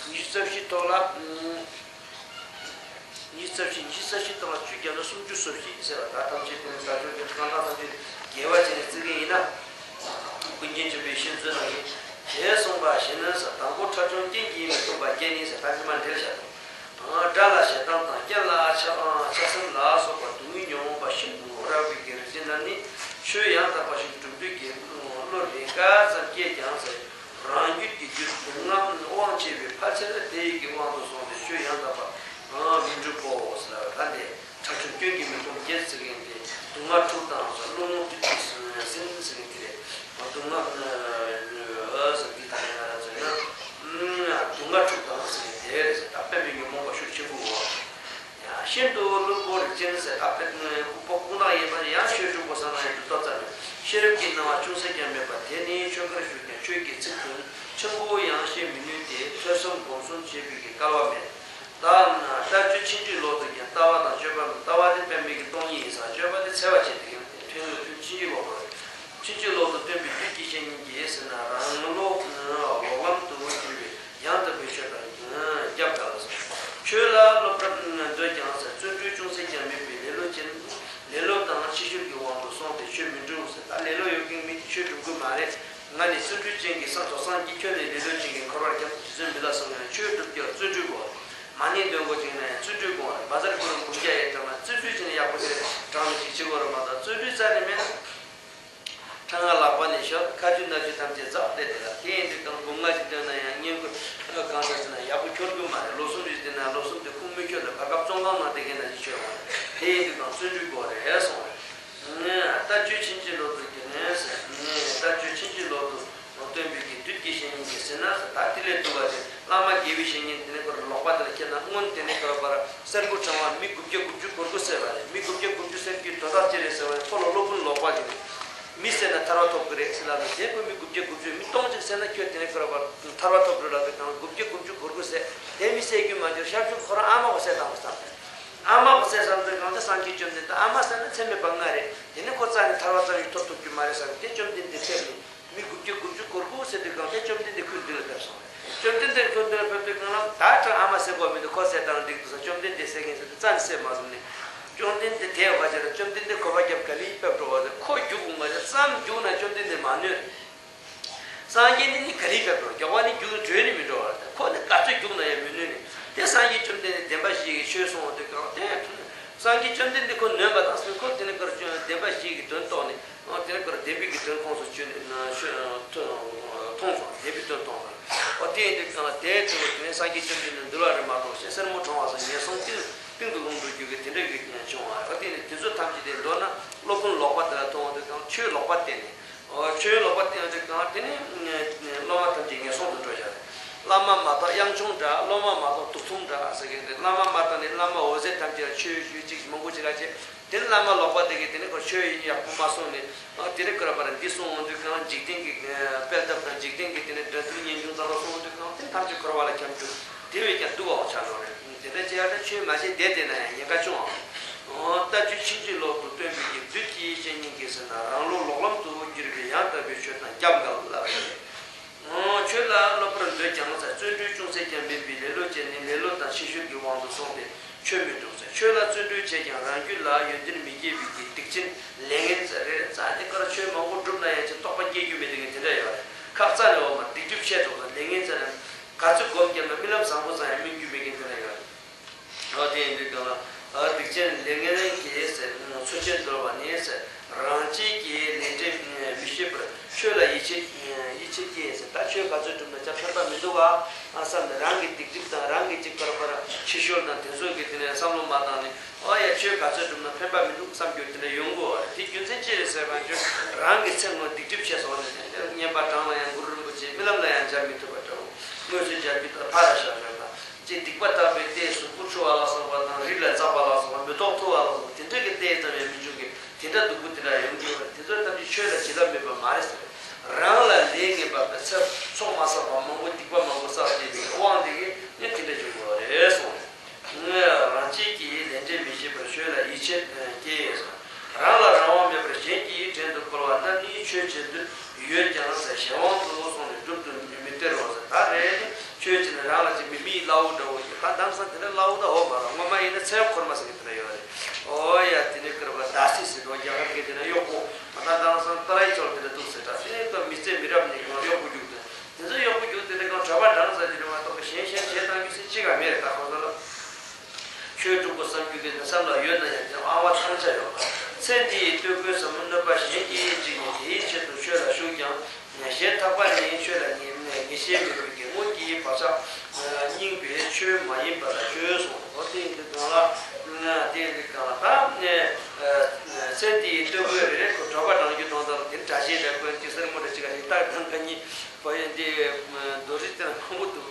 ཉི་ཤུ་རྩ་བཞི་ཐོག་ལ། ཉི་ཤུ་རྩ་བཞི། ཉི་ཤུ་རྩ་བཞི་ཐོག་ལ་བཅུ་བརྒྱབ་ན་སུམ་ཅུ་སོ་བཞི་ཟེར་བ། ད་ཐམས་ཅད་དེ་ནི་ད་ཆོས་ཀྱི་རྐང་ཐང་ཐམས་ཅད་རྒྱས་པ་བྱས་ནས་བརྩི་གི་ཡིན་ན། ཀུན་མཁྱེན་ཆེན་པོའི་ཡིད་བཞིན་མཛོད་ནང་གི་དེ་གསུངས་པ་བཞིན་ནོ་ཟེར། དང་པོ་ཁྲ་ཆུང་སྐྱོན་གྱིས་མི་ཁོམ་པ་བརྒྱད་ནི་ཟེར། ད་ཕྱི་མ་འགྲེལ་བཤད་དང་། དགྲ་ལ་ཞེ་སྡང་དང་། རྐྱེན་ལ་ཆགས་སེམས་ལ་སོགས་པ་སྡུག་བསྔལ་མྱོང་བ་ཤིན་ཏུ་རགས་པའི་གི་རིགས་ཅན་རྣམས་ནི་ཆོས་ཡང་དག་པ་ཞིག་སྒྲུབ་འདོད་ཀྱི་བློ་རེ་འགའ་ཙམ་སྐྱེས་ཀྱང་ཟེར། རང་རྒྱུད་ཀྱི་རྒྱུད་སྡུག་བསྔལ་དབང་ཆེ་བའི་ཕལ་ཆེར་དེ་ཡི་གི་དབང་དུ་སོང་སྟེ་ཆོས་ཡང་དག་པ་མི་འགྲུབ་བོ་ཟེར་ལ། ད་འདི་ཁྲ་ཆུང་སྐྱོན་གྱིས་མི་ཁོམ་བརྒྱད་ཟེར་མཁན་དེ། སྡུག་བསྔལ་འཁྲུགས་དང་ཟེར། བློ་རྨོངས་བདུད་ཀྱིས་ཟིན་ཟེར་མཁན་དེ་རེད། སྡུག་བསྔལ་ཟེར་འདི་དང་ཡང་ཟེར་ན། སྡུག་བསྔལ་འཁྲུགས་དང་ཟེར་མཁན་དེ་རེད་ཟེར། ད་པདྨའི་ཉོན་མོངས་པ་ཤུགས་ཆེན་པོའོ། ཡང་ཤིན་ཏུ་བླུན་པོ་རིགས་ཅན་ཟེར། ད་པདྨའི་ལྐུགས་པ་ལྐུགས་ནག་ཡིན་པ་ཡང་ཆོས་སྒྲུབ་དགོས་བསམ་ན་ཡང་སྒྲུབ་ཐབས་རྩ་མེད། ཤེས་རབ་ཀྱི་སྣང་བ་ཅུང་ཟད་ཀྱང་མེད་པ་དེ་ནི་ཆོས་འཁོར་ཞུགས་ཀྱང་ཆོས་ཀྱི་ཚིག་དོན་ཆེན་པོ་ཡང་ཤེས་མི་ནུས་ཏེ། ཐོས་བསམ་སྒོམ་གསུམ་བྱེད་པའི་གི་སྐལ་བ་མེད། ད་ལྟ་སྤྱོད་ཕྱིན་ཅི་ལོག་ཏུ་ཀྱང་ལྟ་བ་དང་སྤྱོད་པ། ལྟ་བ་དེ་པདྨའི་གི་སྟོང་ཉིད་ཡིན་ཙང་སྤྱོད་པ་དེ་འཚེ་བ་བྱེད་དེ་ཡང་དེ་ཐོས་ལ་ཐོས་ཕྱིན་ཅི་ལོག་ཏུ། ཕྱིན་ཅི་ལོག་ཏུ་སྟོན་པའི་བདུད་ཀྱི་བཤེས་གཉེན་གྱིས་ཟེར་ན། རང་ལོག་ལོག་ལམ་དུ་གྱུར་པའི་ཡང་དག་པའི་ཆོས་དང་རྒྱབ་འགལ་ལ་སོགས། ཆོས་ལ་སློབ་པར་འདོད་ཀྱང་ཟེར། བརྩོན་འགྲུས་ཅུང་ཟད་ཀྱང་མེད་པའི་ལེ་ལོ་ཅན། ལེ་ལོ་དང་ཕྱི་བཤོལ་གྱི་དབང་དུ་སོང་སྟེ་ཆོས་མི་འགྲུབ་ཟེར། ད་ལེ་ལོ་ཡོད་མཁན་མི་དེ་ཆོས་སྒྲུབ་ཀྱི་མ་རེད། ང་ནི་བརྩོན་འགྲུས་ཅན་གྱི་སངས་རྒྱས་སངས་རྒྱས། ཁྱོད་ནི་ལེ་ལོ་ཅན་གྱི་འཁོར་བར་འཁྱམས། རྗེ་བཙུན་མི་ལ་སོགས་ཡང་ཆོས་སྒྲུབ་ཀྱང་བརྩོན་འགྲུས་དགོས། མ་ཎི་འདོན་དགོས་ཅིག་ན་ཡང་བརྩོན་འགྲུས་དགོས། བཛྲ་གུ་རུ་འབུམ་བརྒྱ་ཡི་གྲངས་ལ་བརྩོན་འགྲུས་ཅན་ཡག་པོ་དེ་གྲངས་ལ་ཅིག་བྱེད་དགོས་རེད་མ་གཏོགས། བརྩོན་འགྲུས་རྩ་ནས་མེད་ན། ཁྲ་ང་ལག་པ་ནས་ཤོར། ཁ་རྒྱུ་སྣ་རྒྱུ་ཐམས་ཅད་འཛག་སྟེ། དེ་ལ་དེ་ཡིན་དུས་གང་། འབུམ་ལྔ་ཅིག་བཏོན་ན་ཡང་བསྙེན་བཀུར་གང་དང་ཟེར་ན་ཡག་པོ་འཁྱོར་རྒྱུ་མ་རེད། ལོ་གསུམ་ཅིག་བསྡད་ན་ཡང་ལོ་གསུམ་དེ་ཁུངས་མི་འཁྱོལ་ལ། བར་སྐབས་བཙོན་ཁང་ནང་བསྡད་མཁན་ནང་བཞིན་ཆགས་ཡོང་བ་རེད། དེ་ཡིན་དུས་གང་བརྩོན་འགྲུས་དགོས་རེད་གསུངས་པ་རེད། ལྟ་སྤྱོད་ཕྱིན་ཅི་ལོག་ཏུ་གྱུར་ནས་ཟེར། ལྟ་སྤྱོད་ཕྱིན་ཅི་ལོག་ཏུ་སྟོན་པའི་གི་བདུད་ཀྱི་བཤེས་གཉེན་གྱིས་ཟེར་ན་ཟེར། ད་དེ་ལས་སྡུག་པ་དེ་བླ་མ་དགེ་བའི་བཤེས་གཉེན་དེ་ནས་ཁོ་རང་ལོག་པ་དེ་ལ་ཁྱེད་རང་སྔོན་དེ་ནས་ཁོ་རང་བར་གསེར་སྐུ་འཕྲེང་བ་མི་དགུ་བརྒྱ་དགུ་བཅུ་གོ་དགུ་བསད་པ་རེད། མི་དགུ་བརྒྱ་དགུ་བཅུ་བསད་རྒྱུའི་དོན་དག་ཅི་རེད་ཟེར་བ་ནི་ཁོ་ལ་སློབ་དཔོན་ལོག་པ་དེ་རེད། མི་བསད་ན་ཐར་པ་ཐོབ་ཀྱི་རེད་ཟེར་ལབ་ནས། དེ་ཁོ་མི་དགུ་བརྒྱ་དགུ་བཅུ་མི་སྟོང་གཅིག་བསད་ན་ཁྱོད་དེ་ནས་ཁོ་རང་བར་ཐར་པ་ཐོབ་འགྲོ་ལབ་དུས་གང་། དགུ་བརྒྱ་དགུ་བཅུ་གོ་དགུ་བསད། དེ་མི་བསད་རྒྱུ་མ་འགྱུར་ཤར་ཕྱོགས་ཁོ་རང་ཨ་མ་གོ་བསད་བཏང་བ་བསམ། ཨ་མ་གོ་བསད་བསམ་དུས་གང་། དེ་སངས་རྒྱས་བཅོམ་ལྡན་འདས། ཨ་མ་བསད་ན་ཚེ་མེད་པ་ལྔ་རེད། དེ་ནས་ཁོ་རྩ་ནས་ཐར་པ་རྩ་བ་ནས་ཐོབ་ཐུབ་རྒྱུ་མ་རེད་བསམ་ནས། དེ་བཅོམ་ལྡན་འདས་ཕེབས་ནས། མི་དགུ་བརྒྱ་དགུ་བཅུ་གོ་དགུ་བསད་དུས་གང་། དེ་བཅོམ་ལྡན་འདས་ཁོའི་མདུན་ལ་ཕེབས་སོང་བས། བཅོམ་ལྡན་འདས་ཁོའི་མདུན་ལ་ཕེབས་དུས་གང་ལ། ད་ཁྲ་ཨ་མ་བསད་དགོས་མི་འདུག་ཁོ་བསད་བཏང་འགྲིག་འདུག་ཟེར། བཅོམ་ལྡན་འདས་བསད་མཁན་ཟེར་དུས་རྩ་ནས་བསད་མ་བཟུང་ནས། བཅོམ་ལྡན་འདས་དེ་བ་ཅེ་ལ། བཅོམ་ལྡན་འདས་གོ་བ་རྒྱབ་ག་ལེར་ཕེབས་འགྲོ་བ་ཟེར། ཁོ་རྒྱུག་འོང་བ་ཟེར། ཙམ་རྒྱུག་ན་བཅོམ་ལྡན་འདས་མ་གནོད། སངས་རྒྱས་འདི་ནི་ག་ལེར་ཕེབས་འགྲོ། རྒྱུག་པ་ནི་རྒྱུག་བྲོས་ནས་མི་འགྲོ་བ་རེད། ཁོ་ནི་ག་ཚོད་རྒྱུག་ན་ཡང་མི་གནོད་ནས། དེ་སངས་རྒྱས་བཅོམ་ལྡན་འདས་བདེན་པ་བཞི་གི་ཆོས་གསུངས་པ་དེ་གང་། དེ་སངས་རྒྱས་བཅོམ་ལྡན་འདས་ཁོ་ནོན་པ་དང་ཟེར། ཁོ་དེ་ནས་ཀར་བདེན་པ་བཞི་གི་དོན་རྟོགས་ནས། དེ་ནས་ཀར་བདེན་པའི་གི་དོན་ཁོངས་སུ་ཆུད་ནས་མཐོང་སོང་། བདེན་པའི་དོན་མཐོང་སོང་། འོ་དེ་ཡིན་དུས་གང་ལ། དེ་ལྟ་བུ་དེ་ནས་སངས་རྒྱས་བཅོམ་ལྡན་འདས་འདུལ་བ་རེད་མ་གཏོགས། གཞན་སེར་མོ་གྲང་བ་སོགས་ངན་སོང་གཏིང་གཏིང་དུ་ལྷུང་འགྲོ་རྒྱུ་གི་དེ་འདྲ་གི་བྱུང་བ་རེད། འོ་དེ་ནས་དེ་ཚོ་ཐམས་ཅད་དེ་མདོར་ན་སློབ་དཔོན་ལོག་པ་དེ་ལ་མཐོང་བ་དེ་གང་། ཆོས་ལོག་པ་བསྟན་ནས། འོ། ཆོས་ལོག་པ་བསྟན་པ་དེ་གང་། དེ་ནི་སློབ་མ་ཐམས་ཅད་ངན་སོང་དུ་འགྲོ་བཞག་རེད། བླ་མ་མ་གཏོགས་གཡང་ཆུང་འདྲ། སློབ་མ་མ་གཏོགས་དུག་འཐུང་འདྲ་ཟེར་གི་རེད། བླ་མ་མ་བཏང་ནས་བླ་མ་འོད་ཟེར་ཐམས་ཅད་ལ་ཆོས་ཞུས་ཅིག་མང་པོ་ཅིག་ལ་བྱས། དེ་ནི་བླ་མ་ལོག་པ་དེ་གིས་དེ་ནི་ཁོ་ཆོས་ཡག་པོ་མ་གསུངས་ནས། ཨ། དེ་ནི་ཁོ་ར་པར་འདི་གསུང་འོང་དུས་གང་། འཇིག་རྟེན་གྱི་དཔལ་འབྱོར་དང་། འཇིག་རྟེན་གྱི་དེ་ནི་འགྲན་བསྡུར་གཉེན་སྐྱོང་ཙམ་ལ་གསུང་འོང་དུས་གང་། དེ་ཐམས་ཅད་ཁོ་ར་པ་ལ་འཁྱམས་རྒྱུ་དེ་བས་ཀྱང་སྡུག་པ་ཆགས་འགྲོ་རེད། དེ་འདྲ་བྱས་ཡ་ད་ཆོས་མ་བྱས་བསྡད་བསྡད་ན་ཡང་ཉེན་ཁ་ཆུང་བ། ལྟ་སྤྱོད་ཕྱིན་ཅི་ལོག་ཏུ་སྟོན་པའི་གི་བདུད་ཀྱི་བཤེས་གཉེན་གྱིས་ཟེར་ན། རང་ལོག་ལོག་ལམ་དུ་གྱུར་པའི་ཡང་དག་པའི་ཆོས་དང་རྒྱབ་འགལ་ལ། ཆོས་ལ་སློབ་པར་འདོད་ཀྱང་ཟེར། བརྩོན་འགྲུས་ཅུང་ཟད་ཀྱང་མེད་པའི་ལེ་ལོ་ཅན་ནི་ལེ་ལོ་དང་ཕྱི་བཤོལ་གྱི་དབང་དུ་སོང་སྟེ་ཆོས་མི་འགྲུབ་ཟེར། ཆོས་ལ་བརྩོན་འགྲུས་བྱས་ཀྱང་རང་རྒྱུད་ལ་ཡོན་ཏན་མི་སྐྱེ་བའི་གི་སྡིག་ཅན་ལས་ངན་ཟེར་རེད། རྩ་ནས་ཀར་ཆོས་མང་པོ་བསྒྲུབས་ན་ཡང་ཅིག་རྟོགས་པ་སྐྱེ་རྒྱུ་མེད་དེ་ངས་དེ་འདྲ་ཡོད་རེད། ཁག་རྩ་ནས་འོག་མ་སྡིག་སྒྲིབ་ཆེ་དྲགས་ཟེར། ལས་ངན་ཟེར་ན་ག་ཚོད་སྒོམ་བརྒྱབ་ན་རྨི་ལམ་བཟང་པོ་ཙམ་ཡང་རྨི་རྒྱུ་མེད་མཁན་དེ་འདྲ་ཡོད་རེད། འོ་དེ་ཡིན་དུས་གང་ལ། ཨ། སྡིག་ཅན་ལས་ངན་གྱིས་ཟེར། འཚོ་ཆེན་འདོར་བ་ནི་ཟེར། རང་གཅེས་ཀྱི་ལས་འབྲས་མི་ཤེས་པར་ཆོས་ལ་ཡིད་ཆེས་ཡིད་ཆེས་སྐྱེས་ཟེར། ད་ཆོས་ག་ཚོད་བསྒྲུབས་ན་ཅང་ཕན་པ་མི་འདུག་ག་ཨ་བསམ་ནས། རང་གི་སྡིག་སྒྲིབ་དང་རང་གི་ཅིག་པར་པར་ཕྱི་བཤོལ་དང་དེ་ཚོ་གི་དེ་ནས་བསམ་བློ་མ་བཏང་ནས། ཨོ་ཡ། ཆོས་ག་ཚོད་བསྒྲུབས་ན་ཕན་པ་མི་འདུག་བསམ་རྒྱུ་དེ་འདྲ་ཡོང་གི་ཡོད་རེད། དེ་རྒྱུ་མཚན་ཅི་རེད་ཟེར་བ་ཅིག་རང་གི་ཚེ་སྔོན་སྡིག་སྒྲིབ་ཆེ་སོང་ནས། བསྙེན་པ་བགྲངས་ན་ཡང་གུ་རུ་རིན་པོ་ཆེ་རྨི་ལམ་ལ་ཡང་མཇལ་མི་ཐུབ་པ་འདྲ་བོ། མངོན་སུམ་མཇལ་རྒྱུ་དང་ཕར་ལ་བཞག་ཡོད་ལ། ཅེས་སྡིག་པ་བཏགས་པའི་ལྟས་གཟུགས་པོ་འཁྲུ་བ་ལ་སོགས་པ་དང་། རི་ལ་འཛེགས་པ་ལ་སོགས་པ། མེ་ཏོག་འཐུ་བ་ལ་སོགས་པ། དེ་འདྲ་གི་ལྟས་ཙམ་ཡང་མི་འབྱུང་གི། དེ་འདྲ་སྡུག་པོ་དེ་འདྲ་ཡོང་གི་ཡོད་པ། དེ་ཚོ་ཐམས་ཅད་ཆོས་ལ་བྱིན་རླབས་མེད་པ་མ་རེད་ཟེར། རང་ལ་ལས་ངན་པ་ཚེ་ཚོགས་མ་བསགས་པ་མང་པོ། སྡིག་པ་མང་པོ་བསགས་བསྡད་པའི་དབང་དེ་གིས་ནི་དེ་འདྲ་བྱུང་གི་རེད་གསུངས། རང་གཅེས་ཀྱི་ལས་འབྲས་མི་ཤེས་པར་ཆོས་ལ་ཡིད་ཆེས་སྐྱེས། རང་ལ་རང་དབང་མེད་པར་གཞན་གྱི་བྲན་དུ་བཀོལ་བ་རྣམས་ནི་ཆོས་བྱེད་འདོད་ཡོད་ཀྱང་ཟེར། གཞན་དབང་དུ་སོང་ནས་སྒྲུབ་ཏུ་མི་སྟེར་རོ་ཟེར། ད་རེད་དེ་ཆོས་བྱེད་ན་རང་ལ་ཅིག་མི་མིའི་གླ་བོ་འདྲ་བོ་ཞིག་ད་ལམ་སང་དེ་འདྲ་གླ་བོ་ད་འོ་མ་རེད། སྔོན་མ་ཡིན་ན་ཚེ་འཁོར་མ་ཟེར་གི་དེ་འདྲ་ཡོད་རེད། ཨོ་ཡ། དེ་ནི་ཀར་བ་ཟླ་སྲིད་ཟེར་འགྲོ། རྒྱ་གར་སྐད་དེ་ན་གཡོག་པོ། ང་ད་ལམ་སང་ཏ་རའི་ཚོར་དེ་འདྲ་འདུག་ཟེར། ད་དེ་ནི་ཀ་མི་ཚེ་མི་རབས་ནས་ཀྱང་གཡོག་པོ་རྒྱུག་དེ། དེ་ཚོ་གཡོག་པོ་རྒྱུག་དེ་འདྲ་ཀྱང་གྲྭ་པ་འདྲ་ཟེར་གྱི་རེད་མ་གཏོགས་གཞན་གཞན་བྱེད་སྟངས་རྒྱུ་ཟེར་གཅིག་ག་མེད་རེད། ད་ཁོ་ཚོ་ལ། ཆོས་སྒྲུབ་དགོས་བསམ་རྒྱུ་དེ་འདི་བསམ་ལ་ཡོད་ན་ཡང་དེ་ཨ་བ་ཚང་ཆ་ཡོད་པ། ཚེ་འདིའི་སྟོད་གོས་ཟབ་མོ་གནོད་པ་གཞན་གྱིས་འཇིགས་ནས། དེའི་ཆེད་དུ་ཆོས་ལ་ཞུགས་ཀྱང་། གཞན་ཐག་པ་ནི་ཆོས་ལ་ངེས་ངེས་ཤེས་མེད་པའི་གི་སྔོན་གྱི་བག་ཆགས་རྙིང་པས་ཆོས་མ་ཡིན་པ་ལ་བརྗོད་གསུངས། འོ་དེ་ཡིན་དུས་གང་ལ། དེ་ཡིན་དུས་གང་ལ་ད་ནས། ཚེ་འདིའི་སྟོན་ཁོས་རེ་རེ་ཁོ་དྲོ་པ་འགྲང་རྒྱུ་གཏོང་སྟངས་དེ་འདྲ་ཞིག་རེད། ཁོས་ཅིག་སེར་མོ་འདྲ་ཅིག་ག་ཞིག་སྟག་དང་ཁ་གཉིས་བོ་ཡོད་འདི་རྡོ་རིགས་དེ་ན་མང་པོ་འདུག་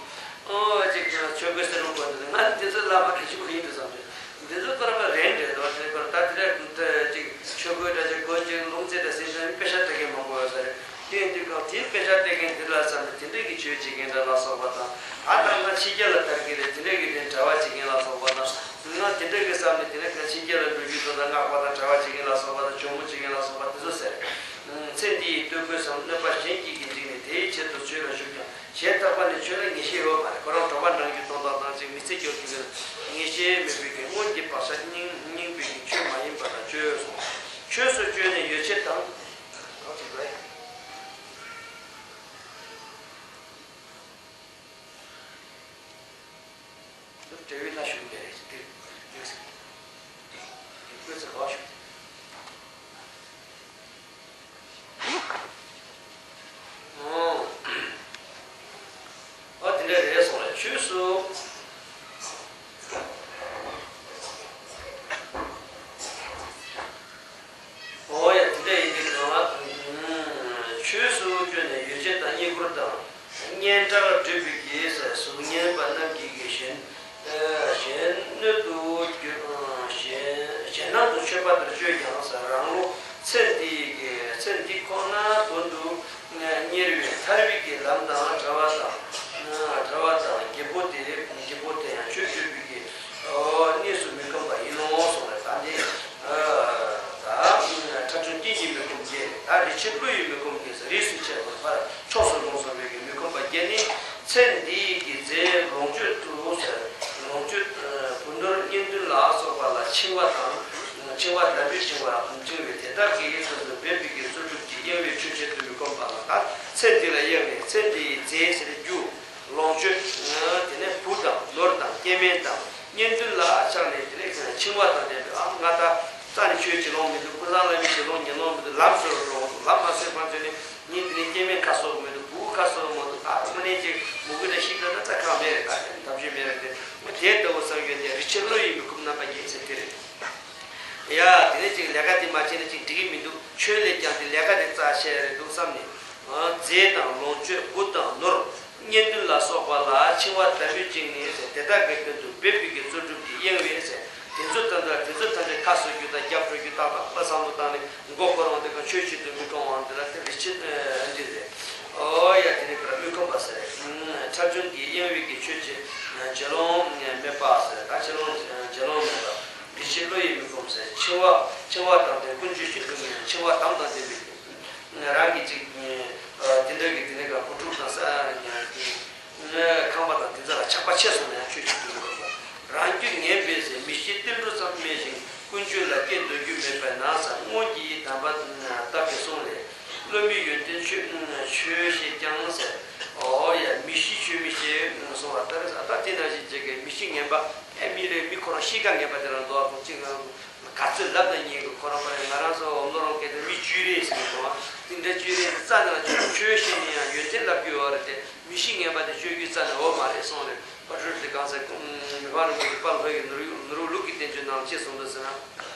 ཨོ་ཅིག་ཆོས་གོས་སེར་མོ་གོན་འདུག་ང་འདི་ཚོ་བླ་མ་ག་ཞིག་གོན་ཡིན་འདུག་བསམ་རེད། འདི་ཚོ་ཀར་པ་རེད་འདྲ་འདུག་དེ་ཀར་ད་དེ་འདྲ་ཅིག་ཆོས་གོས་འདྲ་ཅིག་གོན་ཅིག་ལུང་ཚན་འདྲ་ཟིན་ཙང་དཔེ་ཆ་ལྟ་མཁན་མང་པོ་ཡོད་ས་རེད། དེ་འདི་གང་དེའི་དཔེ་ཆ་ལྟ་མཁན་འདི་ལ་བསམ་ནས་དེ་འདྲ་གི་ཆོས་བྱེད་མཁན་འདྲ་ལ་སོགས་པ་དང་། ད་ལྟ་ང་ཕྱི་རྒྱལ་ལ་དར་གི་རེད། དེ་འདྲ་གི་དེ་གྲྭ་པ་བྱེད་མཁན་ལ་སོགས་པ་དང་། ང་དེ་འདྲ་གི་བསམ་ནས་དེ་ནས་ཕྱི་རྒྱལ་ལ་འགྲོ་རྒྱུ་དང་། སྔགས་པ་དང་གྲྭ་པ་བྱེད་མཁན་ལ་སོགས་པ་དང་། ཇོ་མོ་བྱེད་མཁན་ལ་སོགས་པ་དེ་ཚོ་ཟེར། ཚེ་འདི་ཡི་སྟོན་ཁོས་སམ། གནོད་པ་གཞན་གྱིས་ཀྱིས་འགྲིག་ནས། དེའི་ཆེད་དུ་ཆོས་ལ་ཞུགས་ཀྱང་། གཞན་རྟག་པ་ནི་ཆོས་ལ་ངེས་ཤེས་ཡོད་མ་རེད། ཁོ་རང་དྲོ་པ་འགྲང་རྒྱུ་གཏོང་སྟངས་དང་ཅིག་མི་ཚེ་སྐྱོབ་རྒྱུ་དེ་ལ་ངེས་ཤེས་མེད་པའི་གི་སྔོན་གྱི་བག་ཆགས་རྙིང་རྙིང་པའི་གི་ཆོས་མ་ཡིན་པ་ལ་སྤྱོད་གསུངས། ཆོས་སུ་སྤྱོད་ནས་ཡོ་བྱད་དང་། འབྲས་བུའི་ལྷ་ཞུགས་པའི་རེད་ཅེས་དེར་ཡོད་ཟེར། དེ་བཀོད་ཚེ་ག་བ་ཞུགས། ཨོ། ཨོ་དེ་འདྲ་རེད་སོང་ལ་ཆོས་སུ། ཨོ་ཡ་དེ་འདྲ་ཡིན་དུས་གང་ལ། ཆོས་སུ་བསྐྱོད་ནས་ཡོ་བྱད་དང་བསྙེན་བཀུར་དང་། སྙན་གྲགས་སྒྲུབ་པའི་གེགས་སེལ་གཟུགས་བརྙན་པ་རྣམས་ཀྱིས་གཞན། གཞན་གནོད་དུ་གྱུར། གཞན་གཞན་སྣང་དུ་ཆོས་པ་ལྟར་སྤྱོད་ཀྱང་ཟེར། རང་ལུགས་ཚེ་འདི་གི་ཚེ་འདི་ཁོ་ན་དོན་དུ་གཉེར་བའི་ཐར་པའི་གི་ལམ་དང་བྲལ་བ་དང་། བྲལ་བ་དང་རྒད་པོ་དེ་རྒད་པོ་དེ་ཡང་ཆོས་སྤྱོད་པའི་གི་གནས་སུ་མི་ཁོམ་པ་ཡིན་ནོ་གསུངས་པས། ད་འདི་ད་ཁྲ་ཆུང་སྐྱེས་ཀྱི་མི་ཁོམ་གྱི། ད་རི་ཆེན་ཀླུ་ཡི་མི་ཁོམ་གྱི་ཟེར། རིས་སུ་ཆད་པར་ཕར་ཕྱོགས་སུ་ལྷུང་སོང་བའི་གི་མི་ཁོམ་པ་བརྒྱད་ནི། ཚེ་འདིའི་གི་རྫས་ལོངས་སྤྱོད་དུ་ཟེར། ལོངས་སྤྱོད་བུ་ནོར་གཉེན་འདུན་ལ་སོགས་པ་ལ་འཆིང་བ་དང་། འཆིང་བ་ལྟ་བུའི་འཆིང་བ་འཆིང་བའི་དེ་དག་གི་ཡིད་ཚིམ་དུ་འབད་པའི་གི་རྩོལ་སྒྲུབ་ཀྱི་གཡེང་བའི་ཆོས་བྱེད་དུ་མི་ཁོམ་པ་ལ། ད་ཚེ་འདི་ལ་གཡེང་ནས་ཚེ་འདིའི་རྫས་ཟེར་རྒྱུ། ལོངས་སྤྱོད། དེ་ནས་བུ་དང་ནོར་དང་སྐྱེ་དམན་དང་གཉེན་འདུན་ལ་ཆགས་ནས། དེ་ནས་འཆིང་བ་དང་ལྡན་པའི། ཨ་ང་ད་རྩ་ནས་ཆོས་བྱེད་ལོང་མི་འདུག་ཀུན་བཟང་བླ་མའི་ཞལ་ལུང་ཉན་ལོང་མི་འདུག་ལམ་བཟོས་རོགས། ལམ་མ་བཟོས་བར་དུ་ནི་ངས་འདི་ནས་སྐྱེ་དམན་ཁ་གསོ་མི་འདུག་བུ་ཁ་གསོ་མི་འདུག་ད་དངོས་གནས་ཅིག་མུ་གུ་ལ་ཤི་ད་ན་ད་གང་མེད་རེད། ད་ཐབས་ཤེས་མེད་རེད་དེ། དེ་ལྟ་བུ་བསམ་ཡོད་དེ། རི་ཆེན་ཀླུ་ཡི་མི་ཁོམ་རྣམ་པ་བརྒྱད་ཟེར་དེ་རེད། ཡ་དེ་ནས་ཅིག་ལས་ཀ་དེ་མ་བྱས་ན་ཅིག་འགྲིག་གི་མི་འདུག་ཆོས་ལས་ཀྱང་དེ་ལས་ཀ་དེ་རྩ་ཆེ་རེད་འདུག་བསམ་ནས། རྫས་དང་ལོངས་སྤྱོད་བུ་དང་ནོར། གཉེན་འདུན་ལ་སོགས་པ་ལ་འཆིང་བ་ལྟ་བུའི་བཅིངས་ནས་ཟེར། དེ་དག་གི་དོན་དུ་འབད་པའི་གི་རྩོལ་སྒྲུབ་ཀྱི་གཡེང་བས་ཟེར། དེ་ཚོ་ཐམས་ཅད་དེ་ཚོ་ཐམས་ཅད་ཁ་གསོ་རྒྱུ་དང་རྒྱབ་འགྲོ་རྒྱུ་ཏག་ཏག་པ་བསམ་བློ་བཏང་ནས་མགོ་འཁོར་འོང་དེ་ག་ཆོས་བྱེད་དུ་མི་གཏོང་བ་འདི་ལ་དེ་རི་ཆེན་འདི་རེད། ཨོ་ཡ་དེ་ནི་བུ་ར་མི་ཁོམ་པ་ཟེར། ཁྲ་ཆུང་གི་གཡེང་བའི་གི་ཆོས་བྱེད་བྱེད་ལོང་མེད་པ་ཟེར། ད་བྱེད་ལོང་བྱེད་ལོང་མེད་པ། རི་ཆེན་ཀླུ་ཡི་མི་ཁོམ་ཟེར། འཆིང་བ་འཆིང་བ་དང་ལྡན། ཀུན་སྤྱོད་ཤིན་ཏུ་ངན། འཆིང་བ་དམ་དང་ལྡན་པའི། རང་གི་ཅིག་དེ་འདྲ་གི་དེ་ནས་ག་བུ་ཕྲུག་དང་ས་ཁང་པ་དང་དེ་ཚོ་ལ་ཆགས་པ་ཆེ་སོང་ན་ཡང་ཆོས་བྱེད་དུ་མི་དགོས་པ། རང་རྒྱུད་ངན་པས་ཟེར། མི་ཤེས་ཏིལ་འབྲུ་ཙམ་སྨྲས་ཤིང་། ཀུན་སྤྱོད་ལ་སྐྱེ་འདོད་རྒྱུ་མེད་པས་ན་ཟེར། སྔོན་གྱི་དམ་པ་དག་གི་གསུང་ལས། སློབ་མའི་ཡོན་ཏན་ཆོས་ཆོས་ཤེས་ཀྱང་ཟེར། ཨོ་ཡ་མི་ཤེས་ཆོས་མི་ཤེས་གསུང་བ་ལྟར་ད་དེ་ནང་བཞིན་བྱེད་མཁན་མི་ཤེས་ངན་པ། ཨེ་མི་རེ་མི་ཁོ་རང་ཤེས་ཀ་ངན་པ་དེ་རང་འདུག་ཨ། ཁོང་གཅིག་ང་ག་ཚོད་ལབ་ན་ཉན་གི། ཁོ་རང་ཁོ་རང་ང་རང་ཚོ་འོམ་ལོ་རང་སྐད་དུ་མི་བཅུད་རེད་ཟེར་གི་འདུག་ཨ། དེ་འདྲ་བཅུད་རེད་རྩ་ནས་ཆོས་ཤེས་ནས་ཡང་ཡོན་ཏན་ལབ་རྒྱུ་ཡོད་རེད་དེ། མི་ཤེས་ངན་པ་དེ་སྤྱོད་རྒྱུ་རྩ་ནས་འོ་མ་རེད་གསུངས་རེད། ཕ་ཕྲུག་དེ་གང་ཟེར། མི་ཕམ་རིན་པོ་ཆེ་དཔལ་ལྷོ་ཡི་ནོར་ཡུག་ནོར་བུ་ལུགས་ཀྱི་བསྟན་བཅོས་ནང་ཅི་གསུངས་འདུག་ཟེར་ན།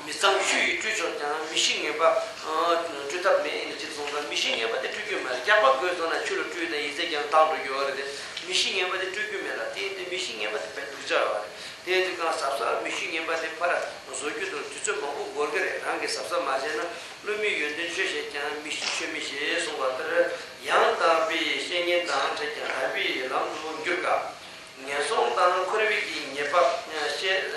མི་གཙང་ཆུ་ཡིས་བཀྲུས་ཆོག་ཀྱང་། མི་ཤེས་ངན་པ་བཀྲུ་ཐབས་མེད་ནི་ཅི་གསུངས་པ། མི་ཤེས་ངན་པ་དེ་བཀྲུ་རྒྱུ་མེད། སྐྱག་པ་དགོས་སོང་ན་ཆུ་ལ་བཀྲུས་ན་ཡི་ཙི་ཀྱང་དྭངས་འགྲོ་རྒྱུ་ཡོད་རེད་དེ། མི་ཤེས་ངན་པ་དེ་བཀྲུ་རྒྱུ་མེད་ལ། དེ་ཡིན་དུས་མི་ཤེས་ངན་པ་དེ་དཔེ་སྡུག་ཅག་ཡོད་རེད། དེ་ཡིན་དུས་གང་གཟབ་གཟབ་མི་ཤེས་ངན་པ་དེ་ཕར་བཟོ་རྒྱུ་དང་དུས་ཚོད་མང་པོ་འགོར་གི་རེད། རང་གིས་གཟབ་གཟབ་མ་བྱས་ན། སློབ་མའི་ཡོན་ཏན་ཆོས་ཤེས་ཀྱང་། མི་ཤེས་ཆོས་མི་ཤེས་གསུངས་པ་ལྟར། ཡང་དག་པའི་བཤེས་གཉེན་དང་འཕྲད་ཀྱང་། དམ་པའི་ལམ་དུ་འགྱུར་དཀའ། ངན་སོང་དང་འཁོར་བའི་གི་ཉེས་པ་ཤེས།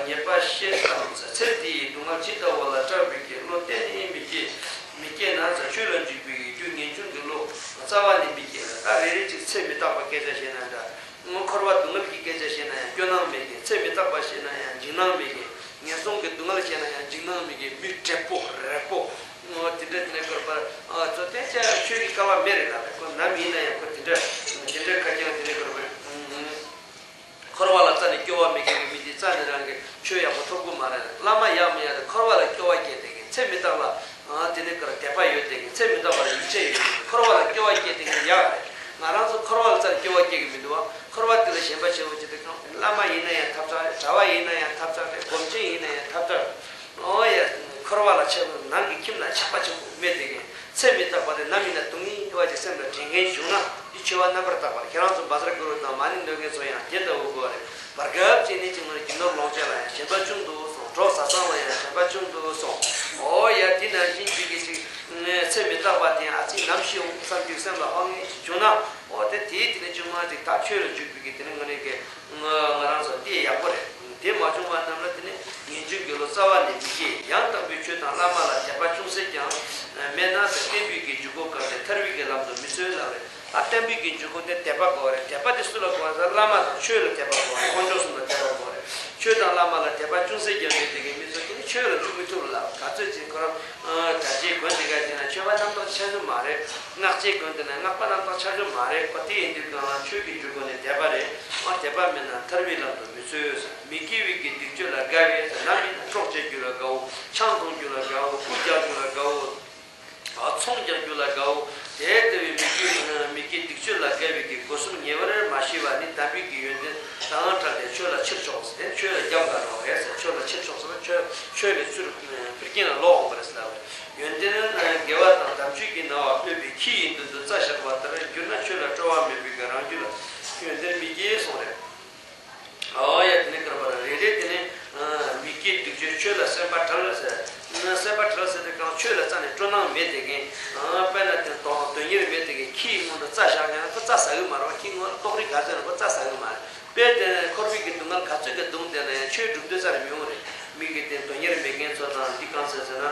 ཉེས་པ་ཤེས་དང་། ཚེ་འདིའི་སྡུག་བསྔལ་ཇི་ལྟ་བ་ལ་སྐྲག་པའི་གི་བློ་གཏན་ནས་མི་སྐྱེ། མི་སྐྱེ་ན་ཚ་ཆོས་ལ་འཇུག་པའི་རྒྱུ་ངེས་འབྱུང་གི་བློ་རྩ་བ་ནས་མི་སྐྱེ་ལ། ད་རེ་རེ་ཅིག་ཚེ་མི་རྟག་པ་སྐད་ཆ་བཤད་ན་འདྲ། འཁོར་བ་སྡུག་བསྔལ་གྱི་སྐད་ཆ་བཤད་ན་ཡང་སྐྱོ་སྣང་མེད་མཁན། ཚེ་མི་རྟག་པ་བཤད་ན་ཡང་འཇིགས་སྣང་མེད་མཁན། ངན་སོང་གི་སྡུག་བསྔལ་བཤད་ན་ཡང་འཇིགས་སྣང་མེད་མཁན། མི་བགྲེས་པོ་རེད་པོ། ཨོ་དེ་འདྲ་དེ་འདྲ་སྐོར་པར་ཨ་ཚོ་བསྟན་བྱ་ཆོས་ཀྱི་སྐལ་བ་མེད་རེད་ལ། ཁོ་ནམ་ཡིན་ན་ཡང་ཁོ་དེ་འདྲ་དེ་འདྲ་ཁ་རྐྱང་དེ་འདྲ་སྐོར་པར་འཁོར་བ་ལ་རྩ་ནས་སྐྱོ་བ་མེད་མཁན་གྱི་མི་དེ་རྩ་ནས་རང་གི་ཆོས་ཡག་པོ་ཐོབ་གི་མ་རེད། བླ་མ་ཡག་མི་ཡག་དེ་འཁོར་བ་ལ་སྐྱོ་བ་སྐྱེས་བསྡད་མཁན། ཚེ་མི་རྟག་པ་ཨ་དེ་འདྲ་སྐོར་དད་པ་ཡོད་བསྡད་མཁན། ཚེ་མི་རྟག་པ་ལ་ཡིད་ཆེས་ཡོད་བསྡད་མཁན། འཁོར་བ་ལ་སྐྱོ་བ་སྐྱེས་བསྡད་མཁན་ཡག་རེད། ང་རང་ཚོ་འཁོར་བ་ལ་རྩ་ནས་སྐྱོ་བ་སྐྱེ་གི་མི་འདུག་བ། འཁོར་བ་དེ་ལ་ཞེན་པ་ཆེན་པོ་ཅིག་དེ་གང་བླ་མ་ཡིན་ན་ཡང་ཐབས་ཆག་རེད། གྲྭ་པ་ཡིན་ན་ཡང་ཐབས་ཆག་རེད། སྒོམ་ཆེན་ཡིན་ན་ཡང་ཐབས་ཆག་རེད། ཨོ་ཡ། འཁོར་བ་ལ་ཆགས་པའི་ནང་གི་ཁྱིམ་ན་ཆགས་པ་ཆེན་པོ་མེད་དེ་གིན། ཚེ་མི་རྟག་པ་དེ་ནམ་ཡིན་ན་སྡུག་བསྔལ་བ་ཅིག་སེམས་ལ་དྲན་མཁན་བྱུང་ན། འདི་ཆོས་པ་རྣམ་པར་དག་པ་རེད། ཁྱེད་རང་ཚོ་བཛྲ་གུ་རུ་དང་མ་ཎི་འདོན་མཁན་ཚོ་ཡང་དེ་ལྟ་བུ་དགོས་རེད། བར་སྐབས་ཅིག་ནས་ཅིག་ངོས་ཀྱི་ནོར་ལོངས་སྤྱོད་ལ་ཡང་ཞེན་པ་ཆུང་དུ་སོང་། གྲོགས་བཟའ་ཚང་ལ་ཡང་ཞེན་པ་ཆུང་དུ་སོང་། ཨོ་ཡ། དེ་ནང་བཞིན་ཅིག་གིས་ཅིག་ཚེ་མི་རྟག་པ་དེ་ཨ་ཙི་ནམ་ཤི་ཡོང་བསམ་རྒྱུ་སེམས་ལ་དཔག་ངེས་ཅིག་བྱུང་ན། ཨོ་དེ་དེའི་དེ་ནས་ཅུང་མ་ཅིག་ད་ཆོས་ལ་འཇུག་པའི་གི་དེ་ནས་ངོས་ནས་གི་ང་ང་རང་ཚོ་དེ་ཡག་པོ་རེད། དེ་མ་བྱུང་བ་རྣམས་ལ་དེ་ནི་ངེས་འབྱུང་གི་བློ་རྩ་བ་ནས་མི་སྐྱེ། ཡང་དག་པའི་ཆོས་དང་བླ་མ་ལ་དད་པ་ཅུང་ཟད་ཀྱང་མེད་ན་ཟེར། བསྟན་པའི་གི་འཇུག་སྒོ་བཀག་སྟེ་ཐར་བའི་གི་ལམ་དུ་མི་འཚོལ་ལབ་རེད། ད་བསྟན་པའི་གི་འཇུག་སྒོ་དེ་དད་པ་དགོས་རེད། དད་པ་དེ་སུ་ལ་དགོས་རེད་ཟེར། བླ་མ་དང་ཆོས་ལ་དད་པ་དགོས་རེད། དཀོན་མཆོག་གསུམ་ལ་དད་པ་དགོས་རེད། ཆོས་དང་བླ་མ་ལ་དད་པ་ཅུང་ཟད་ཀྱང་མེད་དེ་གི་མི་ཚོ་དེ་ནི་ཆོས་ལ་འཇུག་མི་ཐུབ་ལབ། ག་ཚོད་ཅིག་ཁོ་རང་དྲག་ཆེའི་མགོན་དེ་ག་དེ་ན་ཆོས་པ་རྣམ་དག་ཆགས་རྒྱུ་མ་རེད། སྔགས་ཆེའི་མགོན་དེ་ན་སྔགས་པ་རྣམ་དག་ཆགས་རྒྱུ་མ་རེད། ཨོ་དེ་ཡིན་དུས་གང་ལ་ཆོས་ཀྱི་འཇུག་སྒོ་ནི་དད་པ་རེད། ཨོ་དད་པ་མེད་ན་ཐར་བའི་ལམ་དུ་མི་འཚོལ་ཟེར། མི་དགེ་བའི་གི་སྡིག་སྤྱོད་ལ་དགའ་བས་ཟེར། ནམ་ཡིན་ན་གྲོགས་བྱེད་རྒྱུ་ལ་དགའ་བོ། ཆང་འཐུང་རྒྱུ་ལ་དགའ་བོ། རྐུབ་རྒྱག་རྒྱུ་ལ་དགའ་བོ། ཨ་ཚོང་རྒྱག་རྒྱུ་ལ་དགའ་བོ། དེ་ལྟ་བུའི་མི་དགེ་མི་དགེ་སྡིག་སྤྱོད་ལ་དགའ་བའི་གི་སྒོ་གསུམ་ཉེ་བར་མ་ཤེས་པ་ནི་དམ་པའི་གི་ཡོན་ཏན་དང་བྲལ་ཏེ་ཆོས་ལ་ཕྱིར་ཕྱོགས་ཟེར། དེ་ཆོས་ལ་རྒྱབ་འགལ་འགྲོ་བ་རེད་ཟེར། ཆོས་ལ་ཕྱིར་ཕྱོགས་ཟེར་ན་ཆོས་ཆོས་ལས་ཚུར་ཕར་རྐྱེན་ལ་ལོག་འོང་བ་རེད་ཟེར་ལབ་པ་རེད། ཡོན་ཏན་དགེ་བ་དང་དམ་ཆོས་ཀྱི་སྣང་བ་སྤྲོས་པའི་ཁྱི་ཡི་མདུན་དུ་རྩྭ་བཞག་པ་ལྟར་གྱུར་ན་ཆོས་ལ་སྤྲོ་བ་མེད་པའི་གི་རང་རྒྱུད་ལ་ཡོན་ཏན་མི་སྐྱེ་གསུངས་རེད། ཨོ་ཡ། དེ་ནས་བསྐུར་བ་རེ་རེ་དེ་ནས་མི་སྐྱེ་སྡིག་སྤྱོད་ཆོས་ལ་སེམས་པ་བྲལ་ཟེར། སེམས་པ་བྲལ་ཟེར་དུས་གང་ཆོས་ལ་རྩ་ནས་སྤྲོ་སྣང་མེད་དེ་གིན། དཔེར་ན་དེ་དོན་དོན་གཉེར་མེད་དེ་གིན་ཁྱི་ཡི་སྔོན་དུ་རྩྭ་བཞག་ཀྱང་ཁོ་རྩྭ་ཟ་གི་མ་རེད། ཁྱི་སྔོན་ལ་ལྟོགས་རི་ག་ཚོད་ན་ཁོ་རྩྭ་ཟ་གི་མ་རེད། དཔེ་དེ་ནས་འཁོར་བའི་གི་སྡུག་བསྔལ་ག་ཚོད་ཀྱི་སྡུག་བསྔལ་དེ་ལ་ཡང་ཆོས་སྒྲུབ་འདོད་ས་རེ་མི་འོང་རེད། མི་གི་དེ་དོན་གཉེར་མེད་མཁན་ཚོ་དང་འདི་གང་ཟེར་ཟེར་ན།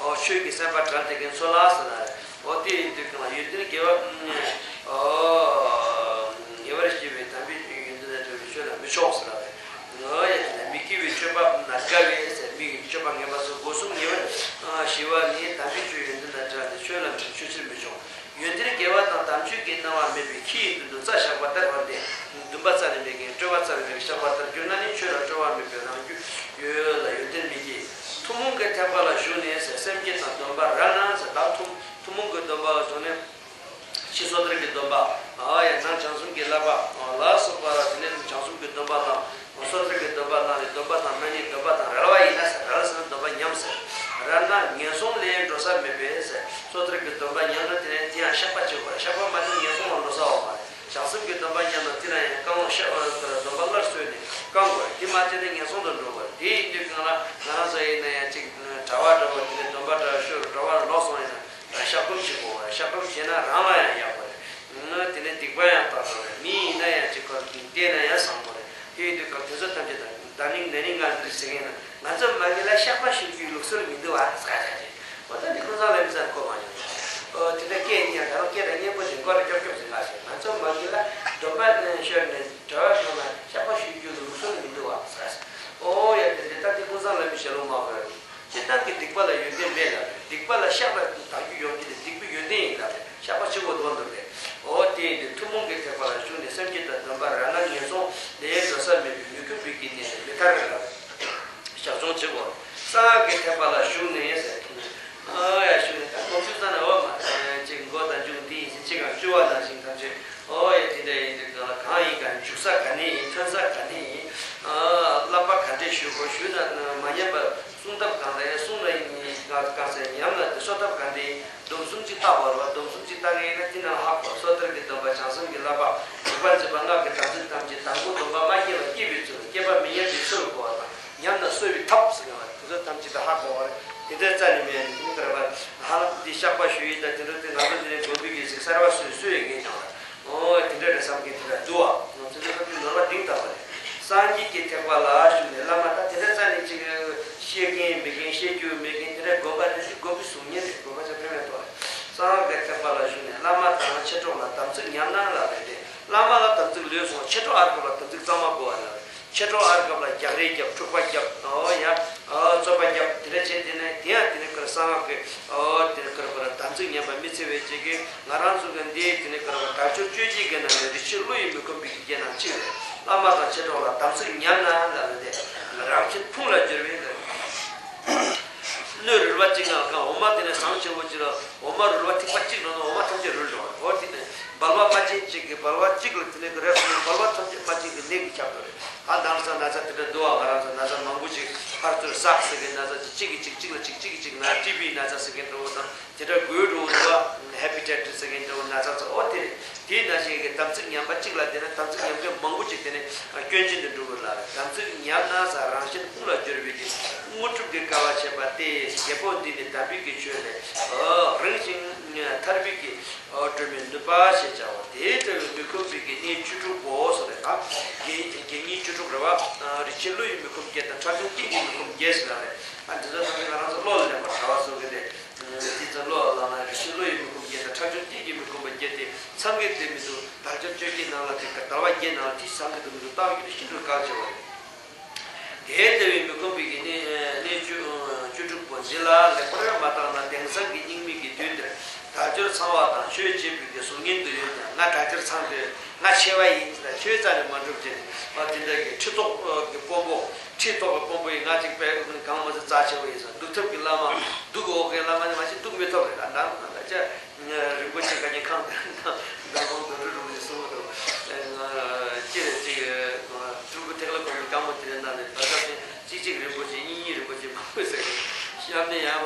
ཨོ་ཆོས་ཀྱི་སེམས་པ་བྲལ་དེ་གིན་ཚོ་ལ་ཟེར་ན་རེད། ཨོ་དེ་ཡིན་དུས་གང་ལ་ཡོན་ཏན་དགེ་བ། ཨོ་ཉེ་བར་སྐྱེས་པའི་དམ་པའི་ཆོས་ཡོན་ཏན་དང་བྲལ་བའི་ཆོས་ལ་མི་ཕྱོགས་ཟེར་ལ་རེད། ཨོ་ཡ། དེ་ནས་མི་དགེ་བའི་སྤྱོད་པ་ན་དགའ་བས་ཟེར། མི་གི་སྤྱོད་པ་ངན་པ་སོགས་སྒོ་གསུམ་ཉེ་བར་ཞི་བ་ནི་དམ་པའི་ཆོས་ཡོན་ཏན་དང་བྲལ་ཏེ་ཆོས་ལ་ཆོས་ཕྱིར་མི་ཕྱོགས། ཡོན་ཏན་དགེ་བ་དང་དམ་ཆོས་ཀྱི་སྣང་བ་མེད་པའི་ཁྱི་ཡི་མདུན་དུ་རྩྭ་བཞག་པ་ལྟར་བར་ཏེ། འདུན་པ་རྩ་ནས་མེད་མཁན་སྤྲོ་བ་རྩ་ནས་མེད་པའི་བཤགས་པ་ལྟར་གྱུར་ན་ནི་ཆོས་ལ་སྤྲོ་བ་མེད་པའི་རང་རྒྱུད་ཡོད་ལ་ཡོན་ཏན་མི་སྐྱེ། ཐུན་མོང་གི་ཐེག་པ་ལ་ཞུགས་ནས་ཟེར། སེམས་བསྐྱེད་དང་སྡོམ་པ་ར་ན་ཟེར། ད་ཐུན་ཐུན་མོང་གི་སྡོམ་པ་ལ་ཞུགས་ནས་ཕྱི་སོ་ཐར་གྱི་སྡོམ་པ། ཨ་ཡ། ནང་བྱང་གསུམ་གྱི་བསླབ་པ་ལ་སོགས་པ་དེ་ནས་བྱང་གསུམ་གྱི་སྡོམ་པ་ལ། སོ་ཐར་གྱི་སྡོམ་པ་ལ་ནི་སྡོམ་པ་དང་མ་ཎིའི་སྡོམ་པ་དང་རལ་བ་ཡིན་ན་ཟེར། རལ་ཟེར་ན་སྡོམ་པ་ཉམས་ཟེར། ར་ན་ངན་སོང་ལས་འགྲོ་ས་མེད་པས་ཟེར། སོ་ཐར་གྱི་སྡོམ་པ་ཉམས་ན་དེ་ནས་དེ་ཡང་བཤགས་པ་བྱེད་དགོས་རེད། བཤགས་པ་མ་བྱས་ན་ངན་སོང་ལ་འགྲོ་ས་ཡོད་མ་རེད། བྱང་སེམས་ཀྱི་སྡོམ་པ་ཉམས་ན་དེ་ལ་ཡང་རྐང་ལག་བཤགས་པ་ལྟར་སྡོམ་པ་སླར་གསོས་ནས་བསྐང་དགོས་རེད། དེ་མ་བྱས་ན་ངན་སོང་དུ་འགྲོ་དགོས་རེད། དེ་ཡིན་དུས་གང་ལ་ང་རང་ཚོ་ཡིན་ན་ཡང་ཅིག་གྲྭ་པ་འདྲ་བོ་དེ་ནས་སྡོམ་པ་འདྲ་བོ་ཤོར་གྲྭ་པ་ལ་ལོག་སོང་ཡིན་ན་བཤགས་སྡོམ་བྱེད་དགོས་རེད། བཤགས་སྡོམ་བྱས་ན་རང་ལ་ཡང་ཡག་པོ་རེད། དེ་ནས་སྡིག་པ་ཡང་དག་པོ་རེད། མི་ཡིན་ན་ཡང་ཅིག་ཁོ་བལྟས་ན་ཡང་བཟང་པོ་རེད། དེ་ཡིན་དུས་གང་དེ་ཚོ་ཐམས་ཅད་དང་ད་ནིང་ན་ནིང་ང་འདིར་ཟེར་མཁན་ན་ང་ཚོ་མ་གི་ལ་བཤགས་པ་ཞུ་རྒྱུའི་ལུགས་སྲོལ་མི་འདུག་ཨ་ཟེར་ག་ཅག་ཅིག་འོ་ད་འདི་ཀུན་བཟང་ལམ་སང་གོ་མ་མྱོང་། འོ་དེ་འདྲ་སྐད་སྙན་ད་རུང་སྐད་དང་སྙན་པོ་ཞིག་མགོ་ལ་སྐྱོབ་སྐྱོབ་ཟེར་ང་ཞེས་ང་ཚོ་མ་གི་ལ་སྡོམ་པ་ཤོར་ནས་གྲྭ་པ་ཤོར་ན་བཤགས་པ་ཞུ་རྒྱུ་ལུགས་སྲོལ་མི་འདུག་ཨ་ཟེར་ག་ཅིག་འོ་ཡ་དེ་འདྲ་ད་འདི་ཀུན་བཟང་ལམ་ཞལ་ལུང་མ་གོ་ཡ། སྤྱིར་བཏང་གི་སྡིག་པ་ལ་ཡོན་ཏན་མེད་ལབ་རེད། སྡིག་པ་ལ་བཤགས་པ་དག་རྒྱུ་ཡོང་གི་རེད། སྡིག་པའི་ཡོན་ཏན་ཡིན་ལབ་རེད། བཤགས་པ་བྱེད་དགོས་འདུག་ལབ་རེད། འོ་དེ་ཡིན་དུས་ཐུན་མོང་གི་ཐེག་པ་ལ་ཞུགས་ནས་སེམས་བསྐྱེད་དང་སྡོམ་པ་ར་ན་ངན་སོང་ལས་འགྲོ་ས་མེད་པའི་མི་ཁོམ་པའི་གི་གནས་ནས་མི་ཐར་ལབ་རེད། བཤགས་སྦྱོང་བྱེད་དགོས། གསང་སྔགས་ཀྱི་ཐེག་པ་ལ་ཞུགས་ནས་ཟེར། ཨོ་ཡ་ཞུགས་ནས་ད་སྒོམ་ཆུ་ཚང་ནས་འོ་མ་ཅིག་མགོ་དང་མཇུག་འདི་ཡིན་ཟེར་ཅིག་གང་བཅུ་བ་ནང་བཞིན་ཐམས་ཅད་ཨོ་ཡ་དེ་འདྲ་ཡིན་དུས་གང་ལ་གང་ཡིན་གང་འཇུག་ས་ག་ནས་ཡིན། ཐོན་ས་ག་ནས་ཡིན། བསླབ་པ་ག་འདྲས་ཞུ་དགོས། ཞུས་ན་མ་ཉན་པ། གསུང་ཐབས་གང་ལ་ཡང་གསུང་ལ་ཡིན་གང་ཟེར་ཉམས་ལ་དེ་གསོ་ཐབས་ག་འདྲས་ཡིན། སྡོམ་གསུམ་གཅིག་བརྟག་པར་བ། སྡོམ་གསུམ་གཅིག་བརྟག་མཁན་ཡིན་ན་དེ་རྣམས་ལ་ཧ་གོ། སོ་ཐར་གྱི་སྡོམ་པ། བྱང་སེམས་ཀྱི་བསླབ་པ། རིག་པ་འཛིན་པ་སྔགས་ཀྱི་དམ་ཚིག་ཐམས་ཅད་དང་པོ་སྡོམ་པ་མ་སྐྱེས་པ་སྐྱེས་པའི་ཚུལ། སྐྱེས་པ་མི་ཉམས་པའི་ཚུལ་གོ་བ་དང་ཉམས་ལ་གསོ་བའི་ཐབས་ཟེར་བ་དེ་ཚོ་ཐམས་ཅད་ད་ཧ་གོ་བར་དེ་འདྲ་རྩ་ནས་མེད་ནས་དེ་ནི་བསྐུར་བ་ཧ་ལམ་འདི་བཤགས་པ་ཞུ་ཡི་ད་དེ་འདྲ་དེ་ང་ཚོ་འདི་ནས་དགོན་པའི་གི་ཟིག་གསར་བ་སུས་སུས་ཡི་གེ་ཀྱང་ལ། ཨོ་དེ་འདྲ་རེད་བསམ་མཁན་དེ་འདྲ་འདུག་བ། ང་ཚོ་འདི་ཚོ་གི་ནོར་བ་གདེང་དག་པ་རེད། སངས་རྒྱས་ཀྱི་ཐེག་པ་ལ་ཞུགས་ནས་བླ་མ་ད་དེ་འདྲ་རྩ་ནས་ཅིག་བཤད་མཁན་མེད་མཁན་བཤད་རྒྱུ་མེད་མཁན་དེ་འདྲ་དགོན་པ་རེ་རེ་དགོན་པའི་གཟུགས་བརྙན་རེད། དགོན་པ་ཆ་ཕན་མེད་ཐོག་རེད། སངས་རྒྱས་ཐེག་པ་ལ་ཞུགས་ནས་བླ་མ་དང་མཆེད་གྲོགས་ལ་དམ་ཚིག་ཉམས་ན་ལབ་རེད་དེ། བླ་མ་ལ་དམ་ཚིག་ལོས་སོང་། མཆེད་གྲོགས་ཨར་ཁབ་ལ་དམ་ཚིག་གཙང་མ་དགོས་པ་ལབ་རེད། མཆེད་གྲོགས་ཨར་ཁབ་ལ་རྒྱག་རེས་རྒྱབ། འཁྲུག་པ་རྒྱབ། ཨོ་ཡ། ཨོ་རྩོད་པ་རྒྱབ། དེ་འདྲ་བྱས་དེ་ནས་དེ་ཡང་དེ་ནས་ཁོ་ར་གསང་སྔགས་ཀྱི་ཨོ་དེ་ནས་ཁོ་ར་ཁོ་ར་དམ་ཚིག་ཉམས་པ་མི་འཚེ་བའི་ཆེད་ཀྱི་ང་རང་ཚོ་གི་འདི་དེ་ནས་ཁོ་ར་ཁོ་དག་ཆོས་སྤྱོད་བྱེད་ཀྱི་ནང་ནས་རི་ཆུ་ཀླུ་ཡི་མི་ཁོམ་པའི་གི་རྐྱེན་ནང་གཅིག་རེད། བླ་མ་དང་མཆེད་གྲོགས་ལ་དམ་ཚིག་ཉམས་ན་ལབ་ནས་དེ་རང་ཁྱིམ་ཕུང་ལ་སྦྱོར་བའི་ལས། སྣོད་རུལ་བ་གཅིག་ནང་གང་འོ་མ་དེ་ནས་ཟངས་ཆེན་པོ་གཅིག་ལ་འོ་མ་རུལ་བ་ཐིགས་པ་གཅིག་ལ་ནི་འོ་མ་ཐམས་ཅད་རུལ་འགྲོ་བ་རེད། འོ་དེ་ནས་སྦལ་པ་རྨ་ཆེན་གཅིག་གི་སྦལ་པ་གཅིག་ལ་དེ་ནས་གི་རེག་སོང་ན་སྦལ་པ་ཐམས་ཅད་རྨ་ཆེན་གྱི་ནད་ཀྱིས་ཁྱབ་འགྲོ་རེད། ཨ་ནང་ས་ན་ཚ་དེ་འདྲ་འདུག་བ། ང་རང་ཚོ་ན་ཚ་མང་པོ་ཅིག་ཕར་ཚུར་སག་ཟེར་མཁན་ན་ཚ་གཅིག་གིས་གཅིག་གཅིག་ལ་གཅིག་གཅིག་གིས་གཅིག་ན་ཊི་བི་ན་ཚ་ཟེར་མཁན་འདྲ་བོ་དང་དེ་འདྲ་འགོས་འགྲོ་བ་འདུག་བ། ཧེ་པ་ཊའི་ཊིས་ཟེར་མཁན་འདྲ་བོ་ན་ཚ་ཚ་འོ་དེ་རེད། དེའི་ནང་བཞིན་གྱི་དམ་ཚིག་ཉམས་པ་གཅིག་ལ་བརྟེན་ནས་དམ་ཚིག་ཉམས་མཁན་མང་པོ་ཅིག་དེ་ནས་སྐྱོན་ཅན་དུ་འགྲོ་གི་ལ། དམ་ཚིག་ཉམས་ན་ས་རང་གཞན་དབུལ་བར་འགྱུར་བའི་གི་དངོས་གྲུབ་ཀྱི་དཀའ་བ་སྤྱད་པ་སྟེ། རྒྱལ་པོ་འདི་ནི་དམ་པའི་གི་ཆོས་ལས་རིང་ཞིང་ཐར་པའི་གི་སྒྲོལ་མའི་ནུས་པ་ཞེས་བྱའོ། དེ་ལྟ་བུའི་མི་ཁོམ་པའི་གི་གནས་བཅུ་དྲུག་པོ་སོགས་ལས་དང་། དགེ་དགེ་བསྙེན་བཅུ་དྲུག་རེད་བ། རིན་ཆེན་བློ་ཡི་མི་ཁོམ་བརྒྱད་དང་ཁྲག་འཇིབ་རྐྱེན་གྱི་མི་ཁོམ་བརྒྱད་ཟེར་བ་རེད། ཨ་འདི་ཚོ་ཚང་མ་ང་རང་ཚོ་བློ་ལ་ལེན་པར་བྱ་བ་བཟོ་གི་རེད། དེ་ཚོ་བློ་ལ་བླངས་ན་རིན་ཆེན་བློ་ཡི་མི་ཁོམ་བརྒྱད་དང་ཁྲག་འཇིབ་རྐྱེན་གྱི་མི་ཁོམ་པ་བརྒྱད་དེ་ཚང་གི་དེ་མི་འདུག་དལ་འབྱོར་བཅོ་བརྒྱད་ནང་ལ་དེ་དལ་བ་བརྒྱད་ནང་ལ་དེ་ཚང་གི་དེ་མི་འདུག་བརྟག་ཡོད་ན་ཤིན་ཏུ་གལ་ཆེ་བ་རེད། དེ་ལྟ་བུའི་མི་ཁོམ་པའི་གི་གནས་གནས་བཅུ་བཅུ་དྲུག་པོ་འདི་ལ་ལེགས་པར་མ་བརྟགས་ན། དེང་སང་གི་སྙིགས་མའི་གི་དུས་འདིར་དལ་འབྱོར་ཚང་བ་དང་ཆོས་བྱེད་པའི་གི་གཟུགས་བརྙན་དུ་ཡོད་ཀྱང་། ང་དལ་འབྱོར་ཚང་དུས་ང་ཆེ་བ་ཡིན་ཟེར་ཆོས་རྩ་ནས་མ་འགྲུབ་ཅེས་ནས་མ་དེ་འདྲ་གི་ཁྲི་ཐོག་གི་དཔོན་པོ། ཁྲི་ཐོག་གི་དཔོན་པོ་ཡིན་ང་ཅིག་པས་གང་མ་ཟད་རྩ་ཆེ་བ་ཡིན་ཟེར། གདུག་ཐབས་ཀྱི་བླ་མ་གདུག་འོག་གི་བླ་མ་ནི་མ་ཅིག་གདུག་མི་ཐོབ་རེད། ད་ད་ད་ཆ་རིན་པོ་ཆེ་ག་ཉེ་ཁང་དང་མདང་དགོང་དུ་རུ་རུ་ཞིག་གསུང་བ་དང་། ཅེས་ཅིག་སྤྲུལ་སྐུ་ཐེག་ལེ་གོང་མའི་བཀའ་མོལ་དེ་ནང་ནས་བར་སྐབས་ནས་གཅིག་གཅིག་རིན་པོ་ཆེ་གཉིས་གཉིས་རིན་པོ་ཆེ་མང་པོ་ཟེར་གི། གཤམ་ནས་ཡང་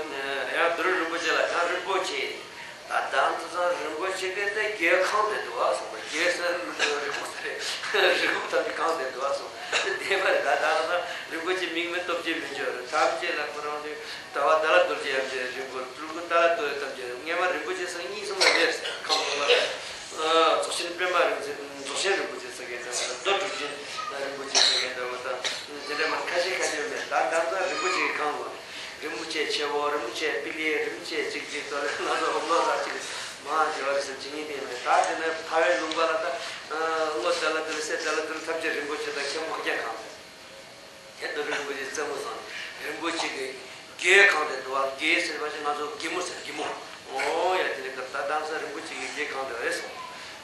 ཡང་དུ་རུ་རིན་པོ་ཆེ་ལ་ཡང་རིན་པོ་ཆེ། ད་དང་དུ་ཚང་རིན་པོ་ཆེ་གི་དེ་རྒྱལ་ཁང་དེ་འདུག་ཨ་སོང་པ། རྒྱལ་སྲས་རིན་པོ་ཆེ་རེད། རི་ཁུག་ཐམས་ཅད་གང་དེ་འདུག་ཨ་སོང་། དེ་མ་རེད། ད་དང་དུ་ཚང་རིན་པོ་ཆེ་མིང་མེད་སྟོབས་ཆེ་མི་འཇོག་རེད། ཐམས་ཅད་ལ་ཁོ་རང་ཚོའི་ལྟ་བ་ཏཱ་ལ་རྡོ་རྗེ་ཡབ་རྗེ་རིང་པོར་སྤྲུལ་སྐུ་ཏཱ་ལ་རྡོ་རྗེ་ཐམས་ཅད་སྔས་མ་རིན་པོ་ཆེ་སོང་གཉིས་གསུམ་ལ་སླེབས་ཁམས་ལུང་ལ། རྫོགས་ཆེན་པད་མ་རིན་ཆེན་རྫོགས་ཆེན་རིན་པོ་ཆེ་ཟེར་མཁན་འདྲ་བ་དང་རྡོ་གྲུབ་ཆེན་རིན་པོ་ཆེ་ཟེར་མཁན་འདྲ་བ་དང་དེ་འདྲ་མ་ཁ་ཤས་ཁ་ཤས་མེད། ད་དང་ཚང་རིན་པོ་ཆེ་གི་ཁང་ལ་རིན་པོ་ཆེ་ཆེ་བོ་རིན་པོ་ཆེ་པི་ལི་རིན་པོ་ཆེ་གཅིག་གཅིག་ཏོ་ལ་ན་ཚོ་ཧོབ་ལོ་ས་གཅིག་མང་ཆེ་བ་རེད་ཟེར་བྱེད་ངེས་དེ་མེད། ད་དེ་ནས་ཕ་བའི་ལུང་པ་ལ་ད་སྔོ་ཏཱ་ལ་རྡོ་རྗེ་སེ་ཏཱ་ལ་རྡོ་རྗེ་ཐམས་ཅད་རིན་པོ་ཆེ་དང་ཁྱད་མོ་ཁ་རྒྱ་གང་མེད། དེ་རྡོ་རྗེ་རིན་པོ་ཆེ་རྩེ་མོ་བཟང་། རིན་པོ་ཆེ་གི་རྒྱལ་ཁང་དེ་འདུག་བ། རྒྱལ་ཟེར་བ་ཞིག་ང་ཚོ་རྒྱལ་མོ་ཟེར་རྒྱལ་མོ། ཨོ་ཡ་དེ་རིང་ཁར་ད་དང་ས་རིན་པོ་ཆེ་གི་རྒྱལ་ཁང་དེ་རེད་སོང་།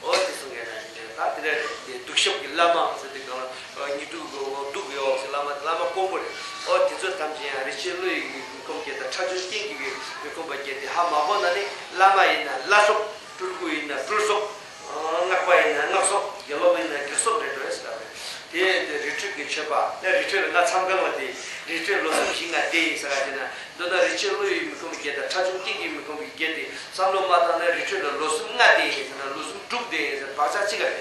ཨོ་དེ་སོང་ངས་ན་ཡིན་ད་དེ་རེད་དེ་གདུགས་ཞབས་ཀྱི་བླ་མ་ཟེར་དེ་གང་ལ་ཉི་གདུགས་གི་འོག་གདུགས་ཡོག་ཟེར་བླ་མ་བླ་མ་དཀོན་པོ་རེད། ཨོ་དེ་ཚོ་ཐམས་ཅད་ཡང་རིན་ཆེན་བློ་ཡི་མི་ཁོམ་བརྒྱད་དང་ཁྲག་འཇིབ་རྐྱེན་གྱི་མི་ཁོམ་པ་བརྒྱད་དེ་ཧ་མ་གོ་ན་ནི་བླ་མ་ཡིན་ན་བླ་སོགས། སྤྲུལ་སྐུ་ཡིན་ན་སྤྲུལ་སོགས། སྔགས་པ་ཡིན་ན་སྔགས་སོགས། དགེ་སློབ་ཡིན་ན་དགེ་སོགས་རེད་འགྲོ་ཡ་ཟེར་བ་རེད། དེ་དེ་རི་ཁྲོད་ཀྱི་མཆོད་པ་ནི་རི་ཁྲོད་ལ་ང་མཚམས་ཁང་བ་དེ་རི་ཁྲོད་ལོ་གསུམ་བཞི་ལྔ་བསྡད་ཡིན་ཟེར་ག་བྱས་ན་མདོར་ན་རིན་ཆེན་བློ་ཡི་མི་ཁོམ་བརྒྱད་དང་ཁྲག་འཇིབ་རྐྱེན་གྱི་མི་ཁོམ་བརྒྱད་དེ་བསམ་བློ་མ་བཏང་ན་རི་ཁྲོད་ལ་ལོ་གསུམ་ལྔ་བསྡད་ཡིན་ཟེར་ན་ལོ་གསུམ་དྲུག་བསྡད་ཡིན་ཟེར་བག་ཆགས་གཅིག་ག་རེད།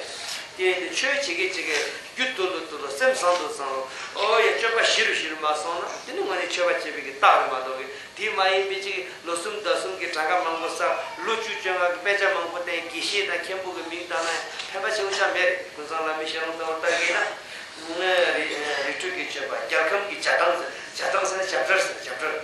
དེ་ཡིན་དུས་ཆོས་བྱེད་མཁན་བྱེད་མཁན་རྒྱུ་དུལ་དུ་དུལ་སེམས་བཟང་དུ་བཟང་། ཨོ་ཡ་སྤྱོད་པ་ཞི་རུ་ཞི་རུ་མ་སོང་ན་དེ་ནི་དངོས་གནས་ཆོས་པ་བྱེད་པའི་གི་རྟགས་རེད་མ་གཏོགས་གི་དེ་མ་ཡིན་པའི་ཅིག་ལོ་གསུམ་ཟླ་གསུམ་གྱི་གྲངས་ཀ་མང་པོ་བསགས། ལོ་བཅུ་བཅོ་ལྔ་གི་དཔེ་ཆ་མང་པོ་བསྟན། དགེ་བཤེས་དང་མཁན་པོ་གི་མིང་བཏགས་ན་ཕན་པ་ཆེན་པོ་ཅང་མེད་རེད། ཀུན་བཟང་བླ་མའི་ཞལ་ལུང་ལྟ་བུ་ལྟ་གི་ཡིན་ན། རི་རི་ཁྲོད་ཀྱི་མཆོད་པ་རྒྱལ་ཁམས་ཀྱི་བྱ་བཏང་ཟེར། བྱ་བཏང་ཟེར་ན་བྱ་བྲལ་ཟེར། བྱ་བྲལ།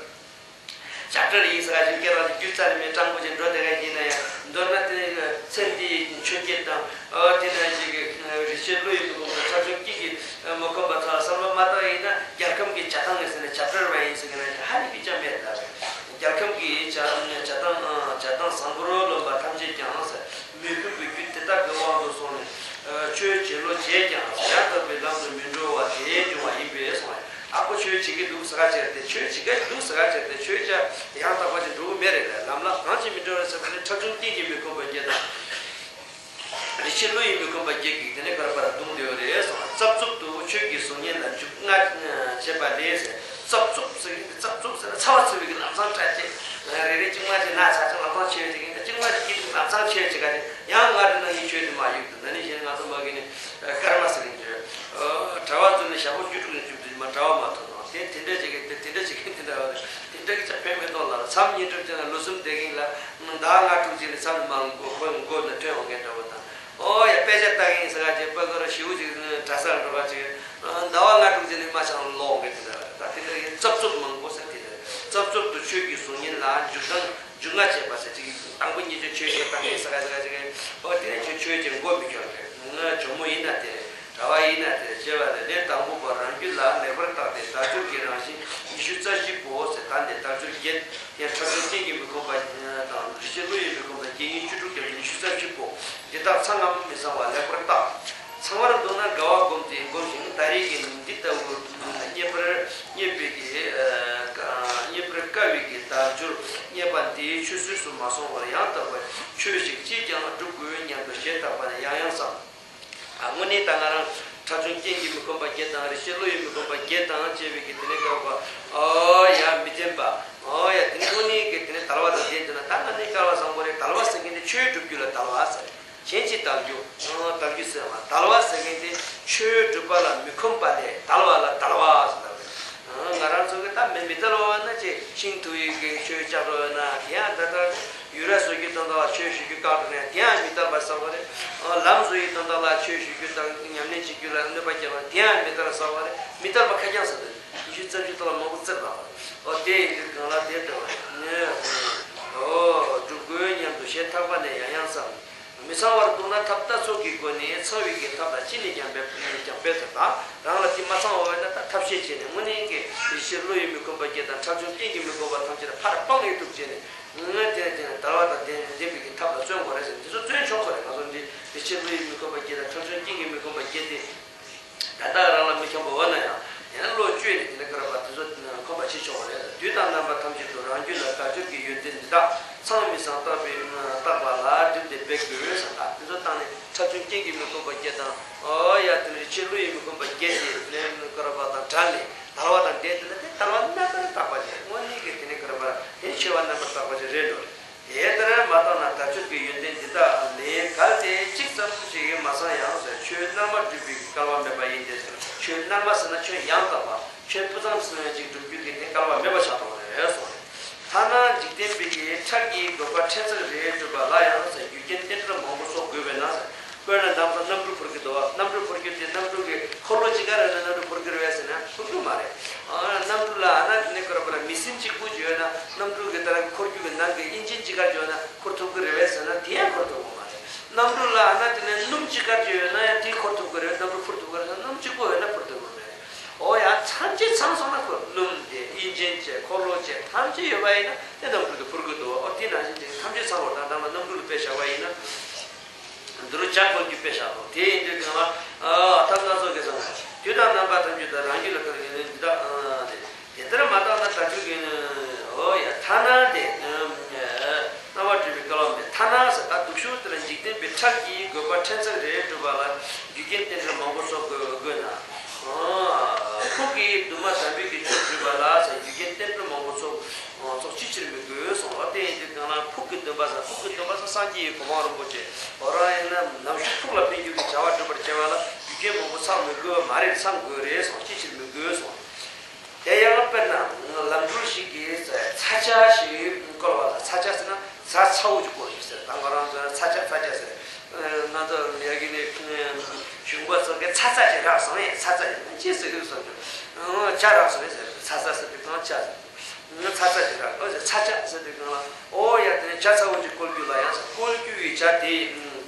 བྱ་བྲལ་ཡིན་ཟེར་བ་ཞིག་སྐད་གྲགས་ཀྱི་རྒྱུ་རྩ་ནས་མེད་སྤྲང་པོ་ཅིག་འགྲོ་བསྡད་མཁན་ཡིན་ན་ཡང་མདོར་ན་དེ་ཚེ་འདིའི་ཆོས་བརྒྱད་དང་། ཨོ་དེ་ནང་བཞིན་གྱི་རིན་ཆེན་བློ་ཡི་མི་ཁོམ་དང་ཁྲག་འཇིབ་རྐྱེན་གྱི་མི་ཁོམ་པ་ཚོ་ལ་བསམ་བློ་མ་བཏང་ཡིན་ན་རྒྱལ་ཁམས་ཀྱི་བྱ་བཏང་ངེས་ཟེར་ནས་བྱ་བྲལ་བ་ཡིན་ཟེར་མཁན་ན་ཧ་ལས་པའི་ཅང་མེད་ལ། རྒྱལ་ཁམས་ཀྱི་བྱ་བྱ་བཏང་བྱ་བཏང་བཟང་པོར་རློམ་པ་ཐམས་ཅད་ཀྱང་ཟེར། མི་ཁོམ་པའི་རྒྱུ་དེ་དག་གི་དབང་དུ་སོང་ནས་ཆོས་བྱེད་ལོ་བྱས་ཀྱང་ཡང་དག་པའི་ལམ་དུ་མི་འགྲོ་བ་དེ་འབྱུང་བ་ཡིན་པས་སོང་ཡ། ཨ་ཁོ་ཆོས་བྱེད་ཀྱི་འདུག་ཟེར་ག་བྱས་ཏེ་ཆོས་བྱེད་ཀྱི་འདུག་ཟེར་ག་བྱས་ཏེ་ཆོས་བྱ་ཡང་དག་པ་ཅིག་འགྲོ་གི་མེད་རེད་ལ། ལམ་ལ་གང་ཅི་མི་འགྲོ་བར་ཟེར་བ་ནི་ཁྲག་འཇིབ་རྐྱེན་གྱི་མི་ཁོམ་པ་བརྒྱད་དང་། རིན་ཆེན་བློ་ཡི་མི་ཁོམ་པ་བརྒྱད་ཀྱིས་དེ་ནས་ག་རེ་བར་བརྡུངས་བསྡད་ཡོད་རེད་ཟེར་བ། རྩབ་རྩུབ་ཏུ་ཆོས་ཀྱི་གཟུགས་བརྙན་ལ་འཇུག་ལྔ་བྱེད་པ་ལས་ཟེར། རྩབ་རྩུབ་ཟེར་གྱི་འདི་རྩབ་རྩུབ་ཟེར་ན་ཚ་བ་ཚ་བའི་གི་ལམ་སང་སྐྲག་བྱེད། རེ་རེ་གཅིག་མ་བྱེད་ན་ཚ་ཚ་ལམ་སང་ཆེ་བའི་གི་གཅིག་མ་བྱེད་ཀྱི་ལམ་སང་ཆེ་བའི་གི་ག་ཡང་ང་རེ་ན་ཡི་ཆོས་དེ་མ་ཡུག་ཏུ་ན་ནི་གཞན་ང་ཚོ་མ་གི་ནི་ཀརྨ་ཟེར་གི་འདྲ། གྲྭ་བ་ཚོ་ནི་ཞག་པོ་བཅུ་དྲུག་ནས་བཅུ་དྲུག་མ་གྲྭ་བ་མ་ཐོན་ནོ། དེ་དེ་འདྲ་བྱེད་གི་དེ་དེ་འདྲ་བྱེད་གི་དེ་འདྲ་བ་དེ་འདྲ་གི་ཅག་ཕན་མི་ཐོགས་ལ་མཚམས་ཉིན་གྲུབ་ཅན་ལ་ལོ་གསུམ་བསྡད་གིན་ལ་ཟླ་ལྔ་དྲུག་ཅན་ནས་མཚམས་མ་མགོ་ཁོ་མགོ་ནས་ཐོན་འོང་མཁན་འདྲ་བོ་དང་། ཨོ་ཡ་དཔེ་ཆ་ལྟ་གིན་ཟེར་ག་ཅིག་དཔེ་ཁོ་ར་ཞེའུ་ཅིག་གྲྭ་སར་འགྲོ་ག་ཅིག་ཟླ་བ་ལྔ་དྲུག་ཅན་ནས་མ་ཆང་ལོག་མཁན་དེ་འདྲ་བ་ད་དེ་འདྲ་གི་རྩབ་རྩུབ་མང་པོ་ཟེར་དེ་འདྲ་རྩབ་རྩུབ་ཏུ་ཆོས་ཀྱི་གཟུགས་བརྙན་ལ་འཇུག་སྟངས། འཇུག་ལྔ་བྱེད་པ་ཟེར་ཅིག་དང་པོ་ཉིད་ཀྱི་ཆོས་བྱེད་སྟངས་ཡིན་ཟེར་ག་ཟེར་ག་ཟེར་ག་ཨོ་དེ་ནས་ཁྱོད་ཆོས་ཀྱི་མགོ་མི་འཁྱོར་རེད། ང་ཇོ་མོ་ཡིན་ན་དེ་རེད། གྲྭ་བ་ཡིན་ན་དེ་རེད། བྱེད་པ་ལས་ལས་དང་པོ་པ་རང་རྒྱུད་ལ་ལེགས་པར་བརྟགས་ཏེ་དལ་འབྱོར་གྱི་རང་བཞིན་ཉི་ཤུ་རྩ་བཞི་པོ་ཟེར་ད་འདི་དལ་འབྱོར་བརྒྱད་ཡང་ཁྲག་འཇིབ་རྐྱེན་གྱི་མི་ཁོམ་པ་དང་རིན་ཆེན་བློ་ཡི་མི་ཁོམ་པ་བརྒྱད་ཉིས་བཅུ་དྲུག་ཀྱང་ཉི་ཤུ་རྩ་བཞི་པོ་འདི་དག་ཚང་ངམ་མི་ཚང་བ་ལེགས་པར་བརྟགས། ཚང་བར་འདུག་ན་དགའ་བ་བསྒོམས་ཏེ་བསྒོམ་ཞིང་ད་རེས་ཀྱི་འདི་ལྟ་བུ་རྙེད་པར་རྙེད་པའི་གི། རྙེད་པར་དཀའ་བའི་གི་དལ་འབྱོར་རྙེད་པ་འདིའི་ཆོས་ཚུལ་སུ་མ་སོང་བར་ཡང་དག་པའི་ཆོས་ཤིག་ཅིས་ཀྱང་སྒྲུབ་དགོས་སྙམ་དུ་ཞེ་ཐག་པ་ནས་ཡང་ཡང་བསམ། ཨ་དངོས་གནས་ད་ང་རང་ཁྲ་ཆུང་སྐད་ཀྱིས་མི་ཁོམ་པ་བརྒྱད་དང་། རེ་ཆེ་བློ་ཡིས་མི་ཁོམ་པ་བརྒྱད་དང་བཅས་པའི་གི་དེ་ནས་བསྐལ་པ། ཨོ་ཡ་མི་བདེན་པ། ཨོ་ཡ་དེ་ནས་དངོས་གནས་ཀྱི་དེ་ནས་དལ་བ་དང་ལྡན་འདུག་ན། ད་ང་ནི་སྐལ་བ་བཟང་པོ་རེད། དལ་བ་ཟེར་མཁན་དེ་ཆོས་སྒྲུབ་རྒྱུ་ལ་དལ་བ་ཟེར། གཞན་གྱིས་དལ་རྒྱུ། ཨ་དལ་རྒྱུ་ཟེར་བ། དལ་བ་ཟེར་མཁན་དེ་ཆོས་སྒྲུབ་པ་ལ་མི་ཁོམ་པ་ལས་དལ་བ་ལ་དལ་བ་ཟེར་ལབ་རེད། ཨ་ང་རང་ཚོ་གི་ད་མི་མི་དལ་བ་ན་ཅི། ཤིང་འཐུ་ཡི་གི་ཆོས་ལྕགས་སྒྲོག་ཡོད་ན་དེ་ཡང་ད་ལྟ། ཡུལ་ར་བཟོ་རྒྱུ་དོན་དག་ལ་ཆོས་ཞུ་རྒྱུ་བཀག་འགྲོ་ན་དེ་ཡང་མི་དལ་བ་ཟེར་བ་རེད། ཨ་ལམ་བཟོ་ཡི་དོན་དག་ལ་ཆོས་ཞུ་རྒྱུ་དང་ཉམས་ལེན་བྱེད་རྒྱུ་ལ་གནོད་པ་བསྐྱལ་བ་དེ་ཡང་མི་དལ་བ་ཟེར་བ་རེད། མི་དལ་བ་ཁ་རྐྱང་ཟེར་དུས་ཉི་ཤུ་རྩ་བཞི་དག་ལ་མང་པོ་བརྩེགས་པ། ཨོ་དེ་ཡིན་དུས་གང་ལ་དེ་ལྟ་བ་ནི། ཨོ་སྒྲུབ་དགོས་སྙམ་དུ་ཞེ་ཐག་པ་ནས་ཡང་ཡང་བསམ། མི་ཚང་བར་བཏུབ་ན་ཐབས་ལྟ་ཚུལ་གྱི་སྒོ་ནས་ཚང་བའི་གི་ཐབས་ལ་ཅི་ནས་ཀྱང་འབད་ཀྱང་འབད་ཐུབ་ད། རང་ལ་དེ་མ་ཚང་བ་ཡོད་ན་ད་ཐབས་ཤེས་བྱས་ནས་དངོས་གནས་ཀྱི་རེ་ཆེ་བློ་ཡིས་མི་ཁོམ་པ་བརྒྱད་དང་ཁྲ་ཆུང་སྐད་ཀྱིས་མི་ཁོམ་པ་ཐམས་ཅད་ཕར་སྤང་ཡི་ཐུབ་བྱས་ནས། ངས་དེ་ནས་དེ་ནས་དལ་བ་དང་ལྡན་ལྡན་པའི་གི་ཐབས་ལ་བརྩོན་དགོས་རེད་ཟེར། དེ་ཚོ་བརྩོན་ཆོག་གི་རེད། ང་ཚོ་འདི་རེ་ཆེ་བློ་ཡིས་མི་ཁོམ་པ་བརྒྱད་དང་ཁྲ་ཆུང་སྐད་ཀྱིས་མི་ཁོམ་པ་བརྒྱད་དེ། ད་ལྟ་རང་ལ་མི་འཁྱམས་པ་འོ་ན་ཡང་། དེ་ནས་བློ་བཅོས་ནས་དེ་ནས་བསྐལ་པ་དེ་ཚོ་ཁོམ་པ་བྱེད་ཆོག་གི་རེད། དུས་དང་རྣམ་པ་ཐམས་ཅད་དུ་རང་རྒྱུད་ལ་དལ་འབྱོར་གྱི་ཡོན་ཏན་འདི་དག་མཚམས་མི་ཚང་བརྟག་པའི་བརྟག་པ་ལ་བསྒྲིམས་ཏེ་འབད་དགོས་ཟེར། ད་དེ་ཚོ་བཏང་ནས་ཁྲ་ཆུང་སྐད་ཀྱིས་མི་ཁོམ་པ་བརྒྱད་དང་། ཨོ་ཡ་དེ་ནས་རེ་ཆེ་བློ་ཡིས་མི་ཁོམ་པ་བརྒྱད་དེ་དེ་ནས་བསྐལ་པ་དང་བྲལ་ནས། དལ་བ་དང་ལྡན་དེ་ལ་དེ་དལ་བ་རྣམ་པར་དག་པ་ཅིག་དངོས་གནས་ཀྱི་དེ་ནས་བསྐལ་པ་དེ་ཆེ་བ་རྣམ་པར་དག་པ་ཅིག་རེད་འགྲོ། དེ་ལྟར་མ་བརྟགས་ན་དལ་འབྱོར་གྱི་ཡོན་ཏན་འདི་དག་ལས་གལ་ཏེ་གཅིག་ཙམ་ཞིག་མ་ཚང་ཡང་ཟེར། ཆོས་རྣལ་མ་སྒྲུབ་པའི་སྐལ་བ་མེད་པ་ཡིན་ཏེ། ཆོས་རྣལ་མ་ཟེར་ན་ཆོས་ཡང་དག་པ། ཆོས་སྤུ་ཙམ་ཞིག་སྒྲུབ་རྒྱུ་གི་དེ་སྐལ་བ་མེད་པ་ཆགས་འགྲོ་རེད་གསུངས། ཐ་ན་འཇིག་རྟེན་པའི་གི་ཁྲག་གི་དགོས་པ་ཕྲན་ཚེགས་རེ་སྒྲུབ་པ་ལ་ཡང་ཟེར་རྒྱུ་རྐྱེན་རྟེན་འབྲེལ་མང་པོ་སོགས་དགོས་པས་ན་ཟེར། དཔེར་ན་མདང་ཚ་གནམ་གྲུ་འཕུར་གྱི་འདུག་བ། གནམ་གྲུ་འཕུར་རྒྱུ་དེ་གནམ་གྲུ་གི་འཁོར་ལོ་གཅིག་ག་རེ་ན་གནམ་གྲུ་འཕུར་གྱི་རེད་བས་ཟེར་ན་འཕུར་རྒྱུ་མ་རེད། ཨ་གནམ་གྲུ་ལ་ཨ་ན་དེ་ནས་ཁོ་ར་པ་ལ་མི་སྲིན་གཅིག་པུ་ཅིག་ཡོད་ན། གནམ་གྲུ་གི་ད་ར་འཁོར་རྒྱུ་གི་ནང་གི་ཨིན་ཇིན་གཅིག་ག་ཅིག་ཡོད་ན་འཁོར་ཐུབ་ཀྱི་རེད་བས་ཟེར་ན་དེ་ཡང་འཁོར་ཐུབ་ཀྱི་མ་རེད། གནམ་གྲུ་ལ་ཨ་ན་དེ་ནས་སྣུམ་གཅིག་ག་ཅིག་ཡོད་ན་ཡང་དེ་འཁོར་ཐུབ་ཀྱི་རེད། གནམ་གྲུ་འཕུར་ཐུབ་ཀྱི་རེད་ཟེར་ན་སྣུམ་གཅིག་པུ་ཡོད་ན་འཕུར་ཐུབ་ཀྱི་མ་རེད། ཨོ་ཡ་ཐམས་ཅད་ཚང་སོང་ན་ཁོ་སྣུམ་དེ་ཨིན་ཇིན་བཅས་འཁོར་ལོ་བཅས་ཐམས་ཅད་ཡོད་པ་ཡིན་ན་དེ་གནམ་གྲུ་དེ་འཕུར་གྱི་འདུག་ཨོ་དེ་ནང་བཞིན་དེ་ཐམས་ཅད་ཚང་བར་དང་དང་ལ་གནམ་གྲུ་ལ་དཔེ་བཞག་པ་ཡིན་ན། འདི་རུ་བྱ་བཀོལ་རྒྱུ་དཔེ་བཞག་དོ། དེ་ཡིན་དུས་གང་ལ། ཨ་ཐབས་སྣ་ཚོགས་ཀྱིས་བསམ་ན། དུས་དང་རྣམ་པ་ཐམས་ཅད་དུ་རང་རྒྱུད་ལ་ཁར་ཡོད་ནི་འདི་དག་ཨ་དེ། དེ་ལྟར་མ་བརྟགས་ན་དལ་འབྱོར་གྱི་ནི། ཨོ་ཡ་ཐ་ན་དེ། རྣམ་པར་གྲོལ་བའི་སྐལ་བ་མེད། ཐ་ན་ཟེར་ད་སྡུག་ཤོས་དེ་ལ་འཇིག་རྟེན་པའི་ཁྲག་གི་དགོས་པ་ཕྲན་ཚེགས་རེ་སྒྲུབ་པ་ལ་རྒྱུ་རྐྱེན་རྟེན་འབྲེལ་མང་པོ་སོགས་དགོས་དགོས་ན། ཨ་ཕུགས་ཀྱི་འདུན་མ་དམ་པའི་གི་ཆོས་སྒྲུབ་པ་ལ་ཟེར་རྒྱུ་རྐྱེན་རྟེན་འབྲེལ་མང་པོ་སོགས། ཨོ་ཙོགས་ཅི་ཕྱིར་མི་དགོས་གསུངས་པ། དེ་ཡིན་དུས་གང་ལ་ཕུགས་ཀྱི་འདུན་པ་ཟེར། ཕུགས་ཀྱི་འདུན་པ་ཟེར་སངས་རྒྱས་གོ་འཕང་རིན་པོ་ཆེ། འོ་རང་ཡིན་ན་ནམ་ཞིག་ཕུགས་ལ་ཕན་རྒྱུ་གི་བྱ་བ་སྒྲུབ་པར་བྱེད་པ་ལ་རྒྱུ་རྐྱེན་མང་པོ་ཚང་མི་དགོས་པ་མ་རེད། ཚང་དགོས་རེད་གསུངས། ཅི་ཕྱིར་མི་དགོས་གསུངས། དེ་ཡང་དཔེར་ན་ལམ་འགྲོ་ཞིག་གིས་ཚ་ཆ་ཞིག་བསྐོལ་བ་ལ། ཚ་ཆ་ཟེར་ན་ཚ་ཚ་བོ་ཞིག་བསྐོལ་ཞིག་ཟེར། ད་ང་རང་ཚོ་ཚ་ཆ་ཚ་ཆ་ཟེར། ང་ཚོ་ཡ་གི་ནི་གཞུང་པ་ཚོ་གི་ཚ་ཚ་ཞིག་རག་སོང་ངས། ཚ་ཚ་ཞིག་ཅི་ཟེར་གི་སོང་ཆ་རག་སོང་ངས་ཟེར། ཚ་ཚ་ཟེར་དུས་གང་ཆ་ཟེར། ང་ཚ་ཚ་ཞིག་རག་ཨོ་ཟེར། ཚ་ཆ་ཟེར་དུས་གང་ལ་ཨོ་ཡ་དེ་ནས་ཇ་ཚ་བོ་ཅིག་བསྐོལ་རྒྱུ་ལ་ཡང་ཟེར། བསྐོལ་རྒྱུ་ཡི་ཇ་དེ་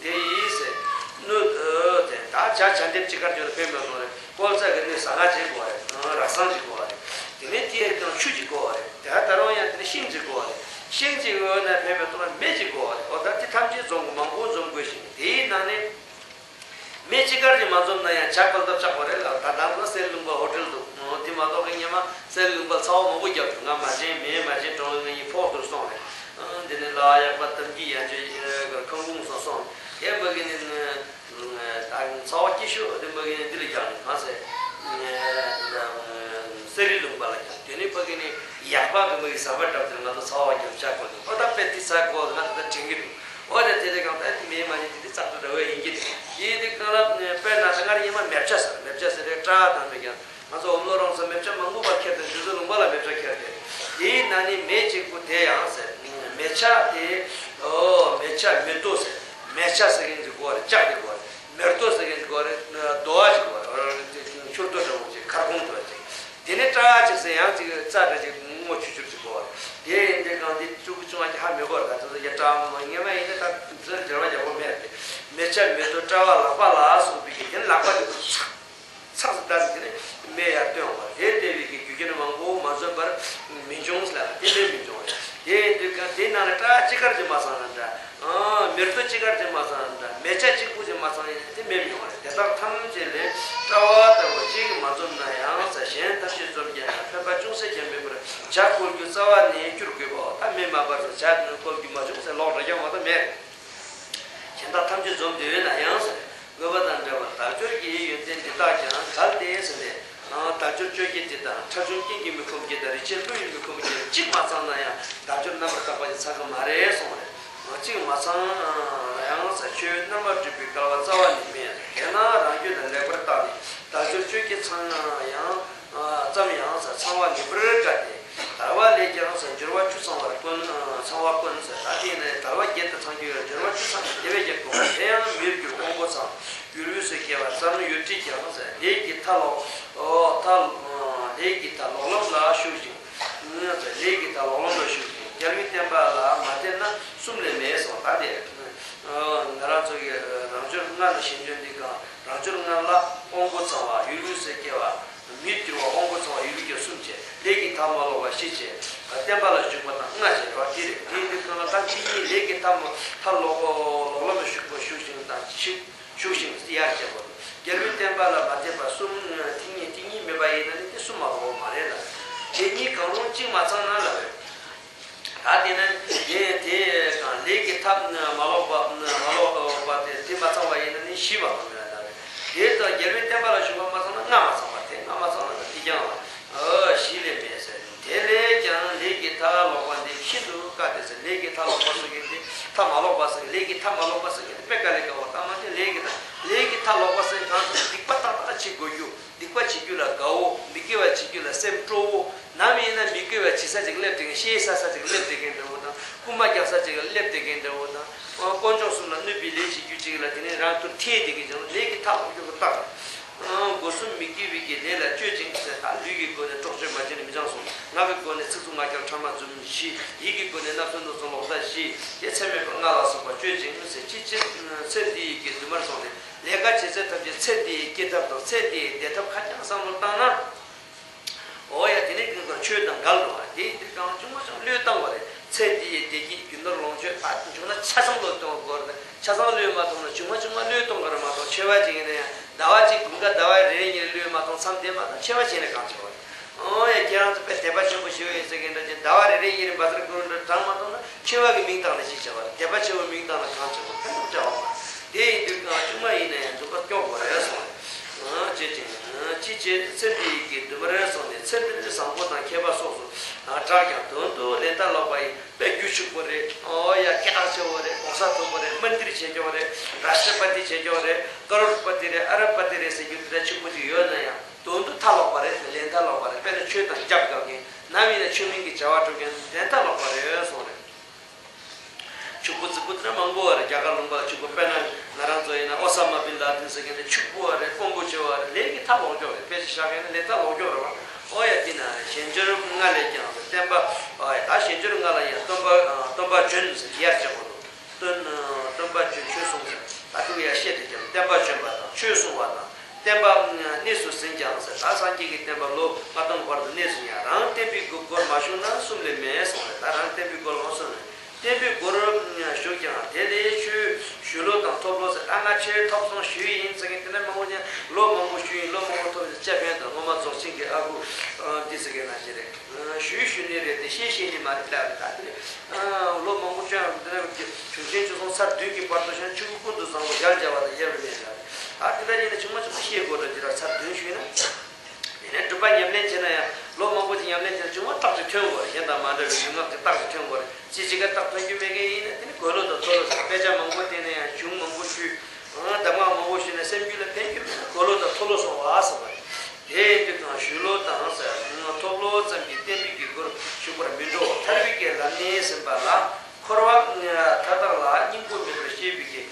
དེ་ཡིས་ཟེར། སྣོད་དེ་ད་ཇ་ཇ་འདེབས་ཅིག་གར་འཇོག་ལ་ཕན་མེད་ནོ་རེད། བསྐོལ་ཚར་གི་སྣོད་ཟ་ཁང་ཅིག་དགོས་རེད། ར་སང་ཅིག་དགོས་རེད། དེ་ནས་དེའི་སྟེང་ཆུ་ཅིག་དགོས་རེད། དེ་ད་རུང་ཡང་དེ་ནས་ཤིང་ཅིག་དགོས་རེད། ཤིང་ཅིག་ཡོད་ན་ཕན་པའི་ཐོག་ལ་མེ་ཅིག་དགོས་རེད། ཨོ་ད་དེ་ཐམས་ཅད་འཛོམས་དགོས། མང་པོ་འཛོམས་དགོས་ཤིང་། དེའི་ནང་ནས་མེ་ཅིག་གར་གྱིས་མ་འཛོམས་ན་ཡང་ཇ་བསྐོལ་ཐབས་ཆགས་པ་རེད་ལ། ད་ལྟ་ང་གསེར་ལུང་པ་ཧོ་ཊེལ་འདུག་དེ་མ་གཏོགས་ཀྱི་སྔོན་མ་གསེར་ལུང་པ་ཚ་བོ་མང་པོ་བརྒྱབ་བྱུང་། ང་མ་བྱན་མེ་མ་བྱན་གྲོང་ལ་ངེད་གཉིས་ཕོག་ཐུར་སོང་རེད། འདི་ནས་ལ་ཡག་པ་དམ་གྱི་ཡན་ཆད་ཁང་ཁུང་སོང་སོང་། དེ་མ་གི་ནི། ད་ཚ་བ་སྐྱིད་ཤོས་དེ་མ་གི་ནི་འདི་ལ་རྒྱག་ནི་མ་ཟད། གསེར་རི་ལུང་པ་ལ་རྒྱག་དེ་ནི་ཕ་གི་ནི་ཡག་པ་གི་མ་གི་ཟམ་པ་བཀྲམ་དེ་ང་ཚོ་ཚ་བ་རྒྱབ་ཆག་གོ་དུ་ཨོ་ད་པེ་ཏི་ཚ་གོ་ང་ད་དྲན་གི་འདུག་ཨོ་ད་དེ་དེ་གང་ད་མེ་མ་ནི་དེ་དེ་ཙག་ཏུ་འདྲ་བའི་ཡིན་གི་དེ་དེ་གང་ལ་དཔེར་ན་ད་ང་རི་ཉི་མ་མེ་བྱ་ཟེར། མེ་བྱ་ཟེར་དེ་སྐྲ་དང་མེད་ཀྱང་། ང་ཚོ་འོམ་ལོ་རོང་ས་མེ་བྱ་མང་པོ་བ་ཁྱེར་ཏེ་འཇུ་ཚོ་ལུང་པ་ལ་མེ་བྱ་ཁྱེར་ཏེ། དེའི་ནང་ནས་མེ་གཅིག་པུ་དེ་ཡང་ཟེར། མེ་བྱ་དེ། ཨོ་མེ་བྱ་མེ་ཏོག་ཟེར། མེ་བྱ་ཟེར་མཁན་གྱི་གོ་རེ་ལྕགས་ཀྱི་གོ་རེ། མེ་ཏོག་ཟེར་མཁན་གྱི་གོ་རེ་རྡོ་བ་ཅིག་གོ་རེ། ཆུར་རྡོ་འདྲ་བོ་ཅིག་མཁར་གོང་འདྲ་བ་ཅིག་དེ་ནས་སྐྲ་ཅིག་ཟེར་ཡང་ཅིག་རྩ་འདྲ་ཅིག་སྔོ་ཆུ་ཆུར་ཅིག་གོ་རེ། དེ་ཡིན་དེ་གང་དེ་ཅུ་གུ་ཅུང་བ་ཅིག་ཧ་མི་གོ་རེ། ད་ཚོ་ཚོ་ཡ་སྐྲ་མ་ངེས་མ་ཡིན་ན་ད་ཚོ་འབྲེལ་བ་རྒྱག་གོ་མེད་དེ། མེ་བྱ་མེ་ཏོག་སྐྲ་བ་ལག་པ་ལ་སོགས་པའི་གི་དེ་ནས་ལག་པ་དེ་ཚོ་ཚགས། ཚགས་སུ་བཏང་ནས་དེ་ནས་མེ་ཡར་བཏོན་འོང་བ་རེད། དེ་ལྟ་བུའི་གི་རྒྱུ་རྐྱེན་མང་པོ་མ་འཛོམས་པར་མི་འབྱུང་ལ་དེ་འདྲའི་མི་འབྱུང་བ་རེད། དེ་དུས་ཀ་དེ་ནང་ལ་སྐྲ་ཅི་དཀར་ཅིག་མ་ཚང་ན་འདྲ། ཨང་མེ་ཏོག་ཅི་དཀར་ཅིག་མ་ཚང་ན་འདྲ། མེ་བྱ་གཅིག་པུ་ཅིག་མ་ཚང་ན་དེ་མེ་མི་ཡོང་བ་རེད། དེ་ དག་ཐམས་ཅད་ལས། སྤྲ་བ་ལྟ་བུ་གཅིག་མ་འཛོམས་ན་ཡང་། ཟེར་གཞན་ཐམས་ཅད་འཛོམས་ཀྱང་ཕན་པ་ཅུང་ཟད་ཀྱང་མེད་པར། བྱ་བཀོལ་རྒྱུ་རྩ་བ་ནས་བསྐྱུར་དགོས་པའོ། ད་མེ་མ་འབར་ཟེར་བྱ་བཀོལ་རྒྱུ་མ་བྱུང་ཟེར་ལོག་འགྲོ་ཀྱང་མ་གཏོགས་མེད། གཞན་དག་ཐམས་ཅད་འཛོམས་ཏེ་ཡོད་ན་ཡང་ཟེར། དངོས་པོ་དང་འདྲ་བར་དལ་འབྱོར་གྱི་ཡོན་ཏན་འདི་དག་ཀྱང་གལ་ཏེ་ཟེར་ནས། དལ་འབྱོར་བཅོ་བརྒྱད་འདི་དང་ཕྲ་ཕྱུང་རྐྱེན་གྱིས་མི་ཁོམ་བརྒྱད་དང་རིན་ཆེན་ཀླུ་ཡིས་མི་ཁོམ་བརྒྱད་གཅིག་མ་ཚང་ན་ཡང་དལ་འབྱོར་རྣམ་པར་དག་པ་ཞིག་ཚང་གི་མ་རེད་གསུངས་པ་རེད། གཅིག་མ་ཚང་ཡང་ཟེར། ཆོས་རྣམ་པར་གྲུབ་པའི་སྐལ་བ་རྩ་བ་ནས་མེད། དེས་ན་རང་རྒྱུད་ལ་ལེགས་པར་བརྟགས་ནས་དལ་འབྱོར་བཅོ་བརྒྱད་ཚང་ཡང་ཙམ་ཡང་ཟེར་ཚང་བ་ངེས་པར་དཀའ་སྟེ། དལ་བ་ལས་ཀྱང་ཟེར་འབྱོར་བ་བཅུ་ཚང་བར་དཀོན། ཚང་བ་དཀོན་ཟེར། ད་དེ་ནས་དལ་བ་བརྒྱད་དུ་ཚང་རྒྱུ་ཡང་འབྱོར་བ་བཅུ་ཚང་དེ་བས་ཀྱང་དཀོན། དེ་ཡང་མིར་གྱུར་དབང་པོ་ཚང་། ཡུལ་དབུས་སུ་སྐྱེ་བ་ཙམ་ཡོད་དྲིས་ཀྱང་ཟེར། ལས་ཀྱི་མཐའ་ལོག་མཐའ། ལས་ཀྱི་མཐའ་ལོག་ལམ་ལ་ཞུགས་ཤིང་། ལས་ཀྱི་མཐའ་ལོག་ལམ་ལ་ཞུགས་ཤིང་རྒྱལ་བའི་བསྟན་པ་ལ་མ་བརྟེན་ན་གསུམ་ལས་མེད་གསུངས། ད་དེ་ང་རང་ཚོ་གི་རང་འབྱོར་ལྔ་ལ་ཞེན་འཇོན་འདི་གང་། རང་འབྱོར་ལྔ་ལ་དབང་པོ་ཚང་བ། ཡུལ་དབུས་སུ་སྐྱེ་བ། མིར་གྱུར་པ། དབང་པོ་ཚང་བ། ཡུལ་གྱི་གསུམ་བྱས། ལས་ཀྱི་མཐའ་མ་ལོག་པ་བཞི་བྱས། བསྟན་པ་ལ་འཇུག་པ་དང་ལྔ་བྱས་རོ། དེ་རེད། དེ་འདི་གང་ལ་ད་དེ་གཉིས་ལས་ཀྱི་མཐའ་མ་མཐའ་ལོག་ལོག་ལམ་ཞུགས་པ་ཞུགས་ཤིང་དང་ཞིག་ཞུགས་ཤིང་ཡར་བྱས་པ། རྒྱལ་བའི་བསྟན་པ་ལ་མ་བརྟེན་པ་གསུམ་དེ་གཉིས་དེ་གཉིས་མེད་པ་ཡིན་ན་ནི་དེ་གསུམ་མ་ལོག་པ་མ་རེད་ལ། དེ་གཉིས་གང་རུང་གཅིག་མ་ཚང་ན་ལ་རེད། ད་དེ་ནི་དེ་དེ་གང་ལས་ཀྱི་མཐའ་མ་ལོག་པ་མ་ལོག་པ་དེ་དེ་མ་ཚང་བ་ཡིན་ན་ནི་བཞི་མ་ལོག་མེད་ལ་རེད། དེ་ལྟར་རྒྱལ་བའི་བསྟན་པ་ལ་ཞུགས་པ་མ་ཚང་ན་ལྔ་མ་ཚང་བ་དེ་ལྔ་མ་ཚང་ན་དེ་ཀྱང་ལ་བཞི་ལས་མེད་ཟེར། དེ་ལས་ཀྱང་ལས་ཀྱི་མཐའ་ལོག་པ་འདི་ཤིན་ཏུ་དཀའ་སྟེ་ཟེར། ལས་ཀྱི་མཐའ་ལོག་པ་ཟེར་མཁན་དེ་མཐའ་མ་ལོག་པ་ཟེར། ལས་ཀྱི་མཐའ་མ་ལོག་པ་ཟེར་མཁན་དེ་དཔེ་དཀའ་ལས་དཀའ་བ། ད་མ་དེ་ལས་ཀྱི་མཐའ་ལས་ཀྱི་མཐའ་ལོག་པ་ཟེར་གང་ཟེར་སྡིག་པ་ཏག་ཏག་བྱེད་དགོས་རྒྱུ། སྡིག་པ་བྱེད་རྒྱུ་ལ་དགའ་བོ། མི་དགེ་བ་བྱེད་རྒྱུ་ལ་སེམས་སྤྲོ་བོ། ནམ་ཡིན་ན་མི་དགེ་བ་བྱེད་ས་ཅིག་སླེབས་བསྡད་མཁན། གཤེ་ས་ས་ཅིག་སླེབས་བསྡད་མཁན་འདྲ་བོ་དང་། རྐུན་མ་རྒྱག་ས་ཅིག་སླེབས་བསྡད་མཁན་འདྲ་བོ་དང་། དཀོན་མཆོག་གསུམ་ལ་གནོད་པའི་ལས་བྱེད་རྒྱུ་ཅིག་ལ་དེ་ནས་རང་དུ་ཐེ་བསྡད་མཁན་ཅིག་ལ་ལས་ཀྱི་མཐའ་ལོག་རྒྱུ་གི་རྟགས། སྒོ་གསུམ་མི་དགེ་བའི་གི་ལས་ལ་སྤྱོད་ཅིང་ཟེར། ད་ལུས་ཀྱི་སྒོ་ནས་སྲོག་གཅོད་མ་བྱས་ནས་མི་འཆང་གསུམ། ངག་གི་སྒོ་ནས་ཚིག་རྩུབ་ངག་འཁྱལ་ཕྲ་མ་རྫུན་བཞི། ཡིད་ཀྱི་སྒོ་ནས་བརྣབ་སེམས་གནོད་འཚེ་ལོག་ལྟ་བཞི། དེ་ཚད་མེད་པ་ལྔ་ལ་སོགས་པ་སྤྱོད་ཅིང་ཟེར། ཅི་ཕྱིར་ཚེ་འདི་ཡི་གི་འདུན་མར་སོང་སྟེ། ལས་ཀ་བྱེད་ཚད་ཐམས་ཅད་ཚེ་འདི་ཡི་སྐྱེ་ཐབས་དང་ཚེ་འདི་ཡི་བདེ་ཐབས་ཁ་རྐྱང་བསམ་བློ་བཏང་ན། འོ་ཡ། དེ་ནས་ཀུན་དགར་ཆོས་དང་འགལ་འགྲོ་བ་དེ་འདིར་གང་བྱུང་མ་བྱུང་བློས་བཏང་བ་རེད། ཚེ་འདི་ཡི་བདེ་སྐྱིད་རྒྱུ་ནོར་ལོངས་སྤྱོད་ད་བྱུང་ན་ཆ་ཚང་བློས་གཏོང་དགོས་རེད། ཆ་ཚང་བློས་མ་གཏོང་ན་བྱུང་མ་བྱུང་བ་བློས་གཏོང་གི་རེད་མ་གཏོགས། ཆོས་པ་ཅིག་ཡིན་ན་ཡང་ཟླ་བ་གཅིག་དགུན་ཁ་ཟླ་བ་རེ་རེ་གཉིས་རེ་བློས་མ་གཏོང་མཚམས་བསྡད་མ་གཏོགས་ཆོས་པ་བྱས་ནས་གང་བྱེད་བ་རེད། འོ་ཡ། ཁྱེད་རང་ཚོ་དཔེ་དད་པ་ཆེན་པོ་ཞེ་པོ་ཡིན་ཟེར་མཁན་འདྲ་ཅིག་ཟླ་བ་རེ་རེ་གཉིས་རེ་འབའ་ཚར་དགུན་འདྲ་གྲངས་མ་གཏོང་ན་ཆོས་པ་གི་མིང་བཏགས་ནས་ཅི་བྱ་བ་རེད། དད་པ་ཆེན་པོ་མིང་བཏགས་ན་གང་བྱེད་བ། ཕན་ཐོགས་བྱ་བ་མ་རེད། དེ་ཡིན་དུས་གང་བྱུང་མ་ཡིན་ན་ཡང་འདུན་པ་སྐྱོང་དགོས་རེད་གསུངས་རེད། ཅེས་ཅིང་། ཅི་བྱེད་ཚེ་འདི་ཡི་གི་འདུན་པར་སོང་ནས་ཚེ་འདིར་བཟང་པོ་དང་མཁས་པ་སོགས་སུ་གྲགས་ཀྱང་དོན་དུ་ལས་མཐའ་ལོག་པ་ཡི་དཔེ་རྒྱུ་ཕྱུག་པོ་རེད། ཨོ་ཡ། སྐད་གྲགས་ཆེ་བོ་རེད། གོང་ས་མཐོན་པོ་རེད། མནྡིར་ཆེ་ཆུང་རེད། རཱ་ཤྲ་པ་ཏི་ཆེ་ཆུང་རེད། ཀ་རོར་པ་ཏི་རེད། ཨ་རབ་པ་ཏི་རེད་ཟེར་རྒྱུ་དེ་འདྲ་ཕྱུག་པོ་ཅིག་ཡོད་ན་ཡང་དོན་དུ་མཐའ་ལོག་པ་རེད། ལས་མཐའ་ལོག་པ་རེད། དཔེར་ན་ཆོས་དང་རྒྱབ་འགལ་མཁན། ནམ་ཡིན་ན་ཆོས་མིན་གྱི་བྱ་བ་སྒྲུབ་མཁན་ལས་མཐའ་ལོག་པ་རེད་གསུངས་རེད། ཕྱུག་པོ་རྫིག་པོ་དེ་འདྲ་མང་པོ་བ་རེད། རྒྱ་གར་ལུང་པ་ལ་ཕྱུག་པོ། དཔེར་ན་ང་རང་ཚོ་ཡིན་ན་ཨོ་ས་མ་བིན་ལ་དིན་ཟེར་མཁན་དེ་ཕྱུག་པོ་བ་རེད། དཔོན་པོ་ཆེ་བ་རེད། ལས་ཀྱི་མཐའ་ལོག་ཀྱོག་རེད། དཔེ་ཆ་བཞག་མཁན་ནི་ལས་མཐའ་ལོག་ཀྱོག་རེད་བ། ཨོ་ཡ། དེ་ན་གཞན་འབྱོར་ལྔ་ལས་ཀྱང་བསྟན་པ། ཨོ་ཡ། ད་གཞན་འབྱོར་ལྔ་ལ་ཡང་སྟོན་པ་སྟོན་པ་བྱོན་ཟེར་ཡར་བྱས་པ་དང་། སྟོན་སྟོན་པ་བྱོན་ཆོས་གསུངས་ཟེར། ད་དུང་ཡར་བཤད་དེ་ཀྱང་བསྟན་པ་བྱོན་པ་དང་ཆོས་གསུངས་པ་དང་། བསྟན་པ་གནས་སུ་ཟིན་ཀྱང་ཟེར། ད་སངས་རྒྱས་ཀྱི་བསྟན་པ་ལོ་ལྔ་སྟོང་བར་དུ་གནས་སུ་ཡང་རང་བསྟན་པའི་སྒོ་སྒོར་མ་ཞུགས་ན་གསུམ་ལས་མེད་གསུངས་རེད། ད་རང་བསྟན་པའི་སྒོ་ལ་མ་སོང་ན། བསྟན་པའི་སྒོར་ཞུགས་ཀྱང་དེ་ལས་ཆོས་ཞུ་ལོ་དང་ཐོབ་ལོ་ཟེར། ད་ང་ཆོས་ཐོབ་སོང་ཞུས་ཡིན་ཟེར་མཁན་དེ་འདྲ་མང་པོ་ཅན། ལོ་མང་པོ་ཞུས་ཡིན། ལོ་མང་པོ་ཐོབ་ཡིན་ཟེར། ཅ་ཕན་དང་སྔོན་མ་རྫོགས་ཆེན་གྱི་ཨ་ཁུ་འདི་ཟེར་མཁན་ནང་བཞིན་རེད། ཞུས་ཞུས་ནི་རེད་དེ་ཤེས་ཤེས་ནི་མ་རེད་ལབ་རེད། ད་དེ་ལོ་མང་པོ་ཅན་དེ་འདྲ་གྱི་གཞུང་ཆེན་བཅུ་གསུམ་ཚར་བདུན་གྱི་བར་དུ་ཤོང་ཆུ་བོ་ཀུན་ཏུ་བཟང་པོ་ཞལ་མཇལ་བ་དང་ཡལ་བ་མེད་ལབ་རེད། ད་དེ་འདྲ་ཡིན་ན་ཆུང་མ་ཆུང་མ་ཤེས་དགོས་རེད། དེ་ལ་ཚར་བདུན་ཞུས་ན། དེ་ནས་སྒྲུབ་པ་ཉམས་ལེན་བྱས་ན་ཡང་ལོ་མང་པོ་ཅིག་ཉམས་ལེན་བྱས་ན་བྱུང་བ་རྟགས་ཅིག་ཐོན་དགོས་རེད། གཞན་དང་མ་འདྲ་བའི་ལུས་ངག་གི་རྟགས་ཅིག་ཐོན་དགོས་རེད། ཅི་ཅིག་ག་རྟགས་ཐོན་རྒྱུ་མེད་མཁན་ཡིན་ན་དེ་ནི་གོས་ལོ་དང་ཐོ་ལོ་ཟེར། དཔེ་ཆ་མང་པོ་བལྟས་ན་ཡང་གཞུང་མང་པོ་ཞུས། གདམས་ངག་མང་པོ་ཞུས་ན་སེམས་རྒྱུད་ལ་ཕན་རྒྱུ་མེད་ན་གོས་ལོ་དང་ཐོ་ལོ་སོང་བ་ཟེར་བ་རེད། དེ་དུས་གང་ཞུ་ལོ་དང་ཟེར་ཐོབ་ལོ་ཙམ་གྱིས་བསྟན་པའི་གི་སྒོར་ཞུགས་པར་མི་འགྲོ། ཐར་པའི་གི་ལམ་སྣེ་ཟིན་པ་ལ། འཁོར་བ་མཐའ་དག་ལ་སྙིང་པོ་མེད་པར་ཤེས་པའི་གི་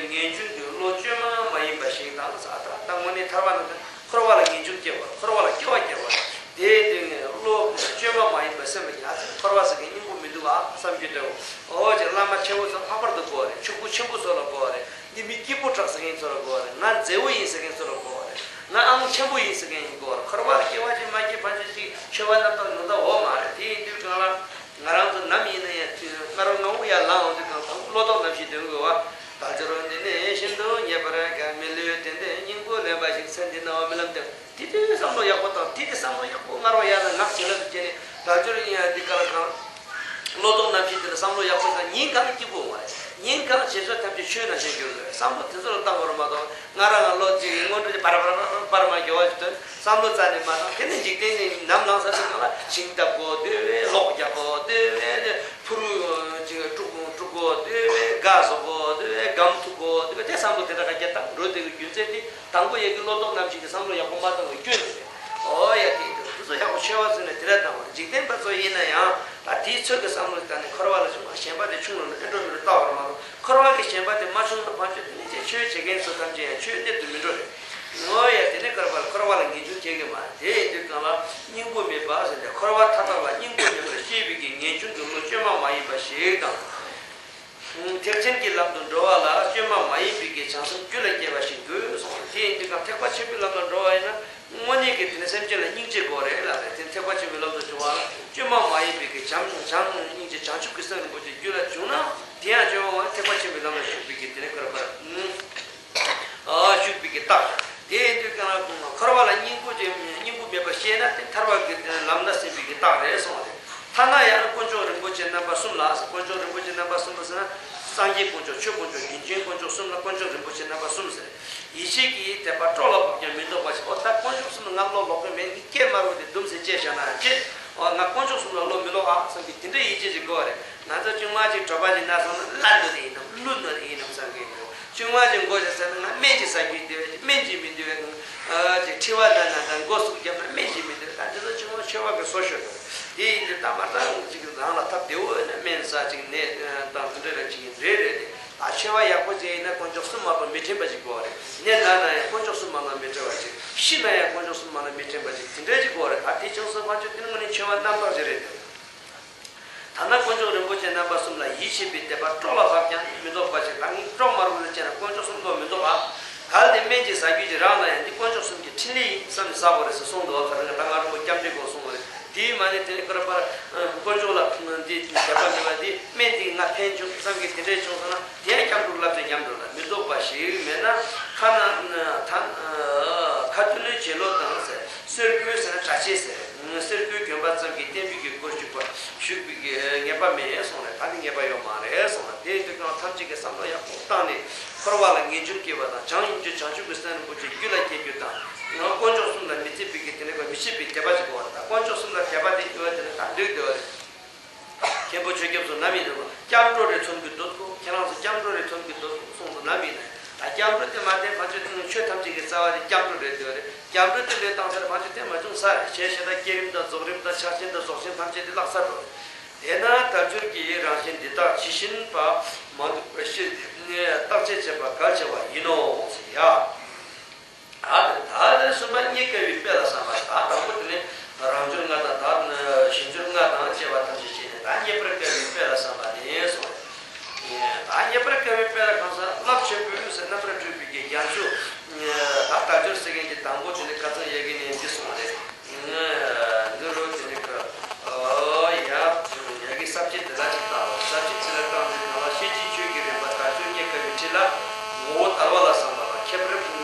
ངེས་འབྱུང་གི་བློ་བཅོས་མ་མ་ཡིན་པ་ཞིག་དང་ཟེར། ད་ལྟ་དངོས་གནས་ཐར་པ་ན་འཁོར་བ་ལ་ངེས་འབྱུང་སྐྱེ་བ། འཁོར་བ་ལ་སྐྱོ་བ་སྐྱེ་བ། དེའི་དུས་ངས་བློ་བཅོས་མ་མ་ཡིན་པ་སེམས་ལ་ཡ་ཚན་འཁོར་བ་ཟེར་མཁན་སྙིང་པོ་མི་འདུག་ཨ་བསམ་རྒྱུ་འདྲ་བོ། འོ་ཅེ་བླ་མ་ཆེན་པོ་ཚོ་ལྷག་པར་དུ་དགོས་རེད། ཕྱུག་པོ་ཆེན་པོ་ཚོ་ལ་དགོས་རེད། འདི་མི་སྐྱིད་པོ་དྲག་ཟེར་མཁན་ཚོ་ལ་དགོས་རེད། ང་མཛེས་པོ་ཡིན་ཟེར་མཁན་ཚོ་ལ་དགོས་རེད། ང་ཨང་ཆེན་པོ་ཡིན་ཟེར་མཁན་ཡིན་དགོས་རེད། འཁོར་བར་སྐྱེ་བ་ཅིག་མ་སྐྱེ་ཕན་ཆད་ཅིག་ཆོས་པ་རྣམ་དག་ནོར་ད་འོ་མ་རེད། དེ་ཡིན་དུས་གང་ལ། ང་རང་ཚོ་ནམ་ཡིན་ན་ཡང་དུས་སྔ་རོ་སྔ་བོ་ཡར་ལངས་འོང་དུས་གང་དང་བློ་ལྡོག་ནམ་ཞིག་འདོན་དགོས་བ། དལ་འབྱོར་འདི་ནི་ བཞིན་དུ་ཉེ་བར་མི་ལུས་དེ་འདྲའི་སྙིང་པོ་ལེན་པ་ཞིག་ཚེ་འདི་ན་བ་རྨི་ལམ་དེ། དེ་དུས་བསམ་བློ་ཡག་པོ་བཏང་། དེ་དུས་བསམ་བློ་ཡག་པོ་སྔར་བ་ཡར་ལ་ངག་བྱིན་རླབས་སུ་བྱས་ནས་དལ་འབྱོར་ཡིན་ཡང་འདི་ག་ལ་གང་། བློ་ལྡོག་རྣམ་བཞི་དེ་ལ་བསམ་བློ་ཡག་པོ་བཏང་། ཉིན་གང་སྐྱིད་པོ་ཡོང་བ་རེད། ཉིན་གང་བྱས་ཚོད་ཐམས་ཅད་ཆོས་ནང་བཞིན་འགྱུར་དགོས། བསམ་བློ་དེ་ཚོ་ལ་བཏང་དགོས་རེད་མ་གཏོགས། ང་རང་ལ་བློ་གཅིག་སྔོན་འགྲོ་གི་བར་བར་བར་བར་མ་འགྱོ་བ་ཞིག་དོན། བསམ་བློ་རྩ་ནས་མ་བཏང་། དེ་ནི་འཇིག་རྟེན་ནི་ནམ་ལངས་ས་ཚོ་གང་ལ་ཞིང་བཏབ་དགོས་འདོད་བས། ལོག་རྒྱག་དགོས་འདོད་བས། ཕུ་རུ་ཅིག་དཀྲུག་དཀྲུག་དགོས་འདོད་བས། སྒ་བཟོ་དགོས་འདོད་བས། སྒམ་འཐུ་དགོས་འདོད་བས། དེ་བསམ་བློ་དེ་འདྲ་ག་རྒྱ་བཏང་འགྲོ་དེ་གི་རྒྱུ་མཚན་དེ། དང་པོ་ཡ་གི་བློ་ལྡོག་རྣམ་བཞི་གི་བསམ་བློ་ཡག་པོ་མ་བཏང་བའི་སྐྱོན་དེ་རེད། ཨོ་ཡ་དེ་དེ་ཚོ་ཡག་པོ་ཆེ་བ་ཚོས་ནས་དེ་འདྲ་བཏང་བ་རེད། འཇིག་རྟེན་པ་ཚོ་ཡིན་ན་ཡང་ད་དེའི་ཚོད་ཀྱི་བསམ་བློ་བཏང་ནས་འཁོར་བ་ལ་བྱུང་བ་ཞེན་པ་དེ་ཆུང་རུང་ཨེ་འགྲོ་མི་འགྲོ་ལྟ་བར་མ་གཏོགས། འཁོར་བ་གི་ཞེན་པ་དེ་མ་བྱུང་ན་ཕན་ཆོད་དེ་ནི་ཅེས་ཆོས་བྱེད་མཁན་ཚོ་ཐམས་ཅད་ཡང་ཆོས་གནད་དུ་མི་འགྲོ་རེད། ངོ་ཡ་དེ་ནི་སྐོར་པར་འཁོར་བ་ལ་ངེས་འབྱུང་སྐྱེ་གི་མ་རེད། དེ་ཡིན་དུས་གང་ལ་སྙིང་པོ་མེད་པ་ཟེར་ཏེ་འཁོར་བ་མཐའ་དག་ལ་སྙིང་པོ་མེད་པར་ཤེས་པའི་གི་ངེས་འབྱུང་གི་བློ་བཅོས་མ་མ་ཡིན་པ་ཞིག་དང་། ཐེག་ཆེན་གྱི་ལམ་དུ་འགྲོ་བ་ལ་བཅོས་མ་མ་ཡིན་པའི་གི་བྱང་སེམས་རྒྱུད་ལ་སྐྱེ་བ་ཞིག་དགོས་གསུངས། དེ་ཡིན་དུས་གང་ཐེག་པ་ཆེན་པོའི་ལམ་དུ་འགྲོ་བ་ཡིན་ན་དངོས་གནས་ཀྱི་དེ་ནི་སེམས་ཅན་ལ་སྙིང་རྗེ་དགོས་རེད་ལབ་རེད། དེ་ཐེག་པ་ཆེན་པོའི་ལམ་དུ་བྱུང་བ་ལ་བཅོས་མ་མ་ཡིན་པའི་གི་བྱམས་བྱམས་སྙིང་རྗེ་བྱང་ཆུབ་ཀྱི་སེམས་རིན་པོ་ཆེ་རྒྱུད་ལ་བྱུང་ན་དེ་ཡང་བཅོས་མ་མ་ཐེག་པ་ཆེན་པོའི་ལམ་ལ་ཞུགས་པའི་གི་དེ་ནི་ཁོ་ར་ཁོ་ར། ཨ་ཞུགས་པའི་གི་རྟགས། དེ་ཡིན་དུས་ཀྱང་འཁོར་བ་ལ་སྙིང་པོ་ཅན་སྙིང་པོ་མེད་པར་ཤེས་ན་དེ་ཐར་བ་གི་ལམ་སྣ་ཟིན་པའི་གི་རྟགས་རེད་གསུངས་པ་རེད། ཐ་ན་ཡང་དཀོན་མཆོག་རིན་པོ་ཆེ་རྣམ་པ་གསུམ་ལ། དཀོན་མཆོག་རིན་པོ་ཆེ་རྣམ་པ་གསུམ་པོ་ཟེར་ན། སངས་རྒྱས་དཀོན་མཆོག་ཆོས་དཀོན་མཆོག་རྒྱུན་ཆེན་དཀོན་མཆོག་གསུམ་ལ་དཀོན་མཆོག་རིན་པོ་ཆེ་རྣམ་པ་གསུམ་ཟེར། ཡིད་ཆེས་ཀྱིས་དད་པ་སྤྲོ་ལ་ཕོབ་ཀྱང་མི་ལྡོག་པ་ཞིག་ཨོ་ད་དཀོན་མཆོག་གསུམ་ལ་ང་བློ་ལོག་གི་མེད། ངས་སྐད་དམར་པོ་དེ་དུམ་ཟེར་བཅད་བཞག་ན་ཡང་ཅི། ཨོ་ང་དཀོན་མཆོག་གསུམ་ལ་བློ་མི་ལོག་ཨ་བསམ་གི་དེ་འདྲ་ཡིད་ཆེས་ཅིག་དགོས་པ་རེད། ང་ཚོ་ཆུང་མ་ཅིག་གྲོད་པ་ཅིག་ན་སོང་ན་བླ་ནོར་ཡིན་ནམ་ཀླུ་ནོར་ཡིན་ནམ་བསམ་གི་འདུག་ཆུང་མ་ཅིག་མགོ་ཅིག་ཟ་ན་ང་སྨན་ཅིག་ཟ་རྒྱུ་འདི་བས་ཅིག་སྨན་ཅིག་མི་འདི་བས་ཅིག་མཁྲིས་པ་ན་ན་ད་མགོ་སུག་རྒྱབ་ན་སྨན་ཅིག་མི་འདི་བས། ད་འདི་ཚོ་ཆུང་མ་ཆོས་པ་གི་སྲོག་ཤོར་འདུག་དེ་ཡིན་དུས་ད་མ་ད་ཅིག་རང་ལ་ཐབས་བདེ་བོ་ཡོད་ན་སྨན་ཟ་ཅིག་ནད་དང་དེ་འདྲ་རེ་ཅིག་ཡིན་རེད་རེད་དེ། ད་ཆོས་པ་ཡག་པོ་ཅིག་ཡིན་ན་དཀོན་མཆོག་གསུམ་མ་གཏོགས་མི་དྲན་པ་ཅིག་དགོས་པ་རེད། ནད་ན་ན་ཡང་དཀོན་མཆོག་གསུམ་མ་གཏོགས་མི་དྲན་པ་ཅིག་ཤི་ན་ཡང་དཀོན་མཆོག་གསུམ་མ་གཏོགས་མི་དྲན་པ་ཅིག་དེ་འདྲ་ཅིག་དགོས་པ་རེད། ད་དེ་བྱུང་སོང་ཕར་ཆོས་དེ་ནི་དངོས་གནས་ཆོས་པ་རྣམ་དག་ཅིག་རེད་དེ། ཐ་ན་དཀོན་མཆོག་རིན་པོ་ཆེ་རྣམ་པ་གསུམ་ལ་ཡིད་ཆེས་པའི་དད་པ་སྤྲོ་ལ་བབས་ཀྱང་མི་ལྡོག་པ་ཞིག་ད་ངས་སྤྲོ་མ་རུང་ལ་བྱས་ན་དཀོན་མཆོག་གསུམ་ལྡོག་མི་ལྡོག་པ། གལ་ཏེ་སྨན་གྱི་ཟ་རྒྱུ་ཅིག་རག་ན་ཡང་འདི་དཀོན་མཆོག་གསུམ་གྱི་འཕྲིན་ལས་ཡིན་བསམ་ནས་ཟ་དགོས་རེད་ཟེར་གསུངས་འདུག་ག་རེ་ད་ང་རང་མོ་སྐྱབས་འགྲོའི་སྐོར་གསུངས་པ་རེད། དེའི་མ་ཎི་དེ་ནི་ཀ་ར་པར་དཀོན་མཆོག་ལ་འདི་དད་པ་མེད་པ་འདི་སྨན་འདིས་ང་ཕན་བྱུང་བསམ་གྱི་དེ་འདྲས་བྱུང་སོང་ན་དེ་ཡང་སྐྱབས་འགྲོ་བསླབ་བྱ་ཉམས་འགྲོ་ལ་མི་ལྡོག་པ་ཞིག་མེད་ན་ཁ་ན་ཐ་ཁ་ཐུ་ནུའི་བྱིན་རླབས་དང་ཟེར། གསེར་སྐུའི་ཟེར་ན་གྲྭ་ཆས་ཟེར། གསེར་སྐུའི་གྱོན་པ་ཙམ་གྱིས་བསྟན་པའི་གི་སྒོར་ཞུགས་པ་ཞུགས་པའི་གི་ངེས་པ་མེད་གསུངས་ནས་ད་ནི་ངེས་པ་ཡོད་མ་རེད་གསུངས་ལ། དེའི་དུས་ཀྱང་ཐམས་ཅད་ཀྱི་བསམ་བློ་ཡག་པོ་བཏང་ནས་འཁོར་བ་ལ་ངེས་འབྱུང་སྐྱེ་བ་དང་བྱང་སྙིང་རྗེ་བྱང་ཆུབ་ཀྱི་སེམས་རིན་པོ་ཆེ་རྒྱུད་ལ་སྐྱེ་རྒྱུ་དང་། དཀོན་མཆོག་གསུམ་ལ་མི་བརྩི་བའི་གི་དེ་ནི་མི་བྱེད་པའི་དད་པ་ཅིག་དགོས་པ་དང་། དཀོན་མཆོག་གསུམ་ལ་དད་པ་དེ་ཡོད་པ་དེ་ནི་ད་འདོད་དེ་བ་རེད། མཁན་པོ་ཆོས་སྐྱབས་སུ་ནམ་ཡིན་རུང་སྐྱབས་འགྲོ་རེ་མཚོན་གྱི་འདུག་གོ། ཁྱེད་རང་ཚོ་སྐྱབས་འགྲོ་རེ་མཚོན་གྱི་འདུག་གསུངས་སུ་ནམ་ཡིན་ན། ད་སྐྱབས་འགྲོ་དེ་མ་བསྟེན་ཕན་ཆོད་དེ་ཆོས་ཐམས་ཅད་ཀྱི་རྩ་བ་དེ་སྐྱབས་འགྲོ་རེད་འདོད་རེད། སྐྱབས་འགྲོ་དེ་ལས་བཏང་ཚར་ཕན་ཆོད་དེ་མ་བྱུང་ས་རེད། ཞེས་བྱས་ན་བསྐྱེད་རིམ་དང་རྫོགས་རིམ་དང་ཕྱག་ཆེན་དང་རྫོགས་ཆེན་ཐམས་ཅད་དེ་བརླག་ཚར་འགྲོ་རེད། དེས་ན་དལ་འབྱོར་གྱི་རང་བཞིན་འདི་དག་ཇི་བཞིན་པ་མ་འདུག་པར་ཤེས་ཏེ་བརྟག་དཔྱད་བྱེད་པ་གལ་ཆེ་བ་ཡིན་ནོ་ཟེར་ཡ། ད་ད་ལྟ་གསུམ་པ་རྙེད་དཀའ་བའི་དཔེ་ལ་བསམ་པ། ད་དང་པོ་དེ་ནི་རང་འབྱོར་ལྔ་དང་ད་གཞན་འབྱོར་ལྔ་དང་བཅས་པ་ཐམས་ཅད་བཤད་ནས་ད་རྙེད་པར་དཀའ་བའི་དཔེ་ལ་བསམ་པ་ནི་གསུངས། ད་རྙེད་པར་དཀའ་བའི་དཔེ་ལ་གང་ཟག་རླབས་ཆེན་པོའི་ཟེར་རྣམ་པར་འཕྲུལ་པའི་གི་རྒྱ་མཚོ། ད་དལ་འབྱོར་ཟེར་མཁན་གྱི་དང་པོ་དེ་ནི་ཁ་སང་ཡ་གི་ནས་འདི་གསུངས་པ་རེད། འདི་རུ་དེ་ནི་ཁ་ཡ་ཡ་གི་ས་བཅད་དེ་ལ་ཅིག་བཏང་བ། ས་བཅད་དེ་ལ་བཏང་དུས་ནང་ལ་ཤེས་བྱའི་ཆོས་ཀྱི་རིམ་པ་དལ་འབྱོར་རྙེད་དཀའ་བའི་ཁྲིད་ལ་ངོ་བོ་དལ་བ་ལ་བསམ་པ་དང་། ཁྱད་པར་གྱི་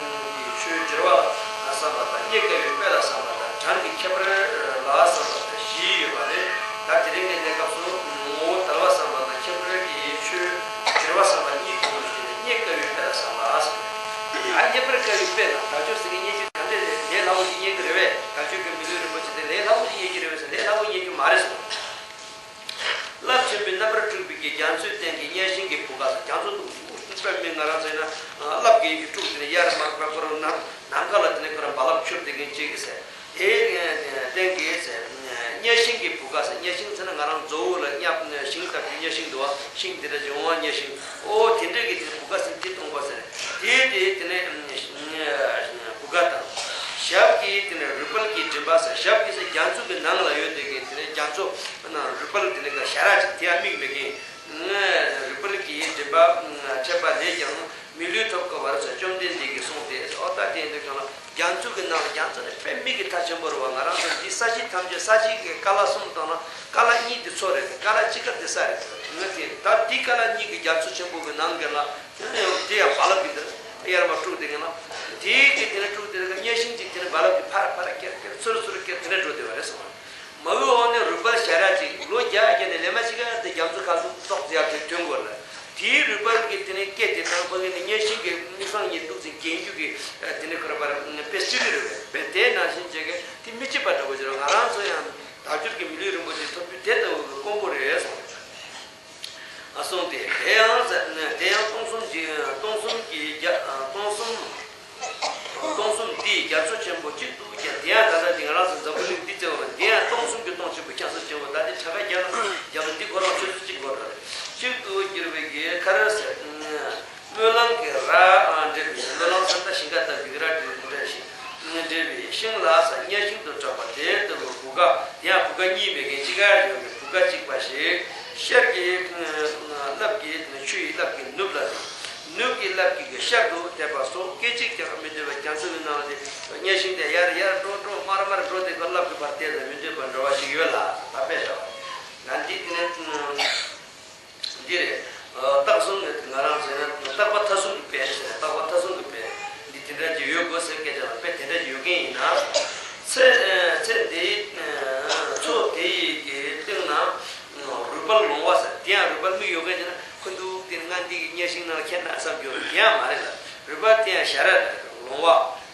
ཆོས་སྦྱོར་བ་ལ་བསམ་པ་དང་། རྙེད་དཀའ་བའི་དཔེ་ལ་བསམ་པ་དང་། གྲངས་ཀྱི་ཁྱད་པར་ལ་བསམ་པ་དང་བཞི་ཡོད་པ་རེད། ད་དེ་རིང་གི་གནས་སྐབས་སུ་ངོ་བོ་དལ་བ་བསམ་པ་དང་ཁྱད་པར་གྱི་ཆོས་སྦྱོར་བ་བསམ་པ་གཉིས་ཐོན་པར་བྱས་ནས་རྙེད་དཀའ་བའི་དཔེ་ལ་བསམ་པ་ཟེར། ད་རྙེད་པར་དཀའ་བའི་དཔེ་ལ་དལ་འབྱོར་ཟེར་མཁན་རྙེད་རྒྱུ་ག་འདྲས་རེད། ལས་སླ་བོ་ཞིག་རྙེད་ཀྱི་རེད་བས། དལ་འབྱོར་གྱི་མི་ལུས་རིན་པོ་ཆེ་དེ་ལས་སླ་བོ་ཞིག་རྙེད་ཀྱི་རེད་བས་ཟེར། ལས་སླ་བོ་རྙེད་རྒྱུ་མ་རེད་ཟེར། རླབས་ཆེན་པོའི་རྣམ་པར་འཕྲུལ་པའི་གི་རྒྱ་མཚོའི་སྟེང་གི་གཉའ་ཤིང་གི་བུ་ག་ཟེར། རྒྱ་མཚོ་འདུག་དཔེ་མི་ང་རང་ཚོ་ཡིན་ན་རླབས་ཀྱིས་དཀྲུགས་ཏེ་ནས་གཡའ་རུ་མར་འབབ་ཁོ་རང་ནམ་ནམ་མཁའ་ལ་དེ་ནས་ཁོ་རང་རྦ་རླབས་འཕྱུར་ཏེ་གིན་བྱེད་ཀྱི་ཟེར། དེའི་སྟེང་གི་ཟེར། གཉའ་ཤིང་གི་བུ་ག་ཟེར། གཉའ་ཤིང་ཟེར་ན་ང་རང་མཛོ་བོ་ལ་གཉའ་ཤིང་བཏབ་རྒྱུ་གཉའ་ཤིང་འདུག་བ། ཤིང་དེ་འདྲ་ཅིག་འོང་བ་གཉའ་ཤིང་། ཨོ་དེ་འདྲ་གི་དེ་བུ་ག་ཟེར་དེ་སྟོང་པ་ཟེར། དེ་དེ་དེ་ནས་བུ་ག་དང་། ཞབས་ཀྱི་དེ་ནས་རུས་སྦལ་གྱི་མགྲིན་པ་ཟེར། ཞབས་ཀྱི་ཟེར་རྒྱ་མཚོ་གི་ནང་ལ་ཡོད་དེ་གི་དེ་ནས་རྒྱ་མཚོ་ནང་རུས་སྦལ་དེ་ནས་ག་ཞལ་རས་ཅིག་དེ་ཡང་མིག་མེད་མཁན། རུས་སྦལ་གྱི་མགྲིན་པ་འཕྲད་པ་ལས་ཀྱང་། མི་ལུས་ཐོབ་དཀའ་བར་ཟེར། བཅོམ་ལྡན་འདས་ཀྱིས་གསུངས་ཏེ། འོ་ད་དེ་འདི་གང་ལ་རྒྱ་མཚོ་གི་ནང་ལ། རྒྱ་མཚོ་ནི་དཔེ་མི་སྲིད་ཀྱི་ཐག་ཆེན་པོ་རེད་བ། ང་རང་ཚོ་འདི་ས་གཞི་ཐམས་ཅད། ས་གཞི་གི་ཀ་ལ་གསུམ་དང་ན་ཀ་ལ་གཉིས་དེ་མཚོ་རེད། ཀ་ལ་གཅིག་ཀ་དེ་ས་རེད། ང་དེ་ད་འདི་ཀ་ལ་གཉིས་ཀྱི་རྒྱ་མཚོ་ཆེན་པོ་གི་ནང་གི་ལ། དེ་ཡང་རྦ་རླབས་ཀྱི་འདིར་གཡར་མ་དཀྲུགས་དེ་གི་ན། དེའི་གི་དེ་ནས་དཀྲུགས་དེ་གི་གཉའ་ཤིང་གཅིག་དེ་ནས་རྦ་རླབས་ཀྱི་ཕར་ཕར་ཀེར་ཀེར་ཚུར་ཚུར་ཀེར་དེ་འདྲ་འགྲོ་དེ་བ་རེད་གསུངས། མ་གི་འོག་ནས་རུས་སྦལ་ཞལ་རས་གཅིག་ལོ་བརྒྱ་བརྒྱ་ནས་ལས་མ་གཅིག་ག་དེ་རྒྱ་མཚོ་ཁ་ལ་ཏོག་ཙེ་ཡར་ཐོན་ཐོན་དགོས་ལ། དེའི་རུས་སྦལ་གྱི་དེ་ནས་སྐད་དེ་དང་ཕ་གི་ནས་གཉའ་ཤིང་གི་མིག་སང་གཉིས་གཏུགས་ཚེ་གྱེན་རྒྱུ་གི་དེ་ནས་ཁོ་ར་པར་དཔེ་སྤྱི་ལེ་རེད་བས། དཔེ་དེ་ནང་བཞིན་བྱས་གི་དེ་མི་གཅིག་པ་འདྲ་བོ་ཅིག་རེད། ང་རང་ཚོ་ཡང་དལ་འབྱོར་གྱི་མི་ལུས་རིན་པོ་ཆེ་ཐོབ་རྒྱུ་དེ་ལྟ་བུ་གི་དཀོན་པོ་རེད་གསུངས། ཨ་གསུངས་ཏེ། དེ་ཡང་ཟེར་ན། དེ་ཡང་སྟོང་གསུམ་གྱི་སྟོང་གསུམ་གྱི་རྒྱ་སྟོང་གསུམ། སྟོང་གསུམ་དེའི་རྒྱ་མཚོ་ཆེན་པོ་གཅིག་ཏུ་གྱུར། དེ་ཡང་ད་ལྟ་འདི་ང་རང་ཚོ་འཛམ་བུ་གླིང་འདི་བཙལ་བ་ན། དེ་ཡང་སྟོང་གསུམ་གྱི་སྟོང་ཆེན་པོ་ཁྱད་པར་ཆེན་པོ། ད་འདི་གྲངས་ཀ་རྒྱབ་ན་རྒྱབ་ན་འདི་ཁོ་རང་ཆུ་ཚོད་གཅིག་འགོར་རེད། གཅིག་ཏུ་གྱུར་པའི་གི་ཁར་ཟེར། སྨོན་ལམ་གྱི་ར་འགྲེལ་བའི། སྨོན་ལམ་ཟེར་ན་ཤིང་ཀ་ལྟ་བུའི་ར་འགྲེལ་འགྲེལ་ཞིང་འགྲེལ་བའི་ཤིང་ལ་ཟེར། གཉའ་ཤིང་དུ་གྲགས་པ་དེ་ལྟ་བུ་བུ་ག། དེ་ཡང་བུ་ག་གཉིས་མེད་མཁན་གཅིག་ག་ཡོད་པའི་བུ་ག་གཅིག་པ་ཞིག་ཤར་གྱི་རླབས་ཀྱིས་ཆུ་ཡི་རླབས་ཀྱིས་ནུབ་ལ། ནུབ་ཀྱི་རླབས་ཀྱིས་ཤར་དུ་དེད་པ་སོགས་སྐད་ཅིག་ཀྱང་མི་སྡོད་པར་རྒྱ་མཚོ་གི་ནང་ལ་དེ་གཉའ་ཤིང་དེ་ཡར་ཡར་འགྲོ་འགྲོ་མར་མར་འགྲོ། དེ་ག་རླབས་ཀྱི་བར་དེ་ལ་མི་སྡོད་པར་འགྲོ་བ་ཞིག་ཡོད་ལ། ད་དཔེ་བཞག་པ་ན་འདི་དེ་ནས། འདི་རེད། རྟགས་གསུམ་གྱི་ང་རང་ཟེར་ན་རྟག་པ་མཐའ་གསུམ་གྱི་དཔེ་ཟེར། རྟག་པ་མཐའ་གསུམ་གྱི་དཔེ་འདི་དེ་འདྲ་ཅིག་ཡོད་དགོས་ཟེར་སྐད་ཆ་ལ་དཔེ་དེ་འདྲ་ཅིག་ཡོད་མཁན་ཡིན་ན། ཚེ་ཚེ་འདིའི་མཚོ་དེ་ཡི་གི་གླིང་ན་རུས་སྦལ་ལོང་བ་ཟེར། དེ་ཡང་རུས་སྦལ་མིག་ཡོད་མཁན་ཅིག་ན་ཁོ་འདུག་དེ་ནི་ང་འདི་གི་གཉའ་ཤིང་ནང་ལ་ཁྱེར་ན་བསམ་རྒྱུ་དེ་ཡང་མ་རེད་ལ། རུས་སྦལ་དེ་ཡང་ཞལ་རས་ལ་ལོང་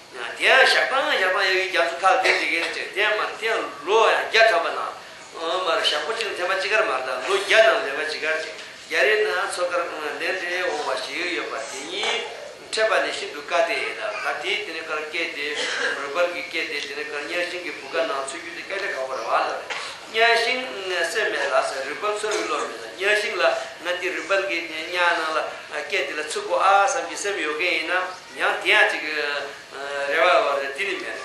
བ། དེ་ཡང་ཞག་དང་ཞག་དང་ཡ་གི་རྒྱ་མཚོ་ཁ་ལ་དེ་དེ་གས་ཅིག་དེ་ཡང་མ་རེད། དེ་ཡང་ལོ་ཡང་བརྒྱ་ཐམ་པ་ན། ཨ་མར་ཞག་པོ་གཅིག་ལ་ཐེངས་མ་གཅིག་གར་མར་དང་ལོ་བརྒྱ་ནང་ལེན་པ་གཅིག་གར་ཅིག་རྒྱ་རི་ན་མཚོ་ཁར་ལན་རེ་འོང་བ་ཞིག་ཡོད་པ་དེ་ཉིད་འཕྲད་པ་ནི་ཤིན་ཏུ་དཀའ་སྟེ། ད་དེ་དེ་ནས་ཁར་སྐད་དེ་རུས་སྦལ་གྱི་སྐད་དེ་དེ་ནས་ཁར་གཉའ་ཤིང་གི་བུ་ག་ནང་ཚུད་རྒྱུ་དེ་དཀའ་ལས་ཁག་པོ་རེད་བ་ལ། གཉའ་ཤིང་སེམས་མེད་ལ་ཟེར། རུས་སྦལ་ཚུར་བློ་མེད་ལ། གཉའ་ཤིང་ལ་ང་འདི་རུས་སྦལ་གྱི་གཉའ་ནང་ལ་སྐད་དེ་ལ་ཚུད་དགོས་ཨ་བསམ་གྱི་སེམས་ཡོད་མཁན་ཡིན་ན་ཡང་དེ་ཡང་ཅིག་རེ་བ་བ་རེད། དེ་ནི་མེད།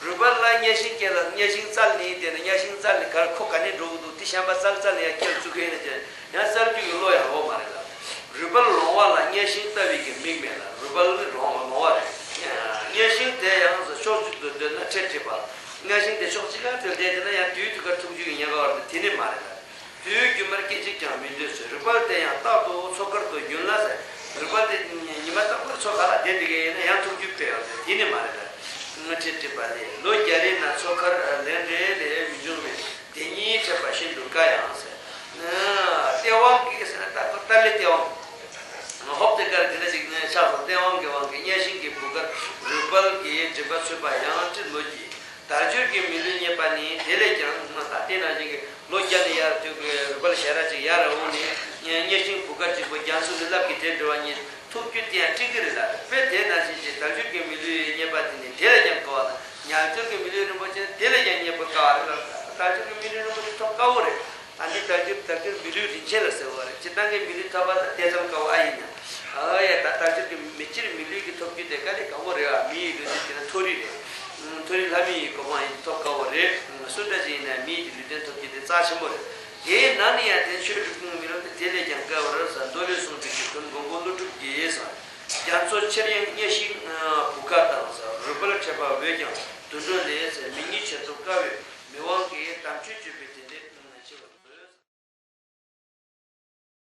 རུས་སྦལ་ལ་གཉའ་ཤིང་སྐྱེས་ལ་གཉའ་ཤིང་བཙལ་ནས་བསྡད་ན་གཉའ་ཤིང་བཙལ་ནས་གར་ཁོ་ག་ནས་འགྲོ་གི་འདུག་དེ་གཞན་པ་བཙལ་བཙལ་ནས་ཡང་སྐྱེལ་བཅུག་མཁན་ཡིན་ན་ཅི་ཡང་བཙལ་རྒྱུ་ཡི་བློ་ཡང་འོང་མ་རེད་ལ། རུས་སྦལ་ལོང་བ་ལ་གཉའ་ཤིང་ལྟ་བའི་གི་མིག་མེད་ལ། རུས་སྦལ་ནི་ལོང་བ་ལོང་བ་རེད། གཉའ་ཤིང་དེ་ཡང་ཕྱོགས་གཅིག་ཏུ་སྡོད་ན་ཁྲེལ་ཁྲིད་པ། གཉའ་ཤིང་དེ་ཕྱོགས་གཅིག་ག་ཐོན་བསྡད་དེ་ན་ཡང་དུས་དུས་ཀ་ཐུག་རྒྱུ་ཡི་ཉེན་ཁ་བར་དུ་དེ་ནི་མ་རེད་ལ། དུས་རྒྱུན་མར་སྐད་ཅིག་ཀྱང་མི་སྡོད་ཚེ། རུས་སྦལ་དེ་ཡང་རྟག་ཏུ་མཚོ་ཁར་དུ་རྒྱུན་ལ་ཟེར། རུས་སྦལ་དེ་ཉི་མ་རྟག་པར་མཚོ་ཁ་ལ་བསྡད་དེ་གས་ཡིན་ན་ཡང་ཐུག་རྒྱུ་དཔེ་ཡོད་ཟེར། དེ་ནི་མ་རེད་ལ། ང་ཁྲིད་ཁྲིད་པ་ལས་ལོ་བརྒྱ་རེ་ན་མཚོ་ཁར་ལན་རེ་ལས་མི་འབྱུང་བས། དེ་ཉིད་འཕྲད་པ་ཤིན་ཏུ་དཀའ་ཡང་ཟེར། སྟེས་དབང་གིས་ཟེར་ན་ད་ལྟ་ལས་སྟེས་དབང་། ཧོབ་དེ་ཀར་དེ་འདྲ་ཞིག་ནས་ཆགས་སོང་། སྟེས་དབང་གི་དབང་གིས་གཉའ་ཤིང་གི་བུ་གར་རུས་སྦལ་གྱི་མགྲིན་པ་ཚུད་པ་ཡང་ཅི་ལོ་གྱིས། དལ་འབྱོར་གྱི་མི་ལུས་རྙེད་པ་ནི་དེ་ལས་ཀྱང་ད་ལྟའི་ནང་བཞིན་གྱི་ལོ་བརྒྱ་ནས་ཡར་དུས་ཀྱི་རུས་སྦལ་ཞལ་རས་ཅིག་ཡར་འོང་ནས་གཉའ་ཤིང་བུ་ག་གཅིག་པོ་རྒྱ་མཚོ་ནས་རླབས་ཀྱིས་དེད་འགྲོ་བ་ཉིད་ཐུག་རྒྱུ་དེ་ཡང་ཁྲིད་ཀྱི་རེད་ལ། དཔེ་དེ་ནང་བཞིན་གྱི་དལ་འབྱོར་གྱི་མི་ལུས་རྙེད་པ་དེ་ནི་དེ་ལས་ཀྱང་དཀའ་བ་དང་། དམྱལ་འབྱོར་གྱི་མི་ལུས་རིན་པོ་ཆེ་དེ་ལས་ཀྱང་རྙེད་པ་དཀའ་བ་རེད་ལ། དལ་འབྱོར་གྱི་མི་ལུས་རིན་པོ་ཆེ་ཐོབ་དཀའ་བོ་རེད། ད་འདི་དལ་འབྱོར་དལ་འབྱོར་མི་ལུས་རིན་ཆེན་ལ་ཟེར་བ་རེད། སྤྱིར་བཏང་གི་མི་ལུས་ཐོབ་པ་ལ་དེ་ཙམ་དཀའ་བ་ཨ་ཡིན་ན། ཨ་ཡ་ད་དལ་འབྱོར་གྱི་མི་སྤྱིར་མི་ལུས་ཀྱི་ཐོབ་རྒྱུ་དེ་དཀའ་ལས་ཁག་པོ་རེད་ཨ། མི་ཡི་ལུས་རྟེན་དེ་ནི་མཐོ་རིས་རེད། མཐོ་རིས་ལྷ་མི་ཡི་གོ་འཕང་ཡིན་ཐོབ་དཀའ་བོ་རེད། སུ་འདྲ་ཅིག་ཡིན་ན་མི་ཡི་ལུས་རྟེན་ཐོབ་རྒྱུ་དེ་རྩ་ཆེན་པོ་རེད། དེའི་ནང་ནས་ཡང་དེ་ཆོས་སྒྲུབ་ཀྱི་མི་ལུས་དེ་དེ་ལས་ཀྱང་དཀའ་བར་ཟེར། མདོ་ལས་གསུངས་པའི་གི་དོན་མགོན་པོ་ཀླུ་སྒྲུབ་ཀྱིས་ཟེར། རྒྱ་མཚོ་ཆེར་གཡེངས་གཉའ་ཤིང་བུ་ག་དང་ཟེར། རུས་སྦལ་འཕྲད་པ་འོས་ཀྱང་དུད་འགྲོ་ལས་ཟེར། མི་གཉིས་ཆེད་དུ་དཀའ་བའི་མི་དབང་གིས་དམ་